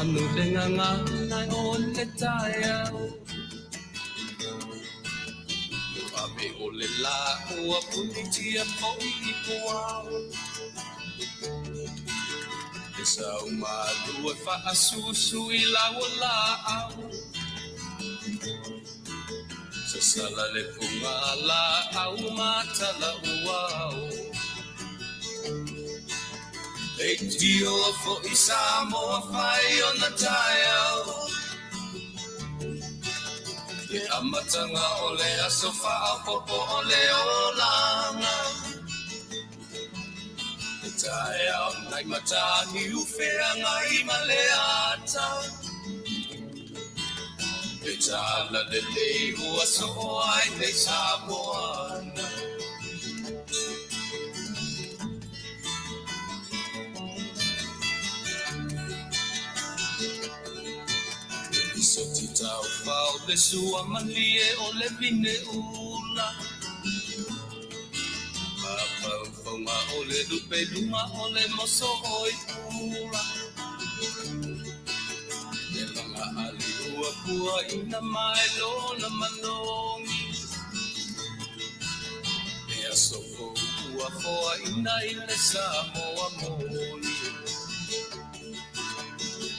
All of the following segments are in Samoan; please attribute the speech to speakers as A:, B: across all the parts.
A: Manu le gagana o le taeao. Ave o le la ua punitia foi i puao. E sau malu e faasusu i lau laau. Sasala le fuga laau matala uao. Leitio foi Samoa fai ona taeao. Le amataga o le aso faaopoopo o le olaga. Le taeao nai Mataniu Feagai ma le ata. Le tala lelei ua soo ai nei Samoana. Le lisoti taufao le sua malie o le vine ula. Mafaufauga o le lupeluga o le moso o i pula. Le laga ali ua pua ina mai lona manogi. Le aso fou ua foaina i le Samoa moni.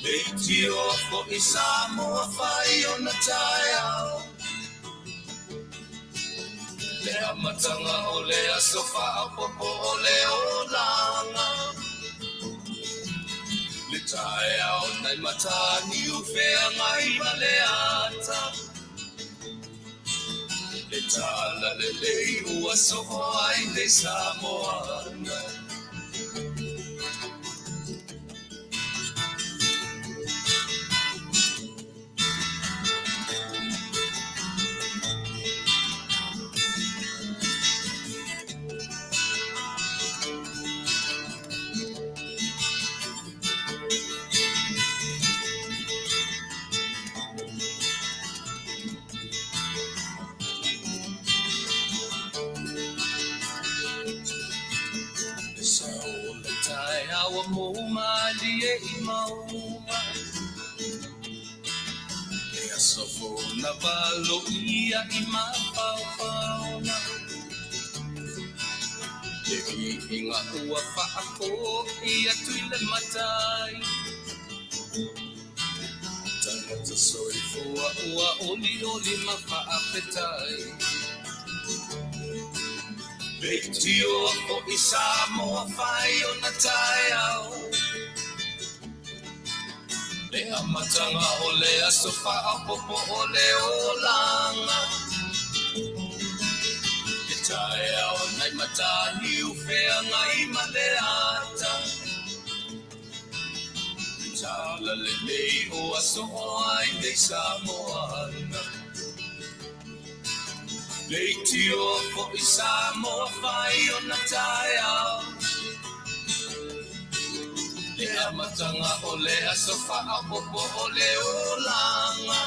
A: Leitio foi Samoa fai ona taeao. Le amataga o le aso faaopoopo o le olaga. Le taeao nai Mataniu Feagai ma le ata. Le tala lelei ua soo ai nei Samoana. Le sao o le taeao mou malie i mauga. Le aso fou na valoia i mafaufauga. Le viiga ua faafoi atu i le matai. Tagata soifua ua olioli ma faafetai. Leitio foi Samoa fai ona taeao. Le amataga o le aso faaopoopo o le olaga. Le taeao nai Mataniu Feagai ma le ata. Le tala lelei ua soo ai nei Samoana. Leitio foi Samoa fai ona taeao. Le amataga o le aso faaopoopo o le olaga.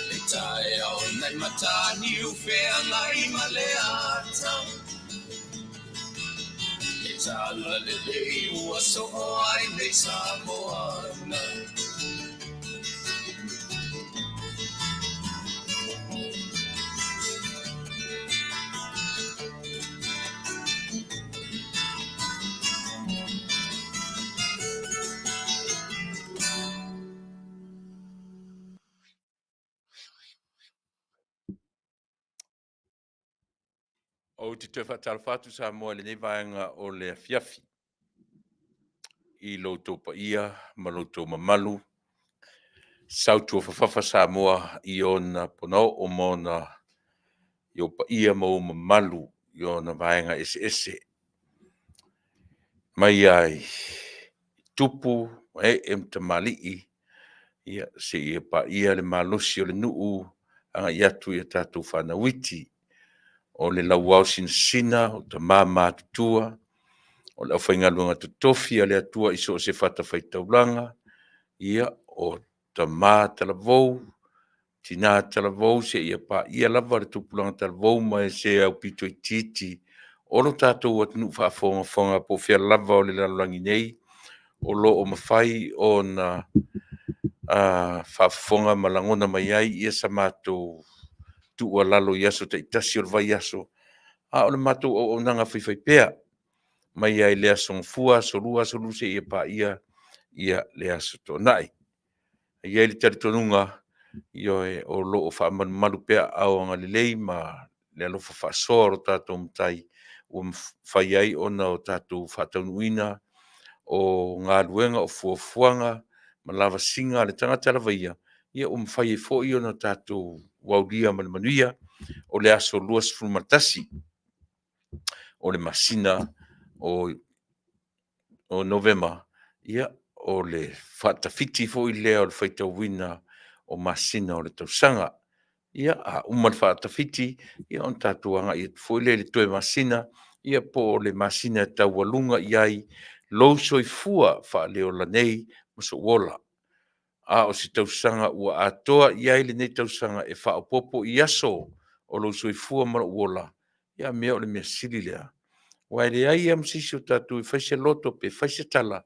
A: Le taeao nai Mataniu Feagai ma le ata. Le tala lelei ua soo ai nei Samoana.
B: Ou te toe faatalofa atu Samoa i lenei vaega o le afiafi i lo outou paia ma lo outou mamalu. Sautuafafafa Samoa i ona ponaoo ma ona i ou paia ma ou mamalu i ona vaega eseese. Mai ai tupu ma ee ma tamalii, ia seia paia le malosi o le nuu agai atu i a tatou fanau iti. O le lauao sinasina, o tama matutua, o le aufaigaluega totofi a le Atua i so o se fatafaitaulaga, ia, o tama talavou, tina talavou, seia paia lava le tupulaga talavou ma se aupito itiiti o lo tatou atunuu faafogafoga po o fea lava o le lalolagi nei. o lo o mafai ona faafofoga ma lagona mai ai ia sa matou tuualalo i aso taitasi o le vaiaso, a o le matou auaunaga faifaipea mai lava i le Aso Gafua, Aso Lua, Aso Lulu seia paia ia le Aso Toonai. E i ai le talitonuga, ioe, o lo o faamalumalu pea aao agalelei ma le alofa faasoa o lo tatou Matai ua mafai ai ona o tatou faataunuuina o galuega o fuafuaga ma lavasiga a le tagata lava ia, ia ua mafai ai foi ona tatou aulia ma le manuia o le aso 21 o le masina o Novema, ia, o le faatafiti foi lea o le faitauina o masina o le tausaga. Ia, a uma le faatafiti, ia ona tatou agai atu foi lea i le toe masina, ia po o le masina e taualuga i ai lou soifua faaleola nei ma sou ola. A o se tausaga ua atoa i ai lenei tausaga e faaopoopo i aso o lou soifua ma lou ola, ia a mea o le mea sili lea. Aua e leai lava ma se isi o tatou e fai se loto pe fai se tala,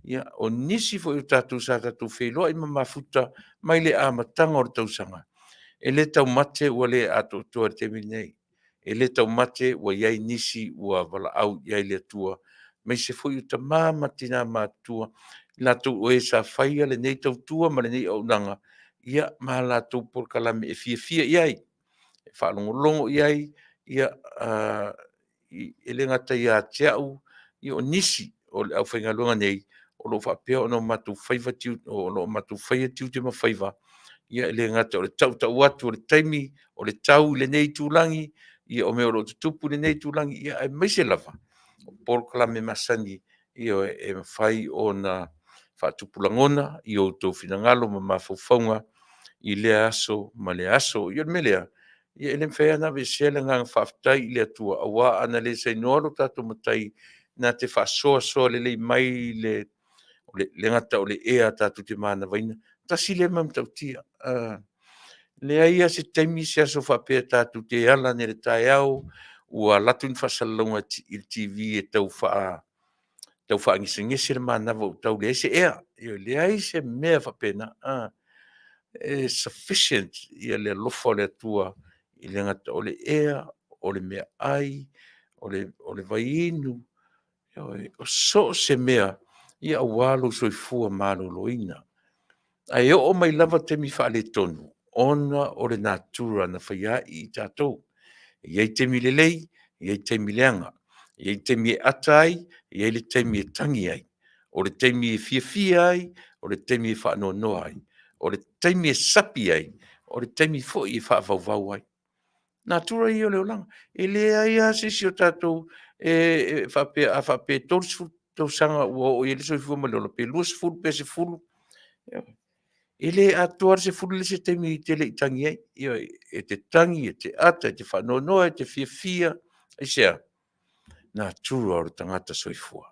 B: ia o nisi foi o tatou sa tatou feiloai ma mafuta mai le amataga o le tausaga, e le taumate ua le atoatoa i le taimi lenei. E le taumate ua i ai nisi ua valaau i ai le Atua, aemaise foi o tama ma tina matutua, i latou o e sa faia lenei tautua ma lenei auaunaga, ia ma latou polokalame e fiafia i ai, e faalogologo i ai, ia, e le gata ia te au, o nisi o le aufaigaluega nei o lo o faapea ona matou faia tiute ma faiva, ia e le gata o le tautau atu o le taimi o le tau i lenei itulagi, ia o mea o lo o tutupu i lenei itulagi, ia aemaise lava o polokalame masani, ioe, e mafai ona faatupu lagona i o outou finagalo ma mafaufauga i lea aso ma lea aso. Ia o le mea lea, e le mafai lava ona aveesea le agaga faafetai i le Atua, aua ana le sainoa lo tatou Matai na te faasoasoa lelei mai le le gata o le ea tatou te manavaina, tasi lea mea matautia. E leai lava se taimi se aso faapea tatou te ala ane i le taeao ua alu atu ni faasalalauga i le TV e tau faagesegese le manava ua tau leai se ea. E leai se mea faapena. E sufficient le alofa o le Atua, e le gata o le ea, o le meaai, o le vaiinu, ioe, o so o se mea aua lou soifua maloloina. Ae oo mai lava taimi faaletonu, ona o le natura na fai ai tatou. E i ai taimi lelei, e i ai taimi leaga, e i ai taimi e ata ai, e i ai le taimi e tagi ai, o le taimi e fiafia ai, o le taimi e faanoanoa ai, o le taimi e sapi ai, o le taimi foi e faavauvau ai. Natura ia o le olaga. E leai lava se isi o tatou e faapea a faapea e 30 tausaga ua oo i ai le soifua ma le ola, pe 20 pe 10, e le atoa lava le 10 le isi taimi e te le i tagi ai. Ioe, e te tagi, e te ata, e te faanoanoa, e te fiafia. Aisea? Natura o le tagata soifua.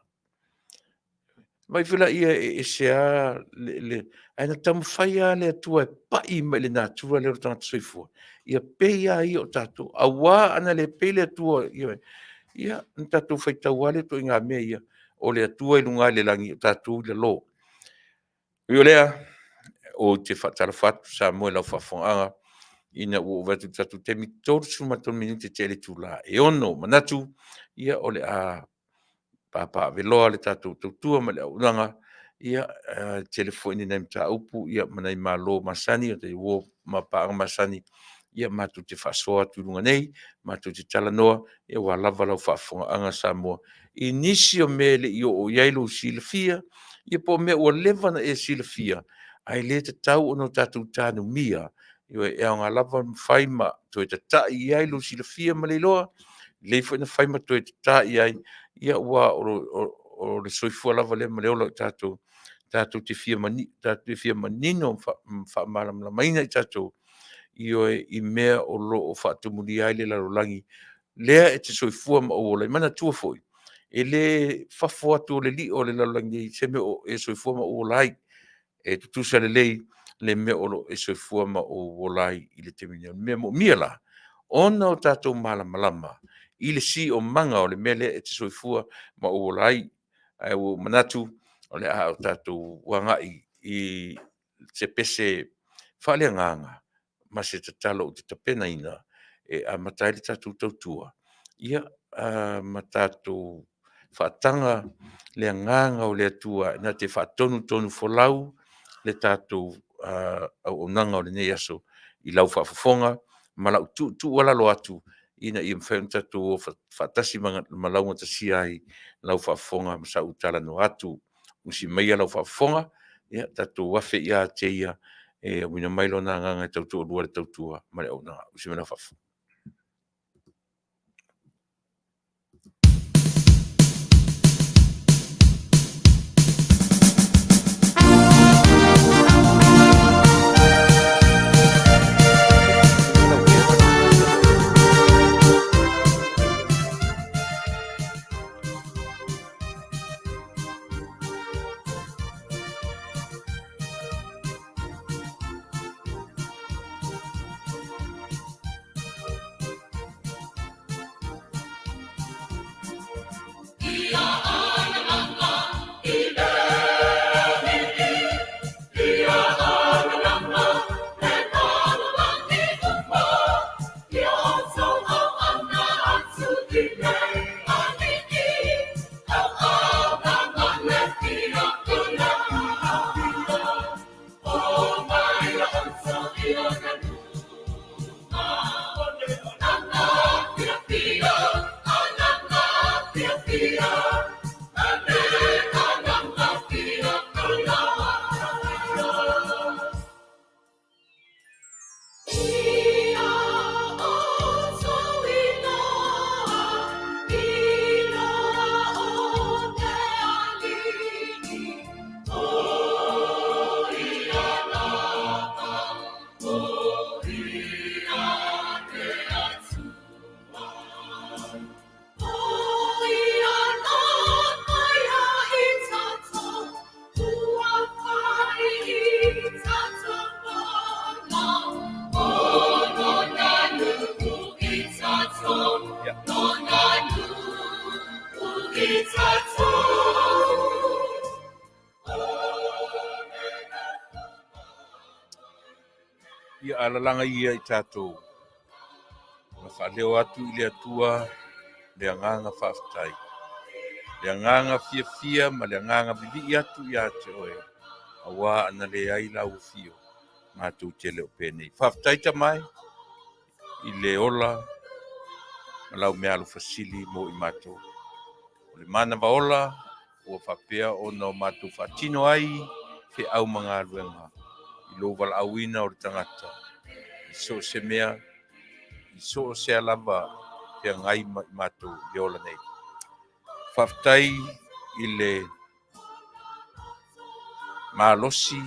B: Vaai foi laia e ese lava le... ae na taumafai lava le Atua e pai mai i le natura lea o le tagata soifua, ia pei lava ia o tatou. Aua ana le pei le Atua, ioe, ia ona tatou faitau lava lea i ituaiga mea ia, o le Atua i luga i le lagi, o tatou i lalo. Ui o lea, ou te faatalofa atu Samoa i lau faafofogaaga ina ua ou vaai atu i le tatou taimi, e 33 minute tea i le itula e 6:00. Manatu, ia o le a papaaveloa le tatou tautua ma le auaunaga, ia, e tele foi ni nai mataupu ma nai malo masani uo ma paaga masani, ia matou te faasoa atu i luga nei, matou te talanoa aua lava lau faafofogaaga Samoa i nisi o mea e le i oo i ai lou silafia, ia po o mea ua leva ona e silafia, ae le tatau ona tatou tanumia. Ioe, e aoga lava ona fai ma toe tatai i ai lou silafia ma le iloa, lelei foi ona fai ma toe tata i ai, aua o le soifua lava lea ma le ola o tatou, tatou te fia manino ma faamalamalamaina i tatou, ioe, i mea o lo o faatumulia ai le lalolagi, lea e te soifua ma ou ola ai. Manatua foi, e le fafo atu o le lio o le lalolagi nei i se mea o e soifua ma ou ola ai. E tutusa lelei le mea o lo o e soifua ma ou ola ai i le taimi nei. O le mea moomia la, ona o tatou malamalama i le siomaga o le mea lea e te soifua ma ou ola ai. Ae ua ou manatu O le a o tatou agai i se pese faaleagaga ma se tatalo ou te tapenaina e amata ai le tatou tautua, ia, ma tatou faataga le agaga o le Atua na te faatonutonufolau le tatou auaunaga o lenei aso i lau faafofoga ma lau tuutuualalo atu ina ia mafai ona tatou o faatasi ma laugatasia ai lau faafofoga ma sau talanoa atu. Usi maia lau faafofoga, ia tatou afe ia te ia e auina mai Lona agaga e tautoalua le tautua ma le auaunaga. Usi mai lau faafofoga. Ia alalaga ia i tatou ma faaleo atu i le Atua le agaga faafetai, le agaga fiafia ma le agaga vivii atu ia te oe, aua ana leai lau afio, matou te le o penei. Faafetai Tama e i le ola ma lau meaalofa sili mo i matou. O le manava ola ua faapea ona o matou faatino ai feau ma galuega i lou valaauina o le tagata i so o se mea, i so o se lava feagai ma i matou i le ola nei. Faafetai i le malosi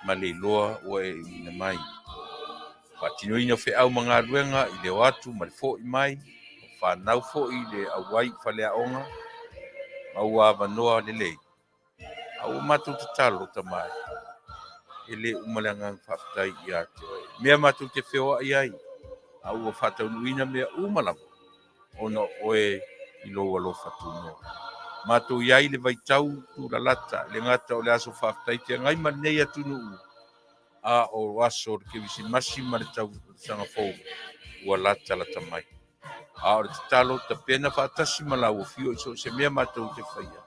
B: ma le iloa ua e iuina mai. Faatinoina feau ma galuega i le o atu ma le fo'i mai, o fanau foi i le auai i faleaoga, maua avanoa lelei. A ua matou tatalo Tama e, e le uma le agaga faafetai ia te oe. Mea matou te feoai ai, a ua faataunuuina mea uma lava, ona o oe i lou alofa tunoa. Matou i ai i le vaitau tulalata, le gata o le aso faafetai feagai ma lenei atunuu, a o aso o le Kerisimasi ma le tausaga fou ua latalata mai. A o le tatalo, tapena faatasi ma lau afio i so o se mea matou te faia,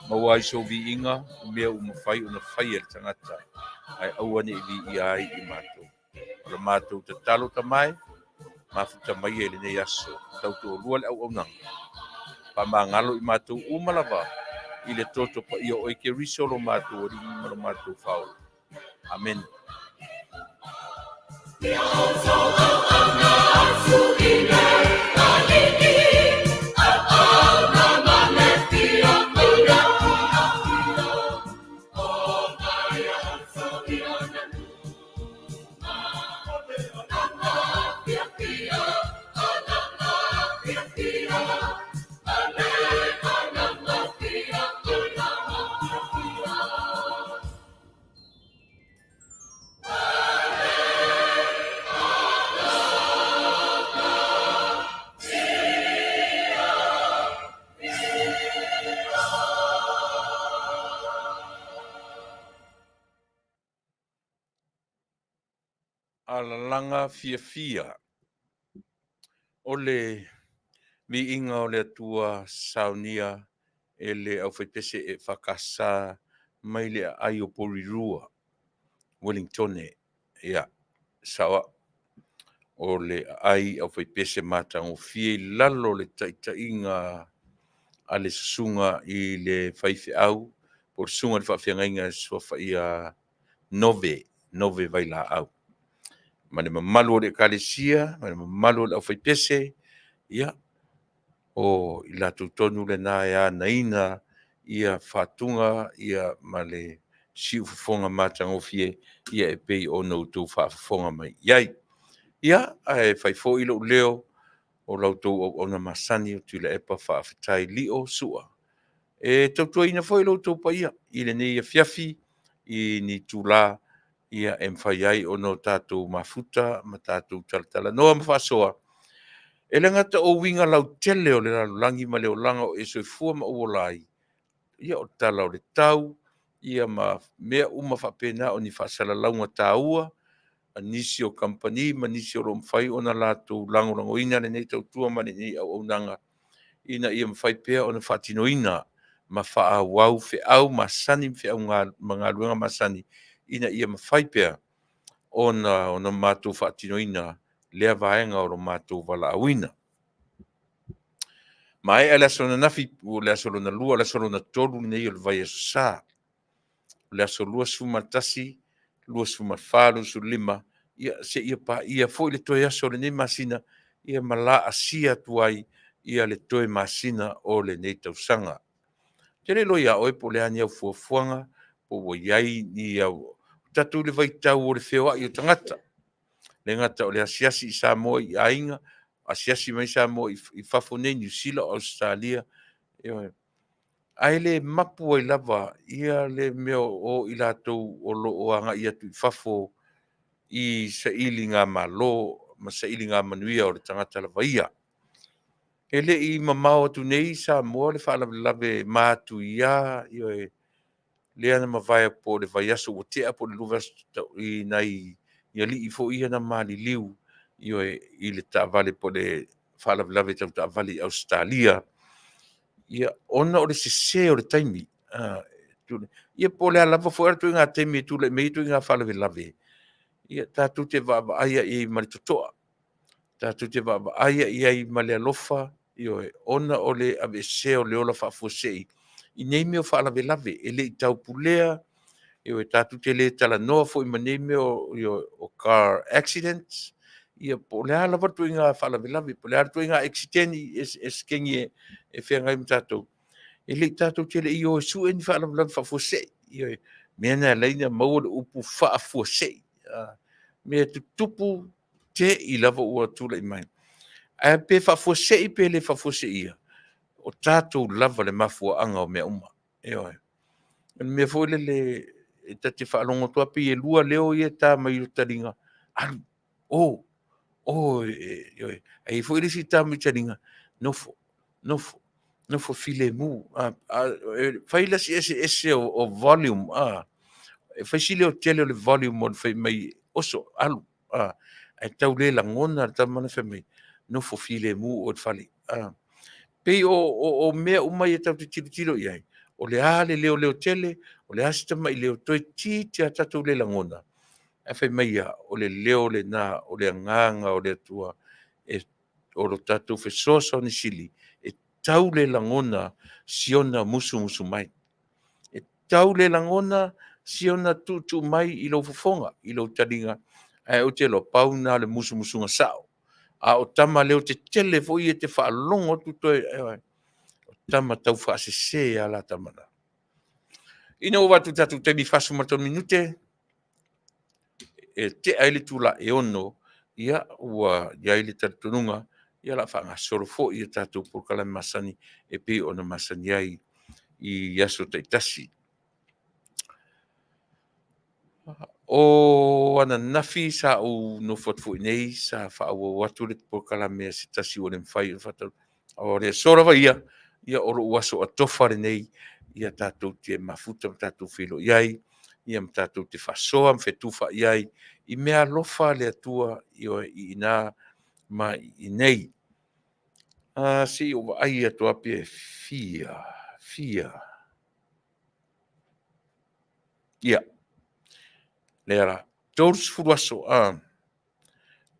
B: maua ai sou viiga i mea ua mafai ona faia e le tagata, ae aua ne i viia ai i matou. O le matou tatalo Tama e, mafuta maia i lenei aso, tautoalua le auaunaga, faamagalo i matou uma lava i le toto paia o oe Keriso lo matou Alii ma lo matou Faaola. Amene. Alalaga fiafia o le viiga o le Atua saunia e le aufaipese EFKS mai le aai o Porirua, Uelintone. Ia, sao au, o le aai aufaipese matagofie i lalo o le taitaiga a le susuga i le faifeau po o le susuga i le faafeagaiga e suafa ia Nove, Nove Vailaau. Ma le mamalu o le Ekalesia, ma le mamalu o le aufaipese, ia, o i latou tonu lena e anaina ia fatuga ia ma le siufofoga matagofie ia e pei ona outou faafofoga mai i ai. Ia, ae fai foi lou leo o la outou auauna masani o Tuilaepa Faafetai Lio Sua e tautuaina foi lo outou paia i lenei afiafi i ni itula ia e mafai ai ona o tatou mafuta ma tatou talatalanoa ma faasoa. E le gata o uiga lautele o le lalolagi ma le olaga o e soifua ma ou ola ai, ia o tala o le tau, ia ma mea uma faapena o ni faasalalauga taua a nisi o kamupani ma nisi o lo o mafai ona latou lagolagoina lenei tautua ma lenei auaunaga ina ia mafai pea ona faatinoina ma faaauau feau masani ma feau ma galuega masani ina ia mafai pea ona matou faatinoina lea vaega o lo matou valaauina. Maea le aso ananafi, o le aso lona lua, o le aso lona tolu lenei o le vaiaso Sa. O le aso 21, 24, 25, ia seia paia foi le toe aso o lenei masina, ia ma laasia atu ai ia le toe masina o lenei tausaga. Ou te le iloa ia oe po o le a ni au fuafuaga, po ua i ai ni au... tatou i le vaitau o le feoai o tagata. E le gata o le asiasi i Samoa i aiga, asiasi mai Samoa i fafo nei, Niu Sila, Ausetalia, ioe. Ae le mapu ai lava ia le mea o i latou o lo o agai atu i fafo i sailigamalo ma sailigamanuia o le tagata lava ia. E le i mamao atu nei i Samoa le faalavelave matuia, ioe, lea na mavae po o le vaiaso ua tea po o le lua vaiaso i nai alii foi ia na maliliu, ioe, i le taavale po o le faalavelave tau taavale i Ausetalia, ia, ona o le sese o le taimi. Ia po o le a lava foi le ituaiga taimi e tulai mai ai ituaiga faalavelave, ia tatou te vaavaai i ai ma le totoa, tatou te vaavaai i ai ma le alofa, ioe, ona o le aveesea o le ola faafuasei i nei mea o faalavelave e le i taupulea, ioe, tatou te le talanoa foi ma nei mea o car accidents, ia po o le a lava le ituaiga faalavelave, po o le a le ituaiga eseteni eseteni e feagai ma tatou, e le i tatou te le i o e sue ni faalavelave faafuasei. Ioe, mea na e ala ai ona maua le upu faafuasei, mea tutupu te i lava ua tulai mai. Ae pe faafuasei pe le faafuaseia, o tatou lava le mafuaaga o mea uma. Ioe. O le mea foi lele e ta te faalogo atu lava pei e lua leo ia e ta mai o taliga, alu, o, o, ioe. Ae i ai foi le isi ta mai taliga, nofo, nofo, nofo filemu. E fai la si eseese o volume, e fai si leotele o le volume o le fai mai oso, alu, ae tau le lagona le tama na fai mai, nofo filemu oe i le fale. Pei o mea uma ia tatou te tilotilo i ai, o le a le leo leotele, o le a si tamai leo, toeitiiti lava tatou le lagona, ae fai mai a, o le leo lena o le agaga o le Atua e o lo tatou fesoasoani sili, e tau le lagona si ona musumusu mai. E tau le lagona si ona tuutuu mai i lou fofoga, i lou taliga, ae ou te iloa, pau lena o le musumusuga sao. A o tama leotetele foi ia e te faalogo atu toe, ioe, o tama taufaasese lava la tama na. Ina ua oo atu i le tatou taimi e 43 minute e tea ai le itula e 6, ia ua i ai le talitonuga ia o le a faagasolo foi a tatou polokalame masani e pei ona masani ai i aso taitasi. O ananafi sa ou nofo atu foi nei sa faaauau atu le polokalame a se tasi ua le mafai ona faataunuu. O le aso lava ia, ia o lou aso atofa lenei ia tatou te mafuta ma tatou feiloai ai, ia ma tatou te faasoa ma fetufaai ai. i mea alofa a le Atua, ioe, i ina ma i inei. Se i ou vaai atu lava pe fia, fia. Ia, lea la, 30 aso,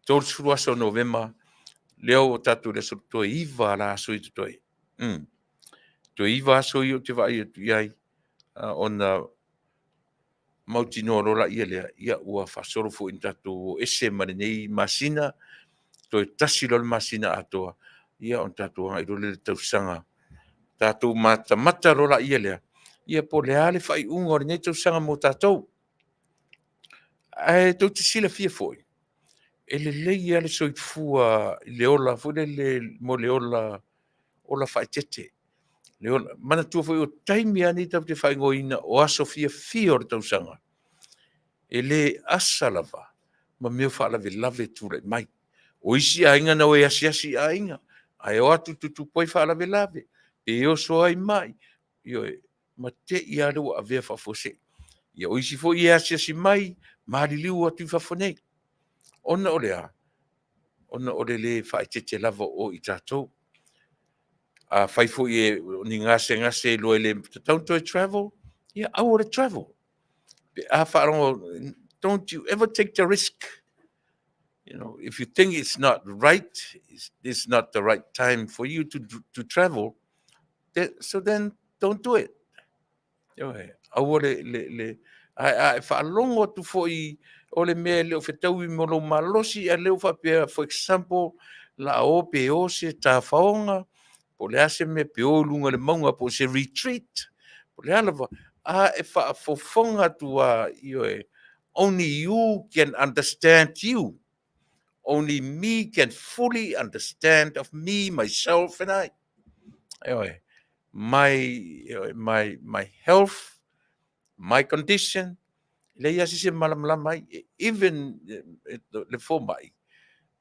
B: 30 aso o Novema, lea ua tatou i le aso toe 9 la aso i totoe. Toe 9 aso ia ou te vaai atu i ai, ona mautinoa loa lea lea, ia ua faasolo foi ina tatou o ese ma lenei masina, toe tasi loa le masina atoa, ia ona tatou agai loa lea i le tausaga. Tatou matamata loa lea, ia po o le a le faaiuga o lenei tausaga mo tatou. Ae tou te silafia foi, e lelei lava le soifua i le ola foi lele mo le ola, ola faaeteete. Le ola, manatua foi o taimi lava nei tatou te faaigoaina o aso fiafia o le tausaga, e le asa lava ma mea o faalavelave e tulai mai. O isi aiga na o e asiasi i aiga, ae o atu tutupu ai faalavelave, pe oso ai mai, ioe, ma te i lava lea ua avea faafuasei. Ia o isi foi e asiasi mai, maliliu atu i fafo nei. Ona o le a? Ona o le le faaeteete lava o i tatou. Afai foi o ni gasegase e iloa e le tatau ona toe travel, ia aua le travel. Pe a faalogo, don't you ever take the risk. If you think it's not right, it's not the right time for you to travel, then, so then don't do it. Aua le ae a e faalogo atu foi o le mea e le o fetaui ma lou malosi, ae lea ua faapea, for example, la a o pe o se tafaoga, po o le a se mea, pe o i luga o le mauga po o se retreat, po o le a lava, a e faafofoga atu lava, ioe, only you can understand you. Only me can fully understand of me, myself and I. Ioe, my health, my condition, leai lava se isi e malamalama ai, even le fomai,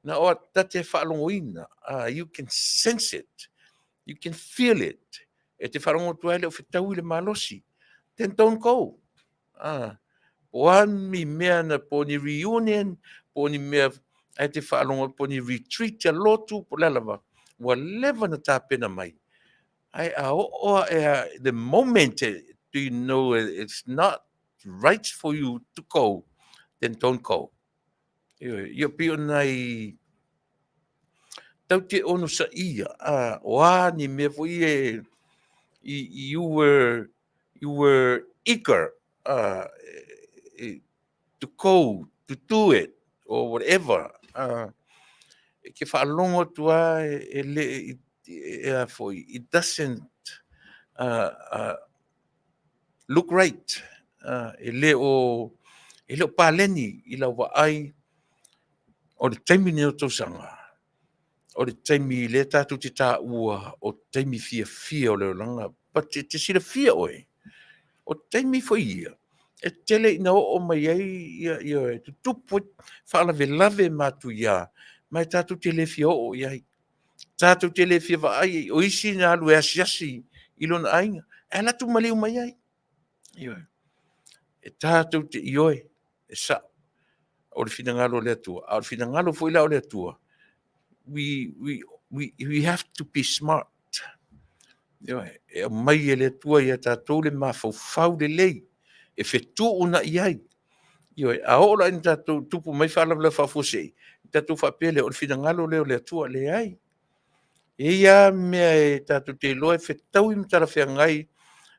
B: na o ta te faalogoina, you can sense it, you can feel it. E te faalogo atu ai le o fetaui le malosi, then don't go. O a ni mea na po ni reunion, po ni mea ae te faalogo po ni retreat a lotu, po le a lava, ua leva na tapena mai. Ae a oo ae the moment do you know it's not right for you to go, then don't go. Ia pei o nai tau te ono saia, o a ni mea foi e you were eager to go, to do it, or whatever. E ke faalogo atu lava e le e a foi, it doesn't look right. E le o paleni i lau vaai o le taimi nei o tausaga, o le taimi lea tatou te taua o taimi fiafia o le olaga. But e te silafia oe, o taimi foi ia, e tele ina oo mai ai ia, ia tutupu ai faalavelave matuia, ma e tatou te le fia oo i ai. Tatou te le fia vaai, o isi na alu e asiasi i lona aiga, ae alu atu maliu mai ai. Ioe. E tatou te ioe, e sao, o le finagalo o le Atua. A o le finagalo foi la o le Atua, we have to be smart. Ioe, e aumai e le Atua ia tatou le mafaufau lelei, e fetuunai ai. Ioe, a oo la ina tatou tupu mai faalavelave faafuasei, tatou faapea lea o le finagalo lea o le Atua. Leai. E i ai lava mea e tatou te iloa e fetaui ma talafeagai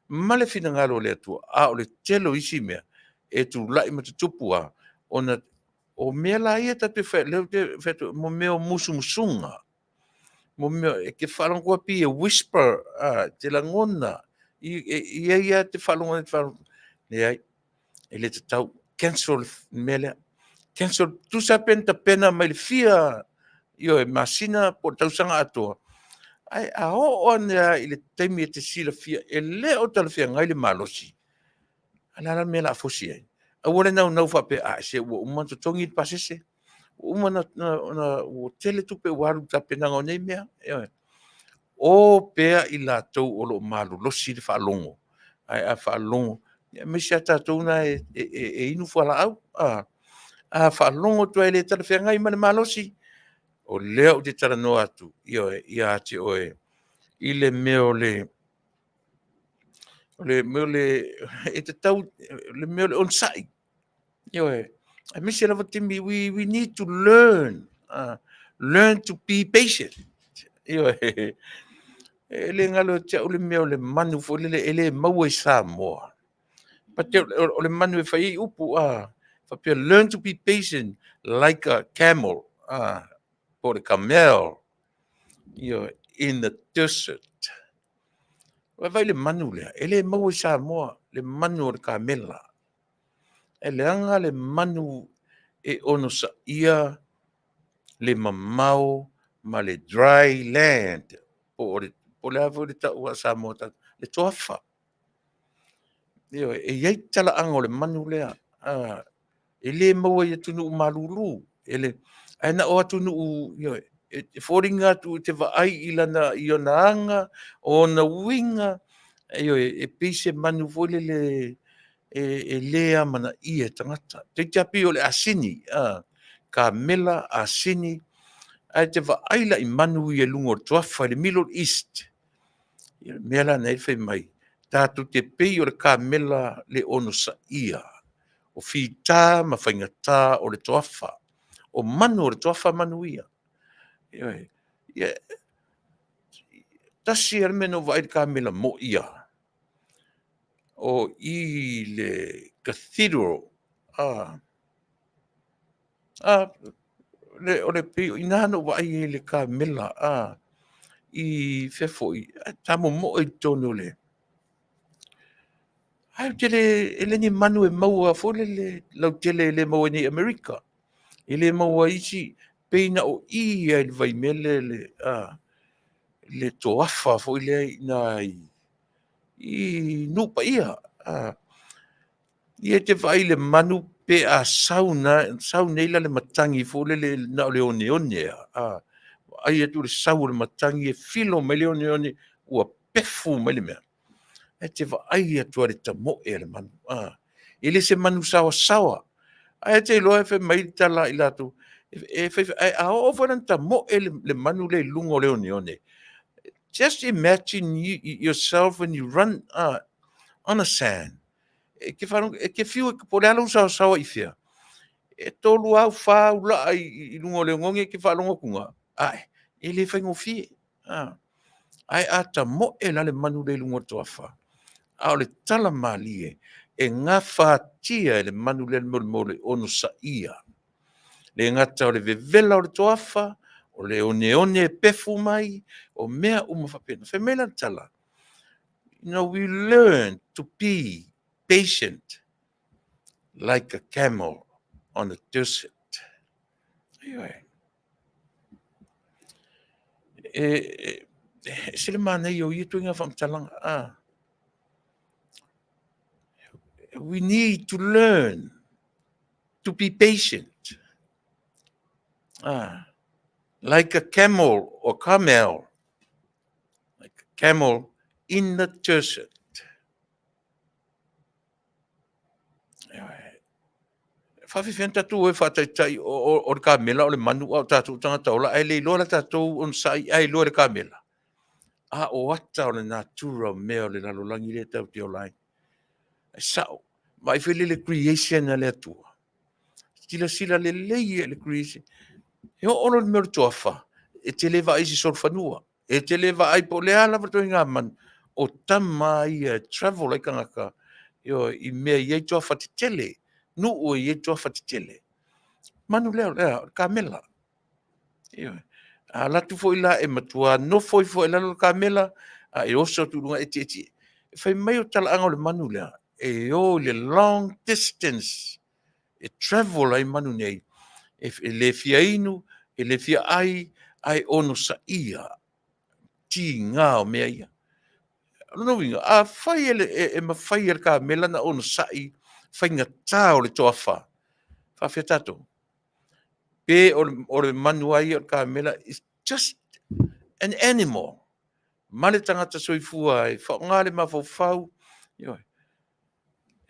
B: ma le finagalo o le Atua, a o le tele o isi mea e tulai ma tutupu lava, ona o mea la ia tatou te fai, lea ou te fai atu, mo mea o musumusuga, mo mea e te faalogo atu pei e whisper, te lagona, i ai lava te faalogo, leai, e le tatau, cancel le mea lea. Cancel, tusa pe na tapena mai le fia, ioe, masina po o le tausaga atoa, ae a oo ane lava i le taimi e te silafia e le o talafeagai le malosi, a le a la le mea o le a fosi ai? Aua le naunau faapea, a se ua uma ona totogi le pasese, ua uma ona ua tele tupe ua alu i le tapenaga o nei mea. Ioe. O pea i latou o lo o malolosi le faalogo, ae a faalogo, aemaise lava tatou na e inu fualaau. A faalogo atu ai e le talafeagai ma le malosi, o lea ou te talanoa atu, ioe, ia te oe i le mea o le o le mea o le e tatau le mea o le onosai. Ioe, aemaise lava taimi, we need to learn, learn to be patient. Ioe, e le galo ia te au le mea o le manu foi lele e le maua i Samoa. But o le manu e fai ai upu, faapea, "Learn to be patient like a camel," po o le camel, ioe, "in the desert." Vaai le manu lea, e le maua i Samoa, le manu o le kamela. E leaga le manu e onosaia le mamao ma le dry land, po o le a foi le tau a Samoa, le toafa. Ioe, e i ai talaaga o le manu lea, e le maua i atunuu malulu, e le, ae na o atunuu, ioe, e foliga atu e te vaai i lana i ona aga, o ona uiga, ioe, e pei se manu foi lele e le amanaia e tagata. Toeitiiti lava pei o le asini, kamela, asini, ae te vaai la i manu ia i luga o le toafa i le Middle East. Ia, mea la na e fai mai, tatou te pei o le kamela le onosaia o fita ma faigata o le toafa. O manu o le toafa manu ia. Ioe, ia, tasi lava le mea na ou vaai i le kamela moia, o i le cathedral, o le pei o i ina na ou vaai ai i le kamela, i fea foi, tamomoe i totonu o le ae ou te le, e le ni manu e maua foi lele lautele, e le maua nei i Amerika, e le maua isi, pei na o i lava i le vaimele le toafa foi lea i ina i nuu paia. Ia te vaai i le manu pe a sau, na, sau nei la le matagi foi lele na o le oneone a. Vaai atu le sau o le matagi e filo mai le oneone ua pefu mai le mea. Ae te vaai atu lava i le tamoe a le manu. E le se manu saoasaoa. Ae te iloa e fai mai le tala a i latou, e fai, a oo foi la ina tamoe le manu lea i luga o le oneone, just imagine yourself when you run on a sand. E te e te fiu po o le a lou saoasaoa i fea. E 3 au 4 au laa i luga o le oneone e te faalogo atu ae, e le faigofie. Ae a tamoe la le manu lea i luga o le toafa, a o le tala malie, e gafatia e le manu lea le mea o le onosaia. Le gata o le vevela o le toafa, o le oneone e pefu mai, o mea uma faapena. Fai mai la le tala, we learn to be patient like a camel on the desert. Ioe. E se le manaia o ia ituaiga faamatalaga. We need to learn to be patient. Like a camel or camel. Like a camel in the desert. Ioe. Faafefea tatou e faataitai o le kamela o le manu a o tatou tagata ola, ae le iloa la tatou onosai ae iloa le kamela. A o ata o le natura o mea o le lalolagi lea tatou te ola ai. E sao, vaai foi lele creation a le Atua. Silasila lelei i le creation. E oo loa i le mea o le toafa, e te le vaai i se solofanua. E te le vaai po o le a lava le ituaiga manu, o tama ia e travel ai tagata, ioe, i mea e i ai toafa tetele, nuu e i ai toafa tetele. Manu lea o le kamela. Ioe. A alu atu foi la e matua nofo ifo i lalo le kamela, a e oso atu i luga e tietie. E fai mai o talaaga o le manu lea, e o i le long distance, e travel ai manu nei, e le fia inu, e le fia ai, ae onosaia tiga o mea ia. O lona uiga, afai e mafai e le kamela na onosai faigata o le toafa, faafefea tatou? Pe o le manu lava ia o le kamela is just an animal. Ma le tagata soifua e faaaoga le mafaufau. Ioe.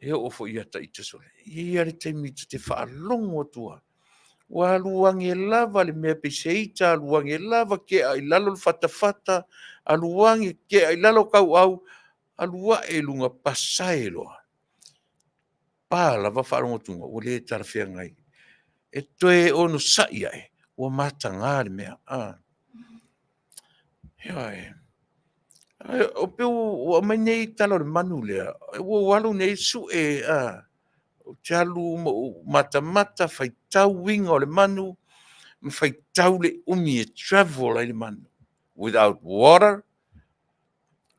B: E oo foi ia ita sole. E i ai le taimi ta te faalogo atu lava, ua alu age lava le mea pei se ita, alu age lava kea i lalo le fatafata, alu age kea i lalo tauau, alu ae i luga pasae loa. Pa lava faalogo atu ua le talafeagai. E toe onosai ae, ua mataga le mea. Ioe. O pei ua aumai nei tala o le manu lea, ua ou alu nei sue, ou te alu ma ou matamata faitau uiga o le manu, ma faitau le umi e travel ai le manu. Without water,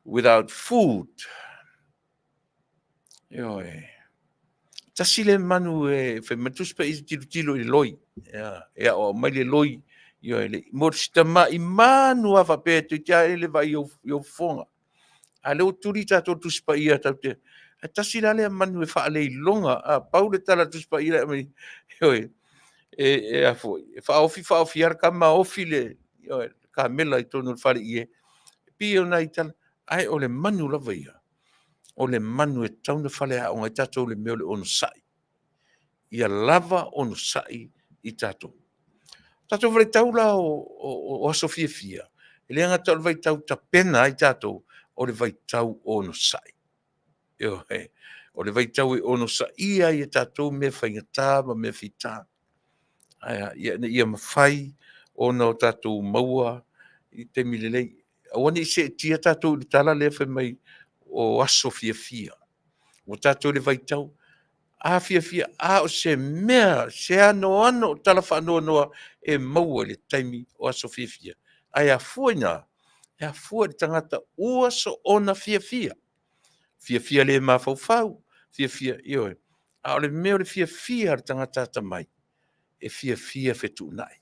B: without food. Ioe. Tasi lea manu e fai mai le Tusi Paia e tilotilo i le loi, e aoao mai le loi, ioe, mo si tamai manu lava faapea toeitiiti lava ele vaai i ou fofoga. A o lea ua tuli tatou i le Tusi Paia tatou te, ae tasi la lea manu e faaleiloga, pau le tala a le Tusi Paia la e aumai, ioe, e faaofi faaofi lava le tama ofi le kamela i totonu o le faleie. E pei o nai tala, ae o le manu lava ia, o le manu e tatau ona faleaoga ai tatou i le mea o le onosai. Ia lava onosai i tatou. O tatou vaitau la o aso fiafia, e le gata o le vaitau tapena ai tatou, o le vaitau onosai. Ioe, o le vaitau e onosaia ai e tatou mea faigata ma mea fita. Ae a? Ina ia mafai ona o tatou maua i taimi lelei. Aua ne i seetia tatou i le tala lea fai mai o aso fiafia. Ua tatou i le vaitau, a fiafia, a o se mea, se anoano o tala faanoanoa e maua i le taimi o aso fiafia. Ae afua i ina? E afua i le tagata ua soona fiafia, fiafia le mafaufau, fiafia, ioe. A o le mea o le fiafia a le tagata atamai, e fiafia fetuunai.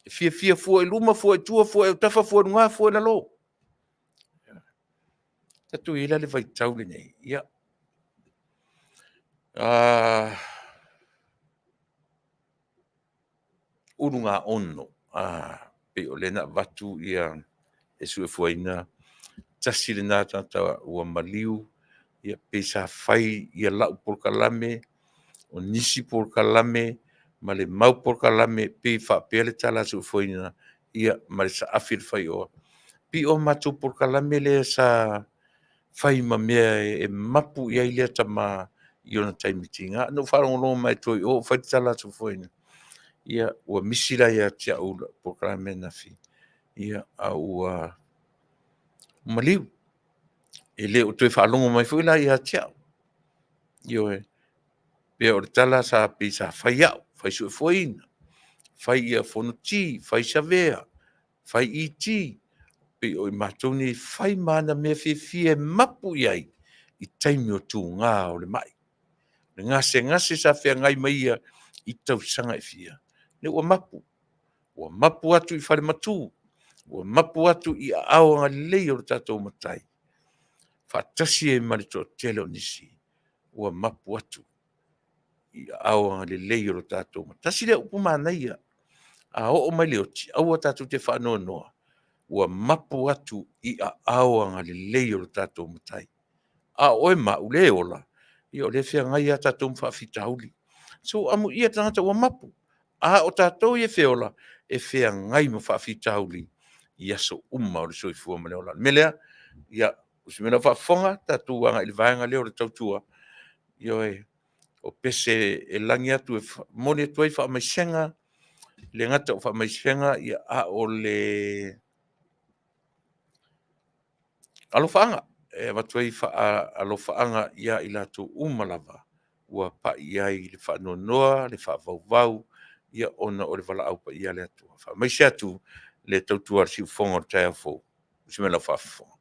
B: E fiafia fua i luma, fua i tua, fua i autafa, fua i luga, fua i lalo. Tatou i ai la i le vaitau lenei, ia, ulugaono, pei o lea na avatu e suefuaina, tasi lena tagata ua maliu, ia pei sa fai lau polokalame, o nisi polokalame ma le mau polokalame, pei faapea le tala a Suefuaina, ia ma le saafi o le faioa. Pei o matou polokalame lea sa fai ma mea e mapu i ai lea tama i ona taimi tiga. Na ou faalogologo mai lava i o o fai le tala a Suefuaina, ia ua misi la ia te au lau polokalame ananafi, ia a ua maliu. E le o toe faalogo mai foi la ia te au. Ioe, pei o le tala sa pei sa fai au, fai Suefuaina, fai ia Fonoti, fai Savea, fai ET, pei o i matou nei e fai ma ana mea fiafia e mapu i ai i taimi o tuga o le mai. O le gasegase sa feagai ma ia i tausaga e fia, lea ua mapu, ua mapu atu i fale matu, ua mapu atu i aao agalelei o le tatou Matai, faatasi ai ma le toatele o nisi ua mapu atu i aao agalelei o le tatou Matai. Tasi lea upu manaia, a oo mai le oti, aua tatou te faanoanoa, ua mapu atu i aao agalelei o le tatou Matai. A o oe ma au lea e ola, ia o lea e feagai lava tatou ma faafitauli. So amuia tagata ua mapu, a o tatou ia e feola, e feagai ma faafitauli i aso uma o le soifua ma le ola. O le mea lea, ia, o si mea lau faafofoga, tatou agai i le vaega lea o le tautua, ioe, o pese e lagi atu e momoli atu ai faamaisega, e le gata o faamaisega, a o le alofaaga e avatu ai alofaaga ia i latou uma lava ua pai i ai le faanoanoa, le faavauvau, ia ona o le valaau paia a le Atua. Faamaise atu le tautua a le siufofoga o le taeao fou. Usi mai lau faafofoga.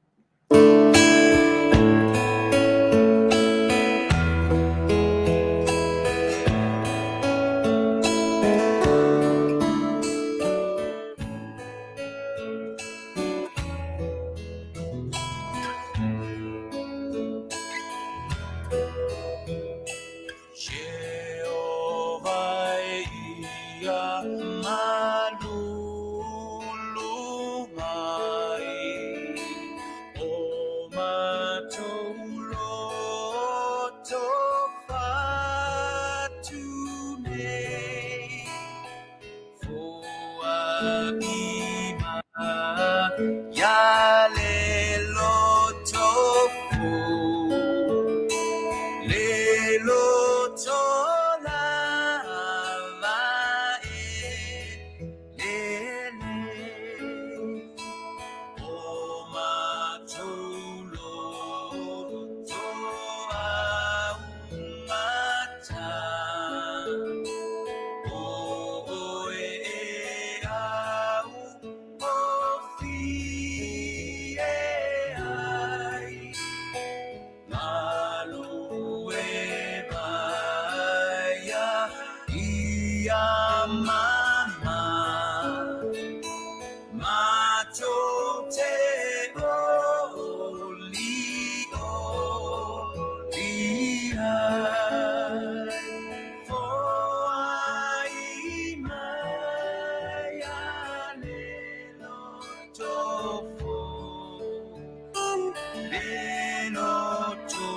A: Matou te oli oli ai, foai mai a le loto fou, le loto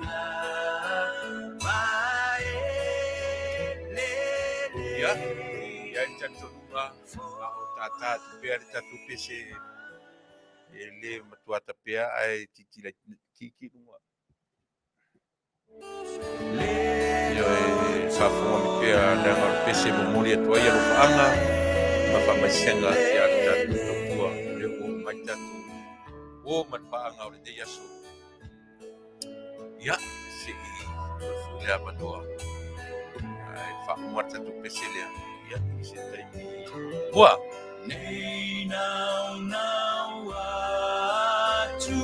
A: lava e lele.
B: Ia, e i ai le talitonuga, a o tātā atu pea le tatou pese e le matua tapea ae titi titi luga. Ioe, e faafofoga mai pea leaga o le pese e momoli atu ai alofaaga ma faamaisega ia le tatou tautua o lea ua oo mai le tatou uo ma le paaga o lenei aso. Ia, se i toe foi le avanoa ae faauma le tatou pese lea. Ia, i se taimi mua.
A: Nei naunau atu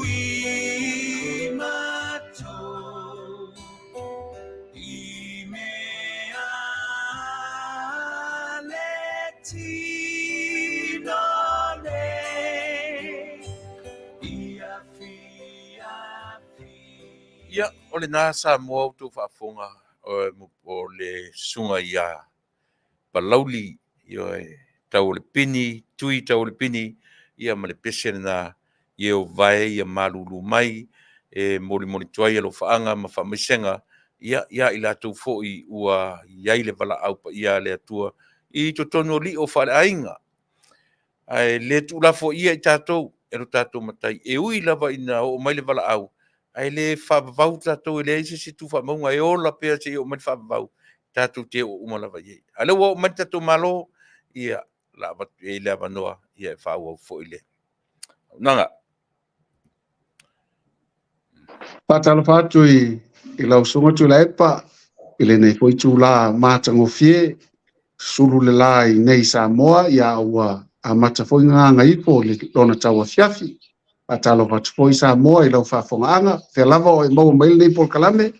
A: i matou i mea le tino nei i afiafi.
B: Ia, o lena Samoa outou faafofoga o le susuga ia Palauli, ioe, tau o le pini, tui tau o le pini, ia ma le pese lena, ie o vae ia malulu mai, e molimoli atu ai alofaaga ma faamaisega, ia, ia i latou foi ua i ai le valaau paia a le Atua i totonu o lio faaleaiga. Ae le tuulafoaia i tatou e lo tatou Matai, e ui lava ina oo mai le valaau, ae le faavavau tatou, e leai se isi tuufaamauga, e ola pea seia oo mai le faavavau, tatou te oo uma lava i ai. A o lea ua oo mai le tatou Malo, ia, o le a avatu i ai le avanoa ia e faaauau foi le auaunaga.
C: Faatalofa atu i lau Susuga Tuilaepa i lenei foi itula matagofie, sulu le la i nei Samoa, ia ua amata foi gagaifo i lona tauafiafi. Faatalofa atu foi Samoa i lau faafofogaaga, fea lava o e maua mai lenei polokalame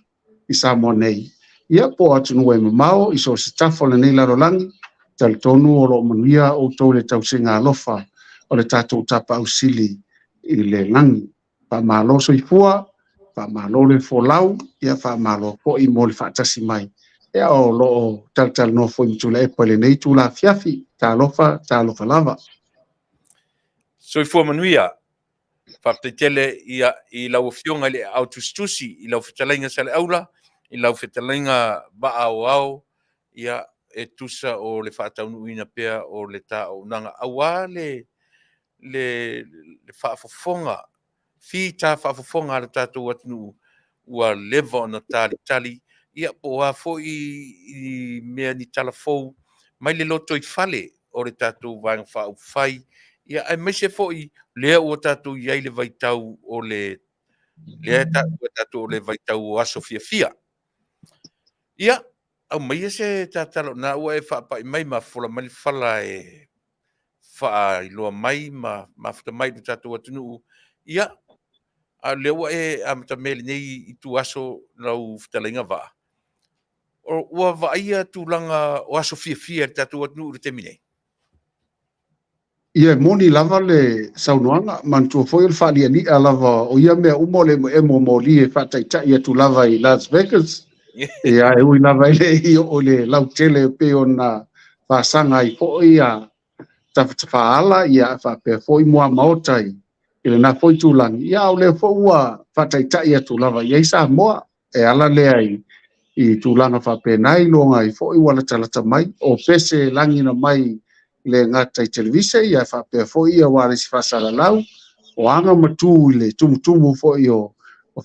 C: i Samoa nei, ia po o atunuu e mamao i so o se tafa o lenei lalolagi, talitonu o lo o manuia outou i le tausiga alofa o le tatou Tapaau Sili i le lagi. Faamalo soifua, faamalo le folau, ia faamalo foi mo le faatasi mai. Ia o lo o talatalanoa foi ma Tuilaepa i lenei itula afiafi. Talofa, talofa lava.
B: Soifua manuia. Faafetai tele ia i lau Afioga i le Aao Tusitusi, i lau fetalaiga Saleaula, i lau fetalaiga Vaa Aoao, ia e tusa o le faataunuuina pea o le ta auaunaga aua le le le faafofoga, fita faafofoga a le tatou atunuu ua leva ona talitali, ia po o a foi i mea ni tala fou mai le lotoifale o le tatou Vaega Faaupufai, ia aemaise foi lea ua tatou i ai i le vaitau o le lea e taua e tatou o le vaitau o aso fiafia. Ia, aumaia se tatalo na ua e faapai mai ma fofola mai le fala e faailoa mai ma mafuta mai i lo tatou atunuu. Ia, a o lea ua e amatamea i lenei ituaso lau fetalaiga Vaa, ua vaaia tulaga o aso fiafia i le tatou atunuu i le taimi nei?
C: Ia, e moni lava le saunoaga, manatua foi o le faalialia lava o ia mea uma o le emoemo o moli e faataitai atu lava i Las Vegas. Ia, e ui lava e le i oo i le lautele e pei ona fasaga ai foi a tafatafaala, ia faapea foi muamaota i lena foi tulaga. Ia, a o lea foi ua faataitai atu lava i ai Samoa. E ala lea i tulaga faapena, iloga ai foi ua latalata mai o pese lagina mai le gata i televise, ia faapea foi ia ualesi faasalalau, o aga ma tu i le tumutumu foi o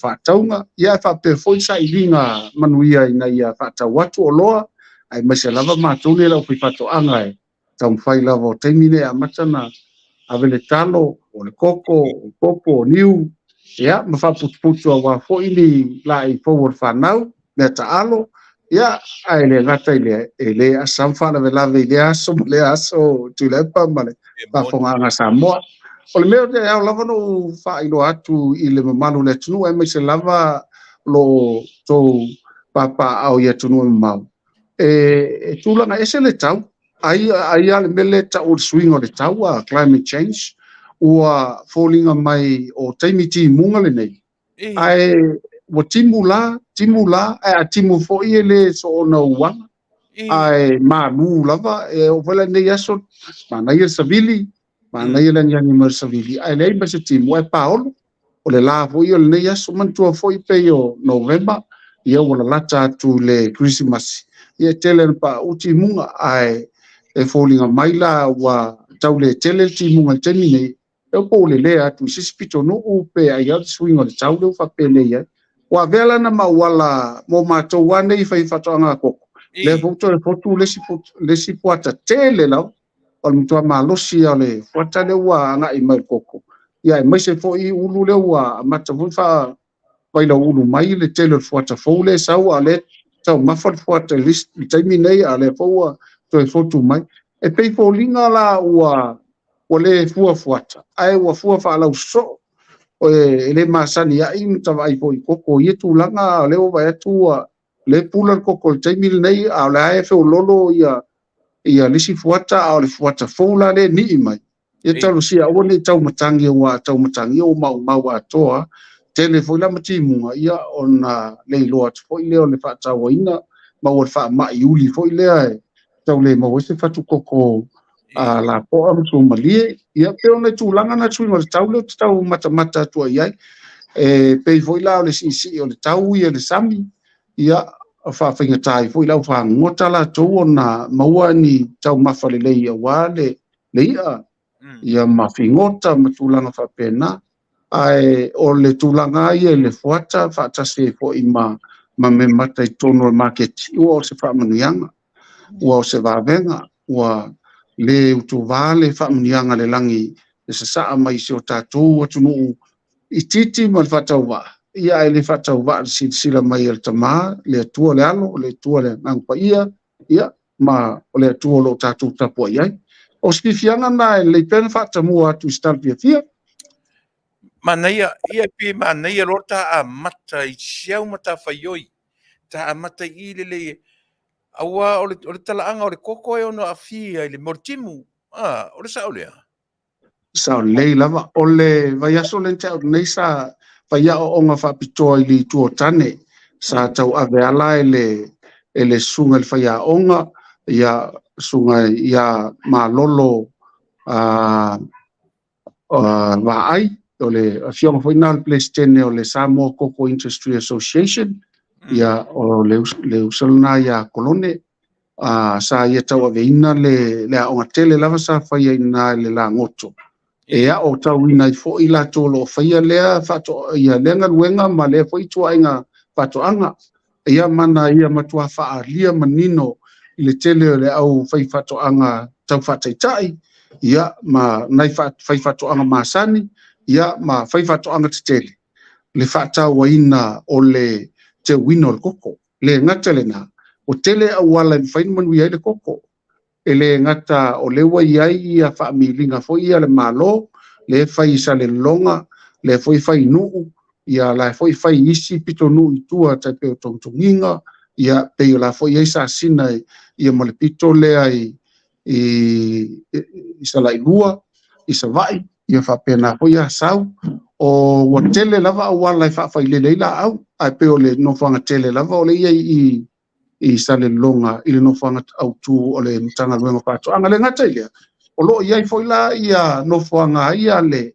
C: faatauga, ia faapea foi sailiga manuia ina ia faatau atu oloa, aemaise lava matou nei le aufaifaatoaga e taumafai lava o taimi nei e amata ona ave le talo, o le koko, o popo, o niu, ia, ma faaputuputu aua foi ni laei fou o le fanau, mea taalo, ia, ae le gata i lea, e le asa ma faalavelave i lea aso ma lea aso, Tuilaepa ma le faafofogaaga Samoa. O le mea e ao lava ona ou faailoa atu i le mamalu o le atunuu, aemaise lava lo tou papaaao i atunuu e mamao, e tulaga ese le tau. Ai ai lava le mea lea e tau o le suiga o le tau, a climate change, ua foliga mai o taimi timuga lenei, ae ua timu la, timu la, ae a timu foi e le soona uaga, ae malu lava. E oo foi la i lenei aso, manaia le savili, manaia le agiagi mai o le savili, ae leai ma se timu, ae paolo. O le la foi o lenei aso, manatua foi pei o Novema, ia ua lalata atu i le Kerisimasi, ia e tele ina pauu timuga, ae e foliga mai la ua tau le tele le timuga i le taimi nei, e po ua lelea atu i se isi pitonuu pe ai lava le suiga o le tau lea ua faapenei ai. Ua avea lana ma auala mo matou lava nei faifaatoaga koko, lea foi ua toe fotu le isi fuata tele lava, o le matua malosi lava o le fuata lea ua agai mai i le koko, ia aemaise foi ulu lea ua amata foi faavailaulu mai le tele o le fuata fou lea e sau, a o lea e taumafa le fuata i le taimi nei, a o lea foi ua toe fotu mai. E pei foliga la ua le fua fuata, ae ua fua faalausosoo. E le masani ai ma ta vaai foi i koko i ia tulaga, a o lea ua vaai atu ua le pula le koko i le taimi lenei, a o lea e feololo ia ia le isi fuata, a o le fuata fou la lea e nii mai, ia talosia aua ne i taumatagi, aua a taumatagi ua maumau atoa, tele foi la ma timuga, ia ona le iloa atu foi lea o le faatauaina ma ua le faamai uli foi lea e tau le maua ai se fatu koko a lapoa ma suamalie. Ia pei o nai tulaga na suiga o le tau lea ou te tau matamata atu ai ai. E pei foi la o le siisii o le tau ia le sami, ia faafaigata ai foi le au fagota latou ona maua ni taumafa lelei aua le i'a, ia ma figota ma tulaga faapena. Ae o le tulaga lava ia i le fuata faatasi ai foi ma mea mata i totonu o le maketi, ua o se faamanuiaga, ua o se vavega, ua le utuvā le faamanuiaga a le lagi e sasaa mai i si o tatou atunuu itiiti ma le faatauvaa, ia ae le faatauvaa le silasila mai a le Tama, le Atua le Alo, le Atua le Agaga Paia, ia, ma o le Atua o lo o tatou tapuai ai. O se fiafiaga lena e lelei pea ona faatamua atu i se tala fiafia.
B: Manaia, ia pei manaia loa ta amata i si au matafaioi, ta amata i i lelei, aua o le talaaga o le koko e ono aafia i le mea o le timu, a, o le sao lea?
C: Sao lelei lava. O le vaiaso lea na tea atu nei sa fai aoaoga faapitoa i le Itu o Tane, sa tauave ala e le e le susuga i le faiaoga, ia susuga ia Malolo Vaai, o le afioga foi lena o le Peresetene o le Samoa Cocoa Industry Association, ia o le uso lena ia Kolone, sa ia tauaveina le aoga tele lava sa faia i ina i le Lagoto, e aotauina ai foi latou o lo o faia lea ia lea galuega ma lea foi ituaiga faatoaga. Ia ma na ia matua faaalia manino i le tele o le au faifaatoaga tau faataitai, ia ma nai faifaatoaga masani, ia ma faifaatoaga tetele, le faatauaina o le teuina o le koko. Le gata i lena, ua tele auala e mafai ona manuia ai le koko. E le gata o lea ua i ai ia faamiliga foi ia a le Malo, lea e fai i Salelologa, lea foi e fai i Nuu, ia la foi e fai i isi pitonuu i tua tai pei o Togitogiga, ia pei o la foi e i ai Sasina ia ma le pito lea i Salailua, i Savaii, ia faapena foi Asau. O ua tele lava auala e faafailele ai laau, ae pei o le nofoaga tele lava o lea e i ai i i Salelologa i le nofoaga autu o le Matagaluega o Faatoaga. E le gata i lea, o lo o i ai foi la ia nofoaga ai a le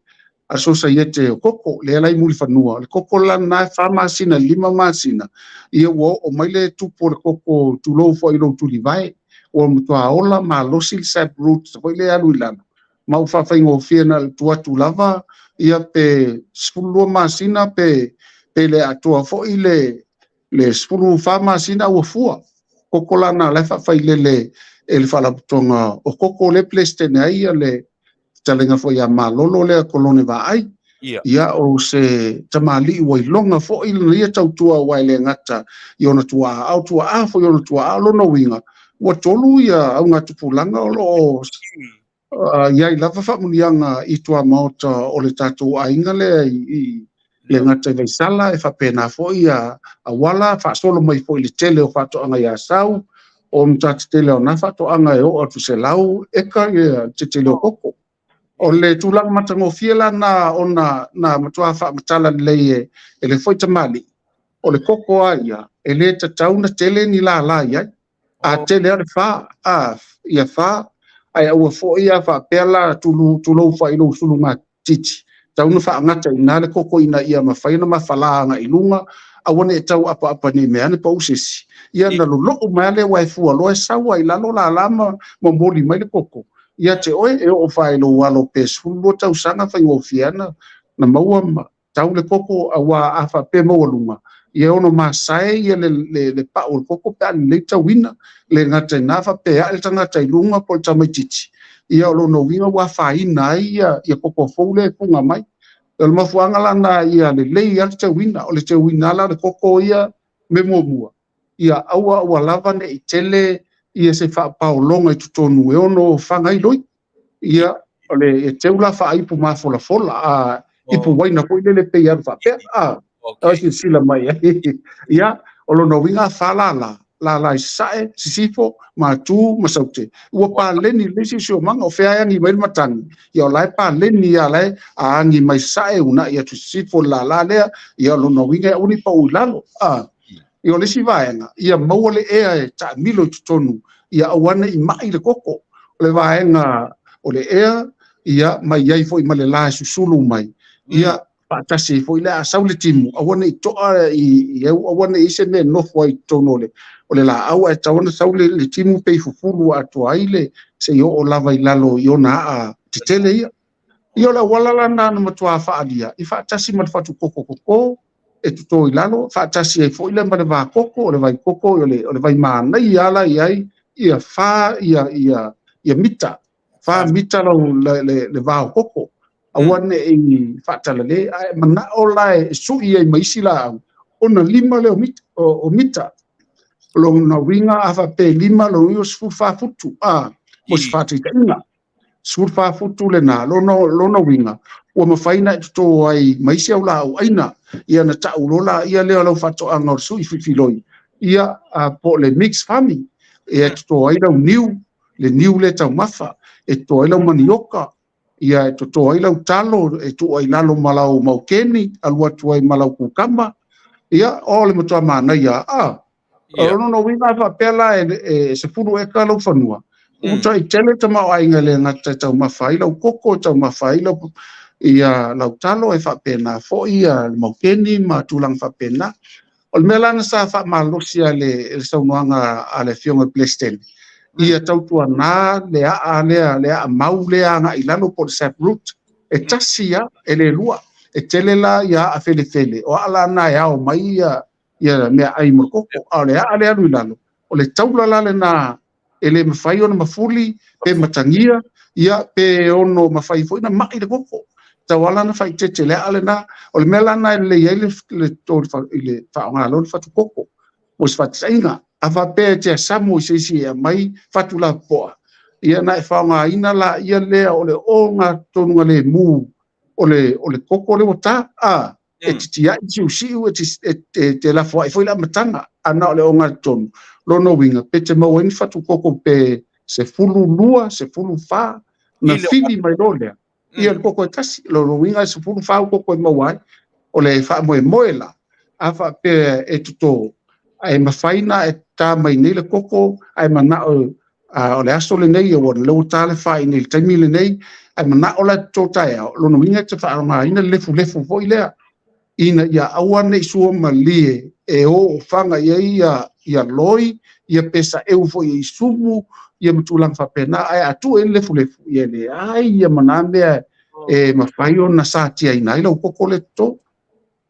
C: Sosaiete o Koko, lea la i Mulifanua. O le koko la lena e 4 masina i le 5 masina, ia ua oo mai le tupu o le koko, tulou foi i lou tulivae, ua matua ola malosi le sap root foi lea e alu i lalo, ma ua faafaigofie na o le tuu atu lava ia pe 12 masina pe le atoa foi le 14 masina ua fua. Koko la na la e faafailele e le Faalapotopotoga o Koko lea e Peresetene ai le fetalaiga foi ia Malolo lea Kolone Vaai. Ia o se tamalii ua iloga foi lana ia tautua aua e le gata i ona tuaa, a o tuaa foi ona tuaa. O lona uiga, ua 3 ia augatupulaga o lo o i ai lava faamanuiaga i tuamaota o le tatou aiga lea i le gata i Vaisala, e faapena foi ia auala faasolo mai foi i le tele o faatoaga i Asau. O matua tetele o na faatoaga e oo atu i 100 eka le tetele o koko. O le tulaga matagofie la na ona na matua faamatala lelei e le foi tamalii, o le koko lava ia, e le tatau ona tele ni lala i ai. A tele lava le fa, ia fa, ae aua foi a faapea la tulou foi i lou sulugatiti, tatau ona faagata i ina le koko ina ia mafai ona mafala agai i luga, aua ne i tau apaapa ne i meaane pau se isi, ia ona lolou mai lava lea aua e fua loa e sau lava i lalo lala ma momoli mai le koko ia te oe, e oo fai lou alo pe 12 tausaga faigofie lava ona maua ma tau le koko, aua a faapea e maualuga, ia e ono masae ia le pau o le koko pe a lelei tauina. Le gata i lena, faapea e ae le tagata i luga po o le tamaitiiti, ia o lona uiga ua afaina ai ia koko fou lea e fuga mai. O le mafuaaga la lena ia lelei lava le teuina. O le teuina lava la o le koko ia mea muamua, ia aua aua lava ne i tele ia se faapaologa i totonu e ono ofaga ai loi. Ia, o le e teu la faaipu mafolafola, a ipu uaina foi lele pei e alu faapea, a okay. Silasila mai ai. Ia, o lona uiga a fa lala, lala i sasae, sisifo, matu ma saute. Ua paleni lelei siosiomaga, o fea e agi mai le matagi, ia o la e paleni lava, la e a agi mai sasae, uunai atu i sisifo le lala lea, ia o lona uiga e aua ne i pau i lalo. A, ia o le isi vaega, ia maua le ea e taamilo i totonu, ia aua ne i mai le koko. O le vaega o le ea, ia ma i ai foi ma le la e susulu mai, ia faatasi ai foi le a sau le timu, aua ne i toa i aua ne i i ai se mea e nofo ai i totonu o le laau, ae tatau ona sau le timu pei fufulu atoa ai le seia oo lava i lalo i ona aa tetele ia. Ia o le auala la lena na matua faaalia i faatasi ma le fatu koko koko e toto i lalo, faatasi ai foi lea ma le va koko, o le vai koko o le vai manaia lava la i ai, ia fa ia mita, fa mita lau le vao koko, aua ne i faatalale, ae manao la e sui ai ma isi laau, ona 5 lea o mita. O lona uiga a faapea e 5, lona uiga o 14 futu, mo se faataitaiga. 14 futu lena, lona uiga, ua mafai ona e toto ai ma isi au laau aina, ia na tau loa laia lea o lau faatoaga o le sui filifiloi, ia po o le mix farming, ia e toto ai lau niu, le niu lea taumafa, e toto ai lau manioka, ia e toto ai lau talo, e tuu ai lalo ma lau maukeni, alu atu ai ma lau kukama, ia o le matua manaia, O lona uiga a faapea la e 10 eka lau fanua, ua tai tele tamaoaiga e le gata e taumafa ai lau koko, e taumafa ai lau ia lau talo, e faapena foi ia le maukeni ma tulaga faapena. O le mea la na sa faamalosi a le saunoaga a le Afioga i le Peresetene, ia tautuana le aa lea, le aa mau lea agai i lalo po o le sap root, e tasi lava, e le lua. E tele la ia aa felefele, o aa la na e ao mai ia ia meaai mo le koko, a o le aa lea alu i lalo, o le taula la lena e le mafai ona mafuli pe matagia, ia pe ono mafai foi ona mai le koko. Tau ala ona faaeteete le aa lena. O le mea la lena e lelei ai le faaaoga loa le fatu koko mo se faataitaiga. A faapea e te asamu i se isi e aumai fatu lapopoa, ia na e faaaogaina la ia lea o le ogatonuga lemu o le koko lea ua ta, a e titiai siusiu, e te lafoai foi le amataga, a na o le ogatotonu. Lona uiga, pe te maua ai ni fatu koko pe 12, 14, na fili mai loa lea, ia le koko e tasi. Lona uiga e 14 au koko e maua ai. O le faamoemoe la, a faapea e toto, ae mafai na e ta mai nei le koko, ae manao o le aso lenei, ua lea ua ta le fa i nei le taimi lenei, ae manao la e toto taeao, lona uiga e te faaaogaina le lefulefu foi lea, ina ia aua ne i sua malie e o faga i ai ia loi, ia pe saeu foi i sumu, ia ma tulaga faapena, ae a tuu i le lefulefu, ia leai ia ma na mea e mafai ona satiaina ai lau koko le toto.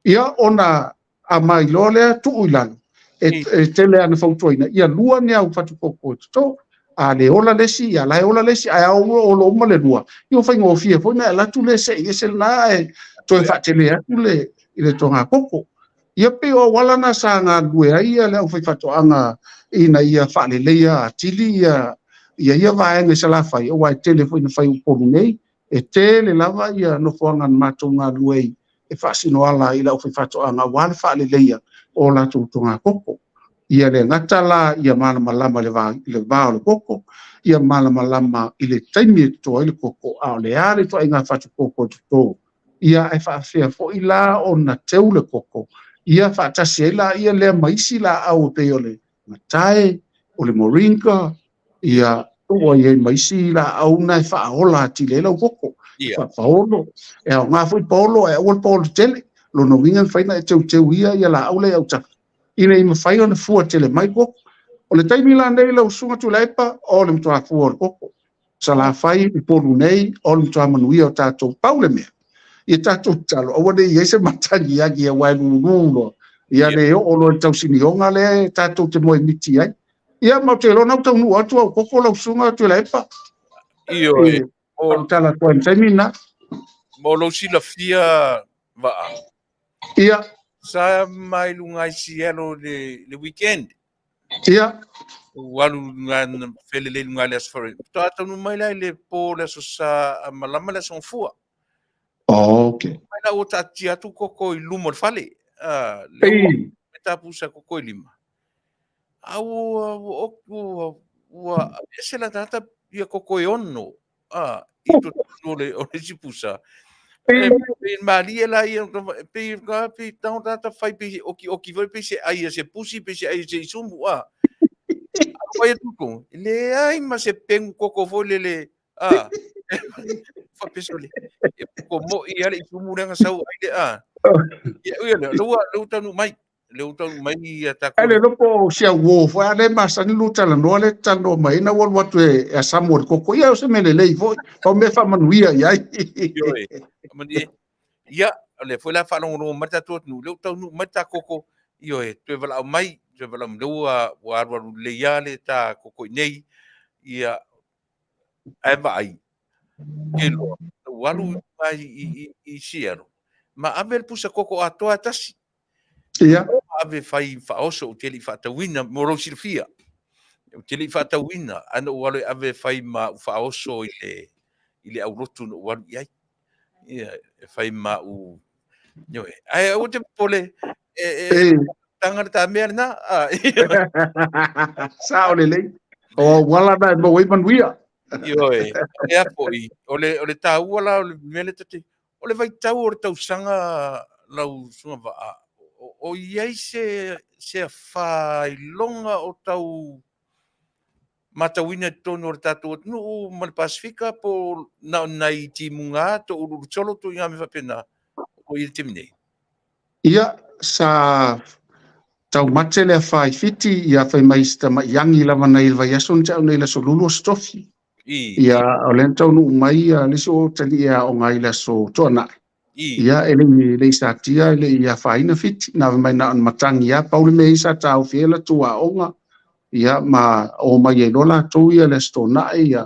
C: Ia ona a mai loa lea tuu i lalo, e tele ana fautuaina, ia lua ni au fatu koko e toto, a le ola le isi, ia la e ola le isi, ae a olo uma le lua, ia ua faigofie foi na e alu atu le sei ese lena, ae toe faatele atu le i le toga koko. Ia pei o auala na sa galulue ai ia le aufaifaatoaga ina ia faaleleia atili ia ia vaega i Salafai, aua e tele foi na fai Upolu nei, e tele lava ia nofoaga na matou galulue ai e faasino ala i le aufaifaatoaga aua le faaleleia o latou toga koko. Ia le gata la ia malamalama i le va, i le va o le koko, ia malamalama i le taimi e toto ai le koko, a o le a le ituaiga fatu koko e toto, ia ae faafefea foi la ona teu le koko, ia faatasi ai laia lea ma isi laau e pei o le gatae, o le moringa, ia ua i ai ma isi laau na e faaola atili ai lau koko, faapaolo, e aoga foi paolo ae aua le paolo tele. Lona uiga e mafai ona e teuteu ia ia laau la i autafa ina ia mafai ona fua tele mai koko. O le taimi la nei lau Susuga Tuilaepa, o le matua fua o le koko. Salafai, Upolu nei, o le matua manuia o tatou. Pau le mea, ia tatou tatalo, aua ne i i ai se matagiagi aua e lulu loa, ia le oo loa i le tausinioga lea tatou te moemiti ai. Ia, ma ou te iloa na ua taunuu atu au koko lau Susuga Tuilaepa.
B: Ioe.
C: O tala atu ai i le taimi lena.
B: Mo lou silafia, Vaa.
C: Ia.
B: Sa mai luga i Seattle le weekend.
C: Ia.
B: Ua alu luga na felelei luga i le Aso Faraile. Faatoa taunuu mai la i le po le Aso Sa a malama le Aso Gafua.
C: Oh, okay.
B: Mai la ua taatia atu koko i luma o le fale. Ah, le ua tapusa koko i lima. A ua ua ua ua ese la tagata ia koko e ono. Ah, i totonu o le o le isi pusa. E pei malie la ia pei ka pei tago tagata fai pei oki oki foi pei se ai a se pusi pei se ai a se isumu ah. Ai atu ko leai ma se pengu koko foi lele ah. Faapesole. E ko mo i ale isumu le sau ai le ah. Ia ui le lua lua taunuu mai. Lea ua taunuu mai ia tatou.
C: Ai le iloa po o si au uo foi a lea e masani lua talanoa lea e te talanoa mai ai na ua alu atu e asamu o le koko. Ia o se mea lelei foi, pau mea e faamanuia i ai.
B: Ioe. Manuia. Ia, o lea foi la faalogologo mai le tatou atunuu, lea ua taunuu mai le ta koko, ioe, toe valaau mai, toe valaau mai, lea ua, ua alualu lelei lava le ta koko i nei, ia, ae vaai, ke loa, ua alu i, i, i, i Seattle, ma ave le pusa koko atoa e tasi.
C: Ia.
B: Ave fai faaoso ou te le i faatauina, mo lou silafia. Ou te le i faatauina, ae na ou alu e ave fai ma au faaoso i le, i le aulotu na ou alu i ai. Ia, e fai ma au, ioe. Ae aua te popole, e, e, tanga le ta mea lena. Ah,
C: Sao lelei. O auala na e maua ai manuia.
B: Ioe, e a foi, o le, o le taua la o le mea lea ta te, O le vaitau o le tausaga lau Susuga Vaa, o i ai se, se afaailoga o tau matauina i totonu o le tatou atunuu ma le Pasefika po o na o nai timuga to uluulu solo to ituaiga mea faapena o i ai i le taimi nei?
C: Ia, sa taumate le afa i Fiti, ia fai mai se tamai agi lava nai le vaiaso na tea nei i le Aso Lulu o se tofi. Ia, o lea na taunuu mai ia le isi o talii e aoga ai i le Aso Toonai. Ia, e le i satia, e le i afaina Fiti, na ave mai na o ni matagi lava, pau le mea ia sa taofi ai latou aoga, ia, ma omai ai loa latou ia le Aso Toonai, ia,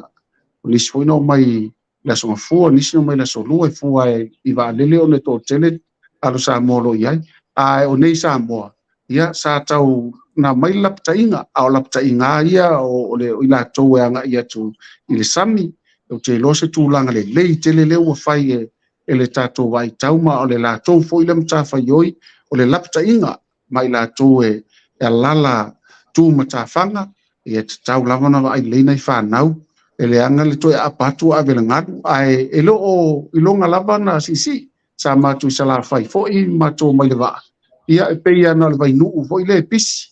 C: o nisi foi na omai i le Aso Gafua, nisi na omai i le Aso Lua, e fua i vaalele ona e toatele alo Samoa o lo o i ai. A o nei Samoa, ia, sa tau na mai le lapataiga, a o lapataiga lava ia o, le, o i latou e agai atu i le sami, ou te iloa se tulaga lelei tele lea ua fai e, e le tatou vaitau ma o le latou foi lea matafaioi, o le lapataiga ma i latou e, e alala tu matafaga, ia tatau lava ona vaai lelei nai fanau, e leaga le toe aapa atu ave le galu, ae e le o iloga lava ona siisii. Sa matou i Salafai foi, matou omai i le vaa, ia e pei lava na o le vainuu foi lea e pisi,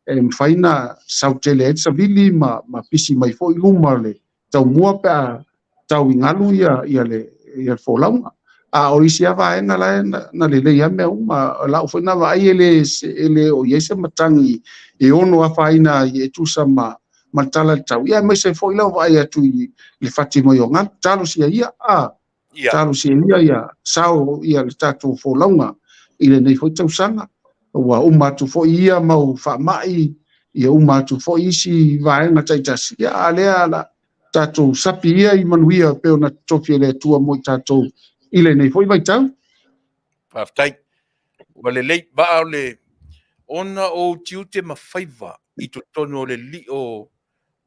C: e mafai ona sau tele ai le savili ma, ma pisi mai foi luma o le taumua pe a tau i galu ia, ia, le, ia le folauga. A o isi lava vaega la e na, na lelei lava mea uma. O lau foi na vaai e le, e le o i ai se matagi e ono afaina ai e tusa ma, ma le tala i le tau. Ia aemaise foi lau vaai atu i le fati mai o galu. Talosia ia, a,
B: Ia.
C: Talosia ia ia sao ia le tatou folauga i lenei foi tausaga. Ua uma atu foi ia mau faamai, ia uma atu foi isi vaega taitasi. Ia, a lea la tatou sapi ia i manuia pei ona totofi e le Atua mo i tatou i lenei foi vaitau.
B: Faafetai. Ua lelei. Vaa o le ona o ou tiute ma faiva i totonu o le lio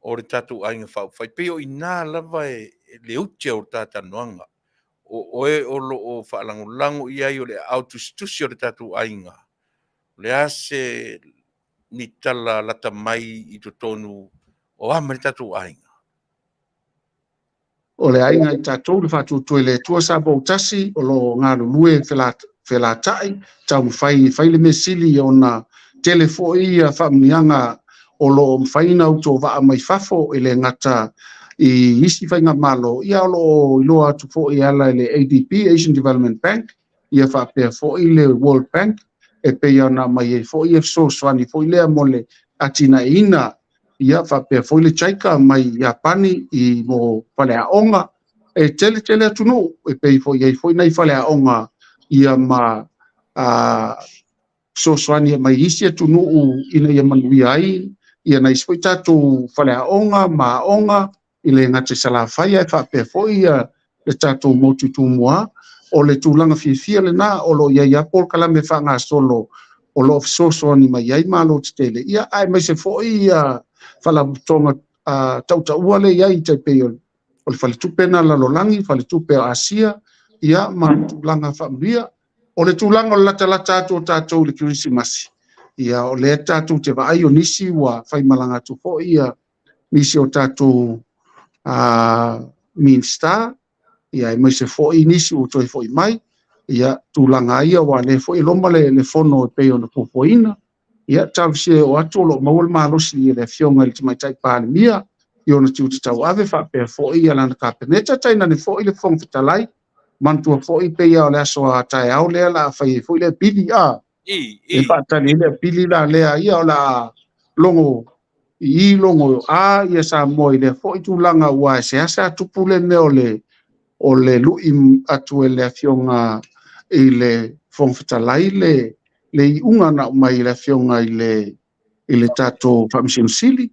B: o le tatou aiga faaupufai. Pei o i ina lava e le ute o le ta talanoaga. O oe o lo o faalagolago i ai o le aao tusitusi o le tatou aiga. O le a se ni tala lata mai i totonu o a ma le tatou aiga?
C: O le aiga i tatou le faatuatua i le Atua Samoa ua tasi o lo o galulue felata'i, taumafai e fai le mea sili ona tele foi ia faamanuiaga o lo o mafai ona autovaa mai fafo e le gata i isi faigamalo, ia o lo o iloa atu foi e ala i le ADB, Asian Development Bank, ia faapea foi le World Bank e pei ona aumai ai foi ia fesoasoani foi lea mo le atinaeina, ia faapea foi le JICA mai Iapani i mo faleaoga. E tele tele atunuu e pei foi i ai foi nai faleaoga ia ma fesoasoani mai isi atunuu ina ia manuia ai ia nai isi foi tatou faleaoga ma aoga i le gata i Salafai ae faapea foi ia le tatou motu i Tumua. O le tulaga fiafia lena o lo o i ai lava polokalame faagasolo o lo o fesoasoani mai ai Malo tetele, ia aemaise foi ia faalapotopotoga tautaua lea e i ai tai pei o le Faletupe na Lalolagi, Faletupe o Asia, ia ma tulaga faamanuia. O le tulaga o le latalata atu o tatou i le Kerisimasi, ia o lea tatou te vaai o nisi ua faimalaga atu foi ia nisi o tatou Minisita, ia aemaise foi nisi ua toe foi mai, ia tulaga ia aua o lea foi e loma le fono e pei ona fuafuaina. Ia talosia e oo atu o lo o maua le malosi e le Afioga i le Tamaitai Palemia i ona tiute tauave faapea foi ia lana Kapeneta, tainane foi le Fofoga Fetalai. Manatua foi pei lava o le aso a taeao lea o le a fai ai foi le apili, a e faatali ai le apili la lea, ia o le a logo i i logo a ia Samoa i lea foi tulaga aua e seasea tupu le mea o le o le lui atu e le Afioga i le Fofoga Fetalai le le iuga na aumai e le Afioga i le i le tatou Faamasino Sili,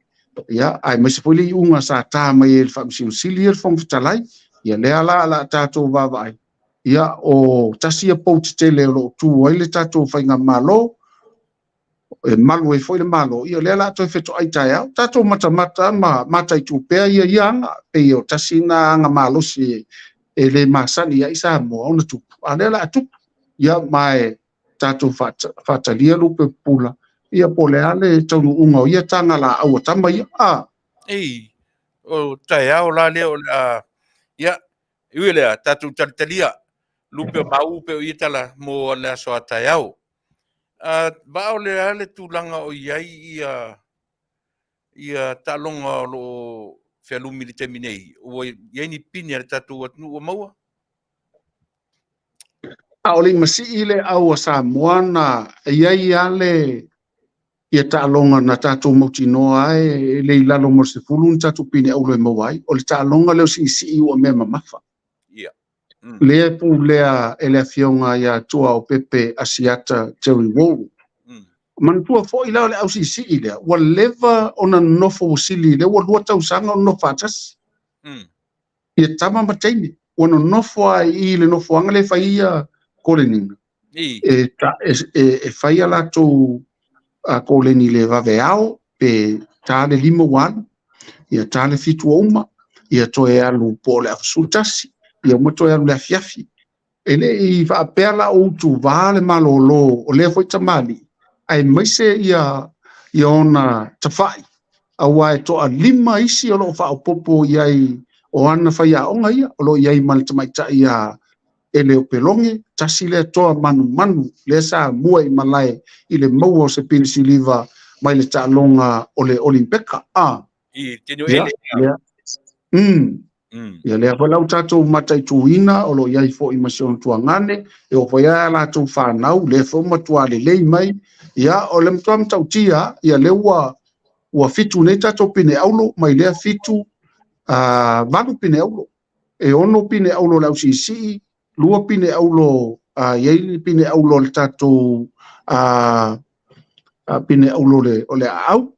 C: ia, aemaise foi le iuga sa ta mai e le Faamasino Sili ia le Fofoga Fetalai, ia lea la o le a tatou vaavaai, ia, o tasi ia pou tetele o lo o tu ai le tatou faigamalo, e malu ai foi le Malo, ia lea o le a toe fetoai taeao. Tatou matamata ma mataitu pea ia ia aga, pei o tasi lena aga malosi e le masani ai Samoa ona tupu, a o lea o le a tupu. Ia, ma e tatou faatalia lupe pupula, ia po o le a le taunuuga o ia taga laau a tama ia. A.
B: Ei, o taeao la lea o le a, ia, e ui i lea, tatou talitalia lupe o mauu pe o ia tala mo le aso a taeao. A, vaa o le a le tulaga o i ai ia ia taaloga o lo o fealumi i le taimi nei? Ua i ai ni pine a le tatou atunuu ua maua?
C: A o le i masii le au a Samoa na i ai lava le ia taaloga na tatou mautinoa ai e le i lalo ma le 10 ni tatou pine auro e maua ai. O le taaloga lea o siisii ua mea mamafa.
B: Ia.
C: Lea e pulea e le Afioga ia Tuaopepe Asiata Jerry Wall. Manatua foi la o le au siisii lea, ua leva ona nonofo ua sili, lea ua 2 tausaga o nonofo faatasi. Ia tama ma teine, ua nonofo lava i i le nofoaga lea e fai ai ia koleniga. E, e, e, e fai a latou koleni i le vaveao, pe ta le 5 ua alu, ia ta le 7 ua uma, ia toe alu po o le afa 11, ia uma toe alu i le afiafi. E le i faapea la o utuvā le malolo o lea foi tamalii, aemaise ia ia ona tafa'i, aua e toalima isi o lo o faaopoopo i ai o ana faiaoga ia, o lo o i ai ma le tamaitai ia Eleopeloge, tasi lea toa manumanu lea sa mua i malae i le maua o se pine siliva mai le taaloga o le Olimpeka. A.
B: I te nio ele.
C: Ia. Ia lea foi la ua tatou mataituina o lo o i ai foi ma si ona tuagane, e oo foi a latou fanau, lea foi ua matua lelei mai. Ia, o le matua matautia, ia lea ua ua 7 nei tatou pine auro, mai lea 7, 8 pine auro. E 6 pine auro o le ausiisii, 2 pine auro, i ai le pine auro o le tatou pine auro o le aau.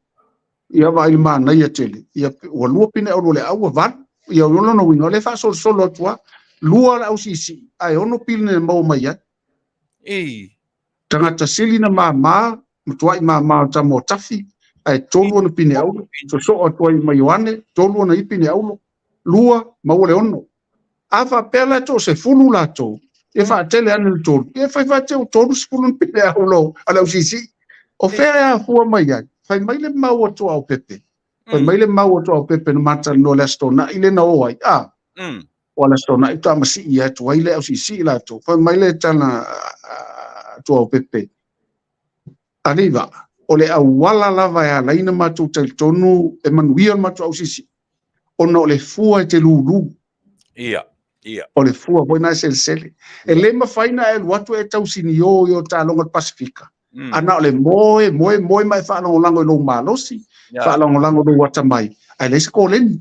C: Ia vaai le manaia tele, ia ua 2 pine auro o le aau ua 8. Ia o lona uiga, o lea e faasolosolo atu lava, 2 le ausiisii, ae 6 pine e maua mai ai.
B: Ei.
C: Tagata sili na mama, matuai mama o le tama o Tafi, ae 3 ona pine auro, sosoo atu ai ma Ioane, 3 ona i pine auro, 2 maua le 6. A faapea la e toasefulu latou, e faatele ane le 3, ia fai faateu 30 ni pine auro a le ausiisii. O fea e afua mai ai? Fai mai le mau a Tuaopepe. Fai mai le mau a Tuaopepe na ma talanoa i le Aso Toonai lea na o ai, a? O le Aso Toonai faatoa masii atu ai le ausiisii latou. Fai mai le tala a Tuaopepe, Alii Vaa, o le auala lava e ala ai ona matou talitonu e manuia le matou ausiisii, ona o le fua e te lulu.
B: Ia, ia.
C: O le fua foi na e selesele. E le mafai na e alu atu e tausinio i o taaloga o le Pasefika. A na o le moe, moe, moe ma e faalagolago i lou malosi, faalagolago i lou atamai, ae leai se koleni.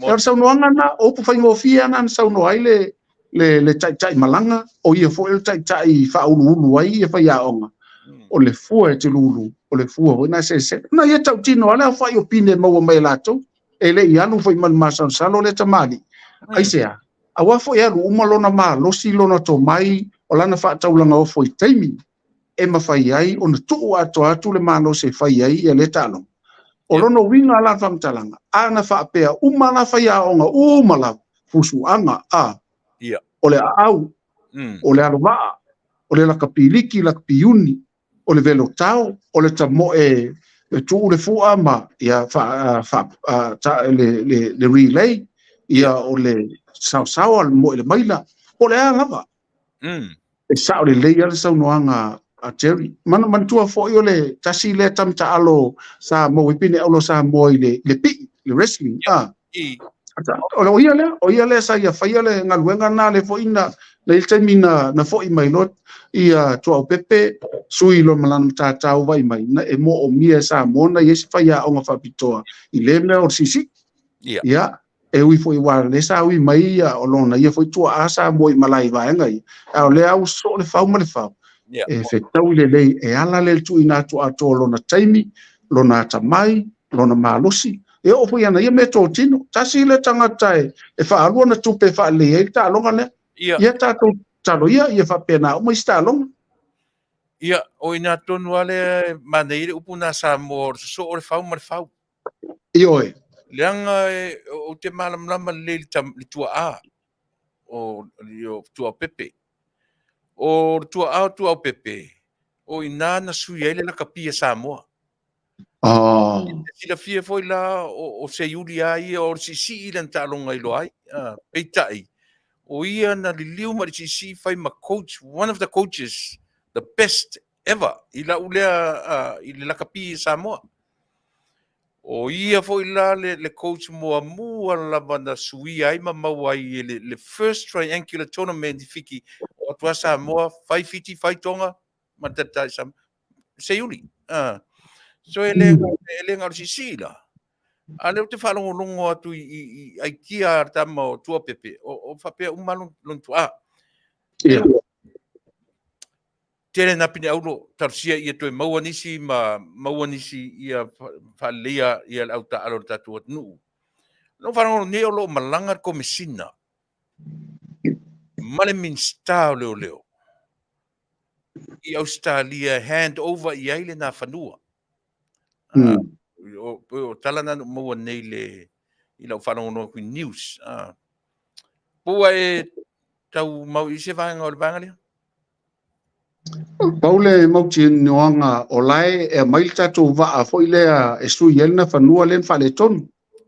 C: O le saunoaga na, o upu faigofie lava na na saunoa ai le, le, le taitai malaga, o ia foi o le taitai faauluulu ai ia faiaoga. O le fua e te lulu, o le fua foi na e selesele. Na ia tautino lava le aofai o pine e maua mai e latou, e le i alu foi ma le masalosalo lea tamalii. Aisea? Aua foi e alu uma lona malosi, lona tomai, o lana faataulaga ofo i taimi e mafai ai ona tuu atoa atu le malosi e fai ai ia lea taaloga. O lona uiga la faamatalaga, a na faapea uma la faiaoga uma lava, fusuaga, a, o le aau, o le alovaa, o le lakapi liki, lakapi uni, o le velotao, o le tamoe e tuu le fua ma ia fa, fa, ta, le, le, le relay, ia o le saosaoa, le moe le maila, po o le a lava. E sao lelei lava le saunoaga a Jerry. Manatua foi o le tasi lea tama taalo sa maua ai pine auro Samoa i le, le pii, le wrestling. Ah. O ia lea, o ia lea sa ia faia le galuega na le foi na na i le taimi na, na foi mai loa ia Tuaopepe sui loa ma lana matata vai mai na e moomia e Samoa na i ai se faiaoga faapitoa i lea mea o le siisii. Ia, e ui foi aua o lea sa ui mai ia o lona ia foi tuaa sa moe i malae i vaega ia, a o lea ua sosoo le fau ma le fau. E fetaui lelei e ala lea i le tuuina atu atoa o lona taimi, lona atamai, lona malosi, e oo foi i ana ia meatotino. Tasi lea tagata e, e faaalu ana tupe e faalelei ai le taaloga lea. Ia tatou tatalo ia, ia faapena uma isi taaloga.
B: Ia, o i ina tonu lava lea e manaia ai le upu lena Samoa o le sosoo o le fau ma le fau.
C: Ioe.
B: Leaga e, ou te malamalama lelei i le tuaa o, o Tuaopepe. O le tuaa o Tuaopepe, o i ina na sui ai le lakapi a Samoa.
C: Oh.
B: E silafia foi la o, o Seiuli a ia o le siisii lana taaloga i loa ai. Peitai, o ia na liliu ma le siisii fai ma coach, one of the coaches, the best ever i lau lea i le lakapi i Samoa. O ia foi la le, le coach muamua lava na suia ai ma maua ai e le, le first triangular tournament i Fiti, o atu a Samoa, fai Fiti, fai Tonga, ma le taitai Samoa. Seiuli. So e le, e le na o le siisii la. A lea ou te faalogologo atu i, i, i aitia a le tama o Tuapepe, o, o faapea uma lon, lon tuaa.
C: Yeah.
B: Tele nā pine auro, talosia ia toe maua nisi ma maua nisi ia faaleleia ia le au taaalo o le tatou atunuu. Na ou faalogologo nei o lo o malaga le Komesina ma le Minisita o Leoleo i Ausetalia e hand over i ai lena fanua. O, o tala na na ou maua nei le, i lau faalogologo atu i news. Po ua e tau mau i se vaega o le vaega lea?
C: Pau le mautinoaga o la e aumai le tatou vaa foi lea e sui ai lena fanua lea na faaletonu.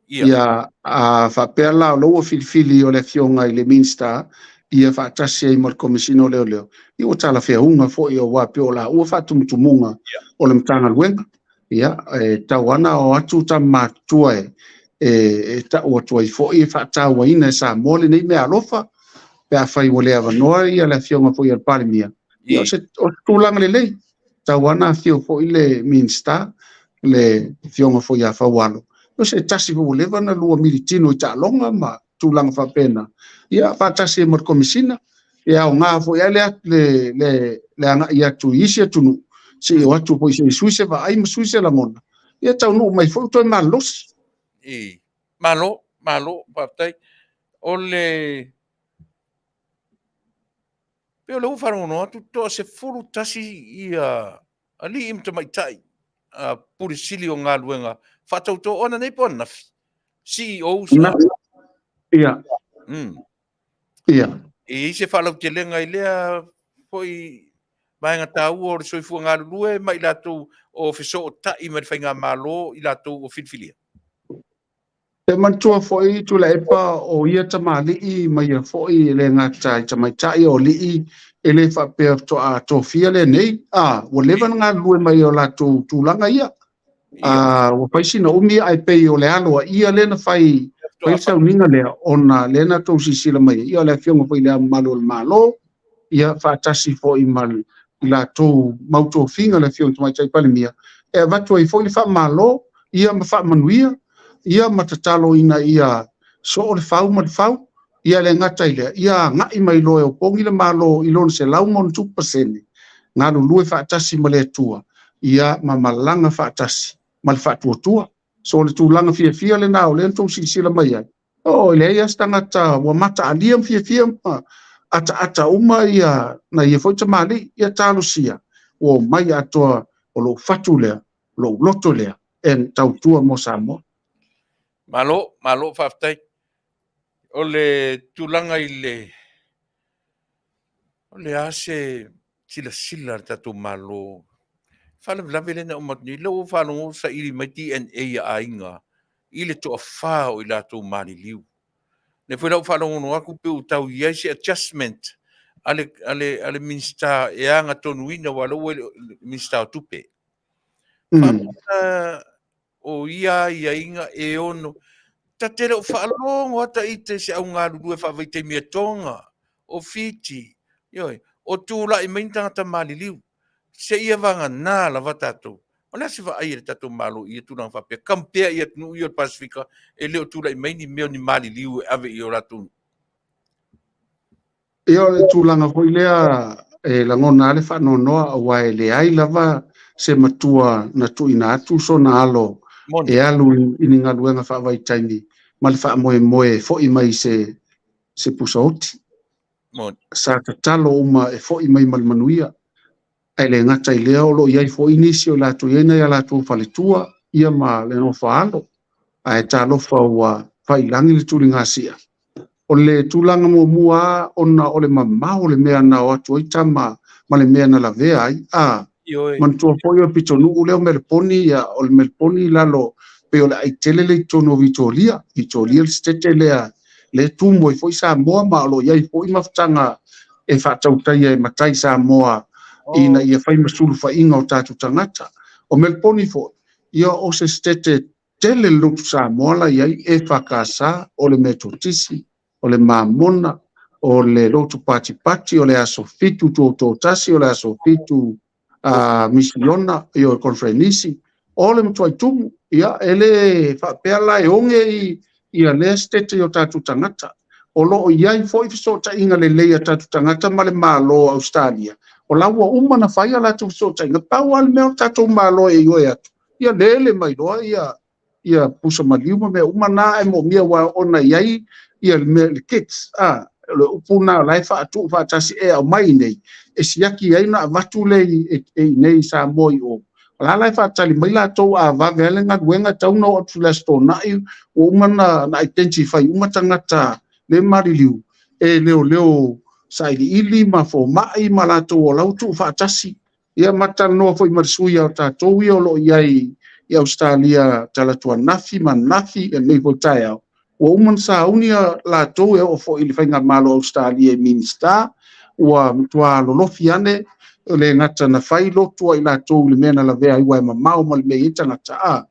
C: Ia, a faapea la o la ua filifili o le afioga i le Minisita ia faatasi ai ma le Komesina o Leoleo, ia ua talafeauga foi aua pei o laua faatumutumuga o le Matagaluega. Ia, e tatau lava ona o atu tama matutua e, e, e tau atu ai foi e faatauaina e Samoa lenei meaalofa, pe afai ua le avanoa ia le afioga foi a le Palemia. Ia, o se, o se tulaga lelei. Tatau lava ona afio foi le Minisita, le afioga foi ia Faualo. O se tasi foi ua leva ona lua militino i taaloga ma tulaga faapena. Ia, faatasi ai ma le Komesina, e aoga foi lava le, le, le, le agai atu i isi atunuu, se i o atu foi se i sui se vaai ma sui se lagona, ia taunuu mai foi ua toe malolosi.
B: I, malo, malo, faafetai. O le, pei o lea ua faalogologo atu, toa 11 ia alii ma tamaitai Pule Sili o Galuega faatautoo ananei po o ananafi, CEOs.
C: Ia. Ia.
B: E i ai se faalautelega i lea foi? vaega taua o le soifua galulue ma i latou o fesootai ma le faigamalo i latou ua filifilia.
C: E manatua foi Tuilaepa o ia tamalii ma ia foi e le gata i tamaitai o alii e le faapea faatoa tofia lenei, a ua leva ona galulue mai o latou tulaga ia. A ua fai sina umi ae pei o le aloaia lea na fai fai le sauniga lea ona lea na tou silasila mai ai, ia o le Afioga foi i Le Ao Mamalu o le Malo, ia faatasi foi ma i latou mau tofiga le Afioga i le Tamaitai Palemia, e avatu ai foi le faamalo ia ma faamanuia ia ma tatalo ina ia soo le fau ma le fau, ia le gata i lea, ia agai mai loa e opogi le Malo i lona 100+% galulue faatasi ma le Atua, ia ma malaga faatasi ma le faatuatua. So o le tulaga fiafia lena o lea na tou silasila mai ai. O e leai lava se tagata ua mataalia ma fiafia ma ataata uma ia nai ia foi tamalii, ia talosia ua omai atoa o lou fatu lea, o lou loto lea e tautua mo Samoa.
B: Malo, malo faafetai. O le tulaga i le o le a se silasila a le tatou Malo faalavelave lea na uma atu nei, lea ua ou faalogo ua saili mai DNA a aiga i le toafa o i latou maliliu. Lea foi la ua faalogologo atu pei ua tau i ai se adjustment a le Minisita e agatonuina, aua o lea ua i le Minisita o Tupe. Faapea o ia aiaiga e ono ta te le o faalogo ata ita i se au galulue faavaitaimi e Toga, o Fiti, ioe, o tulai mai ni tagata maliliu, seia vagana lava tatou. O le a se vaai a le tatou Malo i ia tulaga faapea? Compare i atunuu ia o le Pasefika e le o tulai mai ni mea o ni maliliu e ave i o latou nuu.
C: Ia o le tulaga foi lea e lagona lava le faanoanoa aua e leai lava se matua na tuuina atu sona alo e alu i ni galuega faavaitaimi ma le faamoemoe e foi mai i se pusaoti. Sa tatalo uma e foi mai ma le manuia. Ae le gata i lea, o lo o i ai foi nisi o latou i ai nai a latou faletua ia ma le nofoaalo, ae talofa ua faiilagi le tuligasia. O le tulaga muamua lava ona o le mamao o le mea na o atu ai tama ma le mea na lavea ai, a manatua foi o le pitonuu lea o Meleponi, ia, o le Meleponi i lalo pei o le aitele lea i totonu o Vitoria, Vitoria le setete lea lea e tumu ai foi Samoa ma o lo o i ai foi mafutaga e faatautaia e matai Samoa ina ia fai ma sulufaiga o tatou tagata. O Meleponi foi, ia o se setete tele le lotu Samoa la i ai, EFKS, o le Metotisi, o le Mamona, o le lotu Patipati, o le Aso Fitu Tuatoatasi, o le Aso Fitu Misiona, ia o le Conferenisi, o le matuai tumu, ia e le faapea la e oge i ia lea setete i o tatou tagata. O lo o i ai foi fesootaiga lelei a tatou tagata ma le Malo o Ausetalia, o la ua uma ona fai a latou fesootaiga, pau lava le mea o le tatou Malo e ioe atu, ia lele mai loa ia ia pusa maliu ma mea uma na e moomia aua ona i ai ia le mea le kits, a o le upu na o la e faatuu faatasi e aumai nei e siaki ai ona avatu le i inei i Samoa i o. O la la e faatali mai latou a vave ai le galuega e tatau ona oo atu i le Aso Toonai ua uma ona identify uma tagata le maliliu e leoleo sailiili ma fomai ma latou o la ua tuu faatasi. Ia ma talanoa foi ma le sui o tatou ia o lo o i ai i Ausetalia talaatu ananafi ma ananafi i lenei foi taeao, ua uma ona sauni latou e oo foi i le faigamalo o Ausetalia i Minisita, ua matua lolofi ane le gata na fai lotu ai latou i le mea na lavea ai aua e mamao ma le mea e i ai tagata, a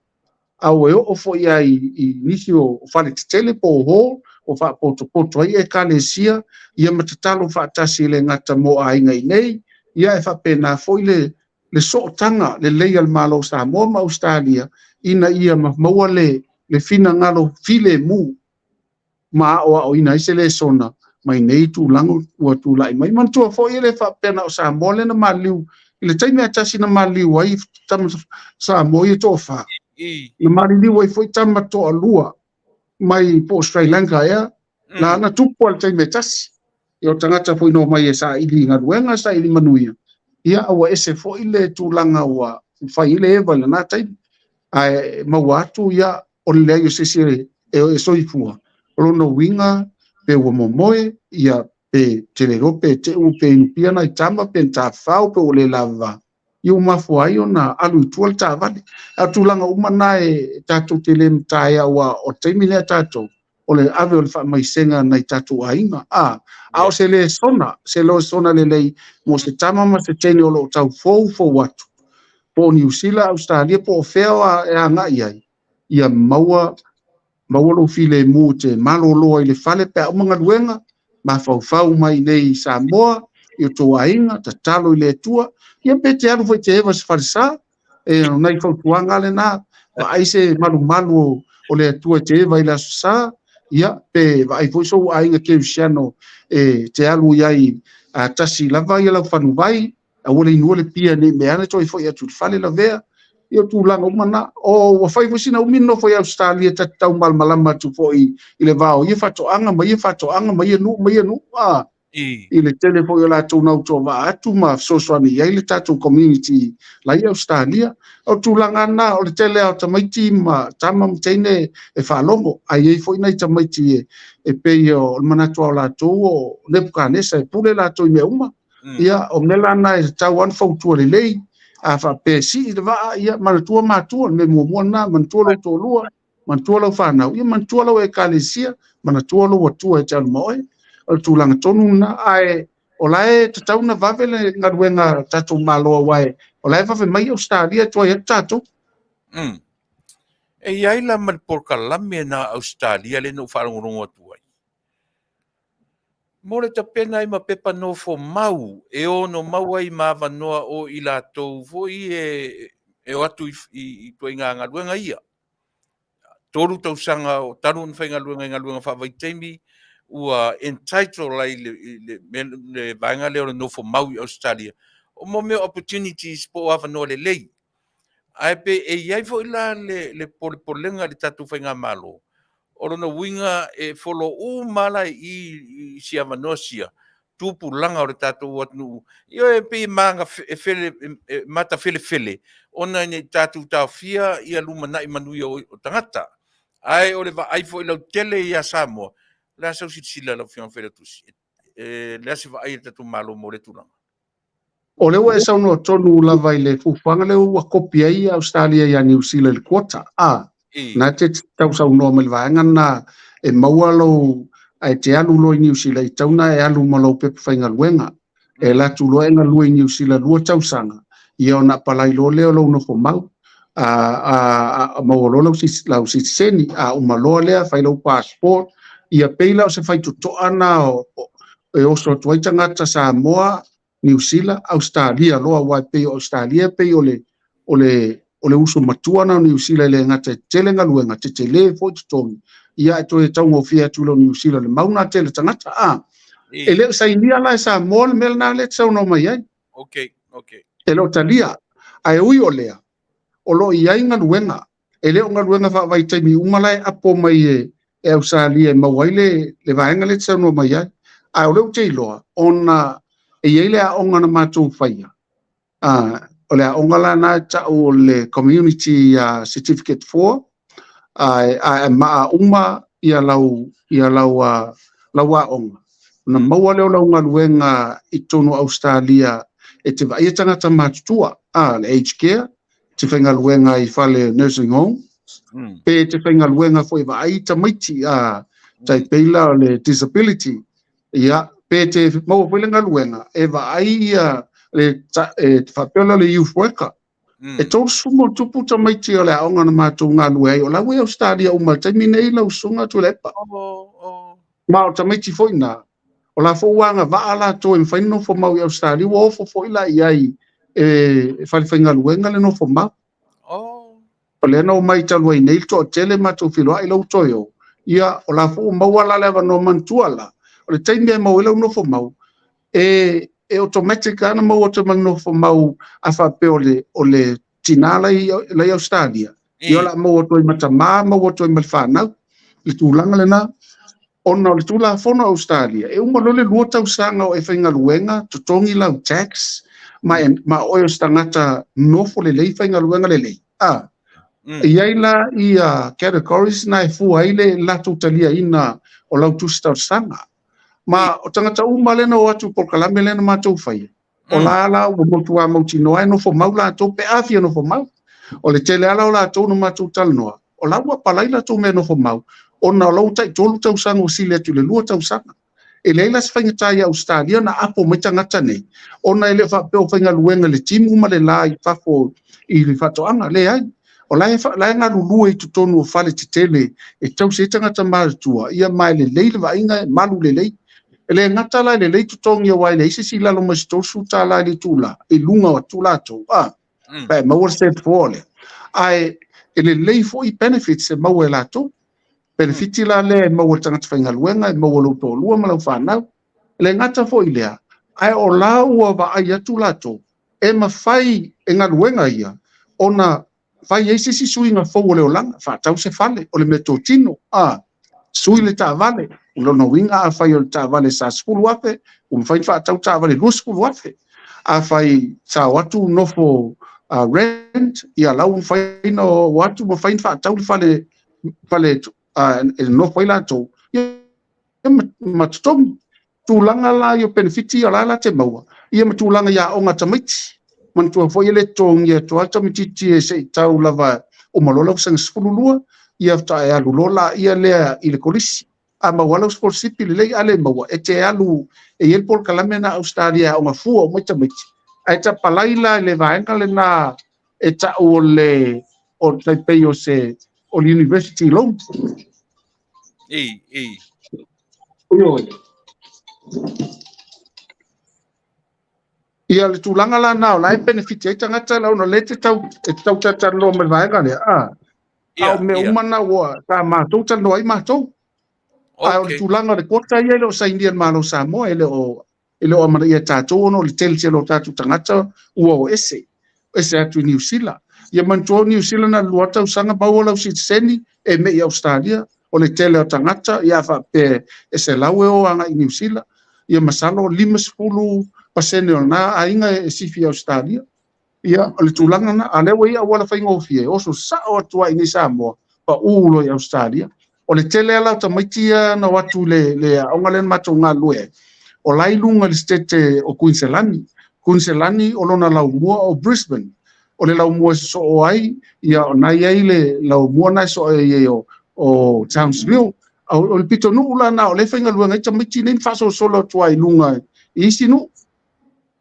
C: a ua oo foi lava i nisi o fale tetele po o hall o faapotopoto ai ekalesia ia ma tatalo faatasi e le gata mo aiga i nei, ia e faapena foi le sootaga lelei a le Malo o Samoa ma Ausetalia ina ia maua le finagalo filemu ma aoaoina ai se lesona mai nei tulaga ua tulai mai. Manatua foi e le faapea na o Samoa lea na maliliu i le taimi lava e tasi na maliliu ai tama Samoa ia toafa, na maliliu ai foi tama toalua mai po o Sri Lanka ea, na na tupu lava i le taimi e tasi. Ia o tagata foi na omai e saili galuega, saili manuia, ia a ua ese foi le tulaga ua fai ai le eva i lena taimi. Ae maua atu ia o le leai o se isi e soifua, o lona uiga pe ua momoe ia Pe te le iloa pe teʻu pe inupia nai tama pe na tafafao pe ua le lava ia ua mafua ai ona alu i tua le taavale. A o tulaga uma na e tatou te le mataia aua o le taimi lea tatou o le ave o le faamaisega nai tatou aiga. A, a o se lesona, se lesona lelei mo se tama ma se teine o lo o tau foufou atu, po o Niu Sila, Ausetalia, po o fea e agai ai, ia maua maua lou filemu e te malolo ai i le fale pe a uma galuega, mafaufau mai i inei i Samoa, i o tou aiga, tatalo i le Atua, ia pe te alu foi e te eva i se falesa, e o nai fautuaga lena, vaai se malumalu o le Atua e te eva i le Aso Sa, ia pe vaai foi sou aiga kerisiano e te alu i ai a tasi lava ia lau fanuvai, aua le inua le pia nei mea ane toe foi atu i le fale lavea, ia o tulaga uma na. O ua fai foi sina umi nofo i Ausetalia ta te tau malamalama atu foi i le va o ia faatoaga ma ia faatoaga ma ia nuu ma ia nuu, a i le tele foi o latou nautoavaa atu ma fesoasoani i ai le tatou community la i Ausetalia. O tulaga na, o le tele lava o tamaiti ma tama ma teine e faalogo, ae i ai foi nai tamaiti e pei o le manatu lava o latou o Nepukanesa e pule latou i mea uma. Ia, o mea la na e tatau lava ona fautua lelei, a faapea e sii le vaa, ia manatua matua, le mea muamua lena, manatua lou toalua, manatua lau fanau, ia manatua lau ekalesia, manatua lou Atua e te alu ma oe. O le tulaga tonu lena, ae o la e tatau ona vave le galuega a tatou Malo aua o la e vave mai Ausetalia e tuai atu tatou.
B: E i ai la ma le polokalame na a Ausetalia lea na ou faalogologo atu ai. Mo le tapena ai ma pepa nofo mau e ono maua ai ma avanoa o i latou foi e o atu i ituaiga galuega ia. 3 tausaga o talu ona faigaluega i galuega faavaitaimi, ua entitle ai i le vaega lea o le nofo mau i Ausetalia. O mo mea o opportunities po o avanoa lelei. Ae pe e i ai foi la le polepolega i le tatou faigamalo, o lona uiga e follow uma la i i i si avanoa sia tupulaga o le tatou atunuu. Ioe, e pei e matafelefele ona ina ne i tatou taofia ia lumanai manuia o tagata. Ae o le vaai foi lautele ia Samoa, o le a sau silasila lau Afioga i le Failautusi, o le a se vaai a le tatou Malo mo lea tulaga?
C: O lea ua e saunoa tonu lava i le fuafuaga lea ua kopi ai Ausetalia ia Niu Sila i le quota. A, na te tau saunoa mai le vaega lena e maua lou, ae te alu loa i Niu Sila, e tatau ona e alu ma lou pepa faigaluega. E alu atu loa e galue i Niu Sila 2 tausaga, ia ona apalai loa lea o lou nofo mau. A maua loa lau sitiseni, a uma loa lea, fai lau passport, ia pei la o se faitotoa na e oso atu ai tagata Samoa, Niu Sila, Ausetalia loa, aua e pei o Ausetalia e pei o le, o le, o le uso matua na o Niu Sila e le gata e tele galuega, tetele foi totogi, ia e toe taugofie atu i lo Niu Sila le mau na tele tagata. A, e le o sainia la e Samoa le mea lena lea e te saunoa mai ai.
B: Okay, okay.
C: E le o talia. Ae ui o lea, o lo o i ai galuega. E le o galuega faavaitaimi uma la e apo mai e Ausetalia e maua ai le vaega lea e te saunoa mai ai. Ae o lea ou te iloa, ona e i ai le aoga na matou faia, o le aoga la na e tau o le Community Certificate 4, ae maa uma ia lau, ia lau, lau aoga, ona maua lea o lau galuega i totonu o Ausetalia e te vaaia tagata matutua, le aged care, te faigaluega i fale nursing home, pe te faigaluega foi e vaai tamaiti, tai pei la o le disability, ia, pe te maua foi le galuega e vaai ia le, e faapea la le youth worker. E 30+ tamaiti o le aoga na matou galue ai, o la ua i Ausetalia uma i le taimi nei lau susuga Tuilaepa. Ma o tamaiti foi na, o la foi ua agavaa latou e mafai ona nofo mau i Ausetalia, ua ofo foi la i ai e falefaigaluega le nofo mau. O lea na omai talu ai nei le toatele matou feiloai lau toe o, ia o la foi ua maua la le avanoa manatua la, o le taimi e maua ai lau nofo mau, e automatic lava na maua atu ma le nofo mau a faapea o le, o le tina la i Ausetalia, ia o le a maua atu ai ma tama, maua atu ai ma le fanau, le tulaga lena. Ona o le Tulafono a Ausetalia, e uma loa le 2 tausaga o e faigaluega, totogi lau tax, ma, ma oe o se tagata nofo lelei, faigaluega lelei. A, e i ai la ia categories na e fua ai le latou taliaina o lau tusi talosaga. Ma o tagata uma lea na o atu i polokalame lea na matou faia, o la la ua matua mautinoa e nofo mau latou pe a fia nofo mau. O le tele lava la o latou na matou talanoa, o la ua apalai latou mea nofo mau, ona o la ua tai 3 tausaga ua sili atu i le 2 tausaga. E leai la se faigata i Ausetalia ona apo mai tagata nei, ona e le o faapea o faigaluega i le timu ma le la i fafo i le faatoaga, leai. O la e, la e galulue i totonu o fale tetele e tausi ai tagata matutua, ia ma e lelei le vaaiga, e malu lelei. E le gata la e lelei totogi aua e leai se isi i lalo mai se $30 i le itula, i luga atu latou, a, pe a e maua le step 4 lea. Ae e lelei foi benefits e maua e latou. Penefiti la lea e maua e le tagata faigaluega, e maua e lou toalua ma lau fanau. E le gata foi i lea, ae o la ua vaai atu latou, e mafai e galuega ia ona fai ai se isi suiga fou o le olaga, faatau se fale, o le meatotino, a, sui le taavale. O lona uiga afai o le taavale sa $10,000, ua mafai ona faatau taavale $20,000. Afai sa o atu nofo rent, ia la ua mafai ona o atu mafai ona faatau le fale fale e nofo ai latou, ia ma totogi. Tulaga la ia o penefiti ia o la la te maua, ia ma tulaga i aoga a tamaiti. Manatua foi e le totogia atu lava le tamaitiiti e se i tau lava uma loa lau vasega 12, ia faatoa e alu loa laia lea i le kolisi. A maua lau sikolasipi lelei, a le maua, e te alu e i ai le polokalame lena a Ausetalia e aoga fua uma ai tamaiti. Ae tapalai la i le vaega lena e tau o le o le tai pei o se o le university loan.
B: Ei, ei.
C: Ioe. Ia le tulaga la na o la e benefit ai tagata la ona le te tau e te tau talanoa mai le vaega lea. A, a o mea uma na ua sa matou talanoa ai matou. A o le tulaga o le quota ia e le o sainia e le Malo o Samoa e le o e le o amanaia e tatou ona o le tele tele o tatou tagata ua o ese, ese atu i Niu Sila. Ia manatua o Niu Sila na o le 2 tausaga maua lau sitiseni e mei i Ausetalia. O le tele o tagata ia a faapea e 100 e o agai i Niu Sila, ia masalo 50% o lena aiga e sifi i Ausetalia. Ia, o le tulaga lena, a o lea ua i ai auala faigofie, e oso sao atu lava i inei i Samoa, pau loa i Ausetalia. O le tele lava la o tamaiti ia na o atu i le, le aoga lea na matou galulue ai, o la e i luga i le setete o Kuiniselani. Kuiniselani o lona laumua o Brisbane. O le laumua e sosoo ai, ia o na i ai le laumua na e sosoo ai ai o, o Townsville. O, o le pitonuu la na o lea e faigaluega ai tamaiti nei ma faasolosolo atu ai i luga i isi nuu.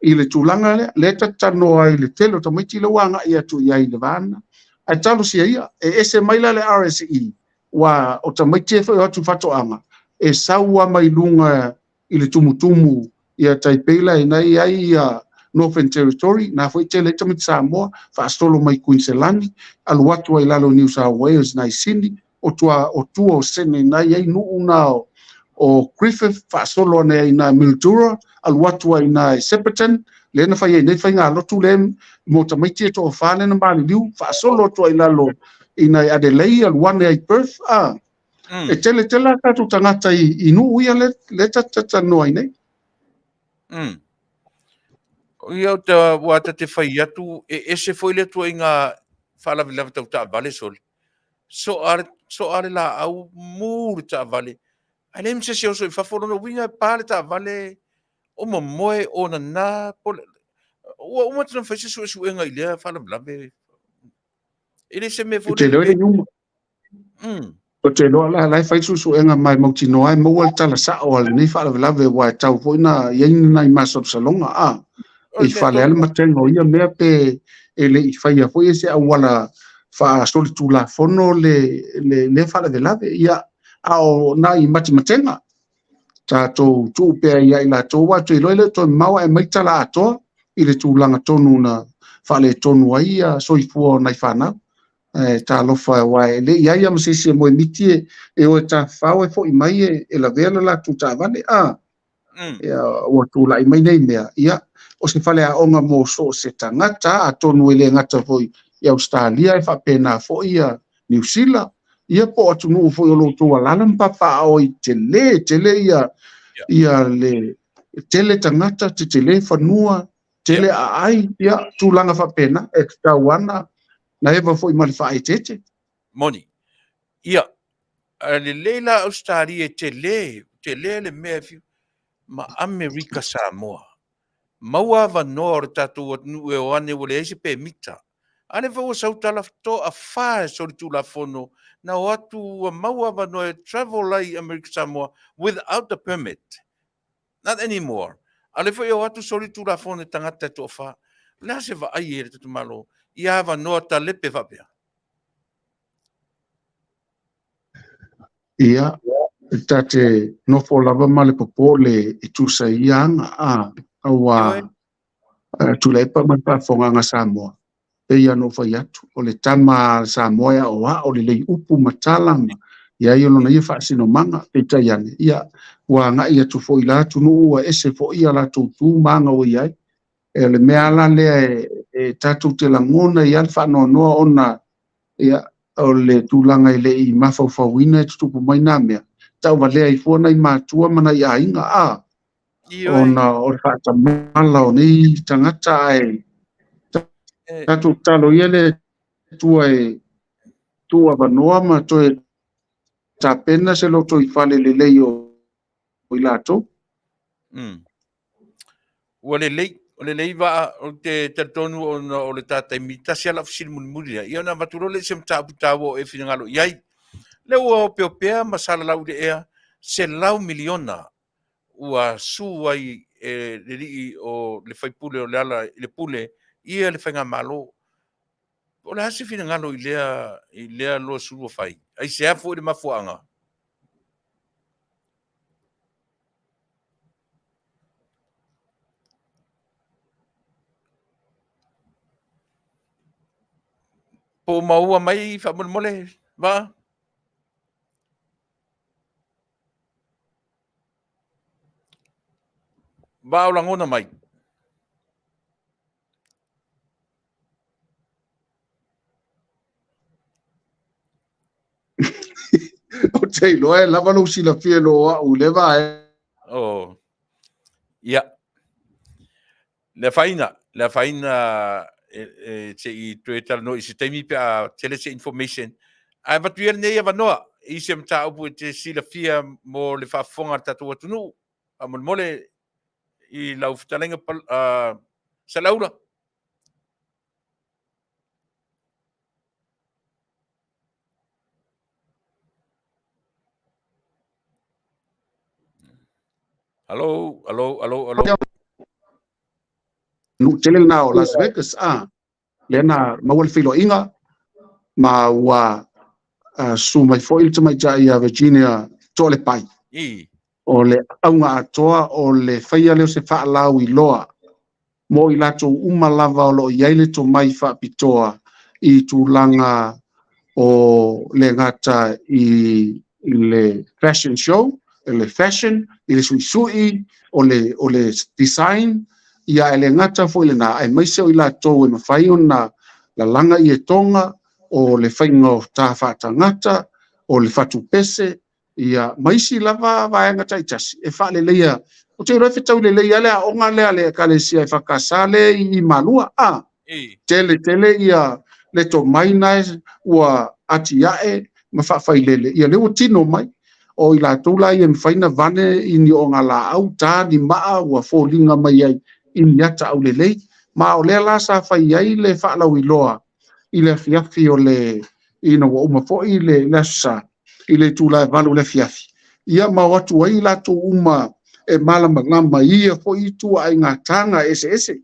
C: i le tulaga lea, lea ta te talanoa ai i le tele o tamaiti lea ua agai atu i ai i le va lena. Ae talosia ia, e ese mai la le RSE, ua o tamaiti e foi o atu i faatoaga, e sau lava mai luga i le tumutumu ia tai pei la ina i ai ia Northern Territory, na foi tele ai tamaiti Samoa, faasolo mai Kuiniselani, alu atu ai i lalo i New South Wales nai Sini, o tua o tua o Sydney na i ai nuu na o, o Griffith faasolo ane ai na Mildura alu atu ai na i Shepparton lea na fai ai nei faigalotu lea mo tamaiti e toafa lea na maliliu faasolo atu ai lalo i nai Adelaide alu ane ai Perth a e tele tele a tatou tagata i, i nuu ia le le talanoa ai nei.
B: Ia o te ua ta te fai atu e ese foi le ituaiga faalavelave tau taavale sole. Soa le, soa le laau, mu le taavale. Ae leai ma se isi e oso i fafo, o lona uiga e pa le taavale, o momoe, o nana, po o le... Ua uma atu ona fai se suesuega i lea faalavelave. E le se mea foi
C: Ou te iloa e le i uma. Ou te iloa la, la e fai suesuega ma e mautinoa e maua le tala sao a lenei faalavelave aua e tau foi na i ai ni nai masalosaloga a e i fale lava le matega o ia mea pe e le i faia foi e se auala faasolitulafono le, le, lea faalavelave. Ia, a o nai matematega tatou tuu pea ia i latou, aua ou te iloa e le o toe mamao ae aumai tala atoa i le tulaga tonu na faaletonu ai ia soifua o nai fanau. Ae talofa aua e le i ai lava ma se isi e moemiti e, e o e tafafao e foi mai e, e lavea le latou taavale. A, ia, ua tulai mai nei mea, ia, o se faleaoga mo so o se tagata, atonu e le gata foi i Ausetalia e faapena foi ia Niu Sila, ia po o atunuu foi o lo o outou alaala ma papaaao ai tele tele ia, ia le tele tagata, tetele fanua, tele aai, ia, tulaga faapena, e tatau lava na eva foi ma le faaeteete.
B: Moni. Ia, a lelei la Ausetalia e tele, tele le mea e fiu. ma Amerika Samoa. Maua avanoa o le tatou atunuu e o ane ua leai se pemita. A lea foi ua sau tala toafa e solitulafono na o atu ua maua avanoa e travel ai i Amerika Samoa without the permit. Not anymore. A lea foi e o atu solitulafono e tagata e toafa. O le a se vaai e le tatou Malo i avanoa talepe faapea?
C: Ia, ta te nofo lava ma le popole e tusa i ia aga, a, aua Tuilaepa ma le faafofogaaga Samoa, pei lava ona ou fai atu, o le tama a Samoa e aoao lelei upu ma tala ma i ai lona ia faasinomaga, peitai ane, ia, ua agai atu foi i la atunuu ua ese foi a latou tu ma aga ua i ai. O le mea lava la lea e tatou te lagona ai lava le faanoanoa ona ia, o le tulaga e le i mafaufauina e tutupu mai nā mea, tauvalea ai fua nai matua ma nai aiga, a, ona o le faatamala o nei tagata, ae tatou tatalo ia le Atua e tuu avanoa ma toe tapena se lotoifale lelei o i latou.
B: Ua lelei, o lelei vaa, ou te talitonu ona o le ta taimi, tasi lava lau fesili mulimuli lea, ia ona avatu loa lea i se mataupu taua o e finagalo i ai. Lea ua opeopea ma salalau i le ea, $100 miliona ua su ai e le alii o le faipule o Leala i le pule ia le faigamalo. O le a se finagalo i lea, i lea 20 ua fai? Aisea foi le mafuaaga? Po o maua mai faamolemole, Vaa? Vaa o lagona mai.
C: Ou te iloa e lava lou silafia i lo au i lea vaega.
B: Oh. Ia. Le afaina, le afaina e, e, se i toe talanoa i se taimi pe a tele se information. Ae avatu ia lenei avanoa i se mataupu e te silafia mo le faafofoga a le tatou atunuu. Faamolemole i lau fetalaiga Salaula. Alo, alo, alo, alo.
C: Nuu tele lena o Las Vegas, a, lea na maua le feiloaiga, ma ua susu mai foi le tamaitai ia Virginia Toalepai. O le auga atoa o le faia lea o se faalauiloa mo i latou uma lava o lo o i ai le tomai faapitoa i tulaga o le gata i le fashion show, le fashion, i le suisui, o le, o le design, ia e le gata foi lena, aemaise o i latou e mafai ona lalaga ietoga, o le faiga o ta faatagata, o le fatupese, ia, ma isi lava vaega taitasi e faaleleia. Ou te iloa e fetau lelei lava le aoga lea a le Ekalesia EFKS lea i Malua, a, tele tele ia le tomai na ua atiae ma faafailele, ia lea ua tino mai. O i latou la ia e mafai ona vane i ni ogalaau, ta ni maa ua foliga mai ai i ni ata aulelei. Ma o lea la sa fai ai le faalauiloa i le afiafi o le, ina ua uma foi le Aso Sa, i le itula e 8 i le afiafi, ia ma o atu ai i latou uma e malamalama i ia foi ituaiga taga eseese,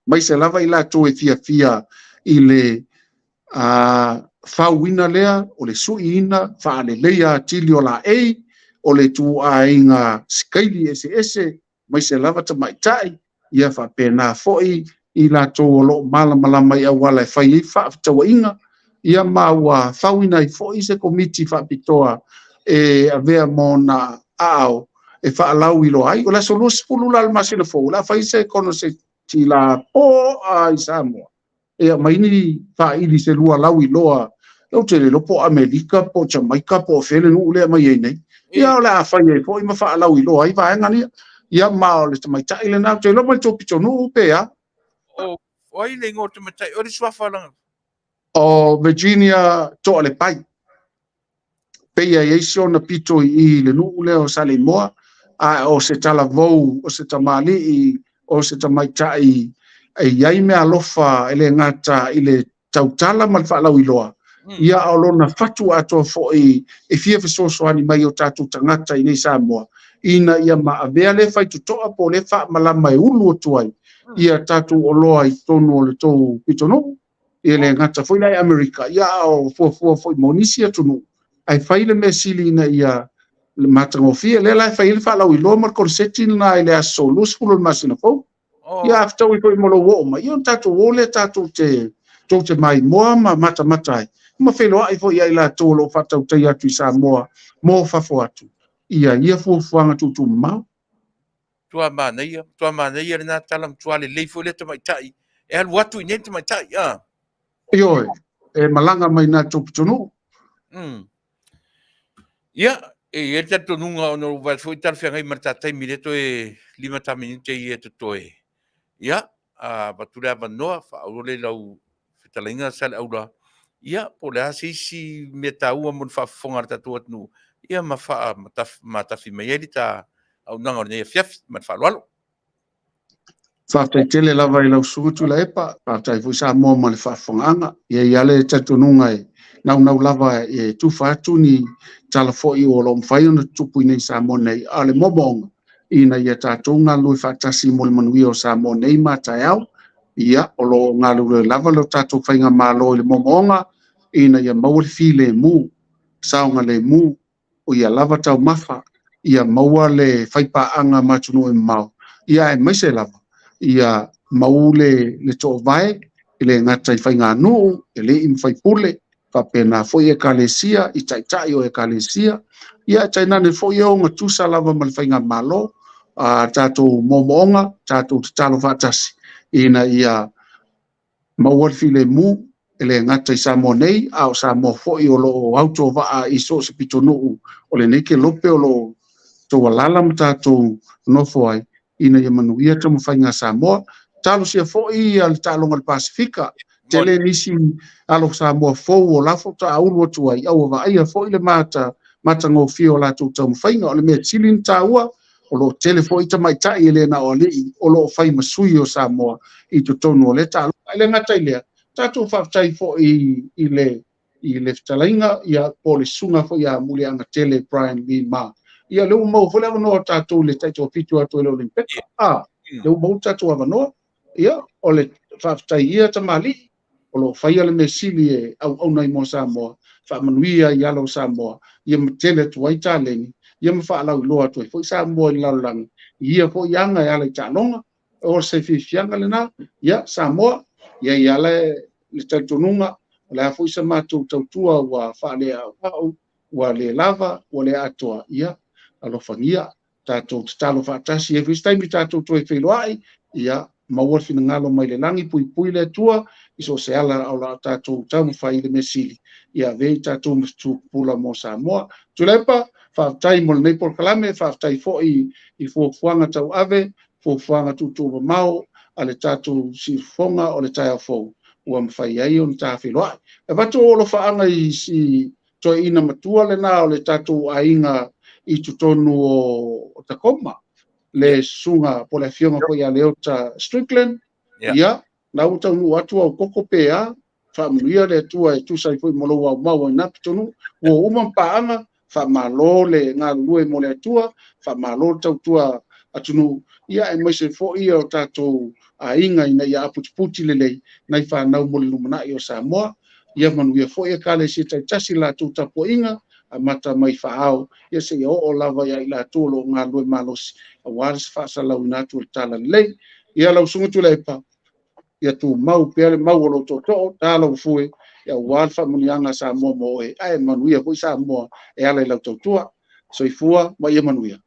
C: aemaise lava i latou e fiafia i le fauina lea, o le suiina faaleleia atili o laei, o le ituaiga sikaili eseese, aemaise lava tamaitai, ia faapena foi i latou o lo o malamalama i auala e fai ai faafetauaiga, ia ma ua fauina ai foi se komiti faapitoa e avea ma ona aao e faalauiloa ai. O le aso 20 la o le masina fou, o le a fai se konoseti lapoa i Samoa e aumai ni faili se lua lauiloa, ou te le iloa po o Amerika po o Jamaica po o fea le nuu lea e aumai ai nei. Ia o le a fai ai foi ma faalauiloa ai vaega ia. Ia ma o le tamaitai lena, ou te iloa mai le tou pitonuu pe a.
B: O ai le igoa o le tamaitai? O le suafa lana.
C: O Virginia Toalepai. Pei e i ai si ona pito i i le nuu lea o Saleimoa, A o se talavou, o se tamalii, o se tamaitai e i ai meaalofa e le gata i le tautala ma le faalauiloa, ia a o lona fatu atoa foi e fia fesoasoani mai i o tatou tagata i inei i Samoa, ina ia maavea lea faitotoa po o lea faamalama e ulu atu ai ia tatou oloa i totonu o le tou pitonuu, e le gata foi la i Amerika, ia a o fuafua foi mo nisi atunuu, ae fai le mea sili ina ia matagofie. Lea la e fai ai le faalauiloa ma le koneseti lena i le aso 20 o le masina fou. Ia a fetaui foi ma lou oo mai, ia ona tatou o lea tatou te tou te maimoa ma matamata ai, ma feiloai foi ia i latou o lo o faatautaia atu i Samoa mo fafo atu ia ia fuafuaga tuutuumamao.
B: Matua manaia, matua manaia lena tala, matua lelei foi lea tamaitai. E alu atu i inei le tamaitai, a?
C: Ioe, e malaga mai na tou pitonuu.
B: Ia, e i ai le talitonuga ona ua vaai foi talafeagai ma le ta taimi lea toe 5 ta minute ia e totoe. Ia, a avatu le avanoa, faaauau lea i lau fetalaiga Saleaula, ia, po o le a se isi mea taua mo le faafofoga a le tatou atunuu, ia ma faamatafi mai ai le ta auaunaga o lenei afiafi. Ma le faaaloalo.
C: Faafetai tele lava i lau Susuga Tuilaepa, faafetai foi Samoa ma le faafofogaaga. E i ai lava le talitonuga e naunau lava e tufa atu ni tala foi o lo o mafai ona tutupu i inei i Samoa nei, a o le moomooga ina ia tatou galulue faatasi mo le manuia o Samoa nei ma taeao. Ia, o lo o galulue lava le tatou faigamalo i le moomooga ina ia maua le filemu, saogalemu, o ia lava taumafa, ia maua le faipaaga ma atunuu e mamao, ia aemaise lava ia mau le, le toovae, e le gata i faiganuu, e alii ma faipule, faapena foi ekalesia, i taitai o ekalesia, ia tainane foi e ogatusa lava ma le faigamalo, a tatou moomooga, tatou tatalo faatasi, ina ia maua le filemu e le gata i Samoa nei, a o Samoa foi o lo o autovaa i so o se pitonuu o lenei kelope o lo o outou alaala ma tatou nofo ai, ina ia manuia taumafaiga a Samoa. Talosia foi le taaloga a le Pasefika, tele nisi alo Samoa fou o la faatoa ulu atu ai, a ua vaaia foi le matagofie o latou taumafaiga. O le mea sili ona taua, o lo o tele foi tamaitai e le na o alii o lo o fai ma sui o Samoa i totonu o lea taaloga. E le gata i lea, tatou faafetai foi i le i le fetalaiga ia po o le susuga foi ia Muliagatele Brian Lee Ma. Ia lea ua maua foi le avanoa o tatou i le taitoafitu atu ai i le Olympeka. A, lea ua maua le tatou avanoa. Ia, o le faafetai ia tamalii o lo o faia le mea sili e auauna ai mo Samoa, faamanuia i alo o Samoa, ia matele atu ai taleni, ia ma faalauiloa atu ai foi Samoa i le lalolagi, i ia foi aga e ala i taaloga. O se fiafiaga lena, ia Samoa, ia i ala le talitonuga, o le a foi sa matou tautua ua faaleaoao, ua le lava, ua le atoa, ia alofagia, tatou tatalo faatasi, e i ai foi se taimi tatou toe feiloai, ia maua le finagalo mai le lagi, puipui le Atua i so o se ala o la tatou taumafai i le mea sili, ia avea i tatou ma se tupula mo Samoa. Tuilaepa, faafetai mo lenei polokalame, faafetai foi i fuafuaga tauave, fuafuaga tuutuumamao a le tatou siufofoga o le taeao fou ua mafai ai ona ta feiloai. E avatu ou alofaaga i si toeaina matua lena o le tatou aiga i totonu o Tacoma, le susuga po o le afioga foi ia Leota Strickland. Ia, na ua taunuu atu au koko pe a, faamanuia le Atua e tusa ai foi mo lou aumau ai na pitonuu. Ua uma ma paaga, faamalo le galulue mo le Atua, faamalo le tautua atunuu, ia aemaise foi o tatou aiga ina ia aputiputi lelei nai fanau mo le lumanai o Samoa. Ia manuia foi Ekalesia taitasi i latou tapuaiga, amata mai faa-ao, ia seia oo lava ia i latou o lo o galulue malosi aua le faasalalauina atu o le Talalelei. Ia lau Susuga Tuilaepa, ia tumau pea le mau o lou tootoo, ta lou fue, aua le faamanuiaga a Samoa mo oe, ae manuia foi Samoa e ala i lau tautua. Soifua ma ia manuia.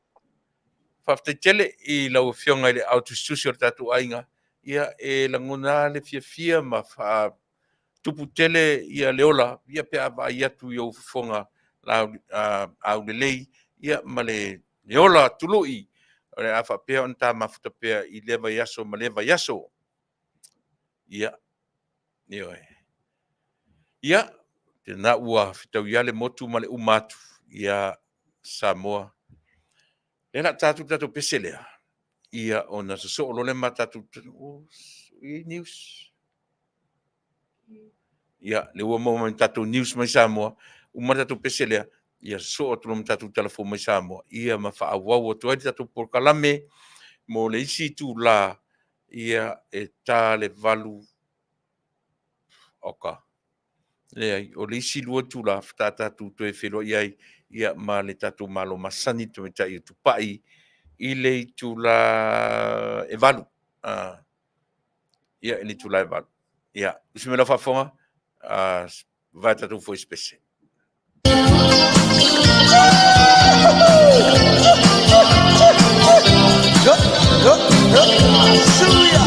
B: Faafetai tele i lau Afioga i le ao tusitusi o le tatou aiga, ia e lagona lava le fiafia ma faatupu tele ia le ola ia pe a vaai atu i ou fofoga aulelei ia ma le ola tului o le a faapea ona ta mafuta pea i lea vaiaso ma lea vaiaso. Ia, ioe. Ia, tena ua fetauia le motu ma le uma atu ia Samoa. Lea la tatou tatou pese lea, ia ona sosoo loa lea ma tatou i news. Ia, lea ua maua mai tatou news mai Samoa, uma le tatou pese lea, ia sosoo atu loa ma tatou tala fou mai Samoa, ia ma faaauau atu ai le tatou polokalame mo le isi itula, ia e ta le 8 oka. Leai, o le isi 2 itula faatoa tatou toe feiloai ai ia ma le tatou Malo masani le tamaitai o Tupai i le itula e 8. Ia, i le itula e 8. Ia, usi mai lau faafofoga, vae tatou foi se pese.
A: Go, go, go, Suya!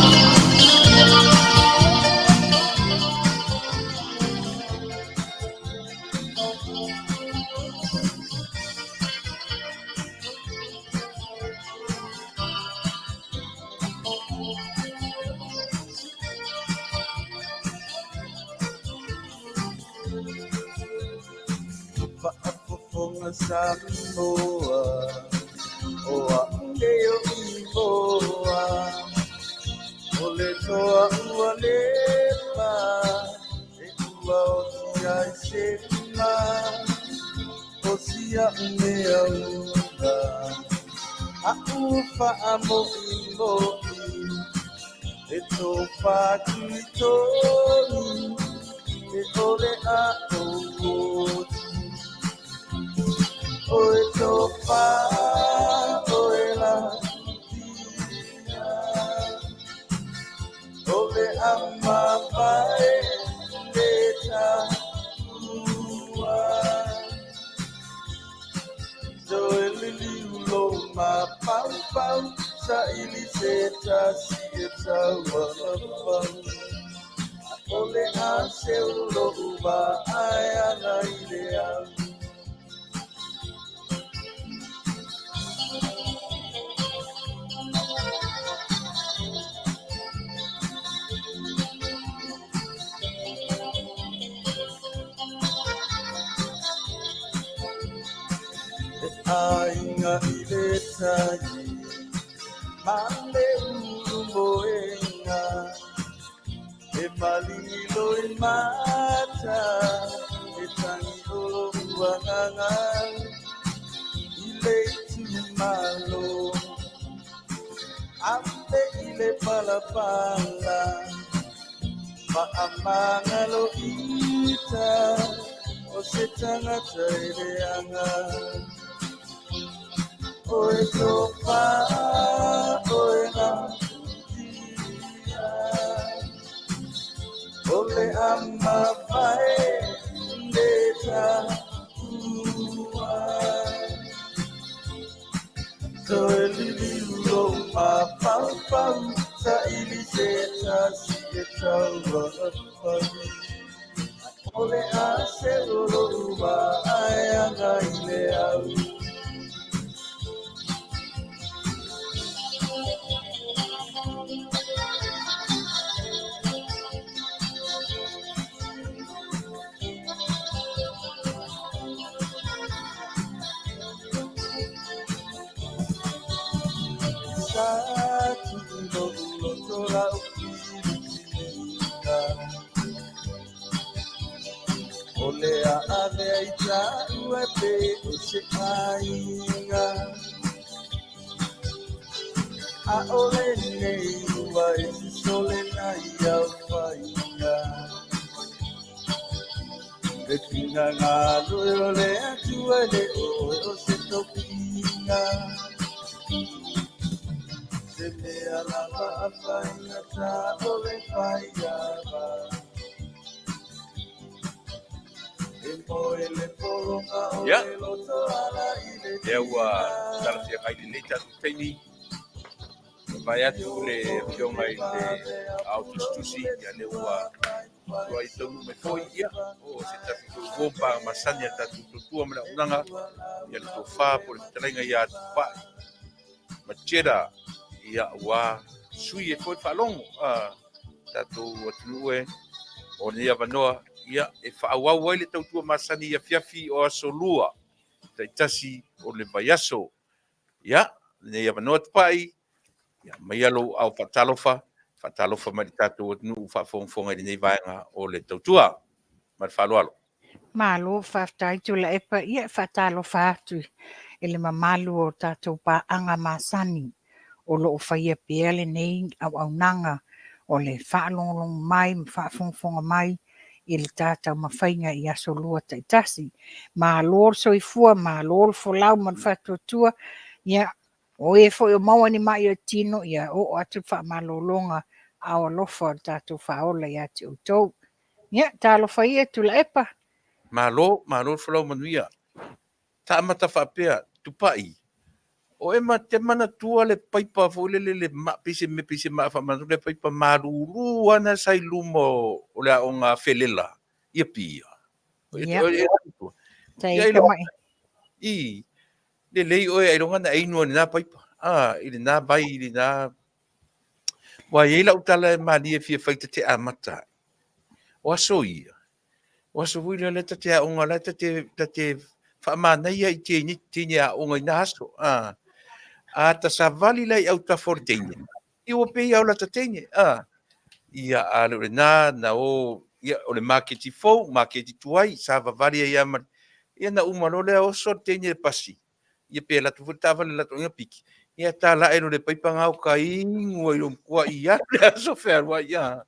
A: Faafofoga Samoa, o a'u nei o Imoa, o le toa ua leva, e ua oti ai se ma, o sia'u mea ula, a'u faamo'imo'i, e tofa tuitonu, e ʻole a ou oti. O e tofa o e la tia, o le ama vai le taua. Toe liliu lo ma pau pau, sa ili se tasi e tauala fau. O le a se ulo uva ai ana i le au. E aiga i le tai, ma le ulu moenga, e malingi loi mata, e tangi olo uagaga, i le itumalo, ambe i le palapala, faamagalo ita, o se tagata e leaga. O e tofa, o e galutia, o le ama vai le taua. Toe liliu lo mafaufau, sa ili se tasi e taua fau. O le a se olo ua ai aga i le au. Sa tu'u loto la'u filifiliga, o le a avea i ta'u e pe o se aiga. A'ole nei ua e sisole nai au faiga. E finagalo e o le Atua e le oe o se tofiga. Se mea lava a faigata o le faiava. E moe le pologa o
B: Ia.
A: le loto ala i le
B: Lea ua
A: tina.
B: talafeagai lelei tatou taimi. Vaai atu le afioga i le ao tusitusi, ia lea ua tuai taunuu mai foi, ia, o se tasi foi uo ma paga masani a le tatou tautua ma le auaunaga, ia le tofa po o le fetalaiga ia Tupai Machera, ia ua sui e foi le faalogo a tatou atunuu e o lenei avanoa, ia, e faaauau ai le tautua masani i afiafi o aso lua taitasi o le vaiaso. Ia, lenei avanoa Tupai, ia aumaia lou aao faatalofa, faatalofa mai i le tatou atunuu faafogafoga i lenei vaega o le tautua. Ma le faaaloalo.
D: Malo faafetai Tuilaepa. Ia e faatalofa atu i le mamalu o tatou paaga masani o lo o faia pea lenei auaunaga o le faalogologo mai ma faafogafoga mai i le ta taumafaiga i Aso Lua taitasi. Malo le soifua, malo le folau ma le faatuatua. Ia, o e foi o maua i ni mai o le tino, ia oo atu le faamalologa aao alofa o le tatou Faaola ia te outou. Ia, talofa ia Tuilaepa.
B: Malo, malo le folau manuia. Ta amata faapea, Tupai, o e ma te manatua le paipa foi lele le ma, pei se mea, pei se maa faamanatu le paipa malulu lava na sa i luma o le aoga Felela i Apia.
D: Ia. Ia,
B: i, lelei oe ailoga na e inu ai i lena paipa, a, i lena vai, i lena... Ua i ai lau tala e malie e fia fai ta te amata ai. O aso ia, o aso foi lea ta te aoga, la ta te, ta te faamanaia i teine, teine aoga i na aso. A, a ta savali la i autafa o le teine, ia ua pei lava o lata teine. A, ia, a le o lena, na o, ia, o le maketi fou, maketi tuai, savavali ai lava ma le, ia na uma loa lea oso le teine i le pasi, ia pe alu atu foi le taavale alu atu ia piki, ia tala'e loa le paipa gao ka inu ai loa matua i alu le aso fealuai. Ia.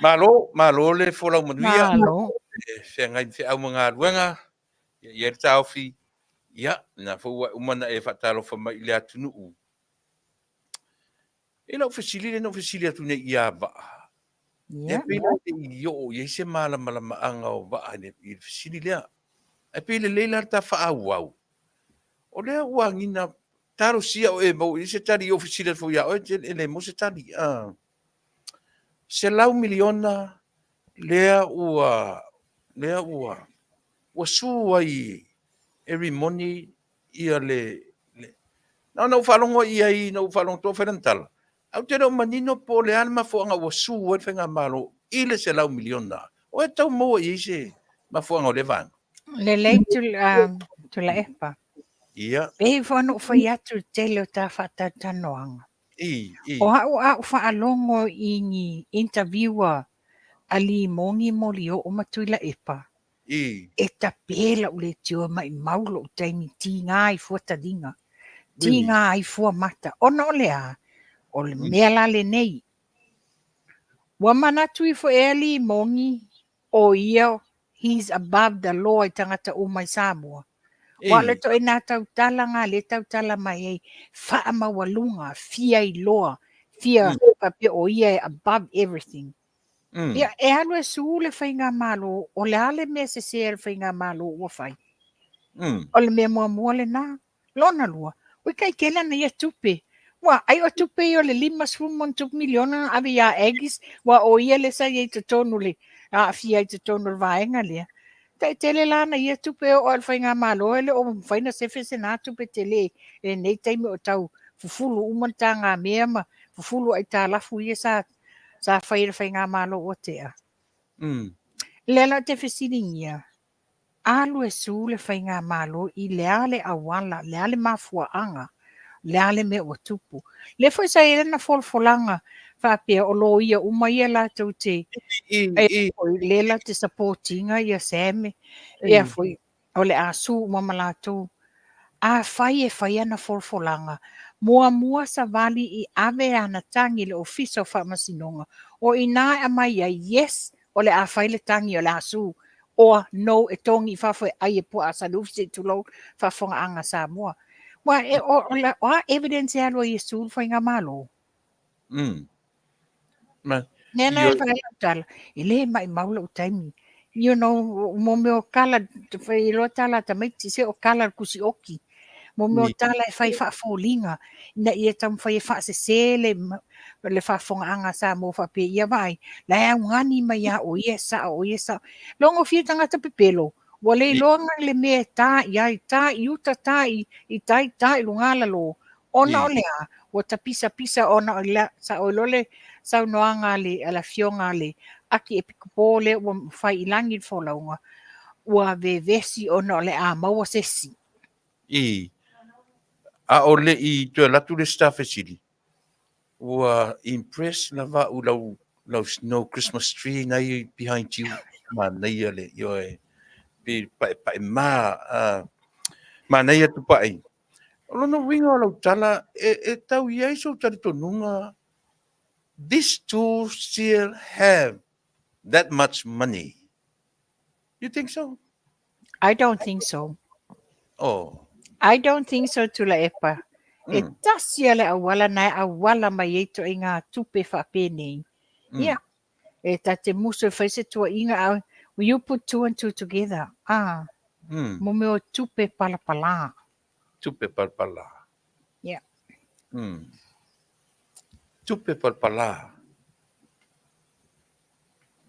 B: Malo, malo le folau manuia.
D: Malo.
B: E feagai ma feau ma galuega, ia i ai le taofi, ia, lena foi ua uma ona e faatalofa mai i le atunuu. I lau fesili lea na ou fesili atu nei ia Vaa, Ia pei la e le i oo i ai se malamalamaaga o Vaa i le fesili lea. Ae pei lelei la le ta faaauau. O lea ua agiga talosia oe e maua i ai se tali i ou fesili atu foi ia oe, e le maua se tali. $100 miliona lea ua lea ua ua sue ai e Rimoni ia le, le na ona ou faalogo i ai ina ua faalogo atu o fai lana tala, ae ou te le o manino po o le a le mafuaaga ua sue ai le faigamalo i le $100 miliona. O e tau maua i ai se mafuaaga o lea vaega?
D: Lelei Tuilaepa.
B: Ia.
D: Pei foi ona ou fai atu i le tele o ta faatalatalanoaga.
B: I, i.
D: O au a ou faalogo i ni interview a Limoni Molioo ma Tuilaepa,
B: I.
D: E tape lau leitio e maimau lou taimi tiga ai fua taliga, tiga ai fua mata. Ona o le a? O le mea la lenei. Ua manatu ifo ea Limoni o ia he's above the law i tagata uma i Samoa? Aua o le ituaiga tautala lena lea e tautala mai ai, faamaualuga, fia iloa, fia faapea o ia e above everything. Ia, e alu e sue le faigamalo, o le a le mea sese a le faigamalo ua fai? O le mea muamua lena. Lona lua, ua tai tele ana ia tupe. Ua ai o tupe ia o le $50 ma ono miliona na ave ia Aggies, ua o ia lea sa i ai i totonu le aafia ai i totonu o le vaega lea. Tai tele la ana ia tupe e oo lava i le faigamalo e le o mafai ona sefe se na tupe tele i lenei taimi o tau fufulu uma le tagamea ma fufulu aitalafu ia sa sa fai e le faigamalo ua tea. Lea la ou te fesiligia, alu e sue le faigamalo i le a le auala, le a le mafuaaga, le a le mea ua tupu. Lea foi sa i ai lana folafolaga faapea o loia uma ia latou te lea latou te support ina ia Sam ia foi o le a sue uma ma latou. Afai e fai ana folafolaga, muamua savali i ave ana tagi i le Ofisa o Faamasinoga, o i ina e aumai ai, yes, o le a fai le tagi o le a sue, or no, e togi i fafo e ai e puaa salufi se i tulou faafofogaaga a Samoa. Aua e, o, o, o a evidence e alu ai e sue le faigamalo?
B: Ma,
D: Mea na e fai ai lau tala, e le maimau lou taimi. You know, mo mea o tala, fai loa tala a tamaiti, se o tala a le tusioti. Mo mea o tala e fai faafoliga, ina ia taumafai e faasese le, le faafofogaaga a Samoa faapea, ia vaai, la e augani mai lava o ia e sao, o ia e sao. Logofia tagata pepelo, ua le iloa le mea e ta i ai, ta i uta, ta i tai, ta i luga lalo. Ona o le a? Ua tapisapisa ona o le sao ai loa le saunoaga a le afioga a le Akiepikopo lea ua fai i lagi le folauga, ua vevesi ona o le a maua se isi.
B: I. A o le i toe alu atu le Star fesili, ua impress lava au i lau, lau snow Christmas tree na i behind you. Manaia le, ioe, pe paepae ma, manaia Tupai. O lona uiga o lau tala, e, e tau i ai sou talitonuga, these two still have that much money. You think so?
D: I don't think so.
B: Oh.
D: I don't think so, Tulaepa. E tasi a le auala na e auala mai ai ituaiga tupe faapenei. Ia, e ta te musu e fai se tuuaiga, a will you put two and two together? Ah, mo mea o tupe palapala.
B: Tupe palapala.
D: Yeah.
B: Tupe palapala.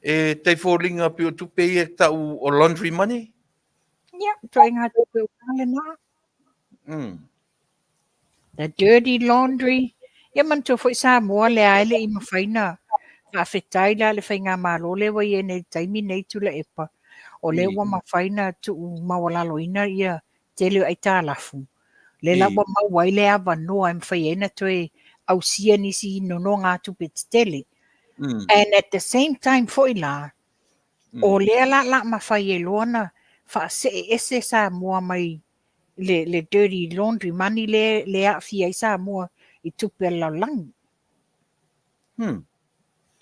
B: E tai foliga pei o tupe ia e tau o laundry money?
D: Ia, ituaiga tupe uma lena. The dirty laundry. Ia manatua foi Samoa lea e le i mafai na faafetai la le faigamalo lea ua i ai nei i le taimi nei Tuilaepa, o lea ua mafai na tuu maualaloina ia tele o aitalafu. Lea la ua maua ai le avanoa e mafai ai na toe ausia nisi nonogatupe tetele. And at the same time foi la, o lea la la mafai ai loa na faasee ese Samoa mai le, le dirty laundry money le, le aafia ai Samoa i tupe a le lalolagi.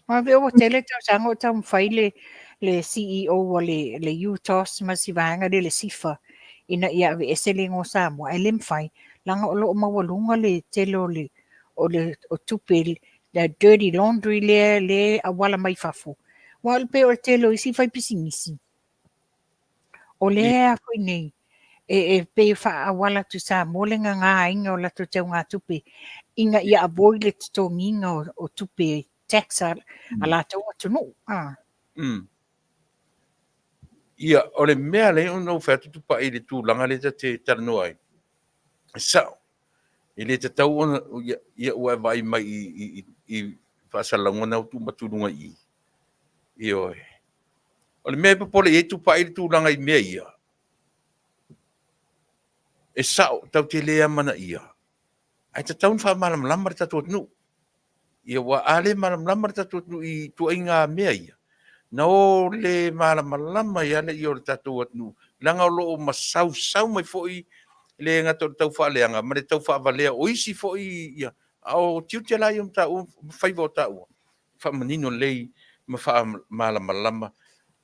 D: Aua pei ua tele tausaga o taumafai le, le CEO a le, le UTOS ma si vaega lea le SIFA ina ia aveese le igoa Samoa, ae le mafai, leaga o lo o maualuga le tele o le, o le o tupe, le dirty laundry lea, lea e auala mai fafo. Aua e pei o le tele o isi faipisinisi, O lea a foi nei, e, e pei e faaauala atu i Samoa le gagāina o latou teugatupe ina ia avoid le totogiina o, o tupe tax a, a latou atunuu. Ah.
B: Ia, o le mea lea ona ou fai atu Tupai i le tulaga lea ta te talanoa ai, e sao, e le tatau ona, ia, ia ua e vaai mai i, i, i, i faasalalauga na ua tuu atu i luga i i. Ioe. O le mea e popole i ai Tupai i le tulaga i mea ia, e sao, tatou te le amanaia, ae tatau ona faamalamalama le tatou atunuu. Ia aua a le malamalama le tatou atunuu i ituaiga mea ia, na o le malamalama ai lava lea o le tatou atunuu, leaga o lo o masausau mai foi le gata o le taufaaleaga ma le taufaavalea o isi foi ia, a o tiute la ia o taua ma faiva o taua, faamanino lelei ma faamalamalama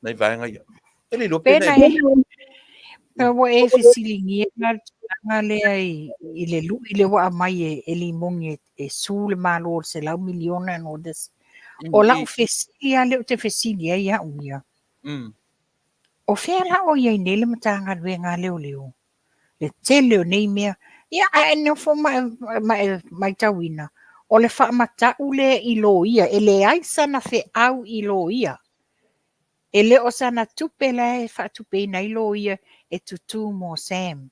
B: nai vaega ia. E le iloa pe na e...
D: Pe ua e fesiligia la le tulaga lea i, i le lui lea ua aumai e, e Limoni e, e sue le Malo o le $100 miliona and all this. O lau fesili lava lea ou te fesili ai au ia. O fea la o i ai nei le Matagaluega a Leoleo? Le tele o nei mea. Ia, a e nofo ma e, ma e matauina, o le faamatau lea i loia, e leai sana feau i loia. E le o sana tupe la e faatupeina ai loia e tutū mo Sam.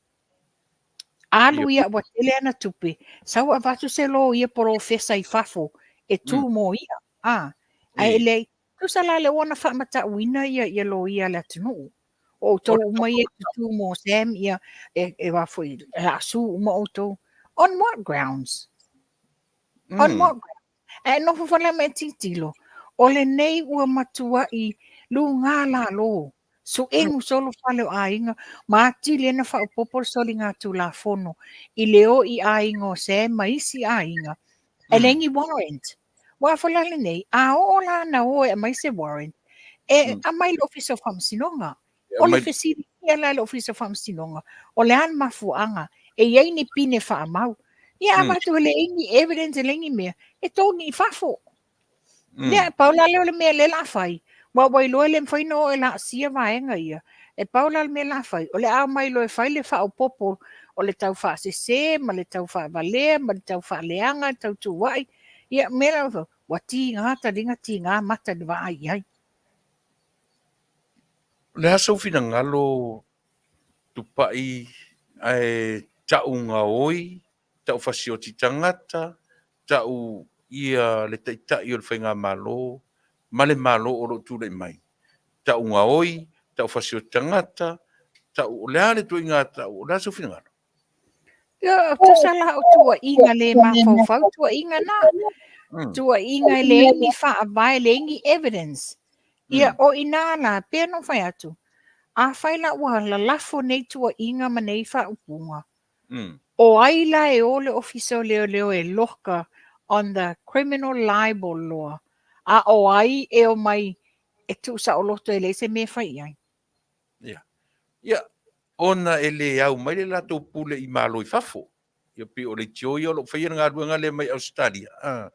D: Alu ia ua tele ana tupe, sau avatu se loia polofesa i fafo e tū mo ia. A, ae e leai, tusa la lea ua ona faamatauina ia, ia loia a le atunuu. O outou uma ia e tutū mo Sam, ia, e, e a foi, e a sue uma outou. On what grounds? On what grounds? Ae nofo foi la ma e tilotilo, o lenei ua matuai lugā lalo, suegu solo fale o aiga, ma atili ai ona faaopoopo le soligatulafono i le o i aiga o Sam ma isi aiga, e leai ni warrant. Aua foi la lenei, a oo la na o e aumai se warrant, e aumai i le Ofisa o Faamasinoga. O le fesiligia la e le Ofisa o Faamasinoga, o le a le mafuaaga, e i ai ni pine faamau. Ia avatu e leai ni evidence, e leai ni mea, e togi i fafo. Lea, pau la lea o le mea lea o le a fai, aua ua iloa e le mafai ona o e laasia vaega ia, e pau la le mea o le a fai, o le a omai loa e fai le faaopoopo o le tau faasese ma le tau faavalea ma le tau faaleaga, le tau tuuai, ia mea la, ua tiga taliga tiga mata i le vaai i ai.
B: O le a sou finagalo Tupai ae tau gaoi, tau fasioti tagata, tau ia le Taitai o le Faigamalo ma le Malo o lo o tulai mai. Tau gaoi, tau fasioti tagata, tau, o le a le ituaiga tau, o le a sou finagalo?
D: Ia, tusa la o tuuaiga le mafaufau tuuaiga na. Tuuaiga e leai ni faavae, leai ni evidence. Ia, o i ina la, pei ona ou fai atu, afai la ua lalafo nei tuuaiga ma nei faaupuga, o ai la e o le Ofisa o Leoleo e loka on the criminal libel law, a o ai e omai e tuusaoloto e leai se mea e fai i ai?
B: Ia. Ia, ona e le au mai le latou pule i Malo i fafo. Ia pei o leitio ia o lo o faia le galuega lea mai Ausetalia. A.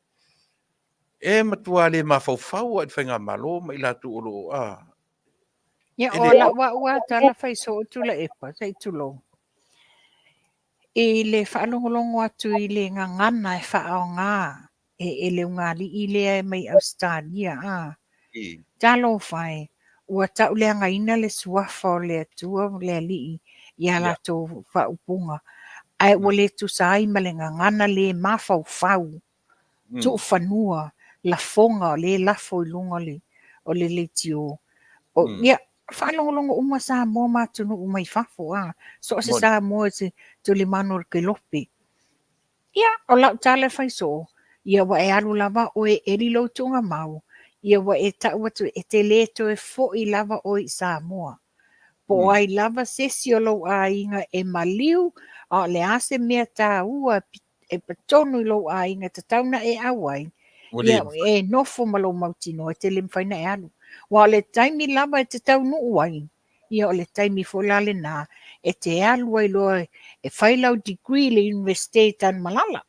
B: E matua le mafaufau lava i le faigamalo ma i latou o lo o a.
D: Ia, o lau au lava tala fai soo Tuilaepa, se i tulou. I le faalogologo atu i le gagana e faaaoga e le ugali'i lea e mai Ausetalia, a. Talofa e, ua tauleagaina le suafa o le Atua ma le Alii i a latou faaupuga, ae ua le tusa ai ma le gagana le mafaufau, tuufanua, lafoga o lea e lafo i luga o le leitio. Ia, faalogologo uma Samoa ma atunuu mai fafo, a, so o se Samoa i se tulimanu o le kelope. Ia, o lau tala e fai soo, ia ua e alu lava oe e eli lou tuugamau, ia ua e tau atu e te le toe foi lava oe i Samoa. Po o ai lava se isi o lou aiga e maliu, a o le a se mea taua e totonu i lou aiga e tatau ona e auai, ia e nofo ma lou mautinoa e te le mafai ona e alu. Aua o le taimi lava e te taunuu ai, Ia o le taimi foi la lena e te alu ai loa e fai lau degree i le Universite i Tanumalala.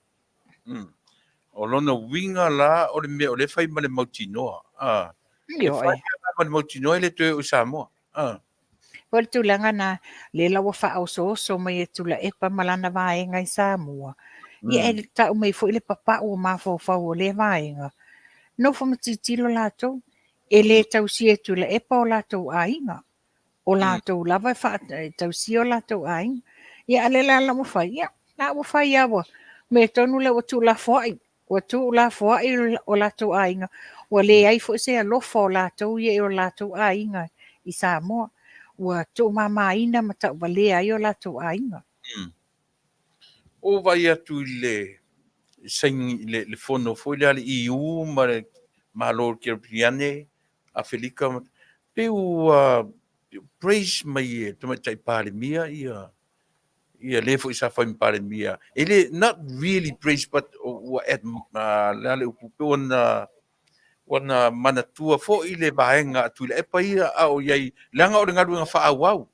B: O lona uiga la o le mea o lea e fai ma le mautinoa. A. E fai ma le mautinoa e le toe oo i Samoa. A.
D: O le tulaga na, lea la ua faaosooso mai e Tuilaepa ma lana vaega i Samoa. Ia e tau mai foi le papau o mafaufau o lea vaega. Nofo ma tilotilo latou, E le tausia e Tuilaepa o latou aiga. O latou lava e tausia o latou aiga. Ia a o lea la ua fai, ia la ua fai lava ua mea tonu lea ua tuulafoai. Ua tuulafoai o latou aiga, ua leai foi se alofa o latou ia i o latou aiga i Samoa. Ua tuumamaina ma tauvalea ai o latou aiga.
B: Ua ou vaai atu i le saini le, le fono foi lea a le EU ma le Malo o le Kerepiane, Afelika, pei ua praise mai e le Tamaitai Palemia ia ia le foi sa fai ma Palemia. E le, not really praise, but ua add, le a le upu, pei ua na, ua na manatua foi le vaega a Tuilaepa ia a o i ai, leaga o le galuega faaauau.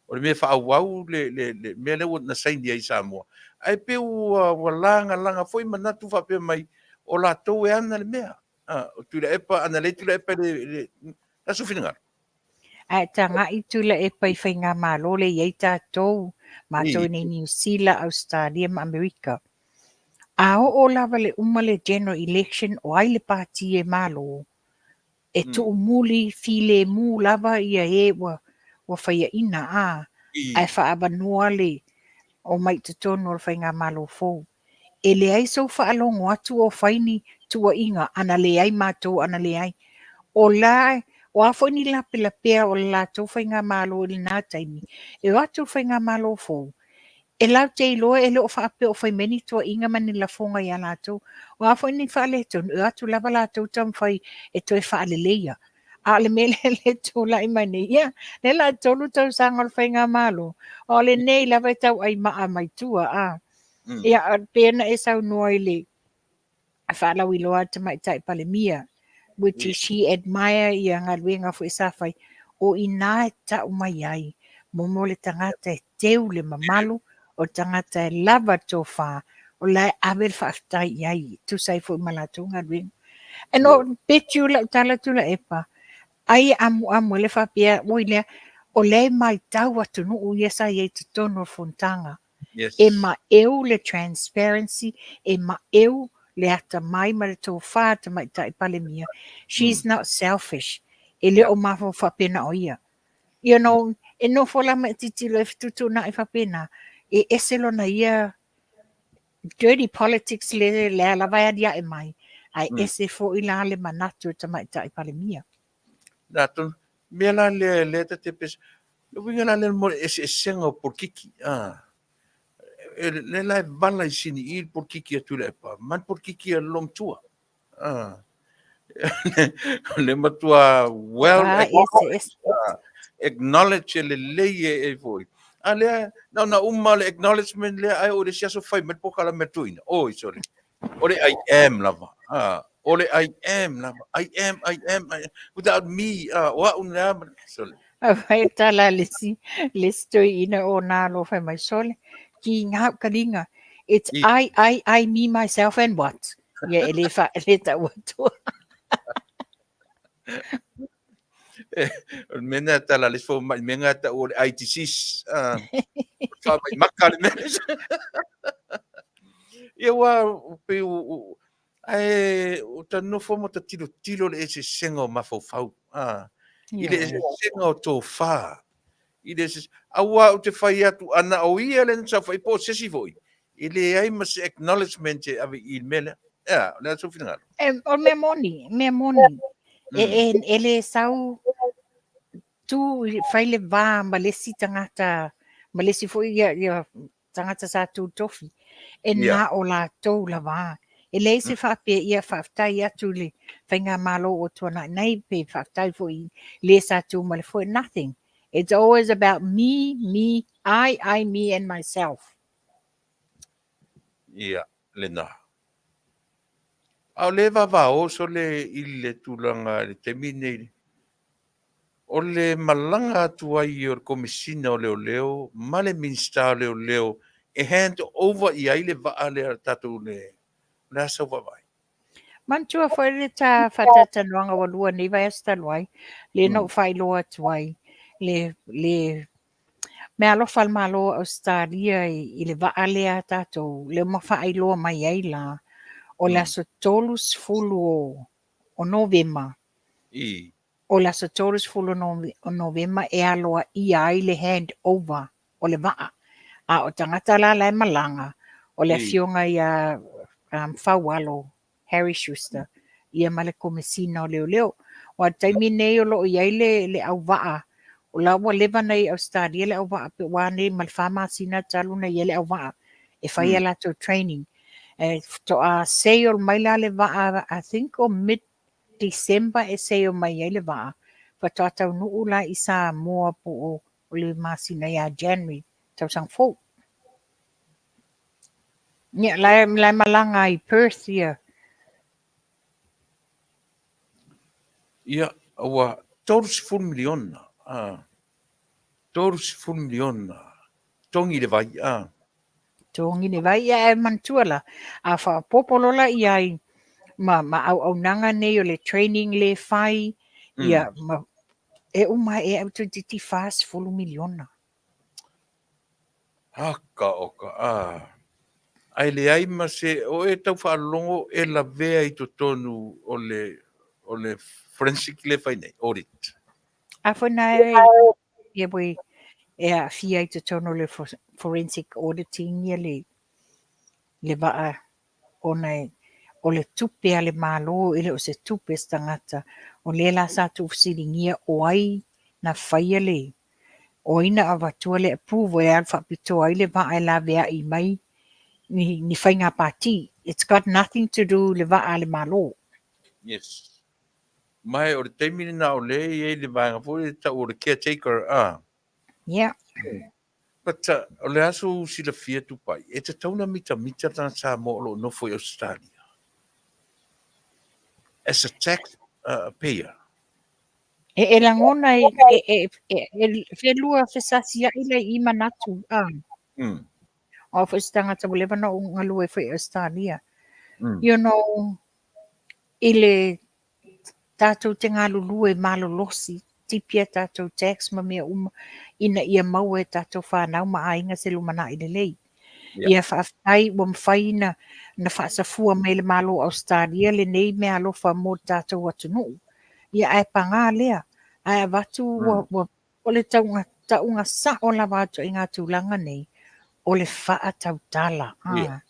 B: O le mea e faaauau le, le, le mea lea ua na saini ai Samoa. Ae pei ua, ua lagalaga foi manatu faapea mai, o latou e ana le mea. A, o Tuilaepa, ana leai Tuilaepa e le, le, le a sou finagalo?
D: Ae tagai Tuilaepa i faigamalo lea e i ai tatou, matou i nei Niu Sila, Ausetalia ma Amerika. A oo lava le uma le general election o ai le pati e malo, e tuumuli filemu lava ia e ua ua faiaina a, ae faaavanoa le omai i totonu o le faigamalo fou. E leai sou faalogo atu o fai ni tuuaiga ana leai matou ana leai. O la o a foi ni lapelapea o le latou faigamalo i lena taimi, e o atu le faigamalo fou, E latou te iloa e le o faapea o fai mai ni tuuaiga ma ni lafoga ia latou. O a foi ni faaletonu, e o atu lava latou taumafai e toe faaleleia. A o le mea lea e tulai mai nei, ia, lea la 3 tausaga o le faigamalo, a o lenei lava e tauai maa mai tua, a. Ia, pei ona e saunoa i le faalauiloa a le Tamaitai Palemia, which is she admire ia galuega foi sa fai, o i ina e tau mai ai mo le tagata e teu le mamalu, o le tagata e lava le tofa, o la e ave le faafetai i ai, e tusa ai foi ma latou galuega. And o bet you lau tala Tuilaepa, ai e amuamu ai le faapea, oi lea, o lea e matau atunuu ia sa i ai i totonu o le fonotaga. Yes. E maeu le transparency, e maeu le atamai ma le tofa a Tamaitai Palemia. She's not selfish. E le o mafaufau faapena o ia. You know, e nofo la ma e tilotilo e fetuutuunai faapena, e ese lona ia dirty politics le lea lava e aliae mai, ae ese foi la le manatu o Tamaitai Palemia.
B: Na tonu, mea la lea, lea ta te pese, le uiga la lea mo le eseesega o polokiki, a. e le la e vala i sini i le polokiki a Tuilaepa ma le polokiki a le Loomatua. Ah. O le matua well
D: Ah, ese, ese.
B: acknowledge e lelei e e foi. A lea, na ona uma le acknowledgement lea, ai o le isi aso fai mai le polokalame a Tuina. Oi, sorry. O le I am lava. Ah, o le I am lava. I am, I am, I am. Without me, ah, o au lea, sorry.
D: A fai tala le si, le si toeaina o nā lo fai mai sole, ki ngā ukalinga. It's I, I, I, me, myself and what? Ia e le fa, e le tau atua.
B: O le mea lena tala le fo mai mea ngā tau o le I disease. Ah, fa mai maka le mea. Ia ua pe u ae o ta nofo ma ta tilotilo le eseesega o mafaufau. Ah, i le eseesega o tofa. I le eseese, aua ou te fai atu ana o ia le na saofai po o se isi foi, e leai ma se acknowledgement e ave i le mea lea. Ea, o le a sou finagalo?
D: E, o le mea moni, mea moni. E, e, e le sau tu fai le va ma le isi tagata, ma le isi foi ia, ia tagata sa tu tofi, e yeah. na o latou lava. E leai se faapea ia faafetai atu i le faigamalo o tuanai nei, pe faafetai foi i le sa tu ma le foe, nothing. It's always about me, me, I, I, me and myself.
B: Ia, lena. A o le vavao sole i le tulaga i le taimi nei, o le malaga atu ai o le Komesina o Leoleo ma le Minisita o Leoleo e hand over i ai le vaa lea a tatou le, o le a sau vaavaai?
D: Manatua foi le ta faatalatalanoaga ua lua nei vaiaso talu ai, lea na ou faailoa atu ai le, le meaalofa a le Malo o Ausetalia i, i le vaa lea a tatou, lea ma faailoa mai ai la, o le aso 30 o, o Novema,
B: I.
D: o le aso 30 o Novema e aloaia ai le hand over o le vaa. A o tagata la la e malaga, o le afioga ia um, Faualo Harry Schuster, ia ma le Komesina o Leoleo. Aua o le taimi nei o lo o i ai le, le auvaa, o la ua leva na i Ausetalia le auvaa, pe ua a nei ma le fa masina talu na i ai le auvaa, e fai a latou training. E faatoa sail mai la le vaa, I think o mid December e sail mai ai le vaa, faatoa taunuu la i Samoa po o le masina ia January tausaga fou. Ia, la e, la e malaga i Perth ia.
B: Ia, ua 30 miliona, ah, 30 miliona, togi le vai, ah.
D: Togi le vai, ia e manatua la, a faaopoopo loa la i ai ma, ma auaunaga nei o le training le fai, ia, ma, e uma e au toeitiiti 40 miliona.
B: Aka oka, ah. Ae leai ma se, o e tau faalologo e lavea i totonu o le, o le forensic le fai nei, audit.
D: A foi na e, ia foi, e aafia i totonu o le forensic auditing ia le, le vaa ona e, o le tupe a le Malo e le o se tupe a se tagata. O lea la sa tuufesiligia o ai na faia le, o ai na avatua le approval e alu faapitoa ai le vaa e laveai mai ni, ni faiga pati. It's got nothing to do le vaa a le Malo.
B: Yes. Ma o le taimi lena o lea e i ai le vaega foi lea e tau o le caretaker, ah.
D: Yeah.
B: But o le aso silafia Tupai, e tatau ona mitamita le tagata Samoa o lo o nofo i Ausetalia as a tax payer.
D: E, e lagona e, e, e, e, e felua fesasiai le i manatu. Ah. O foi se tagata ua leva ona ou galue foi i Ausetalia. You know, i le tatou te galulue malolosi, tipi a tatou tax ma mea uma ina ia maua e tatou fanau ma aiga se lumanai lelei. Ia faafetai ua mafai na na faasafua mai e le Malo o Ausetalia lenei meaalofa mo le tatou atunuu. Ia ae paga lea, ae avatu ua ua O le tauga, tauga sao lava atu i ngā tulaga nei, o le faatautala. Yeah.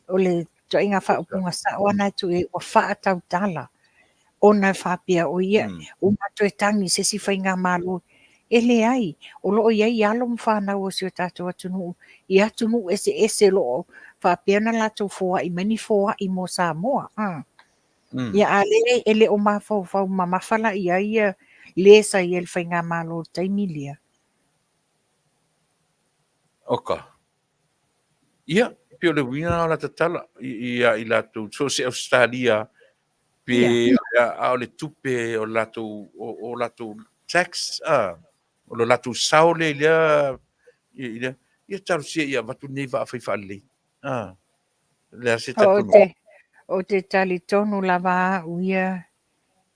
D: O le ituaiga faaupuga sao ana e tuu i ai, ua faatautala. Ona e faapea, o ia, uma toe tagi i se isi faigamalo. E leai, o lo o i ai alo ma fanau o si o tatou atunuu i atunuu eseese o lo o faapea ona latou foai mai ni foai mo Samoa. Ia a lea e le o mafaufau mamafa la i ai ia le sa i ai i le faigamalo i le taimi lea.
B: Oka. Ia, pei o le uiga lena o la tatala ia i latou, so o se Ausetalia pe a o le tupe o latou o latou tax a o lo latou sao lea i lea i lea ia talosia ia avatu lenei vaa fai faalelei a le a se
D: talitonuga. Ou te talitonu lava au ia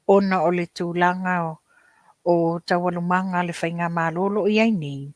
D: ona o le tulaga o taualumaga a le faigamalo o lo o i ai nei,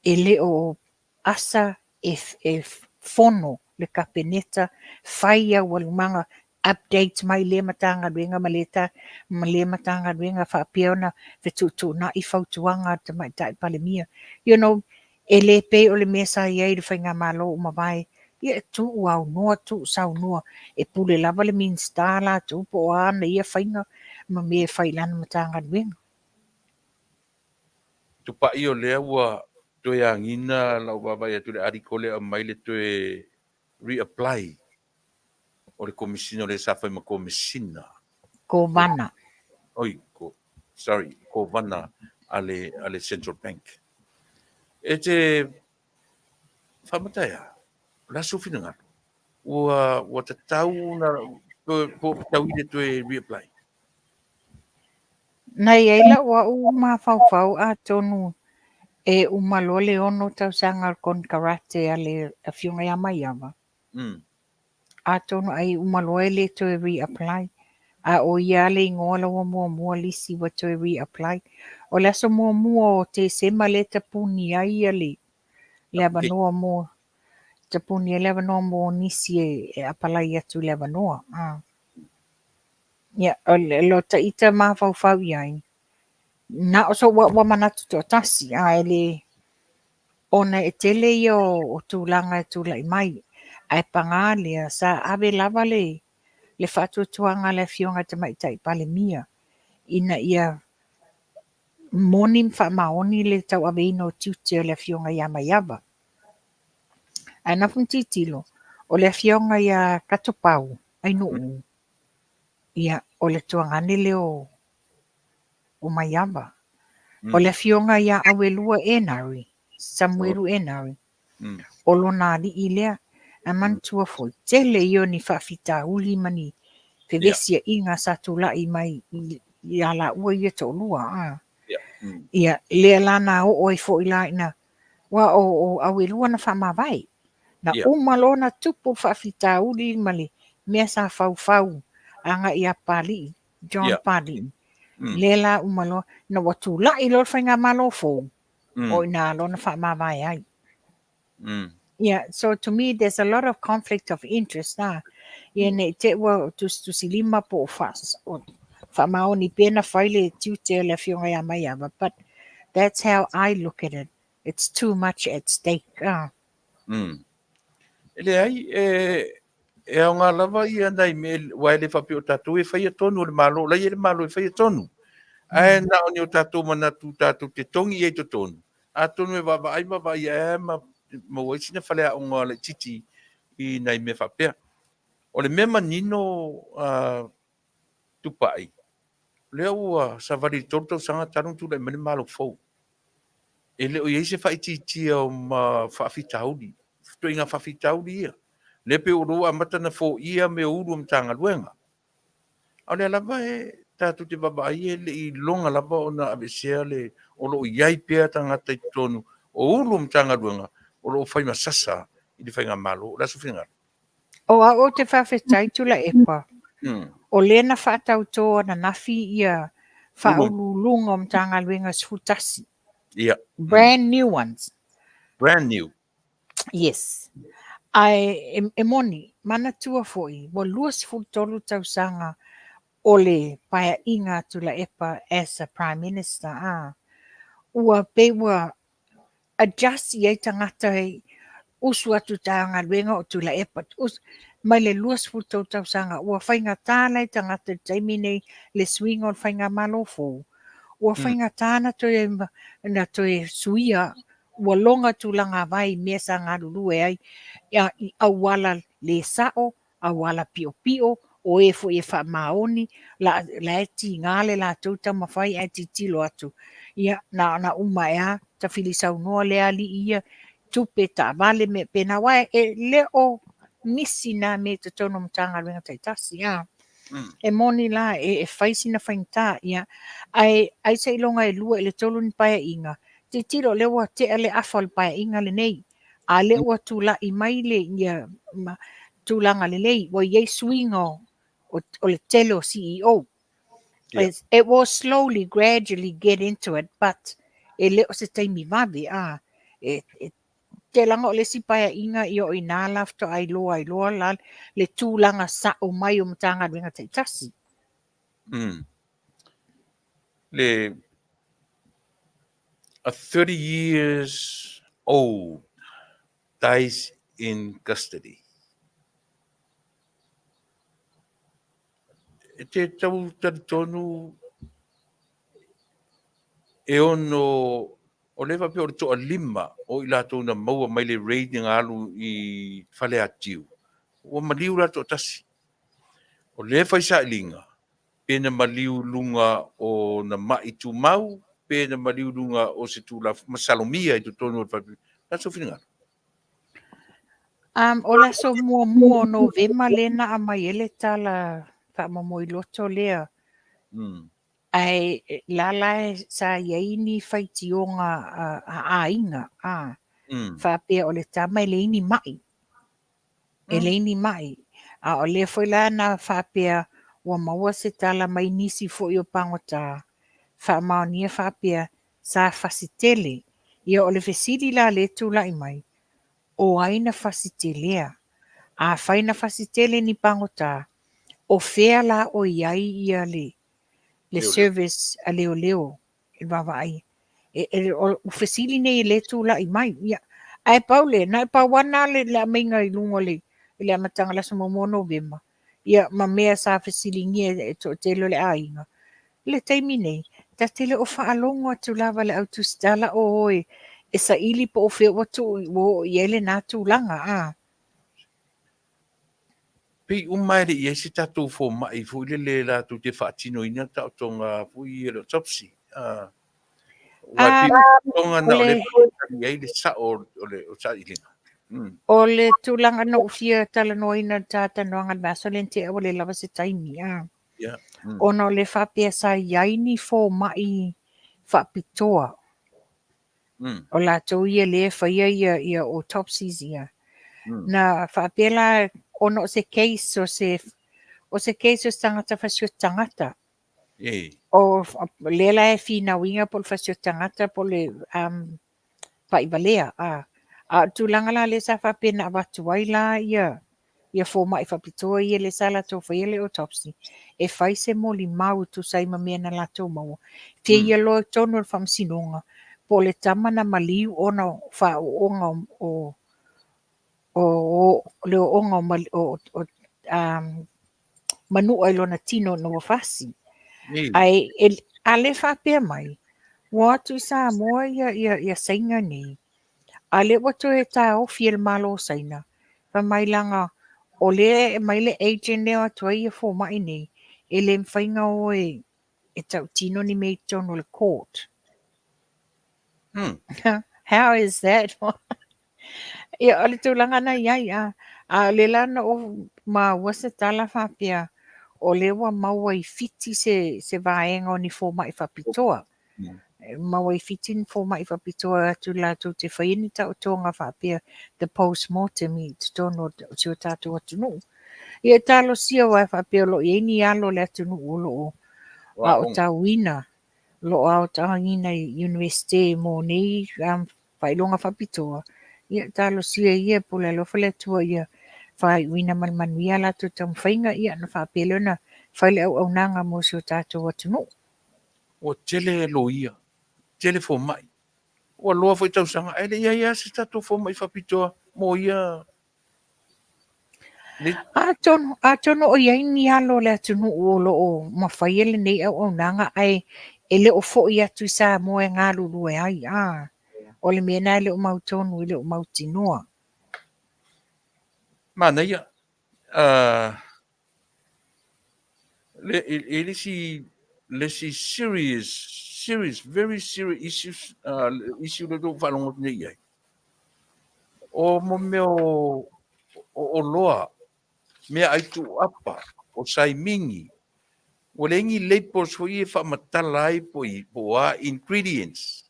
D: e le o asa e fono le Kapeneta, fai aualumaga, update mai lea Matagaluega ma lea ma lea Matagaluega faapea ona fetuutuunai fautuaga a le Tamaitai Palemia. You know, e le pei o le mea sa i ai i le faigamalo ua mavae, ia e tuu aunoa, tuu saunoa, e pule lava le Minisita latou po o a ana ia faiga ma mea e fai i lana Matagaluega.
B: Tupai o lea ua toe agiga lau vaavaai atu i le article lea e aumai le toe re-apply o le Komesina o le sa fai ma Komesina.
D: Kovana.
B: Oi, ko, sorry, Kovana a le, a le Central Bank. E te faamataia, o le a sou finagalo? Ua, ua tatau ona po o fetaui le toe re-apply?
D: Na i ai lau au mafaufau atonu e uma loa le 6 tausaga o le konekarate a le afioga ia Maiava, atonu ai uma loa e le toe re-apply. A o ia lava le igoa la ua muamua lisi ua toe re-apply. O le aso muamua o Tesema lea e tapuni ai le le avanoa mo tapuni ai le avanoa mo nisi e apalai atu i le avanoa. Ia, o lo ta ita mafaufau i ai, na o sou au manatu toatasi, ae le ona e tele ia o tulaga e tulai mai. Ae paga lea, sa ave lava le le faatuatuaga a le Afioga i le Tamaitai Palemia ina ia moni ma faamaoni le tauaveina o tiute o le Afioga ia Maiava. Ae nafu na tilotilo, o le Afioga ia Katopau Ainuu, Ia, o le tuagane lea o, o Maiava. O le afioga ia Auelua Enari, Samuelu Enari, o lona alii lea. Ae manatua foi, tele ia o ni faafitauli ma ni fevesiaiga sa tulai mai ia laua ia toalua. A. Ia, lea la na oo ai foi la ina, aua o Auelua na faamavae. Na uma loa ona tupu le faafitauli ma le mea sa faufau agai ia Papalii, John Papalii, lea la uma loa, ina ua tulai loa le faigamalo fou, o i ina loa na faamavae ai. Yeah, so to me there's a lot of conflict of interest a. Ia ne i te i ua tusitusilima po o faamaoni pea na fai le tiute o le afioga ia Maiava, but that's how I look at it. It's too much at stake. Ah.
B: E leai, e, e aoga lava ia nai mea, aua e le faapea o tatou e faia tonu o le Malo, o la e i ai le Malo e faia tonu. Ae na o ni o tatou manatu tatou te togi i ai i totonu, atonu e vaavaai ma vaai ae ma maua ai sina faleaoga laitiiti i nai mea faapea. O le mea manino a Tupai, lea ua savali i le 3 tausaga talu ona tulai mai le Malo fou. E le o i ai se faaitiitia o ma faafitauli, ituaiga faafitauli ia. Lea pei o lea ua amata ona foia mea o Ulu o Matagaluega. A o lea lava e tatou te vaavaai e le i iloga lava ona aveesea le, o lo o i ai pea tagata i totonu o Ulu o Matagaluega o lo o fai ma sasa i le faigamalo. O le a sou finagalo?
D: O au ou te faafetai Tuilaepa, o lea na faatautō ananafi ia Faauluuluga o Matagaluega 11.
B: Ia.
D: Brand new ones.
B: Brand new.
D: Yes. Ae e moni, manatua foi, ua 23 tausaga o le paeaiga a Tuilaepa as a Prime Minister, a, ua pei ua adjust i ai tagata e usu atu i Matagaluega o Tuilaepa, mai le 23 tausaga, ua faigata la i tagata i le taimi nei le suiga o le faigamalo fou, Ua faigata na toe, na toe suia, ua loga tulaga vae i mea sa galulue ai, ia, i auala le sa'o, auala piopio, o e foi e faamaoni, la, la e tiga le latou taumafai ae tilotilo atu, ia, na ona uma ae lava tafilisaunoa le alii ia, tupe, taavale, mea faapena, aua e le o misi na mea i totonu o Matagaluega taitasi. A. E moni la, e fai sina faigata, ia, ae ai seiloga e 2 i le 3 ni paeaiga, tilotilo o lea ua tea le afa o le paeaiga lenei, a lea ua tulai mai le ia, ma, tulaga lelei, ua i ai suiga o, o, o le tele o CEO. Yeah. It will slowly, gradually get into it, but e le o se taimi vave, a, e, e telaga o le isi paeaiga ia o i inā la faatoa iloa ai loa la le tulaga sa'o mai o Matagaluega taitasi.
B: Le a 30 years old dies in custody. E te tau talitonu e ono o lea faapea o le toalima o i latou na maua mai le raid na alu i Faleatiu, ua maliu la toatasi. O lea fai sailiga, pe na maliu i luga o na ma'i tumau, pe na maliu i luga o se tulafono masalomia i totonu o le fale. O le a sou finagalo?
D: O le aso muamua o Novema lea na aumai ai le tala faamomoiloto lea. Ae la la sa i ai ni faitioga a aiga, a, faapea o le tama e leai ni ma'i. E leai ni ma'i. A o lea foi la na faapea ua maua se tala mai nisi foi o pagota faamaonia faapea sa fasi tele. Ia o le fesili la lea e tulai mai, o ai na fasi telea? Afai na fasi tele ni pagota, o fea la o i ai ia le le service a leoleo i le vaavaai? E, e, o, o fesili nei e le tulai mai. Ia, ae pau lea, na pau lava lena le, le aumaiga i luga o le, i le amataga o le aso muamua o Novema, ia ma mea sa fesiligia e toatele o le aiga. I le taimi nei, ta te le o faalogo atu lava i le au tusitala o o e, e saili po o fea ua tuu ua oo i ai lena tulaga, a.
B: Pei uma e le i i ai se tatou fomai foi lele latou te faatinoina taotoga foi ia le autopsy. Aua e pei o taotoga na o lea e i ai le sao o le sailiga.
D: O le tulaga na ou fia talanoaina i le talanoaga i le vaiaso lea na tea ua le lava se taimi, a. Ona o le faapea sa i ai ni fomai faapitoa O latou ia lea e faia ia, ia autopsies ia. Na faapea la, ona o se case o se, o se case o se tagata fasioti tagata. O lea la e finauina po o le fasioti tagata po o le um, paivalea. A, a o le tulaga la lea sa faapea na avatu ai la ia, ia fomai faapitoa ia lea sa latou faia le autopsy, e fai se molimau e tusa ai ma mea na latou maua. Fia ia loa i totonu o le faamasinoga, po o le tama na maliu ona o faaooga o, o, o, le ooga o, o, o um, manua i lona tino ina ua fasi. Ae e, a lea faapea mai, ua o atu i Samoa ia, ia, ia Saina nei, A lea ua toe taofi e le Malo o Saina, fai mai leaga o lea e aumai le agent lea e o atu ai ia fomai nei, e le mafai ona o e, e tautino ni mea i totonu o le court. How is that? Ia, o le tulaga na i ai, a, a o lea la na ou maua se tala faapea, o lea ua maua i Fiti se, se vaega o ni fomai faapitoa. Maua i Fiti ni fomai faapitoa atu latou te faia ni taotoga faapea the post-mortem i totonu o si o tatou atunuu. Ia e talosia aua e faapea o lo o i ai ni alo o le atunuu o lo o aotauina, o lo o aotauina i Iunivesite mo nei faailoga faapitoa. Ia talosia ia po o le alofa le Atua ia faaiuina ma le manuia a latou taumafaiga, ia ona faapea lea ona fai le auaunaga mo si o tatou atunuu.
B: Ua tele loia, tele fomai. Ua loa foi tausaga ae le i ai lava se tatou fomai faapitoa mo ia.
D: Atonu, atonu o i ai ni alo o le atunuu o lo o mafaia lenei auaunaga, ae E le o foi atu i Samoa e galulue ai, a, o le mea lena e le o mautonu, e le o mautinoa.
B: Manaia. Uh, le, e, e le isi, le isi serious, serious, very serious issues, uh, issue le tou faalogo atu nei i ai. O mo mea o, o oloa, mea ai tuuapa, o saimingi, ua leai ni labels foi e faamatala ai po i, po o a ingredients,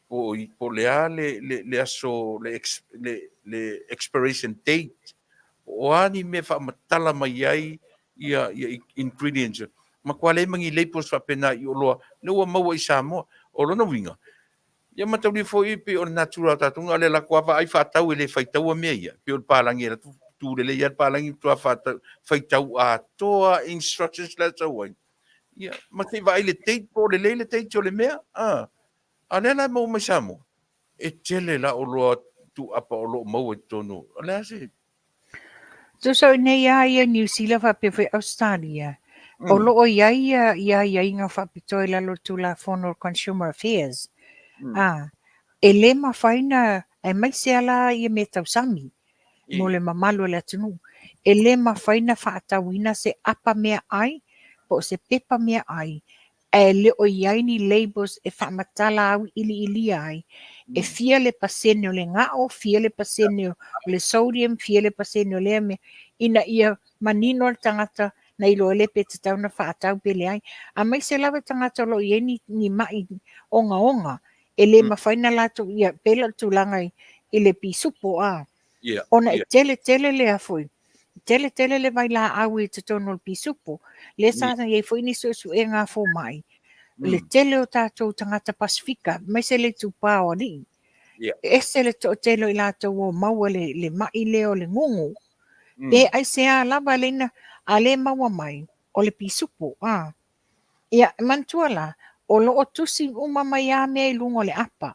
B: po o, po o le a le, le, le aso, le, ex, le, le expiration date, po o a ni mea faamatala mai ai ia, ia ingredients. Matua leai ma ni labels faapena i oloa, lea ua maua i Samoa. O lona uiga, Ia mataulia foi pei o le natura o tatou na o le alu atu lava vaai faatau e le faitaua mea ia. Pei o le palagi e alu atu tu lelei lava le palagi matua faatau faitau atoa instructions la e sau ai. Ia ma se i vaai le date po o lelei le date o le mea. A a lea la e maua mai Samoa. E tele la oloa tuuapa o lo o maua i totonu. O le a se
D: Tusa o nei a ia Niu Sila faapea foi Ausetalia, o lo o i ai ia ia aiaiga faapitoa i lalo o le Tulafono o le Consumer Affairs, ā, e le mafai na, aemaise lava la ia mea tausami mo le mamalu o le atunuu, e le mafai na faatauina se apa meaai po o se pepa meaai ae le o i ai ni labels e faamatala auiliilia ai e fia le pasene o le gao, fia le pasene o le sodium, fia le pasene o lea mea, ina ia manino le tagata na iloa lea pe tatau ona faatau pe leai. Aemaise lava tagata o lo o i ai ni, ni ma'i ogaoga, e le mafai ona latou, ia, pei la o le tulaga i, i le pisupo, a.
B: Yeah,
D: Ona e
B: yeah.
D: tele tele le a foi, tele tele le vailaau i totonu o le pisupo. Lea sa i ai foi ni suesuega a fomai, le tele o tatou tagata Pasefika, aemaise le itupa o alii.
B: Yeah.
D: E ese le toatele o i latou ua maua le, le ma'i lea o le gugu. Pe aisea lava le ina, a le maua mai, o le pisupo. A. Ia, e manatua la, o lo o tusi uma mai a mea i luga o le apa.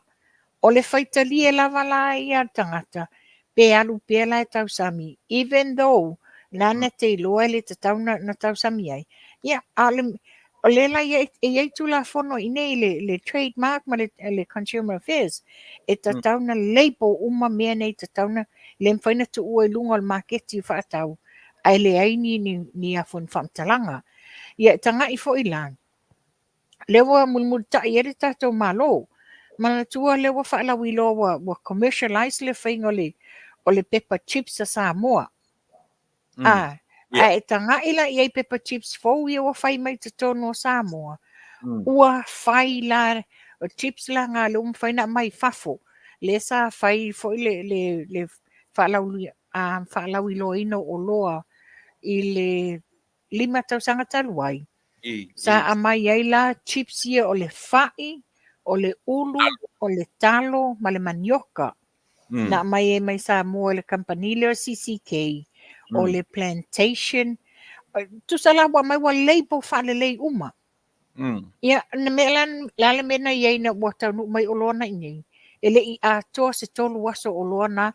D: O le faitalie lava la ia a le tagata, pe alu pea la e tausami, even though nana te iloa e le tatau na, na tausami ai. Ia, a o le, o lea la e i ai Tulafono i inei le, le trademark ma le, le Consumer Affairs, e tatau na label uma mea nei, tatau na, le mafai na tuua i luga o le maketi faatau, ae leai ni, ni, ni a foi ni faamatalaga. Ia e taga'i foi la, lea ua mulimulitai ai le tatou Malo. Manatua lea ua faalauiloa ua, ua commercialize le faiga o le, o le pepa chips a Samoa. A,
B: Yeah.
D: ae taga'i la i ai pepa chips fou ia ua fai mai totonu o Samoa. Ua fai la, o chips la ngā lea ua mafai ona aumai i fafo. Lea sa fai foi le, le, le faalauli, a, faalauiloaina o oloa i le 5 tausaga talu ai, sa aumai ai la chips ia o le fai, o le ulu, o le talo ma le manioka. Na aumai ai mai Samoa e le kamupani lea o CCK, o le plantation. Tusa la ua aumai ua label faalelei uma. Ia, na mea la, la le mea na i ai ina ua taunuu mai oloa na i nei, e le i atoa se tolu aso o oloa na,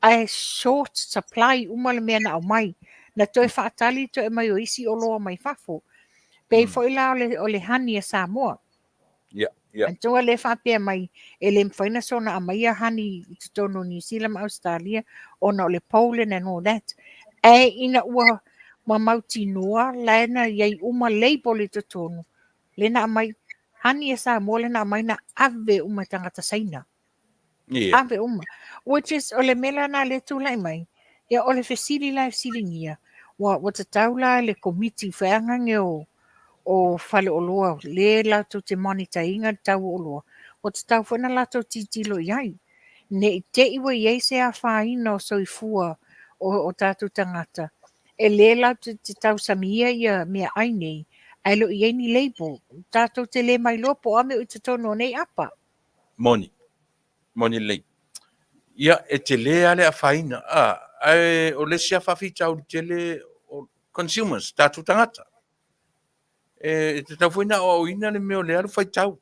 D: ae short supply uma le mea na aumai. Na toe faatali toe aumai o isi oloa mai fafo. Pei foi la o le, o le honey a Samoa.
B: Yeah, yeah.
D: Manatua lea faapea mai, e le mafai na soona aumaia honey i totonu o Niu Sila ma Ausetalia ona o le pollen and all that. Ae ina ua ma mautinoa la e na i ai uma label i totonu, lea na aumai, honey a Samoa lea na aumai na ave uma i tagata Saina.
B: Yeah.
D: Ave uma. Which is, o le mea la na lea tulai mai, ia o le fesili la e fesiligia, ua, ua tatau la le komiti feagage o, o faleoloa le latou te monitor ina le tau o oloa, ua tatau foi na latou tilotilo i ai. Ne i te i ua i ai se afaina o soifua o, o tatou tagata, e le latou te tausamia ia meaai nei, ae le o i ai ni label. Tatou te le mailoa po o a mea o i totonu o nei apa.
B: Moni. Moni lelei. Ia, e tele lava le afaina, a, ae o le isi lava faafitauli tele o consumers, tatou tagata. E, e tatau foi ona aoaoina le mea o le alu faitau.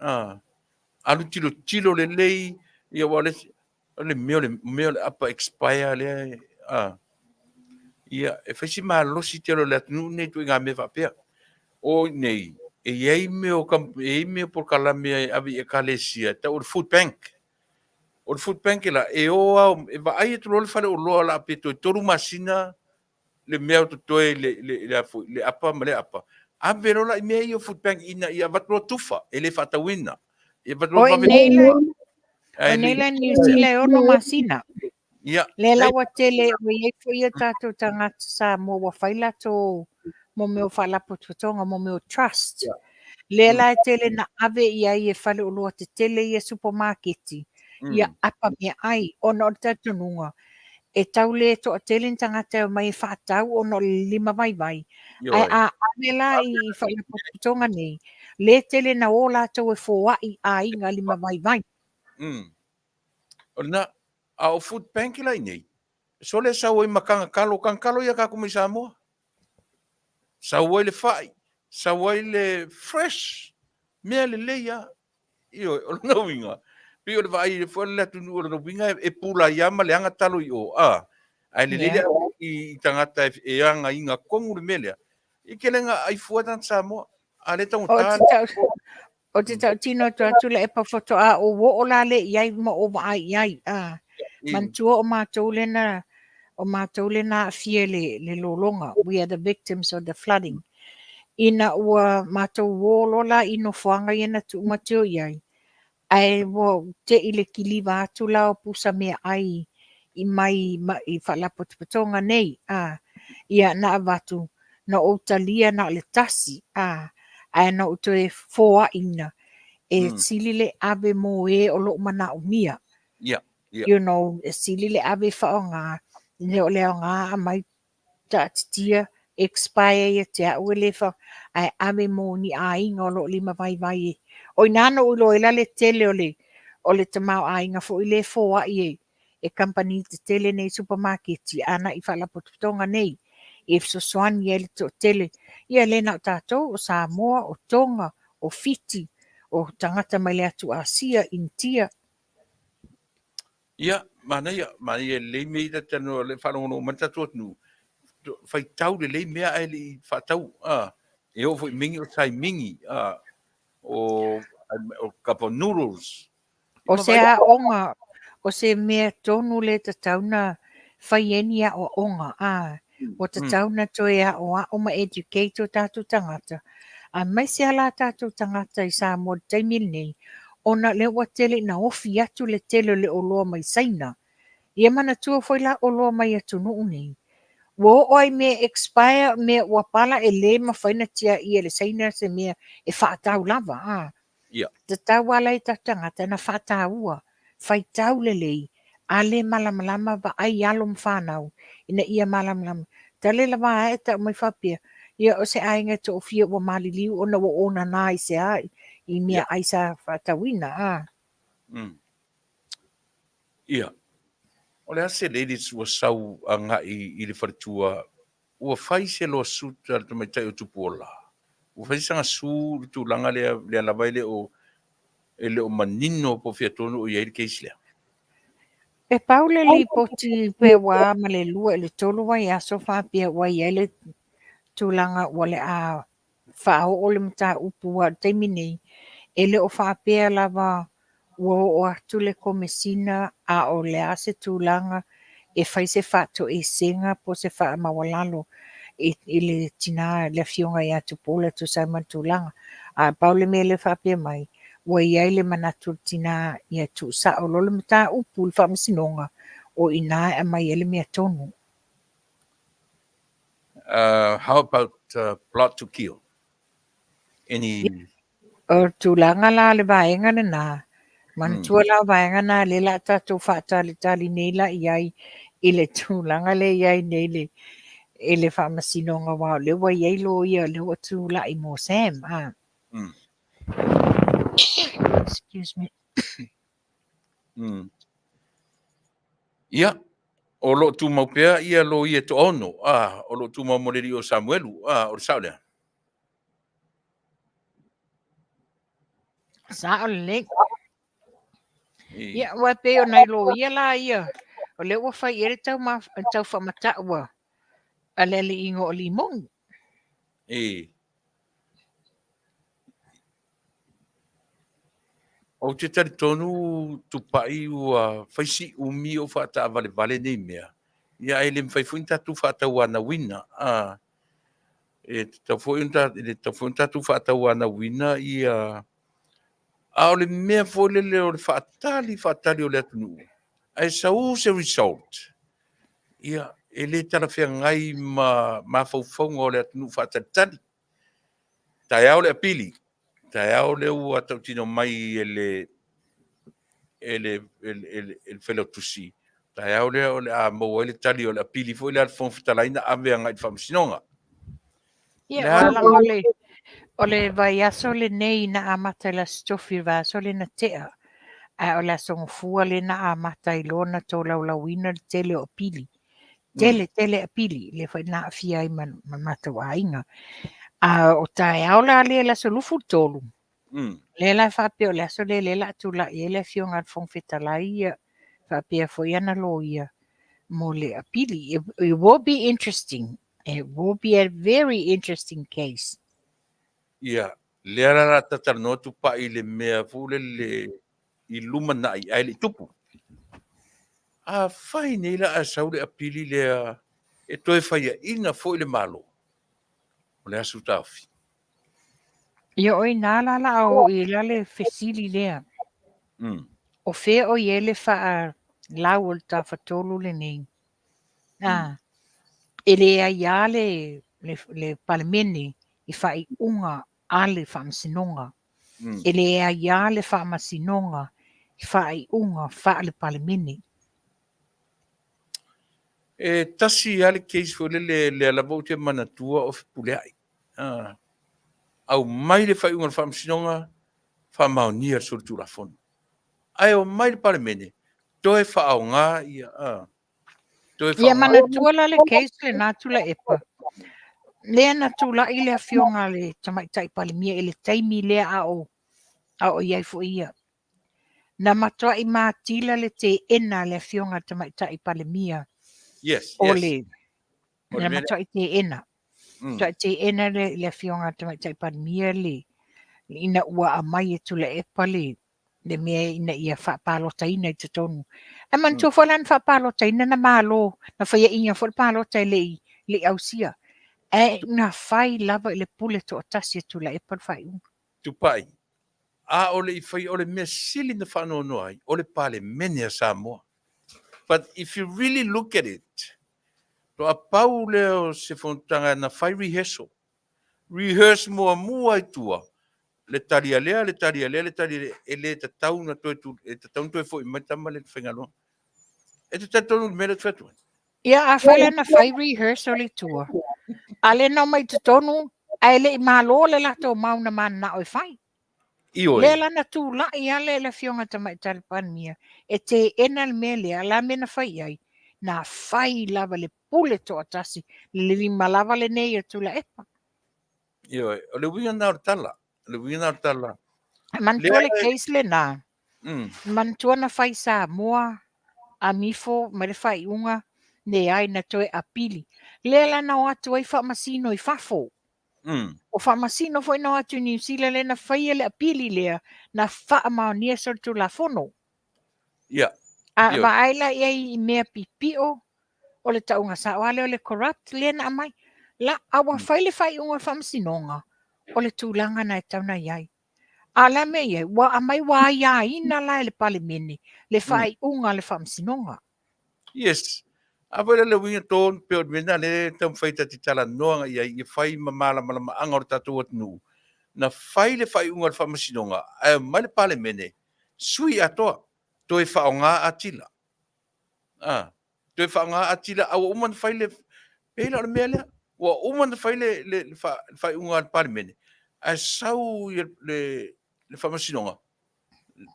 B: A, alu tilotilo lelei, ia aua o le isi, o le mea o le mea o le apa expire lea, a, ia, e fai si malosi tele o le atunuu lenei i ituaiga mea faapea. O i inei, E i ai mea o e i ai mea o polokalame e ave i ekalesia e tau o le food bank. O le food bank la, e o lava, e vaai atu loa le faleoloa la pe toe 3 masina le mea o totoe le, le, le, le, le apa ma le apa. Ave loa la i mea ia o food bank ina ia avatu loa tufa, e le faatauina. Ia avatu loa
D: vave. O i nei la, o nei la New Zealand e 6 masina.
B: Ia.
D: Lea la ua tele, ua i ai foi o tatou tagata Samoa ua fai latou mo mea o faalapotopotoga, mo mea o trust.
B: Ia.
D: Lea la e tele na ave i ai e faleoloa tetele ia supamaketi, ia apa meaai, ona o le talitonuga, e tau le toatele ni tagata e omai e faatau ona o le lima vaivai. Ae a ave la i faalapotopotoga nei, lea e tele na o latou e foai aiga lima vaivai.
B: O lena, a o food bank la i nei, sole sau ai ma kagakalo, kagakalo ia tatou mai Samoa. Sau ai le fai, sau ai le fresh, mea lelei lava. Ioe, o lona uiga, pei o le vaai foi le atunuu o lona uiga e pula ai lava ma leaga talo i o, a, ae lelei le ave i tagata e againa tonu le mea lea. E tele ina ai fua tagata Samoa, a lea e taugata
D: Ou te tautino atu a Tuilaepa faatoa ou oo la lea i ai ma ou vaai i ai. A, manatua o matou lea na, o matou lea na aafia i le, le lologa. We are the victims of the flooding. Ina ua matou o loa la i nofoaga ia na tuu mateo i ai, ae ua te i le kiliva atu la o pusa meaai i mai i faalapotopotoga nei, a, ia na avatu, na ou talia na o le tasi, a, ae na ou toe foaina e sili le ave mo e o lo o manaomia.
B: Yeah, yeah.
D: You know, e sili le ave e faaaoga, i lo le aoga aumai taatitia, expire ia te au e le fa, ae ave mo ni aiga o lo o lima vaivai e. O i ina na ou iloa ai la le tele o le, o le tamaoaiga foi lea e foai e, e kamupani tetele nei supamaketi ana i faalapotopotoga nei e fesoasoani ai le toatele. Ia le na o tatou, o Samoa, o Tonga, o Fiti, o tagata mai le atu Asia, Initia.
B: Ia, manaia, manaia lelei mea ia ta te talanoa, le faalogologo mai le tatou atunuu, faitau lelei mea ae le i faatau, a, e oo foi i mingi o saimigi, a, o, o cup of noodles.
D: O se aoga, o se mea tonu lea e tatau ona fai ai ni aoaoga, a, ua tatau ona toe aoao ma educate o tatou tagata, aemaise lava la tatou tagata i Samoa i le taimi lenei, ona o lea ua tele ina ofi atu le tele o le oloa mai Saina. Ia manatua foi la oloa mai atunuu nei, ua oo lava i mea expire, mea ua pala e le mafai ona tiaia e le Saina se mea e faatau lava. A,
B: Ia.
D: Tatau lava la i tatou tagata ona faataua, faitau lelei, a le malamalama vaai alo ma fanau ina ia malamalama. Tale lava ae tau mai faapea, ia o se aiga e toafia ua maliliu ona ua onana i se a i meaai sa faatauina. A.
B: Ia. O le a se ladies ua sau agai i le faletua ua fai se lawsuit a le tamaitai o Tupuola? Ua fai sana sue i le tulaga lea, lea lava e le o, e le o manino po o fea tonu o i ai le case lea?
D: E pau le lipoti pe ua a ma le 2 i le 3 vaiaso faapea ua i ai le tulaga ua le a faaoo le mataupu aua o le taimi nei, e le o faapea lava ua oo atu le Komesina a o le a se tulaga e fai se faatoesega po o se faamaualalo i le tina, le afioga ia Tupuola e tusa ai ma le tulaga. Ae pau le mea lea e faapea mai, ua i ai le manatu o le tina ia tuusao loa le mataupu i le Faamasinoga, o i ina e aumai ai le mea tonu.
B: How about plot to kill? Any...
D: O le tulaga la o le vaega lena, manatua la o vaega na lea la tatou faatalitali nei la i ai i le tulaga lea i ai nei le, i le faamasinoga aua o lea ua i ai loia o lea ua tulai mo Sam. Ah. Excuse me.
B: Ia, o lo o tumau pea ia loia e toaono, a, o lo o tumau mo le alii o Samuelu, a, o le sao lea.
D: Sao lelei. Ia, aua e pei o nai loia la ia, o lea ua fai i ai le tau, tau faamatau a, a le aliiga o Limoni.
B: E. Ou te talitonu Tupai ua fai si umi o faataavalevale nei mea, ia ae le mafai foi ona tatou faatauanauina. A, e tatau foi ona e le tatau foi ona tatou faatauanauina ia a o le mea foi lele o le faatali faatali o le atunuu ae sau se result, ia e le talafeagai ma mafaufauga o le atunuu faatalitali. Taeao le apili, taeao lea ua tautino mai e le e le e le, e le, e le Failautusi, taeao lea o le a maua ai le tali o le apili foi lea a le Fofoga Fetalai na ave agai i le Faamasinoga.
D: Ia, ua lava o le, o le vaiaso lenei na amata i le Aso Tofi, le vaiaso lea na tea, ae o le Aso Gafua lea na amata ai loa ona tolaulauina le tele o apili. Tele, tele apili, lea foi na aafia ai ma, ma matou aiga. A o taeao la lea i le aso 23, lea la e faapea o le aso lea lea o le a tulai ai le Afioga i le Fofoga Fetalai ia, faapea foi ana loia mo le apili. It, it will be interesting. It will be a very interesting case.
B: Ia, lea la la tatalanoa Tupai i le mea foi lele i lumanai ae le i tupu. Afai nei la ae sau le apili lea e toe faiaina foi le Malo, o le a sou taofi?
D: Ia o i ina la la a oo i ai la le fesili lea. O fea o i ai le faalau o le tafatolu lenei? A, e leai lava le, le, le Palemene i faaiuga a le Faamasinoga. E leai lava le Faamasinoga i faaiuga faale-Palemene.
B: E tasi lava le case foi lele lea lava ou te manatua o Fepuleai. Ah, aumai le faaiuga a le Faamasinoga, faamaonia le solitulafono. Ae omai le Palemene, toe faaaoga ia, ah, toe
D: Ia
B: faaaoga.
D: manatua la le case lena Tuilaepa, lea na tulai le afioga a le Tamaitai Palemia i le taimi lea a o, a o i ai foi ia. Na matuai matila le teena a le afioga a le Tamaitai Palemia
B: Yes,
D: o
B: yes.
D: le,
B: O le
D: na
B: mea lea.
D: matuai teena. Matuai teena le, le afioga a le Tamaitai Palemia le, ina ua aumai e Tuilaepa le, le mea ina ia faapalotaina i totonu. Ae manatua foi la na faapalotaina na malo, na faiaina foi le palota e le i, le i ausia. Ae na fai lava i le pule toatasi e Tuilaepa le faaiuga.
B: Tupai, a o le i faia, o le mea sili na faanoanoa ai, o le Palemene a Samoa. But if you really look at it, toa pau lea o se fonotaga na fai rehearsal. Rehearse muamua i tua, le tali a lea, le tali a lea, le tali a lea, e le tatau na toe, e tatau na toe foi mai tama lea i le faigaluega. E te talitonu i le mea lea ou te fai atu ai?
D: Ia, afai la na fai rehearsal i tua, a lea na omai i totonu, ae le i malo le latou mau na mananao e fai.
B: Ioe.
D: Lea la na tulai lava le, le Afioga i le Tamaitai Palemia e teena le mea lea, a o le a mea na fai i ai? Na fai lava i le pule toatasi, le lima lava lenei o Tuilaepa.
B: Ioe, o le uiga lena o le tala, o le uiga lena o le tala.
D: Manatua le case lena, manatua na fai Samoa amifo mai le faaiuga, leai na toe apili. Lea la na o atu ai faamasino i fafo. O faamasino foi na o atu i Niu Sila lea na faia le apili lea na faamaonia solitulafono.
B: Ia.
D: A vaai la i ai i mea pipio o le tauga sao lava lea o le corrupt lea na aumai. La, a ua fai le faaiuga o le faamasinoga, o le tulaga na e tatau ona i ai. A o le a mea i ai? Ua aumai ua aiaina la e le Palemene le faaiuga a le faamasinoga.
B: Yes. A foi la le uiga tonu pei o le mea lena lea e taumafai ta te talanoa i ai ia fai ma malamalamaaga o le tatou atunuu, na fai le faaiuga a le faamasinoga ae omai le Palemene sui atoa toe faaaoga atila. A, toe faaaoga atila a ua uma ona fai le, pei la o le mea lea, ua uma ona fai le, le, le, fa, le faaiuga a le Palemene, ae sau le, le, le faamasinoga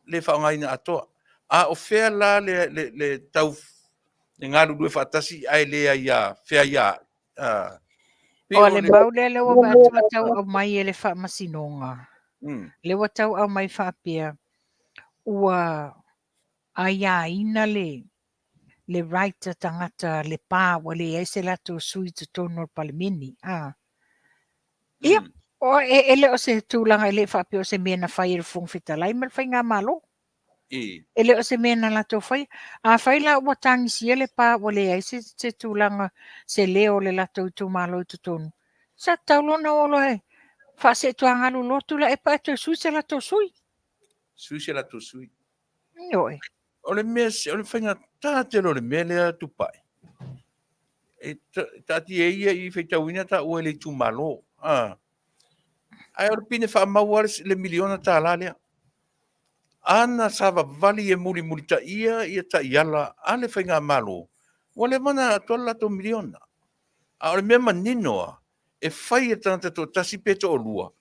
B: le faaaogaina atoa. A o fea la le, le, le tau le galulue faatasi ae le aia, feaia, a,
D: O le mau lea lea ua vaai atu ua tau aumai e le faamasinoga. Lea ua tau aumai faapea, ua aiaina le le right a tagata le pa ua leai se latou sui i totonu o le Palemene. A. Ia, O, e, e le o se tulaga e le faapea o se mea na fai e le Fofoga Fetalai ma le Faigamalo.
B: I.
D: E le o se mea na latou faia. Afai la ua tagisia le pa ua leai se, se tulaga, se leo o le latou itumalo i totonu, sa tatau loa ona o loa e faaseetuagalu loa Tuilaepa ae toe sui se latou sui.
B: Sui se latou sui.
D: Ioe.
B: O le mea, o le faigata tele o le mea lea Tupai. E taatia ia i faitauina taua e le itumalo. Ah. Ae o le pine faamau lava le miliona tala lea. Ana savavali e mulimulitaia ia taiala a le faigamalo, ua leva ona atoa le latou miliona. A o le mea manino lava, e fai e le tagata toatasi pe toalua,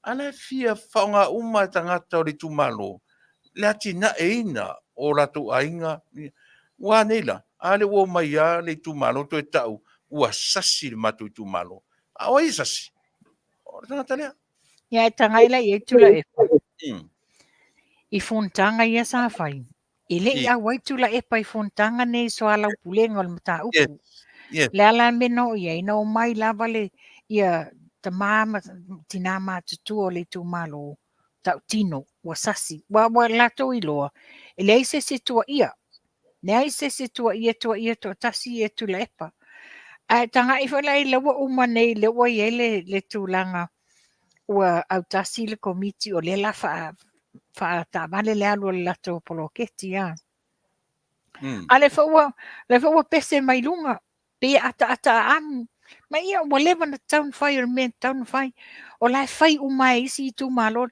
B: a o la e fia faaaoga uma e tagata o le itumalo le atinaeina o latou aiga. Ua a nei la? A lea ua omai lava le itumalo toe tau ua sasi le matou itumalo. A o ai e sasi? O le tagata lea.
D: Ia e tagai la i ai Tuilaepa. I fonotaga ia sa fai, e le i auai Tuilaepa i fonotaga nei soalaupulega o le mataupu.
B: Yes. Yes.
D: Le a la le mea na oo i ai, na omai lava le ia tama ma tina matutua o le itumalo, tautino, ua sasi. Ua, ua latou iloa, e leai se isi e tuaia. Leai se isi e tuaia, tuaia toatasi ia Tuilaepa. Ae tagai foi la i lea ua uma nei, lea ua i ai le, le tulaga ua autasi le komiti o lea la faa, faataavale le alu o le latou poloketi a. A lea foi ua, lea foi ua pese mai luga, pei e ataata aamu. Ma ia ua leva ona tatau ona fai o le mea e tatau ona fai. O la e fai uma e isi itumalo.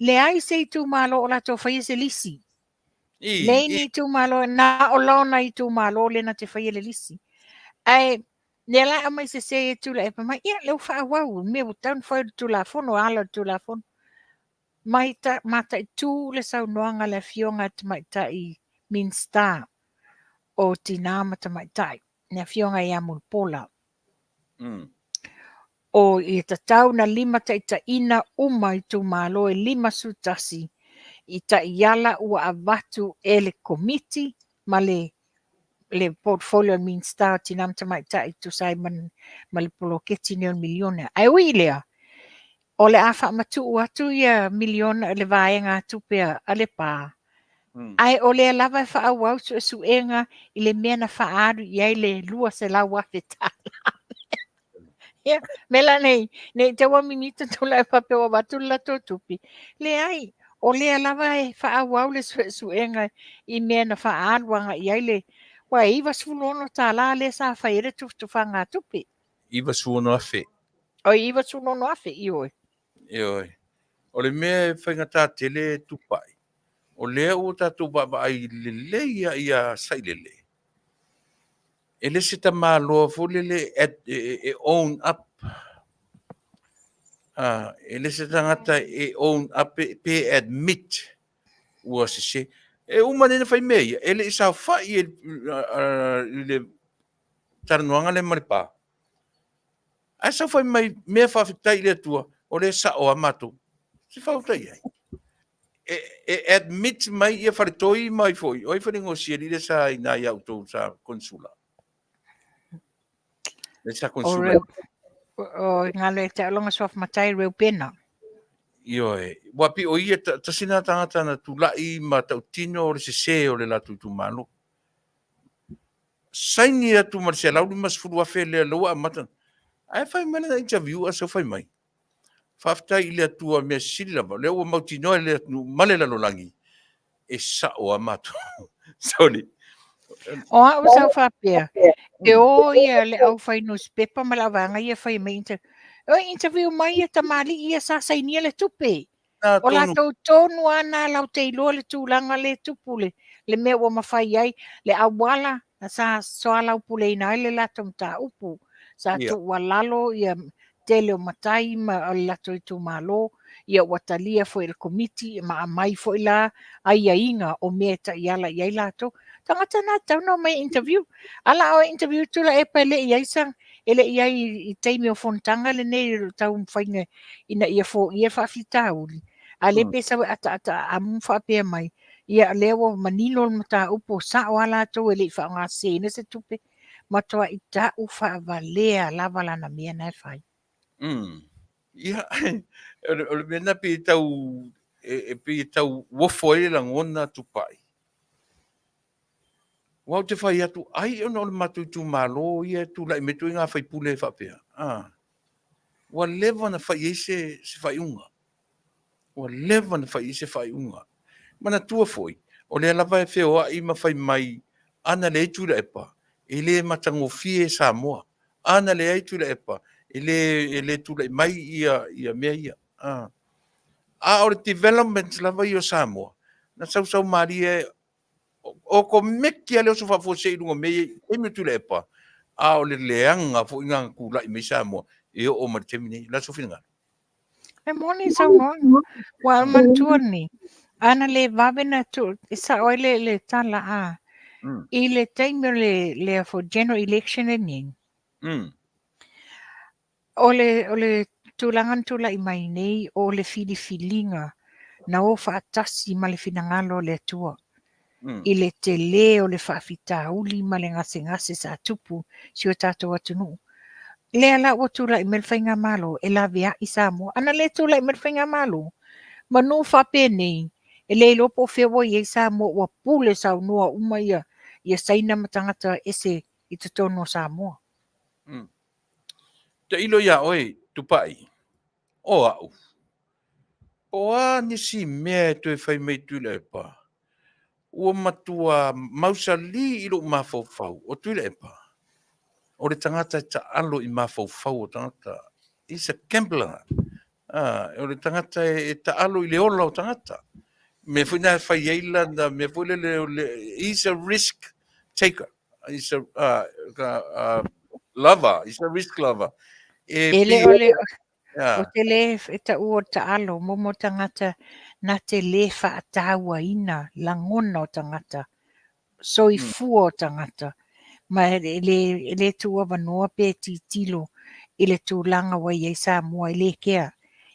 D: Leai se itumalo o latou faia se lisi. Leai ni itumalo, na o lona itumalo lea na te faia le lisi. Ae lea la e aumai sese e Tuilaepa mai, ia lea ua faaauau, le mea ua tatau ona fai o le Tulafono, ala o le Tulafono. Maita, mataitu le saunoaga a le Afioga i le Tamaitai Minisita o Tina ma Tamaitai, le Afioga ia Mulipola. O ia tatau na limataitaiina uma itumalo e 51 i taiala ua avatu e le Komiti ma le le portfolio a le Minisita o Tina ma Tamaitai e tusa ai ma, ma le poloketi nei o le miliona. Ae ui i lea, o le a faamatuu atu ia miliona le vaega tupe a le PA, ae o lea lava e faaauau suesuega i le mea na faaalu i ai le $200,000. Ia, mea la nei, nei te ua mimita Tuilaepa faapea ua avatu le latou tupe. Leai, o lea lava e faaauau le suesuega i mea na faaalu agai i ai le, aua e $96 lea sa fai ai le tufatufaga tupe.
B: 96,000.
D: Oi, 96,000, ioe.
B: Ioe. O le mea e faigata tele Tupai, o lea ua tatou vaavaai lelei lava ia Sailele, e le se tamaloa foi lele e own up. E le se tagata e own up pe admit ua sese. E uma nei ona fai mea ia, e le i saofai i le talanoaga lea ma le PA. Ae sau fai mai mea faafetai i le Atua, o lea e sao lava matou. Se faafetai i ai. E, e admit mai ia Faletoi mai foi, o ai Falegosiali lea sa i ina ia outou sa konsula? Lea sa konsula.
D: O, ngalo e te alonga suafa matai Reupena.
B: Ioe, ua pi o ia tasi na tagata na tulai ma tautino o le sese o le latou itumalo. Saini atu ma le $150,000 lea lea ua amata. Ae fai mai lana interview a sau fai mai. Faafetai i le Atua mea sili lava, lea ua mautinoa e le atunuu ma le lalolagi, e sao lava matou. Sorry.
D: O au sa faapea, e o ia le aufai nusipepa ma le auvaega ia fai mai interview. O interview mai ia tamalii ia sa sainia le tupe. O latou tonu lava na latou te iloa le tulaga lea e tupu le, le mea ua mafai ai, le auala sa soalaupuleina ai le latou mataupu. Sa yeah. tuualalo ia tele o matai ma o le latou itumalo, ia ua talia foi e le komiti ma aumai foi la aiaiga o mea e taiala i ai latou. Tagata na tatau ona omai e interview. A la o interview Tuilaepa e le i ai sa e le i ai i taimi o fonotaga lenei o taumafaiga ina ia foia le faafitauli. A lea pe sau e ataata amu faapea mai, ia lea ua manino le mataupu, sao lava latou e le i faaaogaseseina se tupe, matuai tau faavalea lava lana mea na e fai.
B: Ia, o le mea lena pei e tau, e pei e tau uofo ai le lagona Tupai. Aua ou te fai atu, ai ona o le matou itumalo ia e tulai mai ituaiga sui usufono faapea, a, ua leva ona fai i ai se faaiuga. Ua leva ona fai i ai se faaiuga. Manatua foi, o lea lava e feoai ma fai mai, ana leai Tuilaepa, e le matagofie Samoa. Ana leai Tuilaepa, e le tulai mai ia mea ia. A o le development lava ia o Samoa, na sausau malie okomeki lava le oso faafuasei i luga o mea ia i le taimi o Tuilaepa, a o le leaga foi lena na tulai mai Samoa e oo mai i le taimi nei. O le a sou finagalo?
D: E moni saunoaga. Ua o manatua lenei, ana le vave na tu, e sao ai le tala a, i le taimi o le, lea for general election lenei, o le tulaga na tulai mai nei, o le filifiliga na o faatasi ma le finagalo o le Atua. I le tele o le faafitauli ma le gasegase sa tupu i si o tatou atunuu. Lea la ua tulai mai le Faigamalo e laveai Samoa. Ana le tulai mai le Faigamalo, manu faapenei, e le iloa po o fea ua i ai Samoa, ua pule saunoa uma ia, ia Saina ma tagata ese i totonu o Samoa.
B: Tailo ia oe, Tupai, o au, o a nisi mea e toe fai mai Tuilaepa, ua matua mausali i lou mafaufau, o Tuilaepa, o le tagata e taalo i mafaufau o tagata. He's a gambler. Ah, o le tagata e taalo i le ola o tagata. Mea foi na fai ai lana, mea foi lele, he's a risk taker. He's a lover. He's a risk lover.
D: E le o le, Ou te le taua o le taalo, momo tagata na te le faatauaina lagona o tagata, soifua o tagata, ma e le tuuavanoa pe tilotilo i le tulaga ua i ai Samoa, e le kea.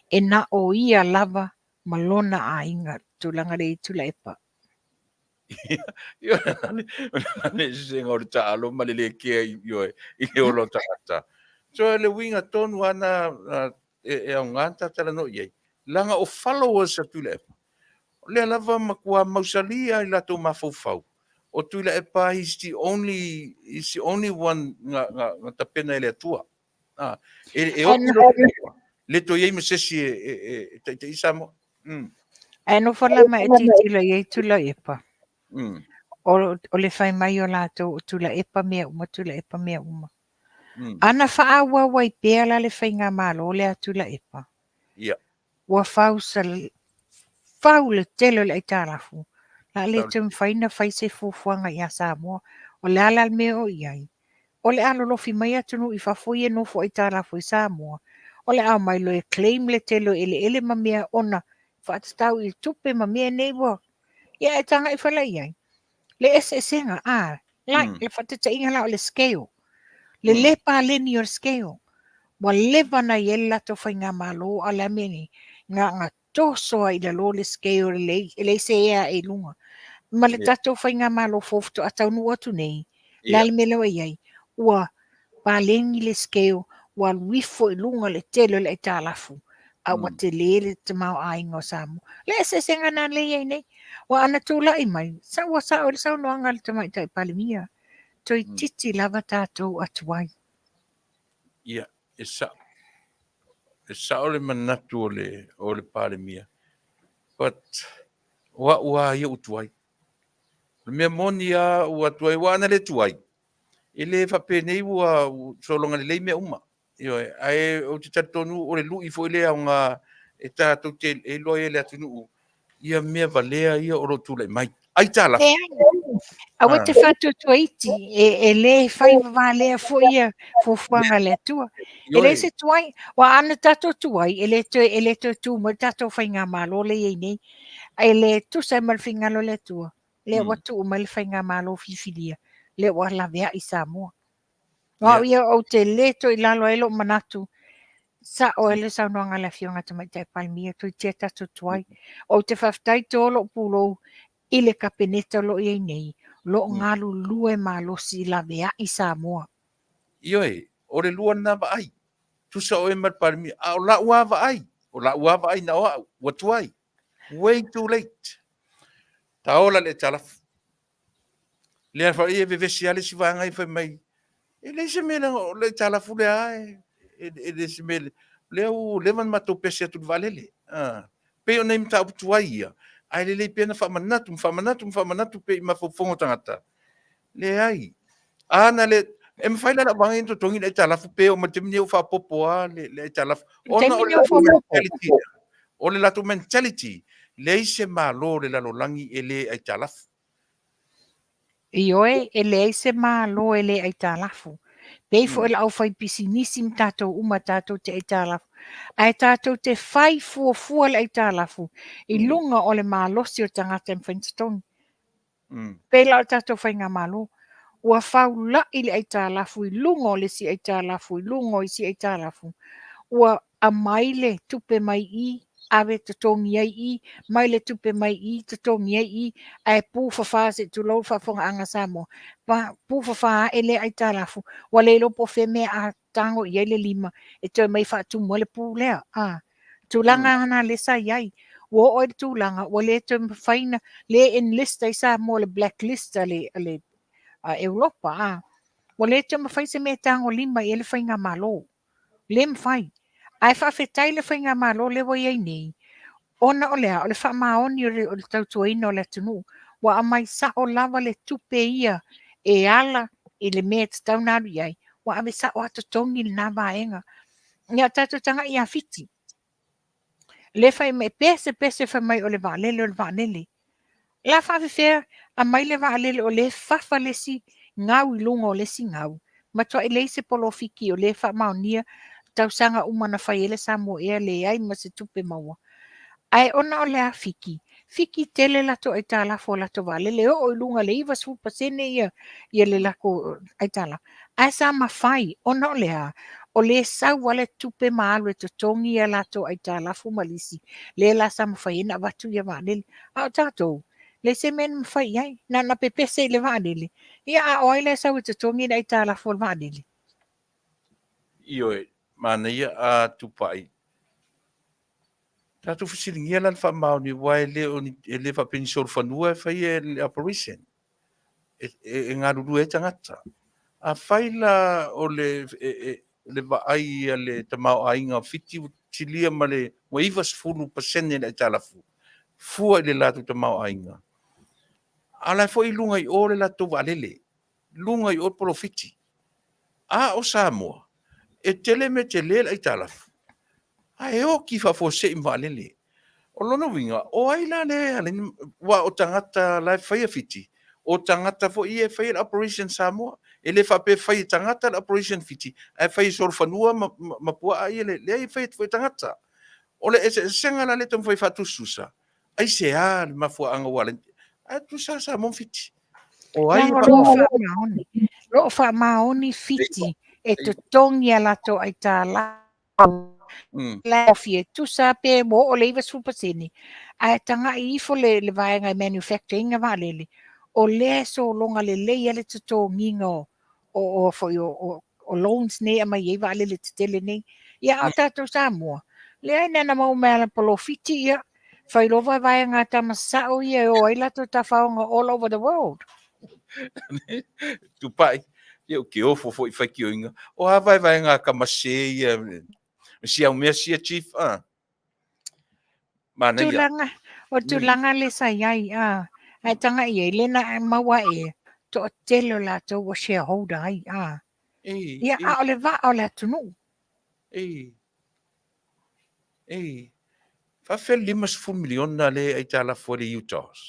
D: E na o ia lava ma lona aiga, tulaga lea i Tuilaepa.
B: Ia, o le eseesega o le taalo ma le le kea i, ioe, i le ola o tagata. So, le uiga tonu lava na e aoga na ta talanoa i ai, leaga o followers a Tuilaepa, o lea lava matua mausali lava i latou mafaufau, o Tuilaepa he's the only, he's the only one na, na, na tapena e le Atua. Ah, e oti loa Tuilaepa, le toe i ai ma se isi e taitaia Samoa.
D: Ae nofo la ma e tilotilo i ai Tuilaepa. O le fai mai o latou o Tuilaepa mea uma, Tuilaepa mea uma. Ana faaauau ai pea la le faigamalo lea a Tuilaepa. Ua fau, fau le tele o le aitalafu. La le toe mafai ona fai se fuafuaga ia Samoa. O le a la le mea o i ai? O le a lolofi mai atunuu i fafo ia e nofo aitalafu ai Samoa, o le a omai loa e claim le tele o eleele ma mea ona faatatau i tupe ma mea nei ua... Ia e tagai fala i ai. Le eseesega, a, la, le faataitaiga la o le scale. Le le paleni o le scale. Ua leva ona i ai le latou faigamalo, a o le a mea nei? Na toso ai i lalo le scale e leai se ea ae i luga. Ma le tatou faigamalo fou faatoa taunuu atu nei, le a le mea lea ua i ai? Ua paleni le scale, ua alu ifo i luga le tele o le aitalafu, a ua tele le tamaoaiga o Samoa. Le eseesega lena lea e i ai nei. Ua ana tulai mai, sa ua sao le saunoaga a le Tamaitai Palemia, toeitiiti lava tatou atu ai.
B: Ia, e sao. E sao le manatu o le Palemia, but o au lava ia ua tuai. O le mea moni lava ua tuai, aua ana le tuai, e le faapenei ua sologa lelei mea uma. Ioe, ae ou te talitonu o le lui foi lea aoga e tatou te iloa ai e le atunuu ia mea valea ia o lo o tulai mai. Aitalafu.
D: Aua te faatuatua iti, e le fai vavalea foi ia fuafuaga a le Atua. E leai se tuai, aua ana tatou tuai, e le toe, e le toe tu mai le tatou faigamalo lea e i ai nei. E le tusa ai ma le finagalo o le Atua, lea ua tuu mai le faigamalo filifilia, lea ua laveai Samoa. O au ia ou te le toe i lalo ai lou manatu, sao ai le saunoaga a le Afioga Tamaitai Palemia, toeitiiti tatou tuai. Ou te faafetai to lou pulou i le Kapeneta o lo o i ai nei, o lo o galulue malosi laveai Samoa.
B: Ioe, o le lua lena vaai. Tusa oe ma le Palemia, a o la'u lava vaai, o la'u lava vaai na o a'u, ua tuai. Way too late. Taola le aitalafu. Lea fa e vevesi lava le isi vaega ia fai mai, e leai se mea leaga o le aitalafu lea lava e le se mea lea ua leva ona matou pese atu i le vaalele. Pei o nai mataupu tuai ia, ae lelei pea ona faamanatu ma faamanatu ma faamanatu pea i mafaufauga o tagata. Leai. A na le, e mafai la e lau vaega ia ona totogi le aitalafu pe oo mai le taimi lenei ua faaopoopo lava le aitalafu. Ona o le mentality lea, o le latou mentality, leai se Malo o le lalolagi e le aitalafu.
D: Ioe, e leai se Malo e le aitalafu. Pei foi o le aufaipisinisi ma tatou uma tatou te aitalafu. Ae tatou te fai fuafua le aitalafu i luga o le malosi o le tagata e mafai ona totogi. Pei la o le tatou faigamalo, ua faula'i le aitalafu i luga o le isi aitalafu i luga o isi aitalafu, ua aumai le tupe mai i i, ave totogi ai i, mai le tupe mai i, totogi ai i, ae pufafa se i tulou le faafofogaaga a Samoa, pufafa ae lea aitalafu, ua le iloa po o fea mea a tago i ai le lima e toe mai faatumu ai le pu lea. A tulaga lena lea sa i ai. Ua oo ai le tulaga ua le toe mafai ona le enlist ai Samoa i le blacklist a le, a le a Europa. A ua le toe mafai se mea e tagolima i ai le faigamalo. Le mafai. Ae faafetai le faigamalo lea ua i ai nei, ona o le a? O le faamaoni o le, o le tautuaina o le atunuu. Ua aumai sao lava le tupe ia e ala i le mea e tatau ona alu i ai, ua ave sao lava totogi lena vaega. Ia tatou tagai ia Fiti. Le fai mai, pese pese fai mai o le vaalele o le vaalele. La faafefea aumai le vaalele o lea fafa le isi gau i luga o le isi gau. Matuai leai se polofiki o lea faamaonia tausaga uma na fai ai le Samoa Air leai ma se tupe maua. Ae ona o le a Fiti, Fiti tele latou aitalafu o latou vaalele, e oo i luga i le 90% ia, ia le latou aitalafu. Ae sa mafai ona o le a? O lea e sau lava le tupe ma alu e totogi a latou aitalafu ma lisi, lea la sa mafai ai ona avatu ia vaalele. A o tatou, leai se mea na mafai i ai, na ona pepese i le vaalele, ia a o ai la e sau e totogi le aitalafu o le vaalele?
B: Ioe, manaia a Tupai. Tatou fesiligia la le faamaoni aua e le o ni, e le faapea ni solofanua e faia le operation. E galulue ai tagata. Afai la o le, le vaai a le tamaoaiga o Fiti ua silia ma le ua 90% le aitalafu fua i le latou tamaoaiga, a o la e foi i luga i o le latou vaalele, luga i o le polofiti. A o Samoa, e tele mea tele le aitalafu, ae oti faafuasei ma vaalele. O lona uiga, o ai la lea e ala ai, aua o tagata la e faia Fiti, o tagata foi ia e faia le Operation Samoa. E le faapea e fai e tagata le Operation Fiti, ae fai e solofanua ma, ma, ma puaa ia le, leai e fai e tagata. O le eseesega la lea e taumafai e faatusatusa, aisea le mafuaaga ua ala ai, ae tusa lava Samoa ma Fiti.
D: O ai e faamaoni? Lo o faamaoni Fiti e totogi a latou aitalafu. La e tusa pe ua oo le 90%, ae tagai ifo le, le vaega e manufacture ina vaalele, o lea e sologa lelei ai le totogiina o, o, o, foi, o, o, o loans nei e aumai ai vaalele tetele nei. Ia, a o tatou Samoa, leai na ona maua mai lava polofiti, ia, fai loa vaevaega a tama sasao ia e o ai latou tafaoga all over the world.
B: Tupai, ia ou te ofo foi i faitioina. O a vaevaega a tama sese ia, si au mea sia chief, ah.
D: Manaia. Tulaga, o tulaga le sa i ai, a, ae tagai i ai, le na maua e toatele o latou ua shareholder ai, a. Ei, Ia, a o le vaa o le atunuu.
B: Ei, ei, faafefea le 50 miliona le aitalafu ai le UTOS?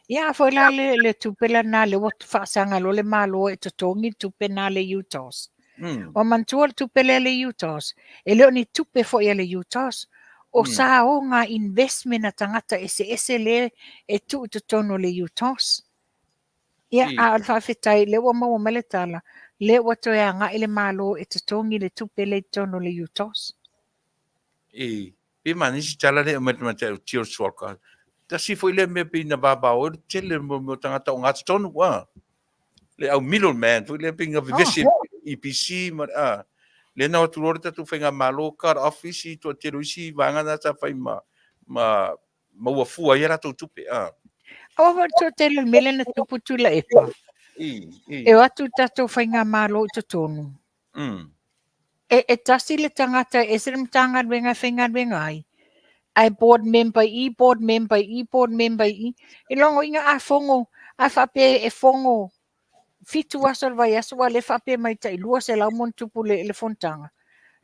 D: Ia, a foi la le, le tupe lena lea ua faasaga loa le Malo e totogi le tupe na le UTOS. Ua manatua le tupe lea le UTOS, e le o ni tupe foi a le UTOS, o saoga investment a tagata eseese lea e tuu i totonu o le UTOS. Ia, a o le faafetai, lea ua maua mai le tala, lea ua toe agai le Malo e totogi le tupe lea i totonu o le UTOS.
B: E, pe ma nisi tala lea aumai le tamaitai o Tio Suaka. Tasi foi lea mea pei na vavao ai le tele o mea o tagata o gatotonu, a. Le au middleman foi lea pei na vevesi oh. EPC ma a. Lea na o atu loa le tatou faigamalo cut off isi toatele o isi vaega na sa fai ma ma maua fua ai a latou tupe. Ah.
D: Aua foi le toatele o le mea lea na tupu Tuilaepa.
B: I, i.
D: E o atu le tatou faigamalo i totonu. E, e tasi le tagata e ese le Matagaluega e faigaluega ai, ae board member i, board member i, board member i. E logoina a fono, a faapea e fono 7 aso o le vaiaso aua o lea e faapea mai tai 200 ma ona tupu le, le fonotaga.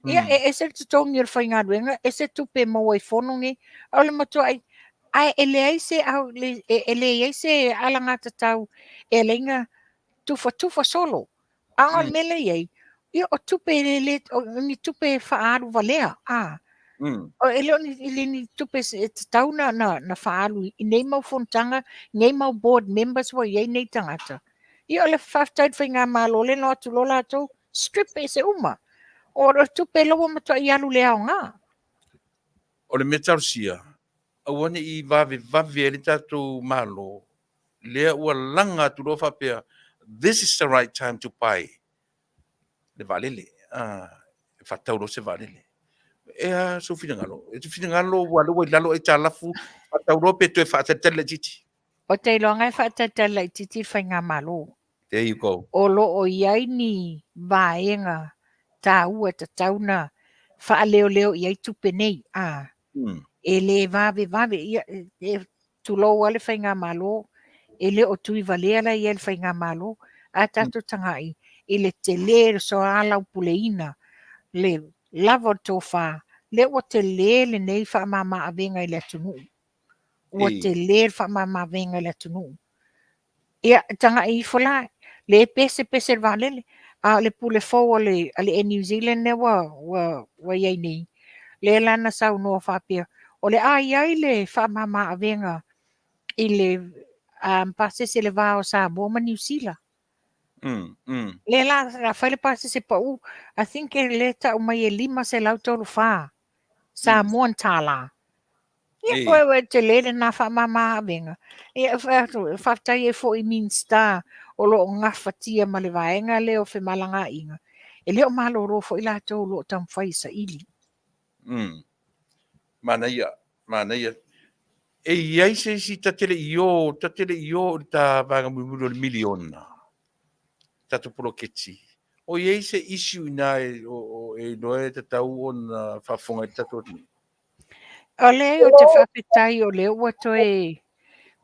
D: Ia, e ese le totogi o le faigaluega, ese tupe e maua i fono nei. O le matuai, ae e leai se, au, le, e, e leai se alagatatau e ala ai ona tufatufa solo. A o le mea lea e i ai, ia o tupe e le, o ni tupe e faaalu valea, a. O, e le o ni, e le ni tupe e tatau na, na, na faaalu i nei mau fonotaga, nei mau board members ua i ai nei tagata. Ia o le faafetai i le faigamalo lea na o atu loa latou, strip ese uma. O le tupe la ua matuai alu le aoga.
B: O le mea talosia, aua ne i vavevave ai le tatou Malo, lea ua laga atu loa faapea, this is the right time to buy le vaalele, a, e faatau loa se vaalele. E a sou finagalo? E te finagalo ua lea ua i lalo aitalafu, faatau loa pe toe faatalitali laitiiti?
D: Ou te iloaga e faatalitali laitiiti le faigamalo.
B: There you go.
D: O lo o i ai ni vaega taua e tatau ona faaleoleo i ai tupe nei, a, e le vavevave, ia, e, tulou lava le faigamalo, e le o tuivalea la i ai le faigamalo, ae tatou tagai i le tele o le soalaupuleina, le lava o le tofa, lea ua tele lenei faamama-avega i le atunuu. Ua tele le faamama-avega i le atunuu. Ia, tagai ifo la, le pesepese le vaalele, a o le pule fou a le, a le Air New Zealand lea ua, ua, ua i ai nei, lea la na saunoa faapea, o le a i ai le faamama avega i le um, pasese i le va o Samoa ma Niu Sila. Lea la, a fai le pasese pau, I think e le tau mai e 534 Samoan tālā. Ia, koe ua tele lena faamama avega. Ia, faafetai ai foi i Minista o lo o gafatia ma le vaega lea o femalagaaiga. E le o malolo foi latou o lo o taumafai e saili.
B: Manaia, manaia. E i ai se isi ta te le i o, ta te le i o i le ta vaega mulimuli o le miliona, tatou poloketi. O i ai se issue ina e, o, o, e iloa e tatau ona faafofoga i le tatou atunuu?
D: O lea ou te faafetai o lea ua toe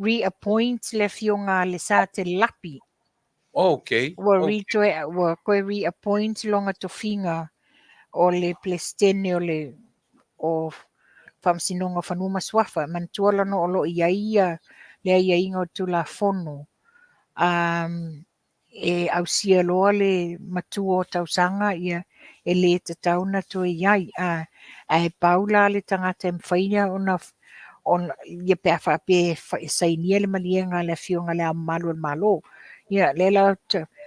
D: reappoint le afioga a Lesate Lapi.
B: Oh, okay.
D: Ua, okay. Re, ua toe reappoint lona tofiga o le Peresetene o le o Faamasinoga o Fanua ma Suafa. Manatua lona o lo o i ai ia le aiaiga o le Tulafono. Um, e ausia loa le matua o tausaga, ia, e le tatau ona toe i ai. A, ae pau la le tagata e mafai ona, ona ia pe a faapea e sainia le maliega a le Afioga i Le Ao Mamalu o le Malo. Ia, lea la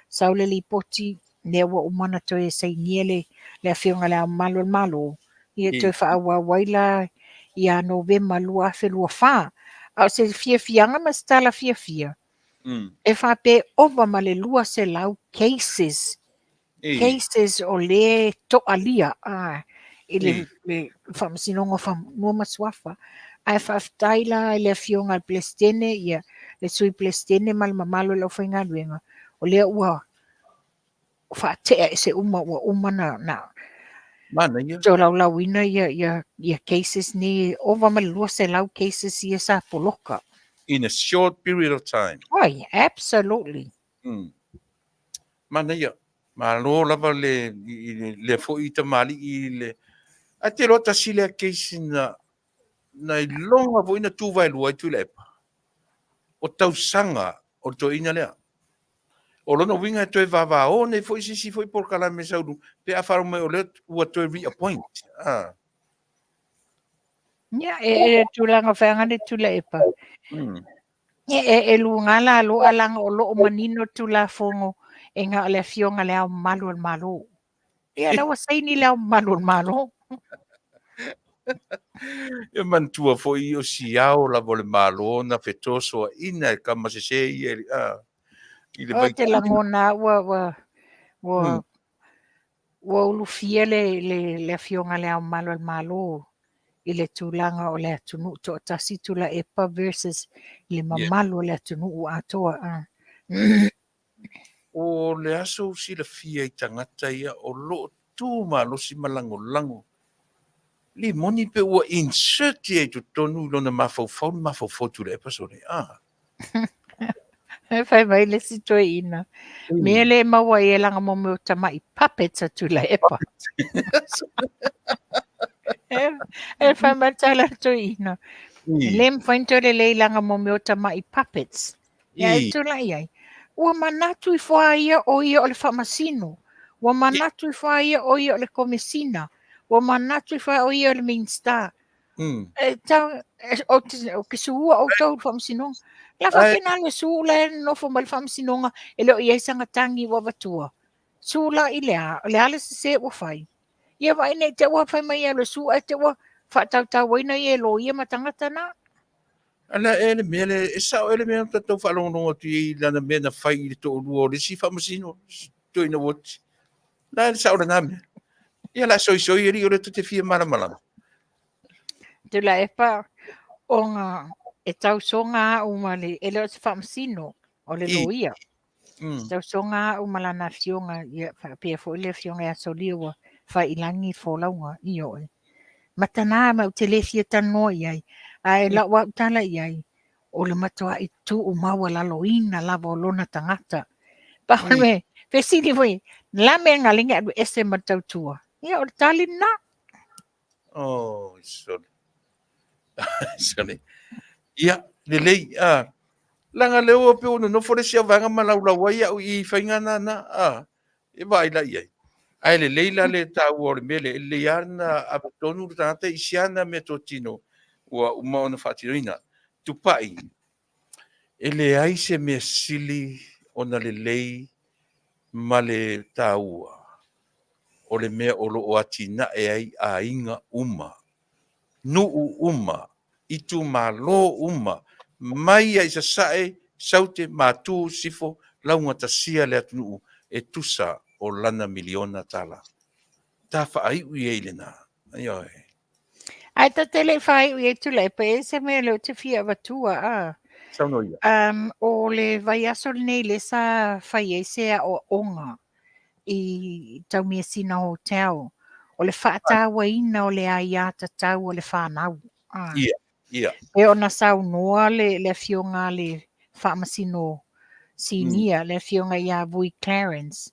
D: sau le lipoti, lea ua uma ona toe sainia le, le Afioga i Le Ao Mamalu o le Malo, ia toe faaauau ai la ia Novema 2024. A o se fiafiaga ma se tala fiafia, e faapea e ova ma le 200 cases, cases o lea e toalia a, i le, le Faamasinoga o Fanua ma Suafa. Ae faafetai la i le Afioga i le Peresetene, ia, le Sui Peresetene ma le mamalu o le aufaigaluega, o lea ua faatea ese uma, ua uma na, na
B: Manaia.
D: tolaulauina ia, ia, ia cases nei, ova ma le 200 cases ia sa poloka.
B: In a short period of time.
D: Oi, absolutely.
B: Manaia. Malo lava le, i, i, lea foi tamalii i le... Ae te iloa tasi lea case na, na iloga foi na tu vaelua ai Tuilaepa. O tausaga o le toeaina lea. O lona uiga e toe vavao nei foi se isi foi polokalame sau pe a faalogo mai o lea ua toe reappoint. Ah.
D: Ia, e, e tulaga feaga le Tuilaepa. E, e, e luga la lo alanga o loo manino Tulafono e na o le Afioga i Le Ao Mamalu o le Malo. Ia, la ua saini Le Ao Mamalu o le Malo.
B: E manatua foi o si ao lava o le Malo na fetosoaina e kama sese ia i le
D: O te lagona ua, ua, ua, Ua ulufia le, le, le Afioga i Le Ao Mamalu o le Malo i le tulaga o le atunuu toatasi Tuilaepa versus le mamalu o le atunuu atoa. Ah.
B: O le aso silafia i tagata ia o lo o tu malosi ma lagolago le moni pe ua insert ia i totonu i lona mafaufau le mafaufau Tuilaepa sole. Ah.
D: E fai mai le isi toeaina, mea le maua ai e laga mo mea o tamai puppets a Tuilaepa. E fai mai le tala a le toeaina, e le mafai ona toe lelei laga mo mea o tamai puppets. Ia e tulai ai. Ua manatu ifo a ia o ia o le faamasino. Ua manatu ifo a ia o ia o le komesina. Ua manatu ifo a o ia o le Minista. E tau, e, ou te, ou te suua outou i le faamasinoga. La faapena le su la e nofo mai le faamasinoga e le o i ai sana tagi ua avatua. Su la i le a, o le a le sese ua fai. Ia vaai nei te ua fai mai e alu e su ae te ua faatautauaina ia e loia ma tagata na.
B: Ala e le mea le, e sao e le mea na tatou faalogologo atu i lana mea na fai i le toalua o le isi faamasino, toeaina uati. La e le sao lena mea. Ia la soisoi alii o le te fia malamalama.
D: Tuilaepa, ona e tausoga au ma le, e le o se faamasino, o le loia. E tausoga au ma lana afioga, ia faapea foi le afioga ia Solia ua fai i lagi le folauga, ioe. Matana ma ou te le fia talanoa i ai, ae lau au tala i ai, o le matuai tuu maualaloina lava o lona tagata. Pau le mea, fesili foi, la mea na ala ai alu ese ma le tautua? Ia, o le tali lena.
B: Oh, sole. Sole. Ia, lelei. Ah, leaga lea ua pei ua nonofo le isi auvaega ma laulau ai au i faiga na na. Ah, e vaai la i ai. Ae lelei la le taua o le mea lea, e lelei lava ona ave tonu le tagata i si ana meatotino ua uma ona faatinoina. Tupai, e leai se mea sili ona lelei ma le taua o le mea o lo o atinae ai aiga uma, nuu uma, itumalo uma, mai lava i Sasae, Saute, Matu, Sifo, laugatasia le atunuu e tusa o lana miliona tala. Ta faaiu i ai lena. Ioe.
D: Ae ta te le i faaiu i ai Tuilaepa, e i ai se mea lea ou te fia avatua, a.
B: Saunoa ia.
D: Um, o le vaiaso lenei lea sa fai ai se aoaoga i Taumeasina Hotel, o le faatauaina o le aiatatau a le fanau.
B: Ah. Ia, ia.
D: E ona saunoa le, le afioga a le faamasino sinia, le afioga ia Vui Clarence.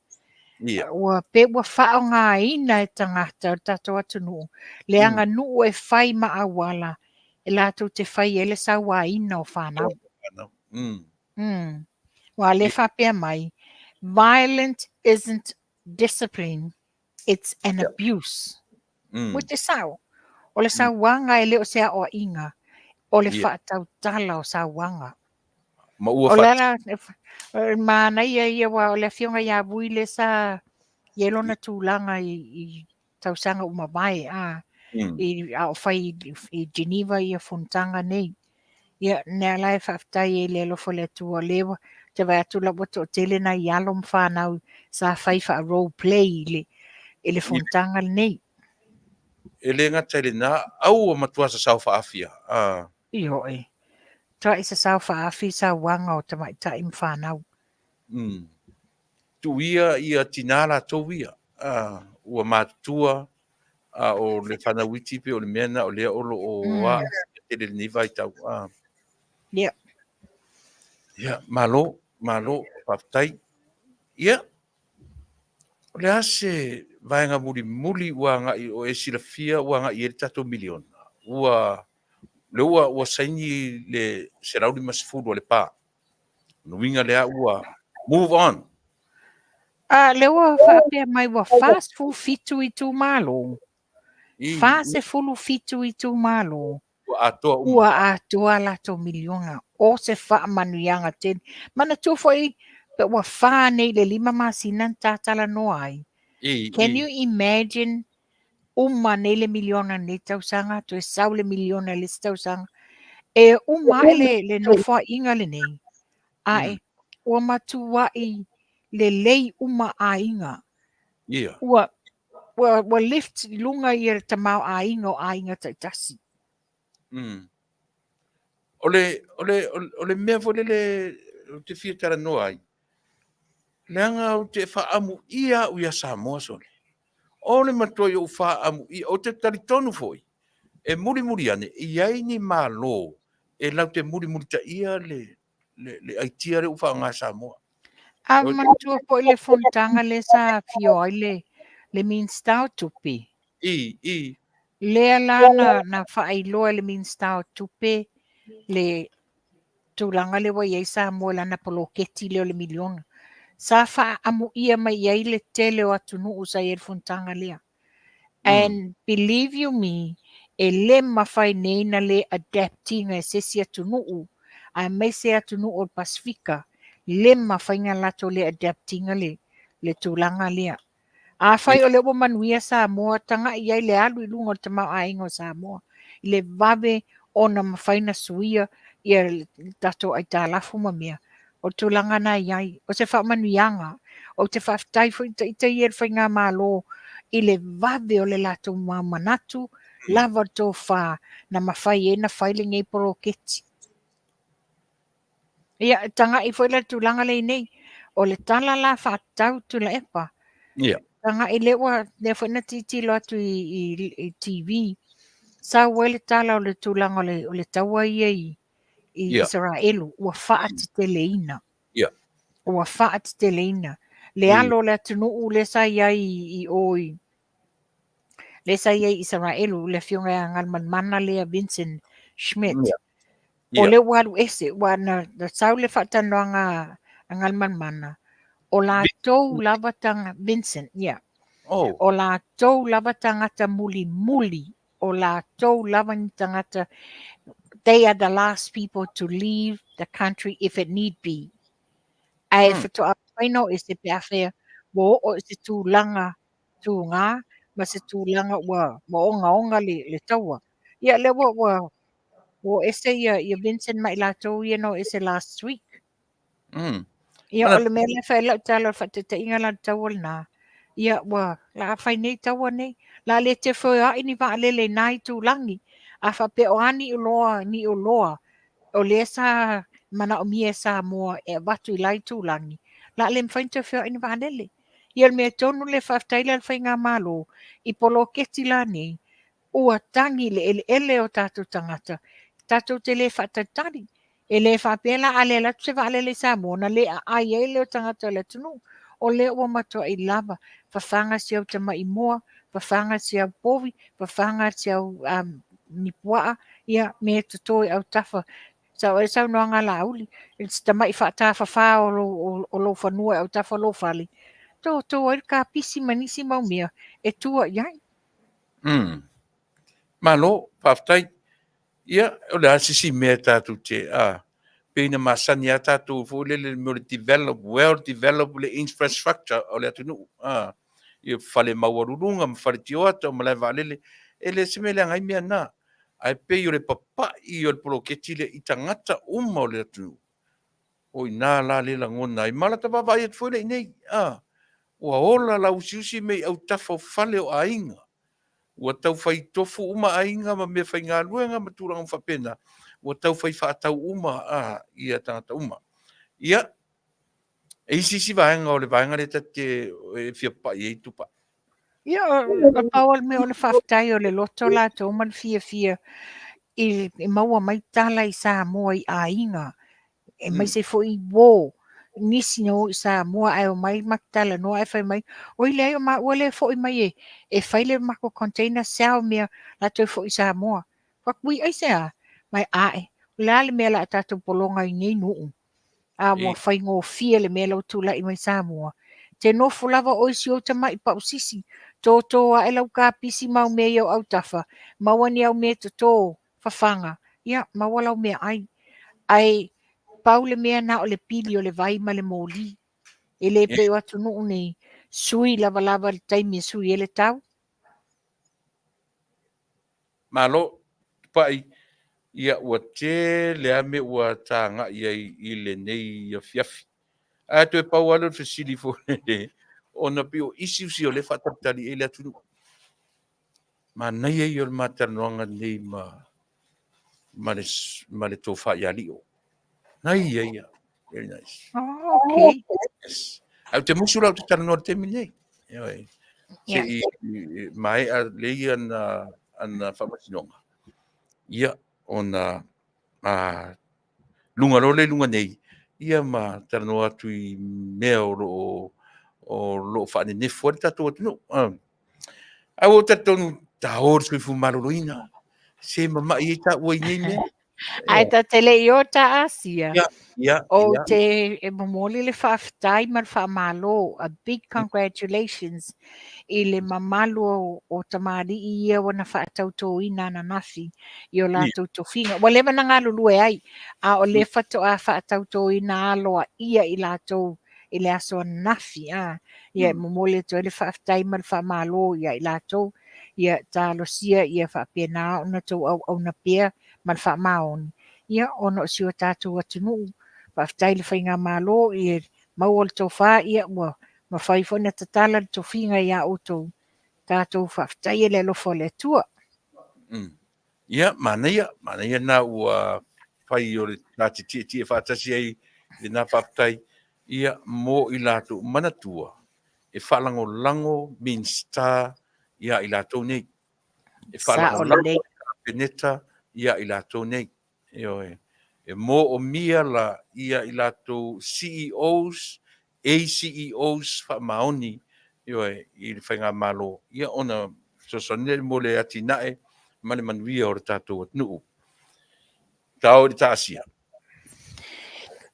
B: Ia.
D: Ua pe ua faaaogaina e tagata o le tatou atunuu le aganuu e fai ma auala e latou te fai ai le sauaina o fanau. Ua le faapea mai, violent isn't discipline, it's an abuse. Ua te sao. O le sauaga e le o se aoaiga, o le faatautala o sauaga.
B: Ma ua
D: O le ala, e manaia ia, aua o le afioga ia Vui lea sa i ai lona tulaga i tausaga ua mavae, a, i, a o fai i Geneva ia fonotaga nei. Ia, nea la e faafetai ai i le alofa o le Atua, lea ua te vaai atu la ua toatele nai alo ma fanau sa fai faa-role play i le, i le fonotaga lenei.
B: E le gata i lena, au ua matua sasao faaafia.
D: Ah. Ioe. Tuai sasao faafi sauaga o tamaitai ma fanau.
B: Tuuia ia tinā latou ia, ua matutua, a o le fanau iti pei o le mea lena o lea o lo o aafia tele i lenei vaitau.
D: Ia.
B: Ia, malo, malo, faafetai. Ia, o le a se vaega mulimuli ua agai o e silafia ua agai i ai le tatou miliona? Ua, lea ua, ua saini le 150 a Lepa. Lona uiga lea ua move on.
D: A, lea ua faapea mai ua 47 itumalo. 47 itumalo.
B: Ua atoa
D: uma. Ua atoa latou miliona. O se faamanuiaga tele. Manatua foi pe ua fa nei i le 5 masina na ta talanoa ai. Can you imagine uma nei le miliona i lenei tausaga, toe sau le miliona i le isi tausaga. E uma ae le, le nofoaiga lenei, ae ua matuai lelei uma aiga.
B: Ia.
D: Ua ua, ua lift i luga ia le tamaoaiga o aiga taitasi.
B: O le, o le, o le mea foi lele ou te fia talanoa ai, leaga ou te faaamuia au ia Samoa sole. O le matuai ou faaamuia, ou te talitonu foi, e mulimuli ane, e i ai ni Malo e latou te mulimulitaia le, le, le aitia lea ua faaaoga e Samoa.
D: A manatua foi le fonotaga lea sa afio ai le, le Minisita o Tupe.
B: I, i.
D: Lea la na, na faailoa e le Minisita o Tupe le tulaga lea ua i ai Samoa i lana poloketi lea o le miliona. Sa faaamuia mai i ai le tele o atunuu sa i ai i le fonotaga lea. And believe you me, e le mafai nei na le adapt ina e se isi atunuu, aemaise atunuu o le Pasefika, le mafai na latou le adapt ina le, le tulaga lea. Afai o lea ua manuia Samoa, tagai i ai le alu i luga o le tamaoaiga o Samoa, i le vave ona mafai na suia ia le tatou aitalafu ma mea. O le tulaga na i ai. O se faamanuiaga. Ou te faafetai foi i ita ia i le faigamalo i le vave o le latou mau manatu, lava o le tofa na mafai ai ona fai lenei poloketi. Ia, tagai foi la i le tulaga lea i nei. O le tala la faatatau Tuilaepa.
B: Ia.
D: Tagai lea ua, lea foi na tilotilo atu i, i, i TV, sau ai le tala o le tulaga o le, o le taua ia i, i yeah. Isaraelu ua faateteleina.
B: Yeah.
D: Ua faateteleina. Le mm. alo o le atunuu lea sa i ai i o i lea sa i ai i Isaraelu, le afioga ia Galumalemana lea Vincent Schmidt. Yeah. O lea ua alu ese, ua na, na sau le faatalanoaga a Galumalemana, o latou lava tanga, Vincent, yeah.
B: Oh.
D: O latou lava tagata mulimuli o latou lava ni tagata, they are the last people to leave the country if it need be. Ae mm. faatoa mafai ona o ese pe afai ua oo i se tulaga tugā ma se tulaga ua, ua ogaoga le, le taua. Ia lea ua, ua, ua o ese ia, ia Vincent ma i latou ia na o ese last week. Ia, o le mea lea e fai ai lau tala o le faataitaiga la le taua lena, ia ua la a fai nei taua nei, la le toe feoai ni vaalele i na itulagi. A faapea o a ni oloa, ni oloa o lea sa manaomia e Samoa e avatu i la itulagi, la le mafai ona toe feoai ni vaalele. Ia o le mea tonu lea faafetai la i le faigamalo i poloketi la nei, ua tagi i le eleele o tatou tagata, tatou te le faatalitali. E le faapea la a le alu atu se vaalele i Samoa ona le aai ai lea o tagata o le atunuu. O lea ua matuai lava, fafaga si au tamai moa, fafaga si au povi, fafaga si au um, ni puaa, ia me toto i autafa. Sao ai le saunoaga a Laauli, si tamai faatafafā o lou, o, o lou fanua i autafa o lou fale, toto ai le kapisi ma nisi mau mea e tua i ai.
B: Malo, faafetai. Ia, o le a se isi mea tatou te, a, pei na masani lava tatou foi lele i le mea o le develop, well develop le infrastructure o le atunuu, a, ia fale maualuluga ma fale tioata o malae vaalele, e le o se mea leaga ai mea na. Ae pei o le papai o le poloketi lea i tagata uma o le atunuu, o i ina la le lagona ai. Ma lata vaavaai atu foi lea i inei, a, ua ola lauusiusi mea i autafa o fale o aiga. Ua tau fai tofu uma aiga ma mea faigaluega ma tulaga uma faapena, ua tau fai faatau uma a ia tagata uma. Ia, e isi isi vaega o le vaega lea ta te e fia papai ai Tupai.
D: Ia, o pau o le mea o le faafetai o le loto latou ma le fiafia i, i maua mai tala i Samoa i aiga aemaise foi uo nisi na o i Samoa ae omai matou talanoa ae fai mai, oi leai o maua lea e foi mai e, e fai le matou container sell mea la toe foi i Samoa. Fai atu, ui aisea? Mai ae, o le a le mea o le a tatou pologa i nei nuu? A ua faigofie le mea lea ua tulai mai Samoa. Te nofo lava oe i si ou tamai pausisi, toto ae lau kapisi ma au mea i ou autafa, maua ni au mea toto, fafaga, ia, maua lau meaai. Ae pau le mea na o le pili o le vai ma le moli. E le pei o atunuu nei, sui lavalava i le taimi e sui ai le tau.
B: Malo, Tupai, ia ua tele lava mea ua tagai ai i lenei afiafi. Ae toe pau lava lea o le fesili foi lele, Ona pei o issues ia o lea e faatalitali i ai le atunuu. Manaia ia o le ma talanoaga lenei ma ma le ma le tofa ia Lio. Naia ia. Very nice.
D: Oh, okay.
B: Yes. Ae ou te musu la ou te talanoa i le taimi lenei. Ioe. Se i maea lelei ana ana faamasinoga. Ia, ona a luga loa lea i luga nei, ia ma talanoa atu i mea o lo o o lo o faanenefu ai le tatou atunuu. Ae ua ou talitonu taoa le soifua maloloina. Se mamai ai taua i nei mea.
D: Ae ta te le i o ta Asia.
B: Ia, ia,
D: Ou
B: ia.
D: te e momoli le faafetai ma le faamalo, a big congratulations i le mamalu o, o tamalii ia ua na faatautoina ananafi i o latou tofiga. Ua leva na galulue ai, a o lea faatoa faatautoina aloaia i latou i le aso ananafi. A, ia e momoli atu ai le faafetai ma le faamalo ia i latou. Ia talosia ia faapena ona tou auauna pea ma le faamaoni, ia ona o si o tatou atunuu. Faafetai i le Faigamalo i le maua o le tofa, ia ua mafai foi ona tatala le tofiga ia outou. Tatou faafetaia le alofa o le Atua.
B: Ia, manaia, manaia lena ua fai o le ta te tietie faatasi ai i lena faafetai, ia, mo i latou. Manatua, e faalagolago Minisita ia i latou nei. E faalagolago Kapeneta ia i latou nei. Ioe. E moomia la ia i latou CEOs, ACEOs faamaoni, ioe, i le Faigamalo, ia ona fesoasoani lea mo le atinae ma le manuia o le tatou atunuu. Tao i le taasia.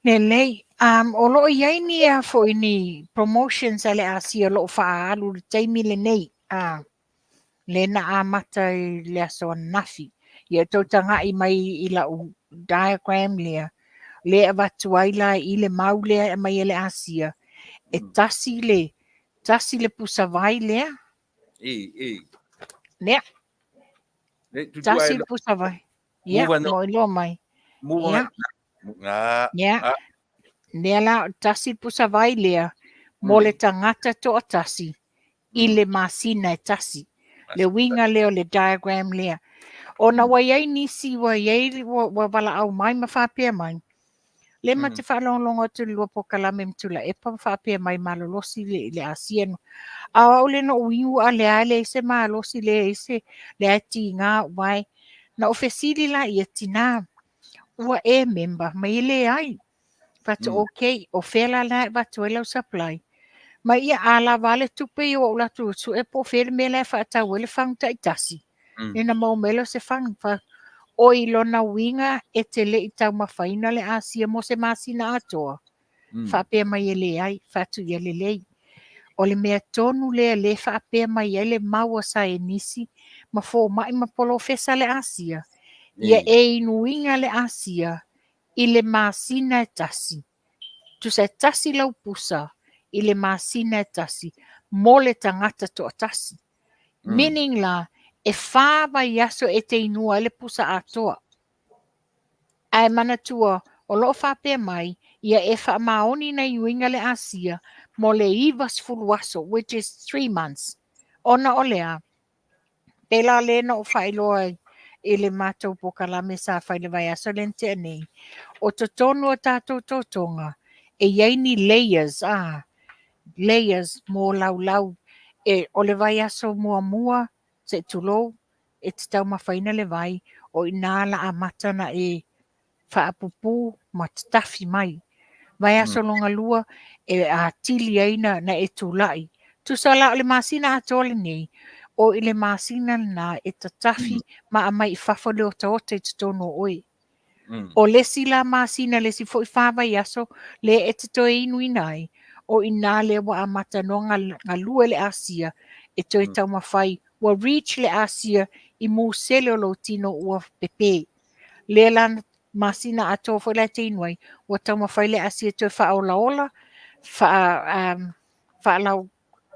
D: Lelei. Um, o lo o i ai ni a foi ni promotions a le Asia o lo o faaalu i le taimi lenei. Uh, lea na amata i le aso ananafi. Ia tou taga'i mai i la'u diagram lea, lea e avatu ai la i le mau lea e aumai e le Asia, e tasi le, tasi le pusavai lea.
B: I, i.
D: Lea. Tasi le pusavai. Ia, mo iloa mai.
B: Ia.
D: Ia. Lea la, tasi le pusavai lea mo le tagata toatasi i le masina e tasi. Le uiga lea o le diagram lea. Ona ua i ai nisi ua i ai ua valaau mai ma faapea mai, le ma te faalogologo atu i le lua polokalame ma Tuilaepa ma faapea mai malolosi le, le Asia. A o au le na ou iu a lea leai se malosi, leai se, lea tiga o vae. Na ou fesili la ia tina, ua e member mai e leai. Fatu okay, o fea la la e avatu ai lau supply. Ma ia a lava le tupe ia ua ou alu atu sue po o fea le mea la e faatau ai le fagu taitasi. Ina maua mai lea o se fagu. Fa, o i lona uiga e te le i taumafaina le Asia mo se masina atoa. Faapea mai e leai, fatu ia lelei. O le mea tonu lea le faapea mai ai le mau a saienisi ma fomai ma polofesa le Asia. Ia e inuiga le Asia i le masina e tasi, tusa e tasi lau pusa i le masina e tasi mo le tagata toatasi. Meaning la, e whā vaiaso e te inua ai le pusa atoa. Ae manatua, o loo faapea mai, ia e faamaoni na iuiga le Asia mo le 90 aso, which is 3 months. Ona o le a? Pēlā lea na ou faailoa ai i le matou polokalame sa fai i le vaiaso lea na tea nei, o totonu o tatou totoga, e i ai ni layers, a, layers mo laulau. E, o le vaiaso muamua, se i tulou, e te taumafaina le vai, o i inā la amata ona e faapupu ma tatafi mai. Vaiaso longalua e atili ai na, na e tulai. Tusa la o le masina atoa lenei, o i le masina lena e tatafi ma aumai i fafo le otaota i totonu o oe. O le isi la masina, le isi foi whā vaiaso, lea e te toe inuina ai, o inā lea ua amata noa galue le asia e toe taumafai, ua reach le asia i musele o lou tino ua pepe. Lea la masina atoa foi la e te inu ai, ua taumafai le asia e toe faaolaola, faa, um, faalau,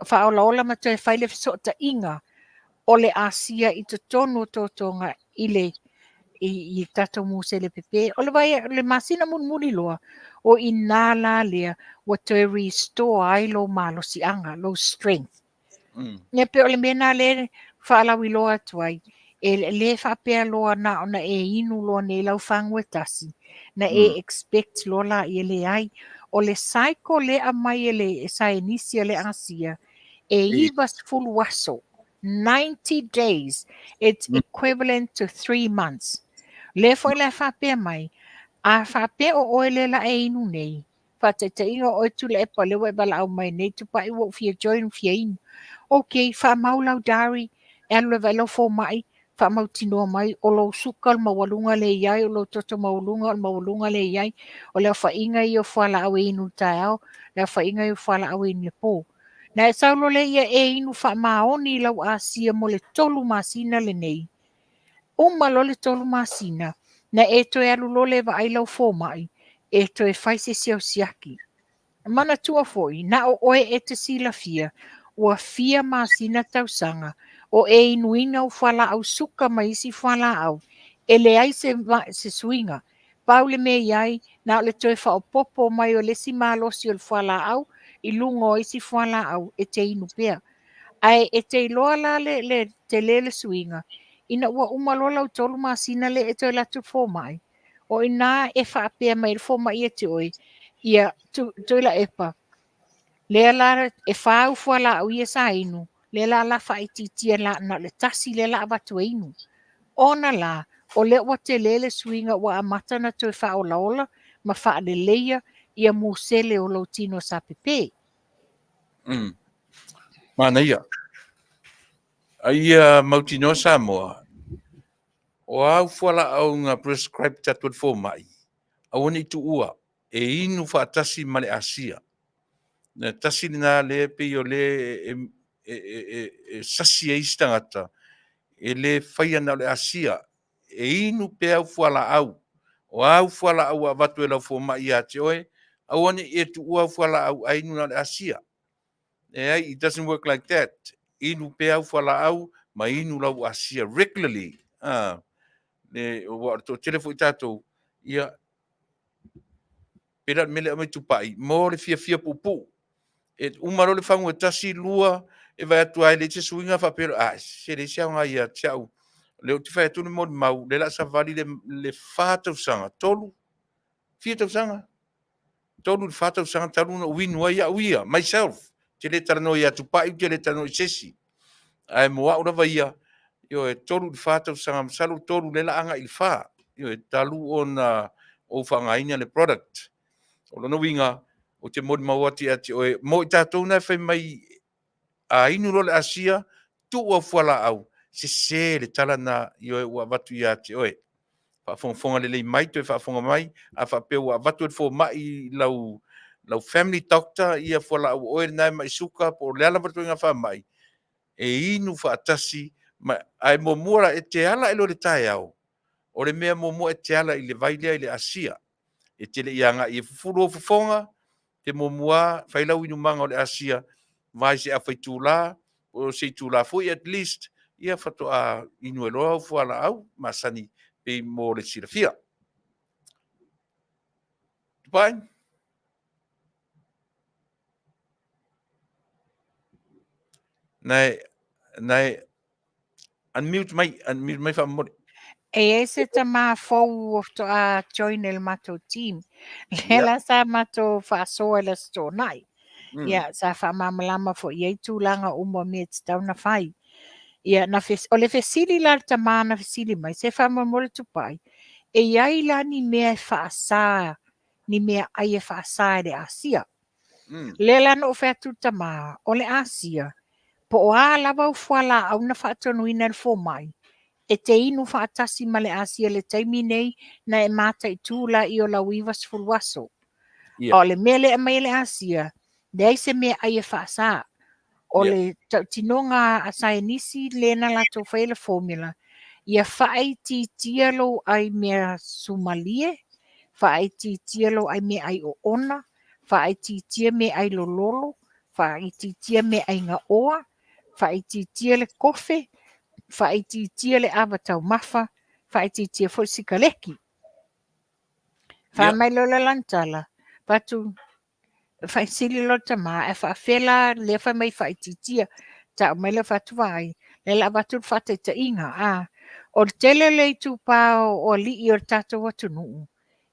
D: faaolaola ma toe fai le fesootaiga o le asia i totonu o totoga i le, i, i tatou musele pepe. O le, vai, le masina mulimuli loa, o i nā la lea, ua toe restore ai lou malosiaga, lou strength. Ia pei o le mea lena lea e faalauiloa atu ai, e le faapea loa na ona e inu loa nei lau fagu e tasi, na e expect loa laia, leai. O le cycle lea e aumai e le saienisi a le Asia, e 90 aso, 90 days, it's equivalent to 3 months. Lea foi la e faapea mai, a faapea o oe lea la e inu nei, Faataitaiga, o oe Tuilaepa o lea ua e valaau mai nei, Tupai ua ou fia join, fia inu. Ok, faamau lau diary, e alu e vaai lau fomai, faamautinoa mai o lou suka o le maualuga lea e i ai, o lou toto maualuga o le maualuga lea e i ai, o le aofaiga ia o fualaau e inu i le taeao, le aofaiga ia o fualaau e inu i le po. Na e sau loa lea ia e inu faamaoni i lau asia mo le 3 masina lenei, Uma loa le 3 masina, na e toe alu loa lea e vaai lau fomai, e toe fai se isi au siaki. Manatua foi, na o oe e te silafia, ua fia masina tausaga o e inuina au fualaau suka ma isi fualaau, e leai se, se suiga. Pau le mea i ai, na o le toe faaopoopo mai o le isi malosi o le fualaau i luga o isi fualaau e te inu pea. Ae e te iloa la le, le tele le suiga, ina ua uma loa lau 3 masina lea e toe alu atu i le fomai, o i ina e faapea mai ai le fomai ia te oe, ia, Tuilaepa, lea la e 4 au fualaau ia sa inu, lea la o le a faaitiitia la na o le tasi lea o le a avatu e inu. Ona la, o lea ua tele le suiga ua amata ona toe faaolaola ma faaleleia ia musele o lou tino sa pepe.
B: Manaia. A ia mautinoa Samoa, o a au fualaau na prescribe atu e le fomai, aua ne i tuua, e inu faatasi ma le asia. Na tasi lena lea pei o lea e sasi ai isi tagata, e le faia na o le asia, e inu pea au fualaau. O a au fualaau ua avatu e lau fomai ia te oe, aua ne i e tuua au fualaau ae inu na o le asia. Leai, it doesn't work like that. Inu pea au fualaau ma inu lau asia regularly. Ah, le, ua o le toatele foi tatou, ia, pei la o le mea lea e aumai Tupai, mo le fiafia puupuu. E uma loa le fagu e tasi, lua, e vaai atu lava e leai se suiga faapea loa, ah, se leai se aoga ia te au. O lea ou te fai atu le molimau, o lea o le a savali le, le 4 tausaga, 3, fia tausaga? 3 i le 4 tausaga talu ona ou inu ai au ia, myself. Ou te le talanoa ia Tupai, ou te le talanoa i se isi. Ae mo au lava ia, ioe, 3 i le 4 tausaga, masalo 3 lea o le a agai i le 4. Ioe, talu ona ou faaaogaina le product. O lona uiga, ou te molimau atu ia te oe, mo i tatou na e fai mai a inu loa le asia, tuu au fualaau, sese le tala na, ioe, ua avatu ia te oe. Faafogafoga lelei mai, toe faafofoga mai, a faapea ua avatu e le fomai lau, lau family doctor ia fualaau o oe lena e mai suka, po o le a lava le ituaiga faamai, e inu faatasi, ma, ae muamua la, e te ala ae loa i le taeao, o le mea muamua e te ala i le vai lea i le asia. E te le i agai e fufulu ou fofoga, te muamua fai lau inumaga o le asia, vaai se afa itula, po o se itula foi at least, ia faatoa inu ai loa au fualaau masani pei mo le silafia. Tupai? Nae, nae, unmute mai, unmute mai faamolemole.
D: E i ai se tama fou faatoa join i le matou team. Lea la sa matou faasoa i le Aso Toonai. Ia, sa faamalamalama foi i ai tulaga uma o mea e tatau ona fai. Ia, na fes, o le fesili la a le tama na fesili mai, se faamolemole Tupai, e i ai la ni mea e faasa, ni meaai e faasa e le asia? Lea la na ou fai atu i le tama, o le asia, po o a lava au fualaau na faatonuina e le fomai, e te inu faatasi ma le asia i le taimi nei na e mataitu la i o lau 90 aso. Yeah. O le mea lea e aumai e le asia, leai se meaai e faasa. O yeah. le tautinoga a saienisi lea na latou faia le formula, ia faaitiitia lou ai mea sumalie, faaitiitia lou ai meaai oona, faaitiitia meaai lololo, faaitiitia meaai gaoa, faaitiitia le kofe, faaitiitia le ava taumafa, Faaitiitia foi le sikaleki. Fai mai loa le lana tala, fai atu, faisili loa le tama, ae faafefea la lea fai mai faaitiitia. Tau mai lea fai atu, vaai, lea o le a avatu le faataitaiga. A, o le tele o le itupa o alii o le tatou atunuu,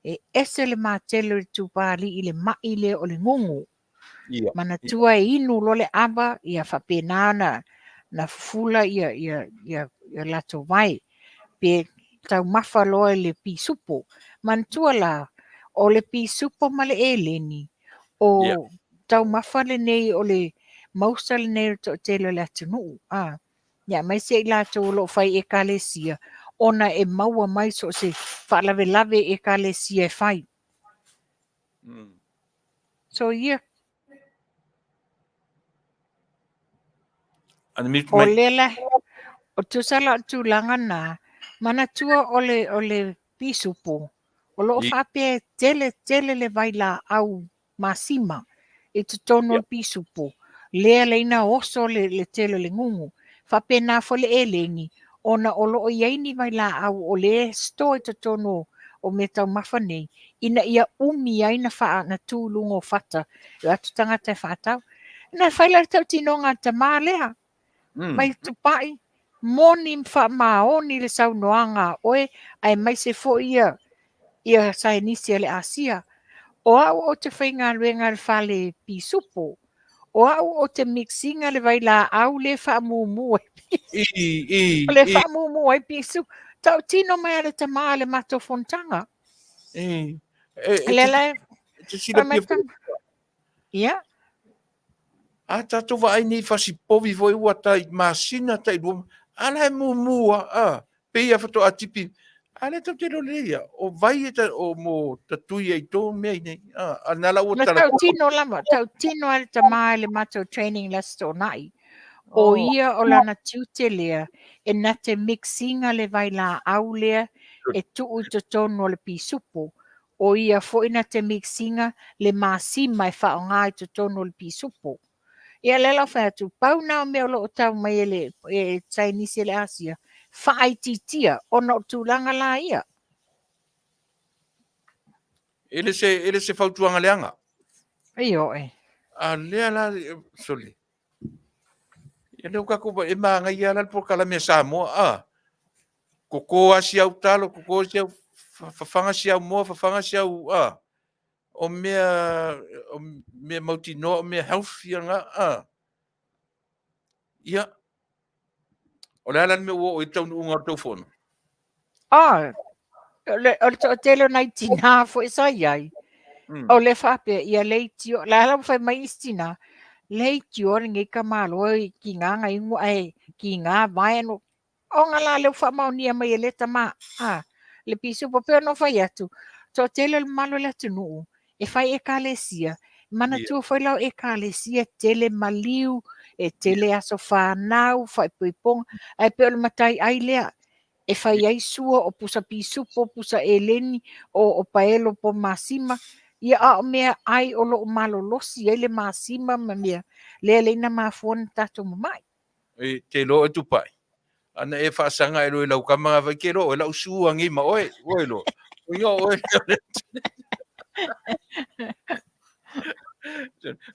D: e ese le matele o le itupa alii i le mai lea o le gugu.
B: Ia.
D: Manatua e inu loa le ava, ia faapena ona na fufula ia, ia, ia, ia latou vae. Pe taumafa loa i le pisupo. Manatua la, o le pisupo ma le eleni, o
B: yeah.
D: taumafa lenei o le mausa lenei o le toatele o le atunuu. A, ia aemaise i latou o lo o fai ekalesia, ona e maua mai so o se faalavelave ekalesia e fai. So ia. O lea la, o tusa la o le tulaga na, manatua o le, o le pisupo, o lo o faapea e tele tele le vailaau masima i totonu o le pisupo, lea la ina oso le, le tele o le gugu. Faapena foi le eleni, ona o lo o i ai ni vailaau o lea e store i totonu o mea taumafa nei, ina ia umi ai na, faa, na tu i luga o fata, e o atu tagata e faatau. Na fai la le tautinoga a le tamā lea, mm. mai tupai, moni ma faamaoni le saunoaga a oe, aemaise foi ia, ia saenisi a le Asia. O au ou te faigaluega i le fale pisupo, O au ou te mix ina le vailaau le faamumu ai
B: I, i,
D: le
B: i,
D: faamumu ai pisu. Tautino mai a le tama le matou fonotaga.
B: i. E, e
D: Le
B: te,
D: la
B: e te silafia foi.
D: Ia.
B: A tatou vaai nei fasipovi foi ua tai masina tai lua, a la e mumu a, a pei a faatoa tipi, a lea tatou te iloa lelei ia, o vai e ta, o mo tatui ai tou mea i nei, a, a na la ua
D: Na
B: tala.
D: tautino lava, tautino a le tama i le matou training le Aso Toonai. O
B: Oh,
D: ia o lana tiute lea, e na te mix ina le vailaau lea e tuu i totonu o le pisupo. O ia foi na te mix ina le masima e faaaoga i totonu o le pisupo. Ia lea la fai atu, pau na o mea o lo o tau mai e le e Chinese e le Asia, faaitiitia ona o tulaga la ia.
B: E le se, e le se fautuaga leaga.
D: Ioe.
B: A lea la, sole. Ia lea ua tatou e manaia la le polokalame a Samoa, a. Koko a si au talo, koko si au fafaga si au moa, fafaga si au, a. O mea, o mea mautinoa, o mea healthy ia na, a. Ia, o le a la le mea ua oo i le taunuuga o le tou fono?
D: Ah, o le, o le toatele o nai tinā foi sa i ai, mm. o le faapea, ia leitio, la la fai mai isi tinā, leitio lenei tamāloa i ki ngā ngai ingoa, e ki ngā vae no, ona la lea ua faamaonia mai e lea tama, a, le pisupo, pei ona fai atu, toatele o le mamalu o le atunuu, e fai ekalesia, manatua foi la o ekalesia tele maliu, e tele aso fanau, faaipoipoga, ae pei o le matai ai lea, e fai ai sua o pusa pisupo, pusa eleni, o, o paelo po masima, ia a o mea ai o loo malolosi ai le masima ma mea, lea le ina mafua na tatou mamai.
B: E te iloa oe Tupai. Ana e faasaga e loa i lau kama nga vai ke loa oe lau sua ngi ma oe, oe loa. O inga oe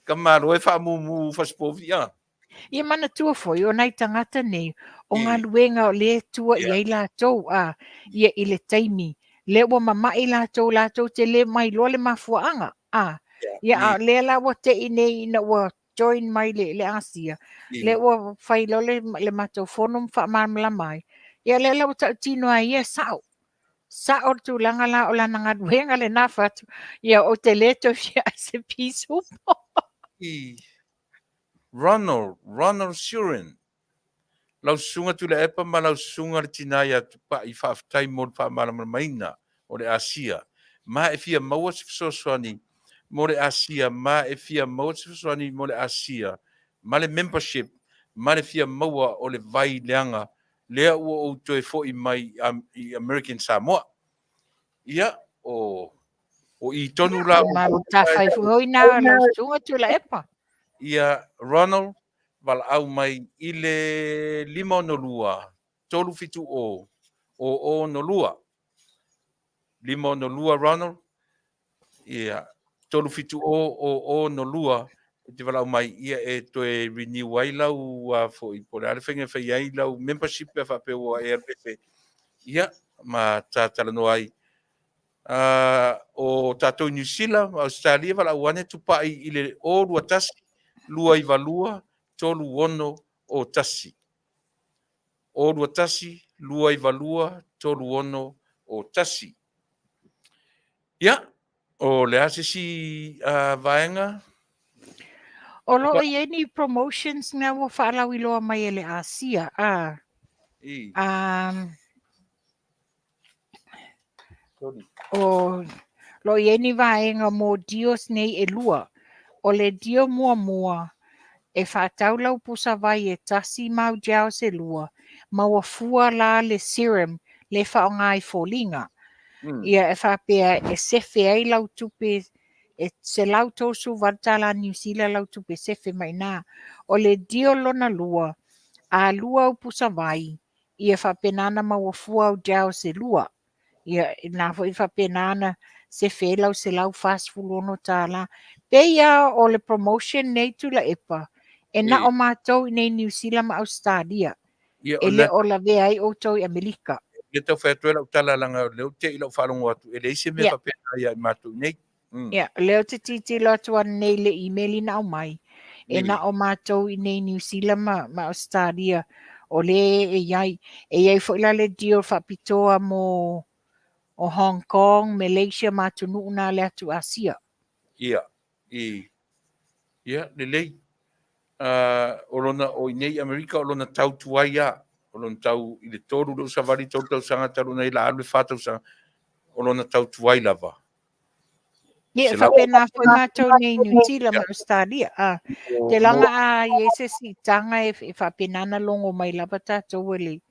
B: Ka malo e faamumu fasipovi a.
D: Ia manatua foi o nai tagata nei, o galuega o lea e tua i ai latou a ia i le taimi lea ua mama'i latou, latou te le mailoa le mafuaaga a. Ia a o lea la ua te'i nei ina ua join mai le, le Asia, lea ua fai loa le, le matou fono ma faamalamalama ai. Ia lea la ua tautino ai ia, sa'o. Sa'o le tulaga la o lana galuega lena fai atu. Ia ou te le toe fia ai se pisupo.
B: I Ronald, Ronald Surin, Lau susuga Tuilaepa ma lau susuga le tina ia Tupai, faafetai mo le faamalamalamaina o le Asia. Ma e fia maua se fesoasoani mo le Asia, ma e fia maua se fesoasoani mo le Asia ma le membership ma le fia maua o le vai leaga lea ua ou toe foi mai i American Samoa. Ia, o, o i tonu la
D: o Tafai foi na lau susuga Tuilaepa.
B: Ia, Ronald, valaau mai i le 562 370 0062. 562 Ronald, ia, 370 0062 e te valaau mai ia e toe renew ai lau a foi po o le a le faiga e fai ai lau membership pe a faapea ua e alu ese ia ma ta talanoa ai. O tatou i Niu Sila ma Ausetalia valaau ane tupai i le 021 292 3601. 021 292 3601. Ia, o le a se isi vaega?
D: O lo o i ai ni promotions na ua faalauiloa mai e le Asia, a.
B: I.
D: O lo o i ai ni vaega mo deals nei e lua. O le deal muamua, e faatau lau pusa vai e tasi ma au gels e lua, ma ua fua la le serum le faaaoga i foliga. Ia e faapea e sefe ai lau tupe e $138 Niu Sila lau tupe sefe mai i ina. O le deal lona lua, a lua au pusa vai, ia faapena ona maua fua au gels e lua. Ia, na foi faapena ona sefe ai lau $146. Pei lava o le promotion nei Tuilaepa, e na o matou i nei Niu Sila ma Ausetalia. E le o lavea ai outou i Amerika.
B: Le tau fai atu ai lau tala leaga o lea ou te i lau faalogo atu e leai se mea faapena ia i matou nei.
D: Ia, lea ou te tilotilo atu ananei i le email na aumai, e na o matou i nei Niu Sila ma Ausetalia o lea e i ai. E i ai foi la le deal faapitoa mo o Hong Kong, Malaysia ma atunuu na le atu Asia.
B: Ia, i, ia, lelei. O lona, o i nei Amerika o lona tau tuai a, o lona tau i le tolu lea ua savali tolu tausaga talu nei la alu le fa tausaga, o lona tau tuai lava.
D: Ia, e faapena foi matou nei i Niu Sila ma Australia. A, te laga a i ai se siitaga e faapena ona logo mai lava tatou e le,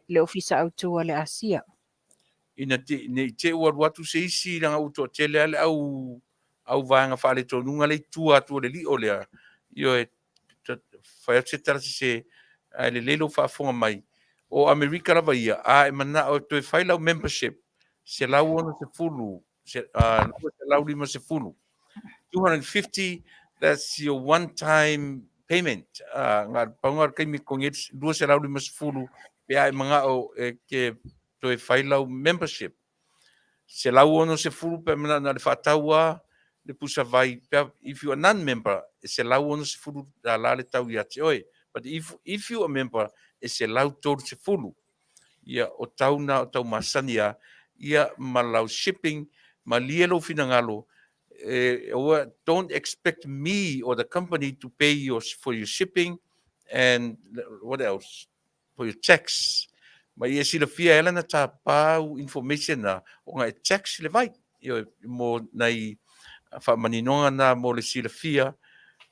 D: le Ofisa Autu a le Asia.
B: Ina te, ne i te ua alu atu se isi leaga ua toatele lava le au, au vaega faaletonuga lea i tua atu o le lio lea. Ioe, fai atu se tala sese, ae lelei lou faafofoga mai. O Amerika lava ia, a e manao e toe fai lau membership, 160, 250, 250, that's your one time payment. Nga paunga o le taimi totogi ai 250 pe a e manao e te toe fai lau membership. 160 pe a manao na o le faatau lava le pusa vai, pe a, if you are non-member, e $160 le tau ia te oe. But if you are member, e $130. Ia, o tau na o tau masani a, ia ma lau shipping, malie lou finagalo, e, aua, don't expect me or the company to pay your, for your shipping and what else? For your tax. Ma ia silafia e ala na tapa au information na, ona e tax le vai. Ioe, mo nai faamaninoga na mo le silafia,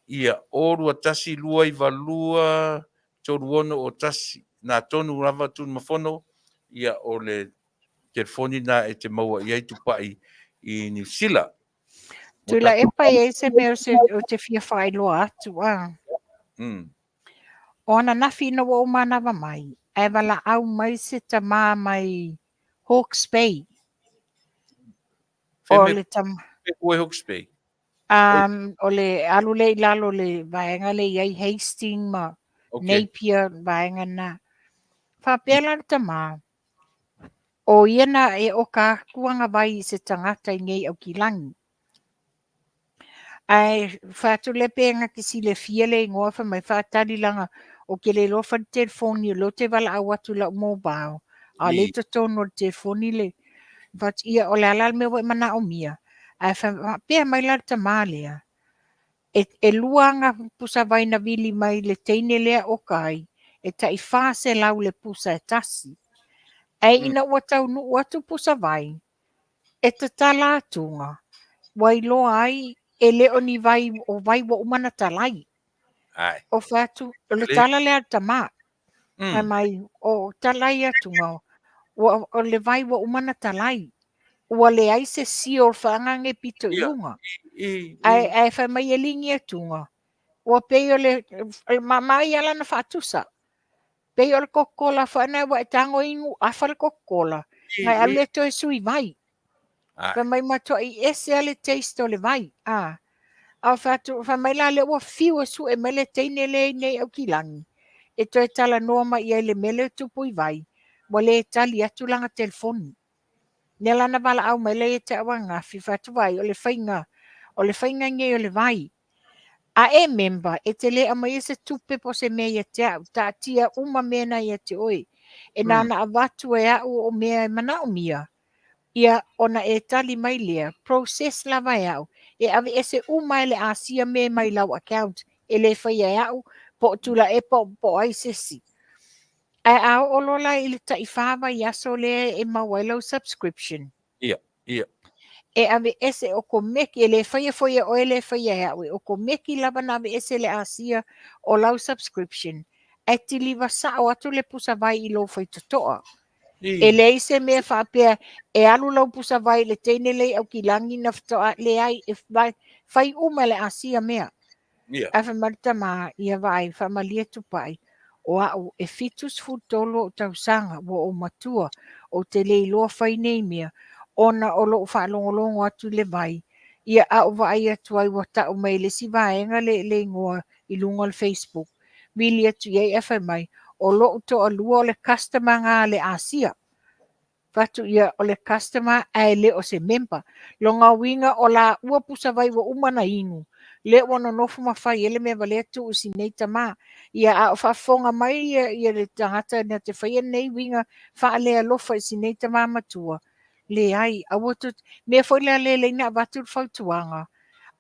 B: ia, 0 2 1 2 9 2 3 6 o 1, nā tonu lava Tunumafono, ia, o le telefoni na e te maua i ai Tupai i Niu Sila.
D: Tuilaepa e ai se mea o te fia whaailoa atu, a. O ananafi ina ua ou manava mai, ae valaau mai se tamā mai Hawke's Bay. O le tama.
B: Fea koe Hawke's Bay?
D: O le alu lea i lalo le vaega lea i ai Hastings ma Napier vaega na. Faapea la le tamā, o ia na e oka atu ana vai i se tagata i nei Aukilani. Ae fai atu lea pe na te silafia le igoa fai mai faatali laga ou te le iloa fai le telefoni o lea ou te valaau atu i lau mobile a o lea i totonu o le telefoni le fai atu ia o le a la le mea ua e manaomia ae faapea mai la le tamā lea e lua ana pusa vai na vili mai le teine lea oka ai e tai 400 le pusa e tasi ae ina ua taunuu atu pusa vai e tatala atuga, ua iloa ai e le o ni vai o vai ua uma ona talai.
B: Ai.
D: O fai atu, o le tala lea a le tamā. Fai mai, o talai atuga, ua, o le vai ua uma ona talai. Ua leai se seal faaagage pito i luga. Ae, ae fai mai e ligi atuga, ua pei o le, ma, ma ia lana faatusa. Pei o le Coca-Cola foi na ua e tago inu afa le Coca-Cola, na e alu lea toe sui vai. Fai mai matuai ese lava le taste o le vai. A o fai atu, fai mai la lea ua fiu e sue mai le teine lea i nei Aukilagi e toe talanoa mai i ai i le mea lea e tupu i vai, ua le tali atu lana telefoni. Lea la na valaau mai lea ia te au ananafi, fai atu, vaai, o le faiga, o le faiga nei o le vai. A e member, e te le aumaia se tupe po o se mea ia te au, taatia uma mea na ia te oe. E na ona avatu e au o mea e manaomia, ia ona e tali mai lea, process lava e au, e aveese uma e le Asia mea mai lau account, e le faia e au, po o Tuilaepa po o ai se isi. Ae a oo loa la i le tai 4 vaiaso lea e maua ai lau subscription,
B: Ia, ia.
D: E aveese okomeki, e le faia foi e oe, le faia e au, e okomeki lava na aveese le Asia o lau subscription, ae tiliva sao atu le pusa vai i lou faitotoa. E leai se mea faapea e alu lau pusa vai i le teine lea i Aukilagi na faatoa, leai, e fai uma e le Asia mea.
B: Ia.
D: Ae fai mai le tama, ia vaai, faamalie Tupai, o au e 73 ou tausaga, ua ou matua, ou te le iloa fai nei mea, ona o lou faalogologo atu i le vai, ia a ou vaai atu ai ua tau mai e le isi vaega le, le igoa i luga o le Facebook, vili atu i ai ae fai mai, o lou toalua o le customer na a le Asia. Fai atu ia, o le customer ae le o se member. Lona uiga o laua pusa vai ua uma na inu, lea ua nonofo ma fai ai le mea valea tuu i si nei tama. Ia a o faafofoga mai ia, ia le tagata na te faia nei uiga faalealofa i si nei tama matua, leai, aua tou te, mea foi lea lea na avatu le fautuaga,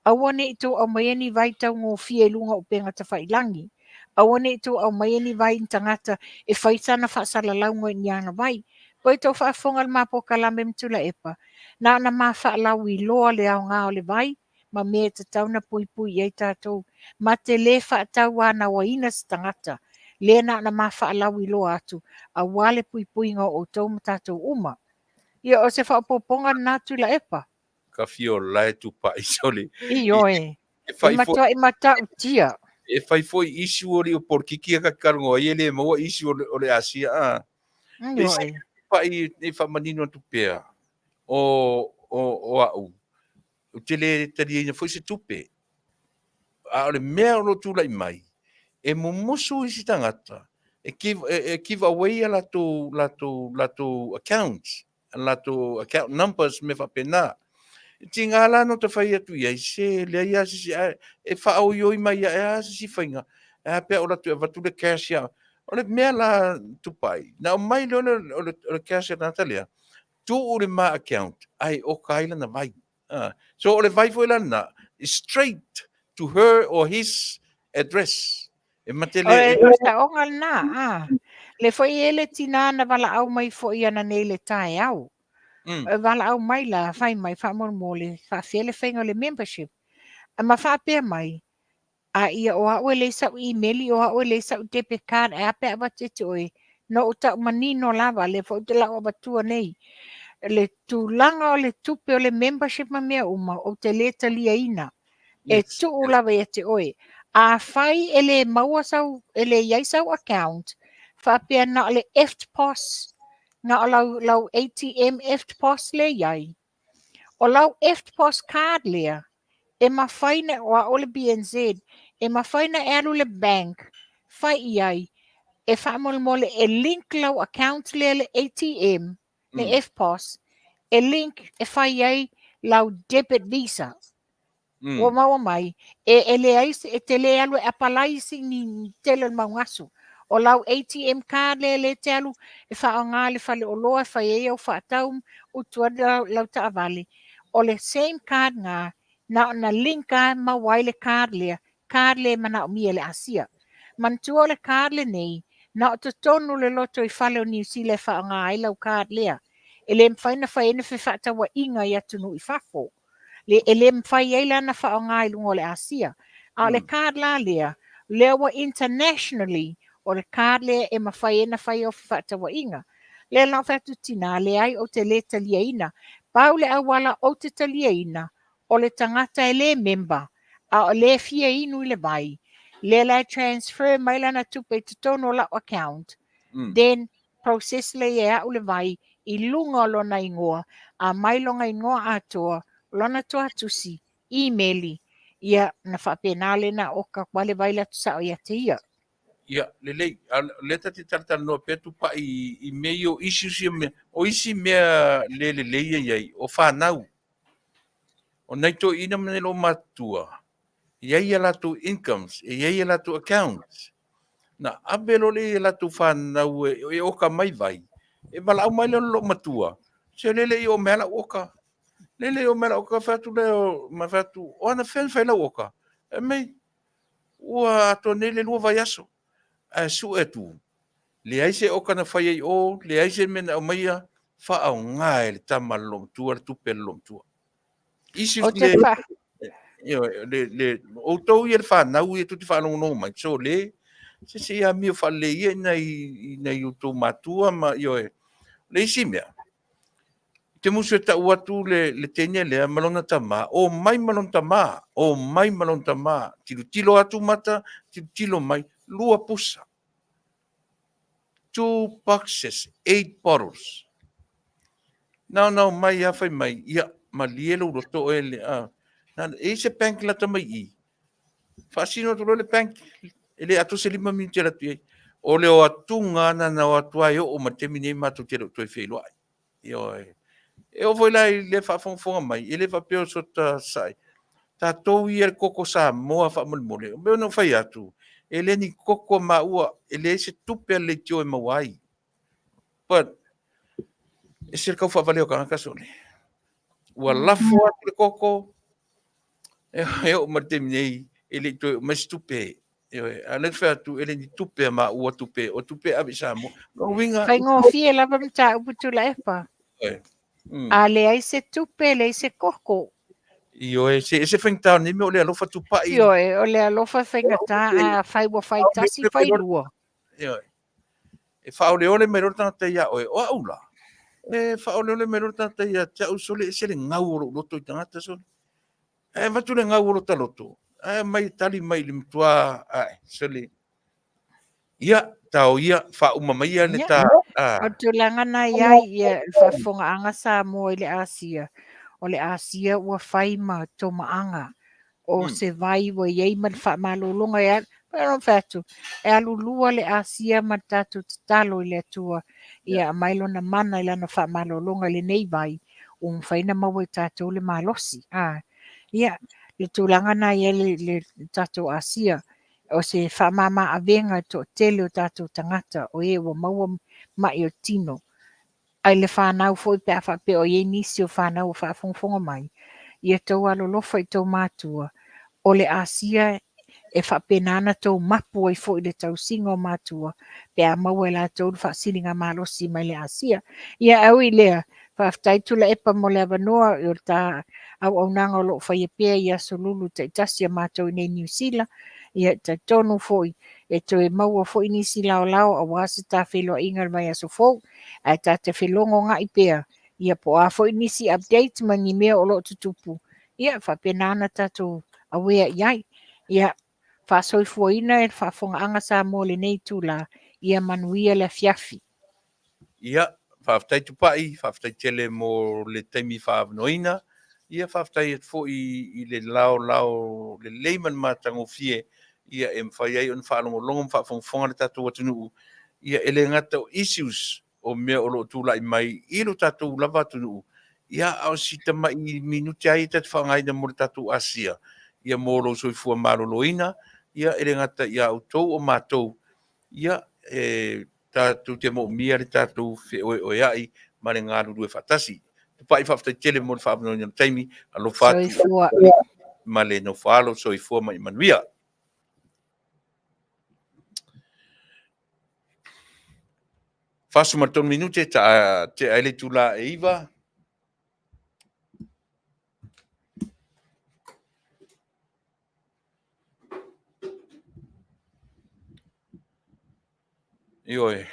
D: Aua ne i tou aumaia ni vai taugofie i luga o upega tafailagi. Aua ne i tou aumaia ni vai i ni tagata e fai sana faasalalauga i ni ana vai. Pei tou faafofoga i le ma polokalame ma Tuilaepa, na ona ma faalauiloa le aoga o le vai ma mea e tatau ona puipui i ai tatou. Ma te le faatauanauaina se tagata, lea na ona ma faalauiloa atu aua le puipuiga o outou ma tatou uma. Ia, o se faaopoopoga lena Tuilaepa.
B: Ka fia la e tupai sole.
D: Ioe. E fai foi. Matuai matautia.
B: E fai foi issue o le o polokiki a ka kalongo ai e le maua issue o le Asia a.
D: Ioe.
B: Pai e faamanino atu pea o o o au ou te le taliaina foi se tupe. A o le mea o lo o tulai mai, e mumusu isi tagata e give, e give away a latou, latou, latou accounts. a latou account numbers mea faapena. E tiga la no ta fai atu i ai, se leai lava se isi, ae e faaoioi mai ae lava se isi faiga, e a pe a ou alu atu e avatu le cash ia. O le mea la Tupai, na aumai loa le, o le, o le cash a le tagata lea, tuu i le ma account, ae oka ai lana vai. Ah, so o le vai foi la lena, straight to her or his address. E mate
D: le... O le saoga lena, a. Le foi e le tinā na valaau mai foi ana nei le taeao. E valaau mai la, fai mai, faamolemole, faafefea le faiga o le membership. Ma faapea mai, A ia o au e leai sau imeli, o au e leai sau debit card, ae a pe a avatu ia te oe? Na ou tau manino lava, lea foi ou te lau avatua nei, le tulaga o le tupe o le membership ma mea uma, ou te le taliaina. E tuu lava ia te oe. Afai e le maua sau, e le i ai sau account, faapea na o le EFTPOS, na o lau, lau ATM EFTPOS lea i ai, O lau EFTPOS card lea, e mafai na, o au o le BNZ, e mafai na e alu i le bank, fai i ai, e faamolemole e link lau account lea le ATM, le EFTPOS, e link e fai ai lau debit visa. Ua maua mai, e, e leai, e te le alu e apalai si ni tele o le mau gasu. O lau ATM card lea lea e te alu e faaaoga i le faleoloa e fai ai au faatau, utu ai lau, lau taavale. O le same card na, na ona link lava maua ai le card lea, card lea e manaomia e le Asia. Manatua o le card lenei, na o totonu o le lotoifale o Niu Sila e faaaoga ai lau card lea. E le mafai ona fai ai ni fefaatauaiga i atunuu i fafo. Le, e le mafai ai la ona faaaoga i luga o le Asia. A o le card la lea, lea ua internationally, o le card lea e mafai ai ona fai au fefaatauaiga. Lea la ou fai atu tinā, leai ou te le taliaina. Pau le auala ou te taliaina, o le tagata e le member, a o lea e fia inu i le vai, lea la e transfer mai lana tupe i totonu o lau account, Then process lea e a'u le vai i luga o lona igoa, aumai lona igoa atoa, lona tuatusi, imeli, ia ona faapena lea ona oka atu ai le vai alu atu sao ia te ia.
B: Ia, lelei, a o lea ta te talatalanoa pea Tupai i mea ia o issues ia mea, o isi mea le lelei ia i ai, o fanau. O nai toeaiina ma nai loomatutua, e i ai a latou incomes, e i ai a latou accounts. Na ave loa lea i a latou fanau e oka mai vai, e valaau mai lea o le loomatua, se lele i oo mai lava lau oka. Lele i oo mai lau oka, fai atu lea, ma fai atu, o anafea na fai ai lau oka? Fai mai, ua atoa nei le 2 vaiaso. Ae sue atu, leai se oka na faia i o, leai se mea na aumaia, faaaoga e le tama a le loomatua le tupe a le loomatua. Isi
D: Ou te
B: le,
D: fa...
B: le, le, outou ia le fanau ia tou te faalogologo mai, so le, se se i amio faalelei ia i nai outou matua ma, ioe. Le isi mea, te musu e tau atu le teine lea ma lona tama, o mai ma lona tama, o mai ma lona tama, tilotilo atu mata, tilotilo mai, 2 pusa. 2 boxes, 8 bottles. Na ona omai lava fai mai, ia, malie lou loto oe le, a. Na, e i ai se bank lata mai i i. Faasino atu loa le bank, e le atoa se 5 minute e alu atu i ai. O le o atuga na na o atu ai oo ma le taimi nei matou te le o toe feiloai. Ioe. E oo foi la i le faafogafoga mai, e le faapea o sota sa'i. Tatou ia le koko Samoa faamolemole, o mea ona ou fai atu, e le ni koko a maua, e leai se tupe a le leitio e maua ai. But, e se le tau faavalea o tagata sole. Ua lafo atu le koko, e oo mai le taimi nei, e le i toe oo mai se tupe. Ioe, a o lea ou te fai atu, e le ni tupe a maua tupe, o tupe e ave i Samoa. Lona uiga...
D: Faigofie lava mataupu Tuilaepa.
B: Ioe.
D: A leai se tupe, leai se koko.
B: Ioe, se ese faigata o lenei mea o le alofa Tupai.
D: Ioe, o le alofa e faigata, a fai ua fai tasi, fai lua.
B: Ioe. E faaoleole mai loa le tagata ia oe, o au la, e faaoleole mai loa le tagata ia te au, sole, ese le gau o lou loto i tagata, sole. Ae avatu le gau o lota loto, ae aumai e tali mai i le matua, ae, sole. Ia, tao ia, faauma maia le ta...
D: O le tulaga na i ai ia le faafofogaaga Samoa i le Asia, o le Asia ua fai ma tomaaga o se vai ua i ai ma le faamalologa e alu, pei ona fai atu, e alu lua le Asia ma le tatou tatalo i le Atua ia aumai lona mana i lana faamalologa i lenei vai ua mafai ona maua e tatou le malosi. Ia, le tulaga na i ai le tatou Asia, o se faamama avega i le toatele o tatou tagata o e ua maua mai o tino. Ai le fanau foi pe a faapea o i ai nisi o fanau o faafogafoga mai, ia tou alolofa i tou matua, o le Asia e faapena ona tou mapu ai foi i le tausiga o matua pe a maua e latou le faasiligamalosi mai le Asia. Ia ae ui i lea, faafetai Tuilaepa mo le avanoa o le ta auaunaga o lo o faia pea i aso lulu taitasi a matou i nei Niu Sila. Ia e talitonu foi e toe maua foi nisi laolao aua se ta feiloaiga i le vaiaso fou, ae ta te felogoga'i pea ia po o a foi nisi updates ma ni mea o lo o tutupu, ia faapena ona tatou aware i ai. Ia faasoifuaina e le faafofogaaga Samoa i lenei itula, ia manuia le afiafi.
B: Ia, faafetai Tupai, faafetai tele mo le taimi faaavanoaina. Ia, faafetai atu foi i le laolao lelei ma le matagofie ia e mafai ai ona faalogologo ma faafogafoga le tatou atunuu. Ia, e le gata o issues o mea o lo o tulai mai i lo tatou lava atunuu, ia, a o si tamai minute lava ia ta te faaaogaina mo le tatou Asia, ia mo lou soifua maloloina, ia, e le gata ia outou o matou, ia, e tatou te moomia le tatou feoeoea'i ma le galulue faatasi. Tupai, faafetai tele mo le faaavanoaina o le taimi, alofa atu
D: Soifua.
B: ma le nofoalo, soifua ma ia manuia. 43 minute ta tea ai le itula e 9. Ioe,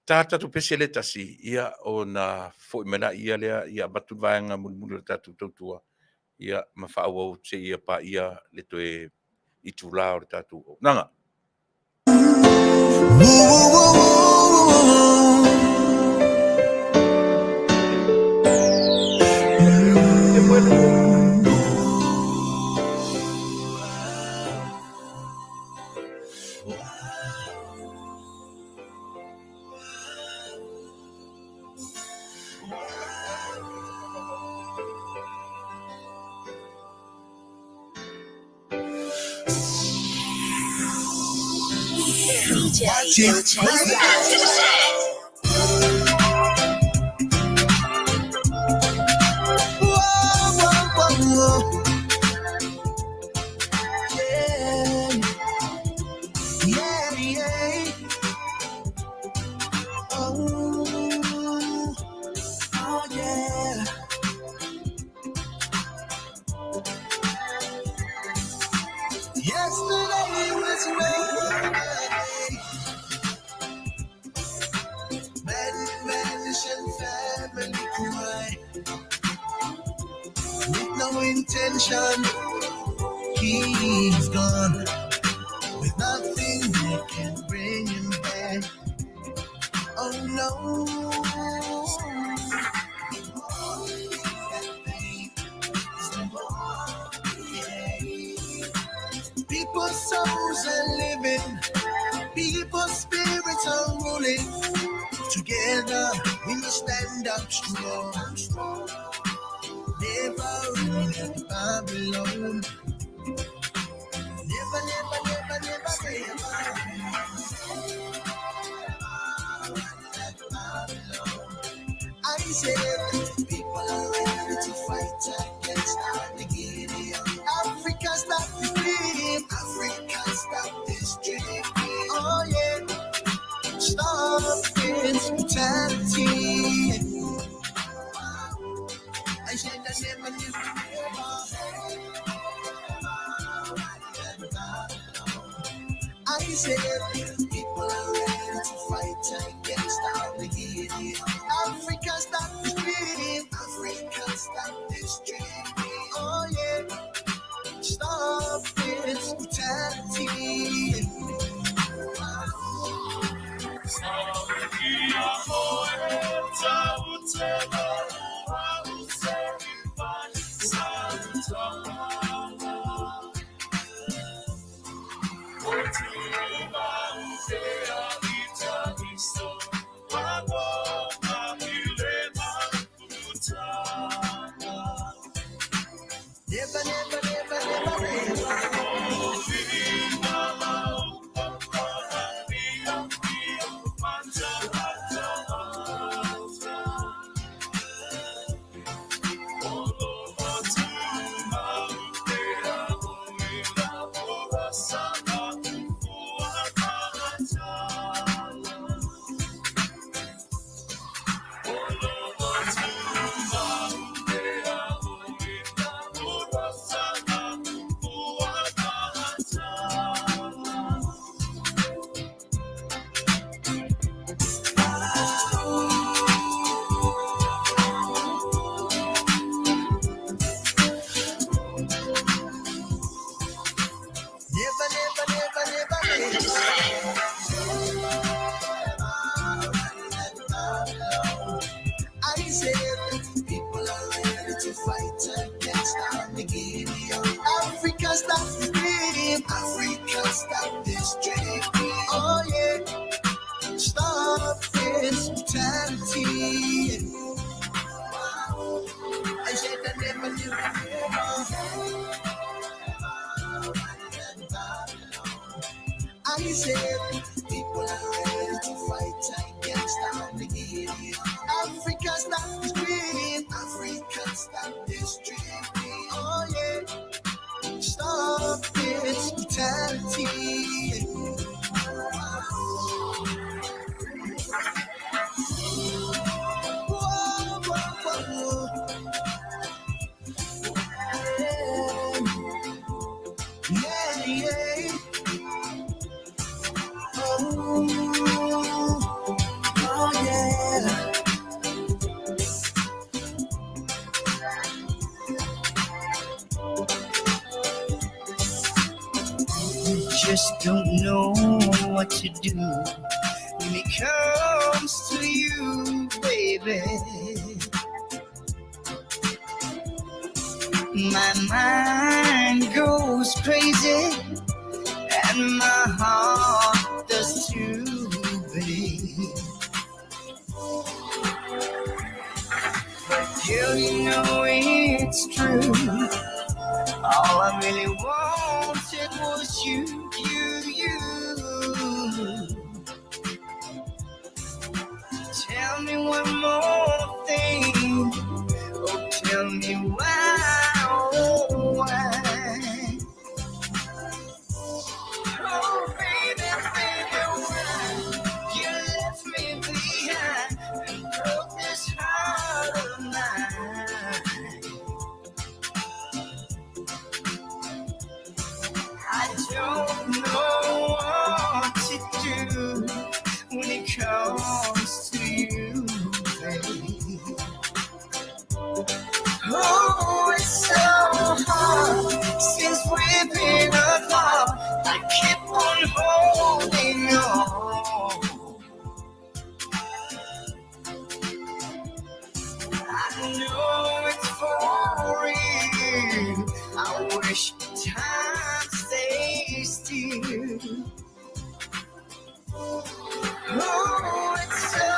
B: ta tatou pese le tasi, ia ona foi mai laia lea, ia avatu le vaega mulimuli o le tatou tautua, ia ma faaauau atu seia paia le toe itula o le tatou auaunaga.
E: DJ Ilche Sound.
A: Whoa, whoa, whoa, whoa. Yeah, yeah, yeah. Oh, oh yeah. Yesterday was another day. Men vanish and family cry. With no intention, he's gone. With nothing that can bring him back. Oh no. People's souls are living, people's spirits are ruling. Together we must stand up strong. Never let Babylon. Never, never, never, never, never. I said, people are ready to fight against Armageddon. Africa, stop this dream. Africa, stop this dream. Oh yeah, stop this brutality. I said I never, never, never. I said people are ready to fight against Armageddon. Africa, stop this dream. Africa, stop this dream. Oh yeah, stop this brutality. Never, never, never, never, never. Never, never, never, never, never. I said people are ready to fight against Armageddon. Africa, stop this dream. Africa, stop this dream. Oh yeah, stop this brutality. I said I never, never, never. I said people are ready to fight against Armageddon. Africa, stop this dream. Africa, stop this dream. Oh yeah, stop this brutality. Whoa, whoa, whoa, whoa. Yeah, yeah. Oh, oh yeah.
F: You just don't know what to do when it comes to you, baby. My mind goes crazy and my heart does too, babe. But girl, you know it's true. All I really wanted was you, you, you. more thing. Oh, tell me why, oh, why? Oh, baby, baby, why you left me behind and broke this heart of mine? I don't know what to do when it comes to you, babe. Oh, it's so hard since we've been apart. I keep on holding on. I know it's for real. I wish time stays still. Oh, it's so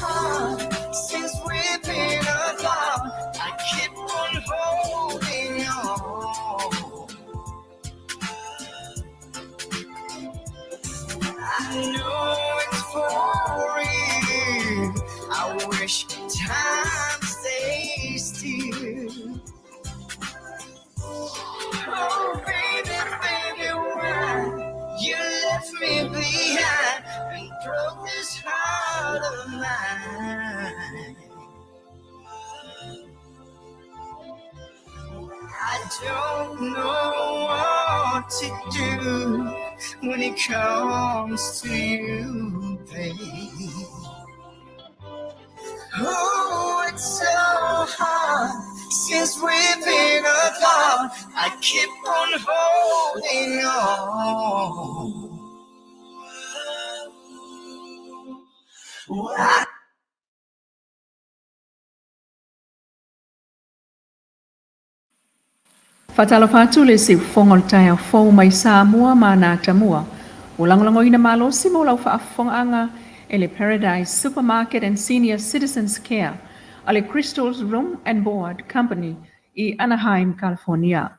F: hard since we've been apart. I keep on holding on. I know it's for real. I wish time stays still. Oh, baby, baby, why you left me behind and broke this heart of mine? I don't know what to do when it comes to you, babe. Oh, it's so hard since we've been apart. I keep on holding on. I
G: Faatalofa atu le siufofoga o le taeao fou mai Samoa ma ana atamua. Ua lagolagoina malosi mo lau faafofogaaga e le Paradise Supermarket and Senior Citizens Care a le Crystals Room and Board Company i Anaheim, California.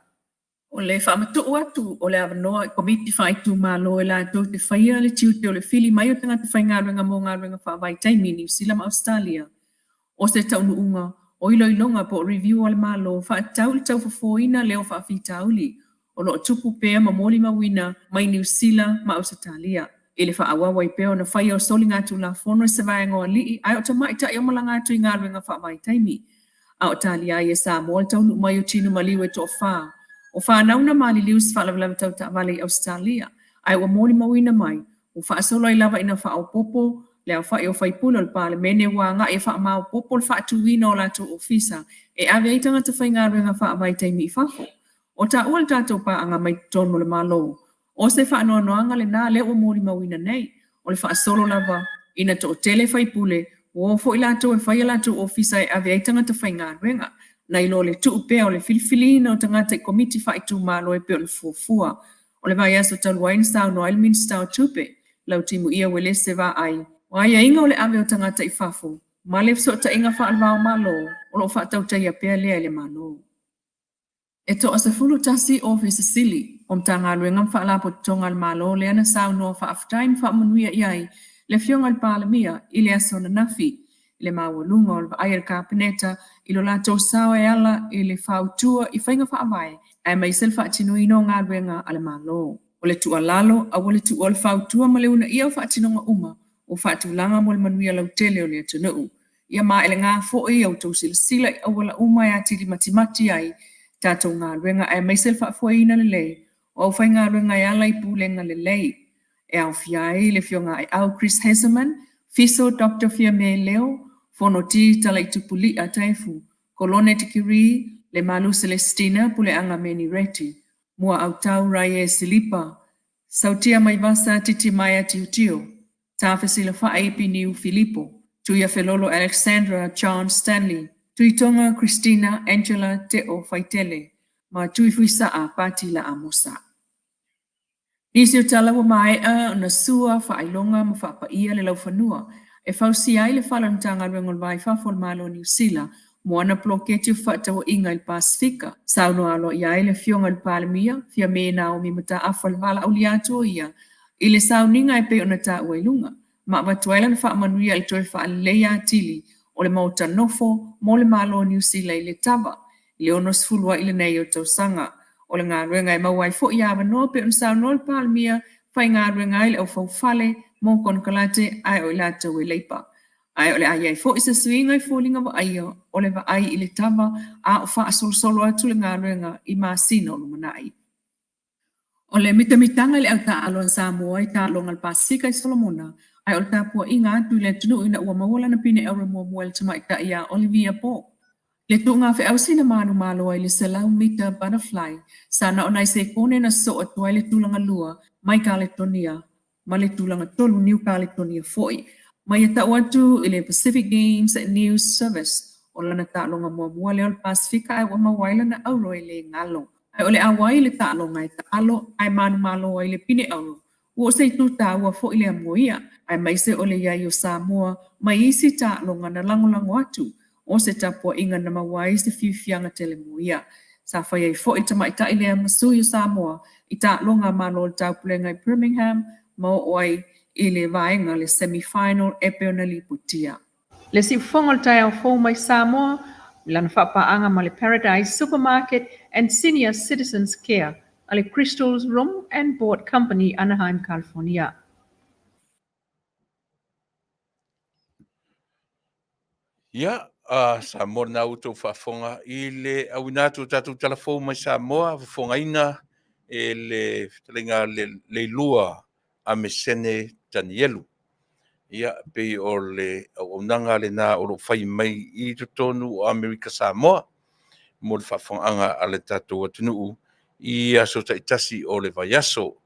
G: O le faamatuu atu o le avanoa i Komiti Faaitumalo e latou te faia le tiute o le fili mai o tagata faigaluega mo galuega faavaitaimi i Niu Sila ma Ausetalia. O se taunuuga o iloiloga po o review a le Malo faatatau i le taufofoina lea o faafitauli o lo o tupu pea ma molimauina mai Niu Sila ma Ausetalia. I le faaauau ai pea ona faia o soligatulafono i se vaega o alii ae o tamaitai o malaga atu i galuega faavaitaimi a o talia ai e Samoa le taunuu mai o tino maliu e toafa o fanau na maliliu i se faalavelave tau taavale i Ausetalia ae ua molimauina mai ua faasolo ai lava ina faaopoopo le aofai o faipule o le Palemene ua agai e faamaopoopo le faatuina o latou ofisa e ave ai tagata faigaluega faavaitaimi i fafo. O taua le tatou paaga mai totonu o le Malo. O se faanoanoaga lena lea ua molimauina nei, o le faasolo lava ina toatele faipule, ua o foi latou e fai a latou ofisa e ave ai tagata faigaluega, nai lo le tuu pea o le filifiliina o tagata i komiti faaitumalo e pei ona fuafua. O le vaiaso talu ai na saunoa ai le Minisita o Tupe, Lautimuia Uelese Vaai, o aiaiga o le ave o tagata i fafo ma le fesootaiga faale-va o Malo o lo o faatautaia pea lea e le Malo. E toa-11 Ofisa Sili o Matagaluega ma Faalapotopotoga a le Malo lea na saunoa faafetai ma faamanuia i ai le Afioga i le Palemia i le aso ananafi i le maualuga o le vaai a le Kapeneta i lo latou sao e ala i le fautua i faiga faavae aemaise le faatinoina o galuega a le Malo. O le tuualalo, aua le tuua le fautua ma le uunaia o faatinoga uma ua faatulaga mo le manuia lautele o le atunuu. Ia maelega foi a outou silasila i auala uma e atili matimati ai tatou galuega aemaise le faafoeina lelei o aufaigaluega e ala i pulega lelei e aofia ai le Afioga Aeau Chris Haseman, Fiso Doctor Fiame Leo, Fonoti Talaitupuli'a Taefu, Kolone Tikiri, Lemalu Celestina Puleaga Meni Reti, Muaautau Raie Silipa, Sautia Maivasa Titimaea Tiutio, Tafesilafa'i Piniu Filipo, Tuiafelolo Alexandra John Stanley, Tuitoga Christina Angela Teo Faitele ma Tuifuisa'a Patila Amosa. Nisi o tala ua maea ona sua faailoga ma faapaia le laufanua e fausia ai le fale o le Matagaluega o le Va i Fafo o le Malo o Niu Sila mo ana poloketi o fefaatauaiga i le Pasefika. Saunoa aloaia ai le Afioga i le Palemia, Fiame Naomi Mataafa le valaaulia atu o ia i le sauniga e pei ona taua i luga, ma avatu ai lana faamanuia i le toe faaleleia atili o le Maota Nofo mo le Malo o Niu Sila i Letava i le 60 ai lenei o tausaga. O le galuega e maua ai foi avanoa pei ona saunoa le Palemia, faigaluega ai le aufaufale mo konekarate ae o i latou e leipa. Ae o le a i ai foi se suiga i foliga vaaia o le vaai i le tava a o faasolosolo atu le galuega i masina o lumanai. O le mitamitaga i le autaaalo a Samoa i taaloga a le Pasefika i Solomona, ae o le tapuaiga atu i le atunuu ina ua maua lana pine auro muamua e le tamaitai ia Olivia Po. Le tuuga feausi na manumalo ai le 100 mita butterfly, sa na o nai sekone na sosoo atu ai le tulaga lua mai Kaletonia ma le tulaga tolu Niu Kaletonia foi. Ma ia tau atu i le Pacific Games News Service, o lana taaloga muamua lea o le Pasefika ae ua maua ai lana auro e le galo. Ae o le auai i le taaloga e taalo ae manumalo ai le pine auro, ua o se itu taua foi lea mo ia, aemaise o le i ai o Samoa mai isi taaloga na lagolago atu o se tapuaiga na maua ai se fiafiaga tele mo ia. Sa fai ai foi le tamaitai lea ma sui o Samoa i taaloga a Malo o le Taupulega i Birmingham ma oo ai i le vaega le semi-final e pei ona lipotia.
H: Le siufofoga o le taeao fou mai Samoa i lana faapaaga ma le Paradise Supermarket and Senior Citizens Care a le Crystals Room and Board Company, Anaheim, California.
B: Ia, uh, Samoa lena ua outou faafofoga i le auina atu o tatou tala fou mai Samoa, fofogaina e le fetalaiga le Leilua Amesene Tanielu. Ia, pei o le auaunaga lena o lo o fai mai i totonu o Amerika Samoa mo le faafofogaaga a le tatou atunuu i aso taitasi o le vaiaso.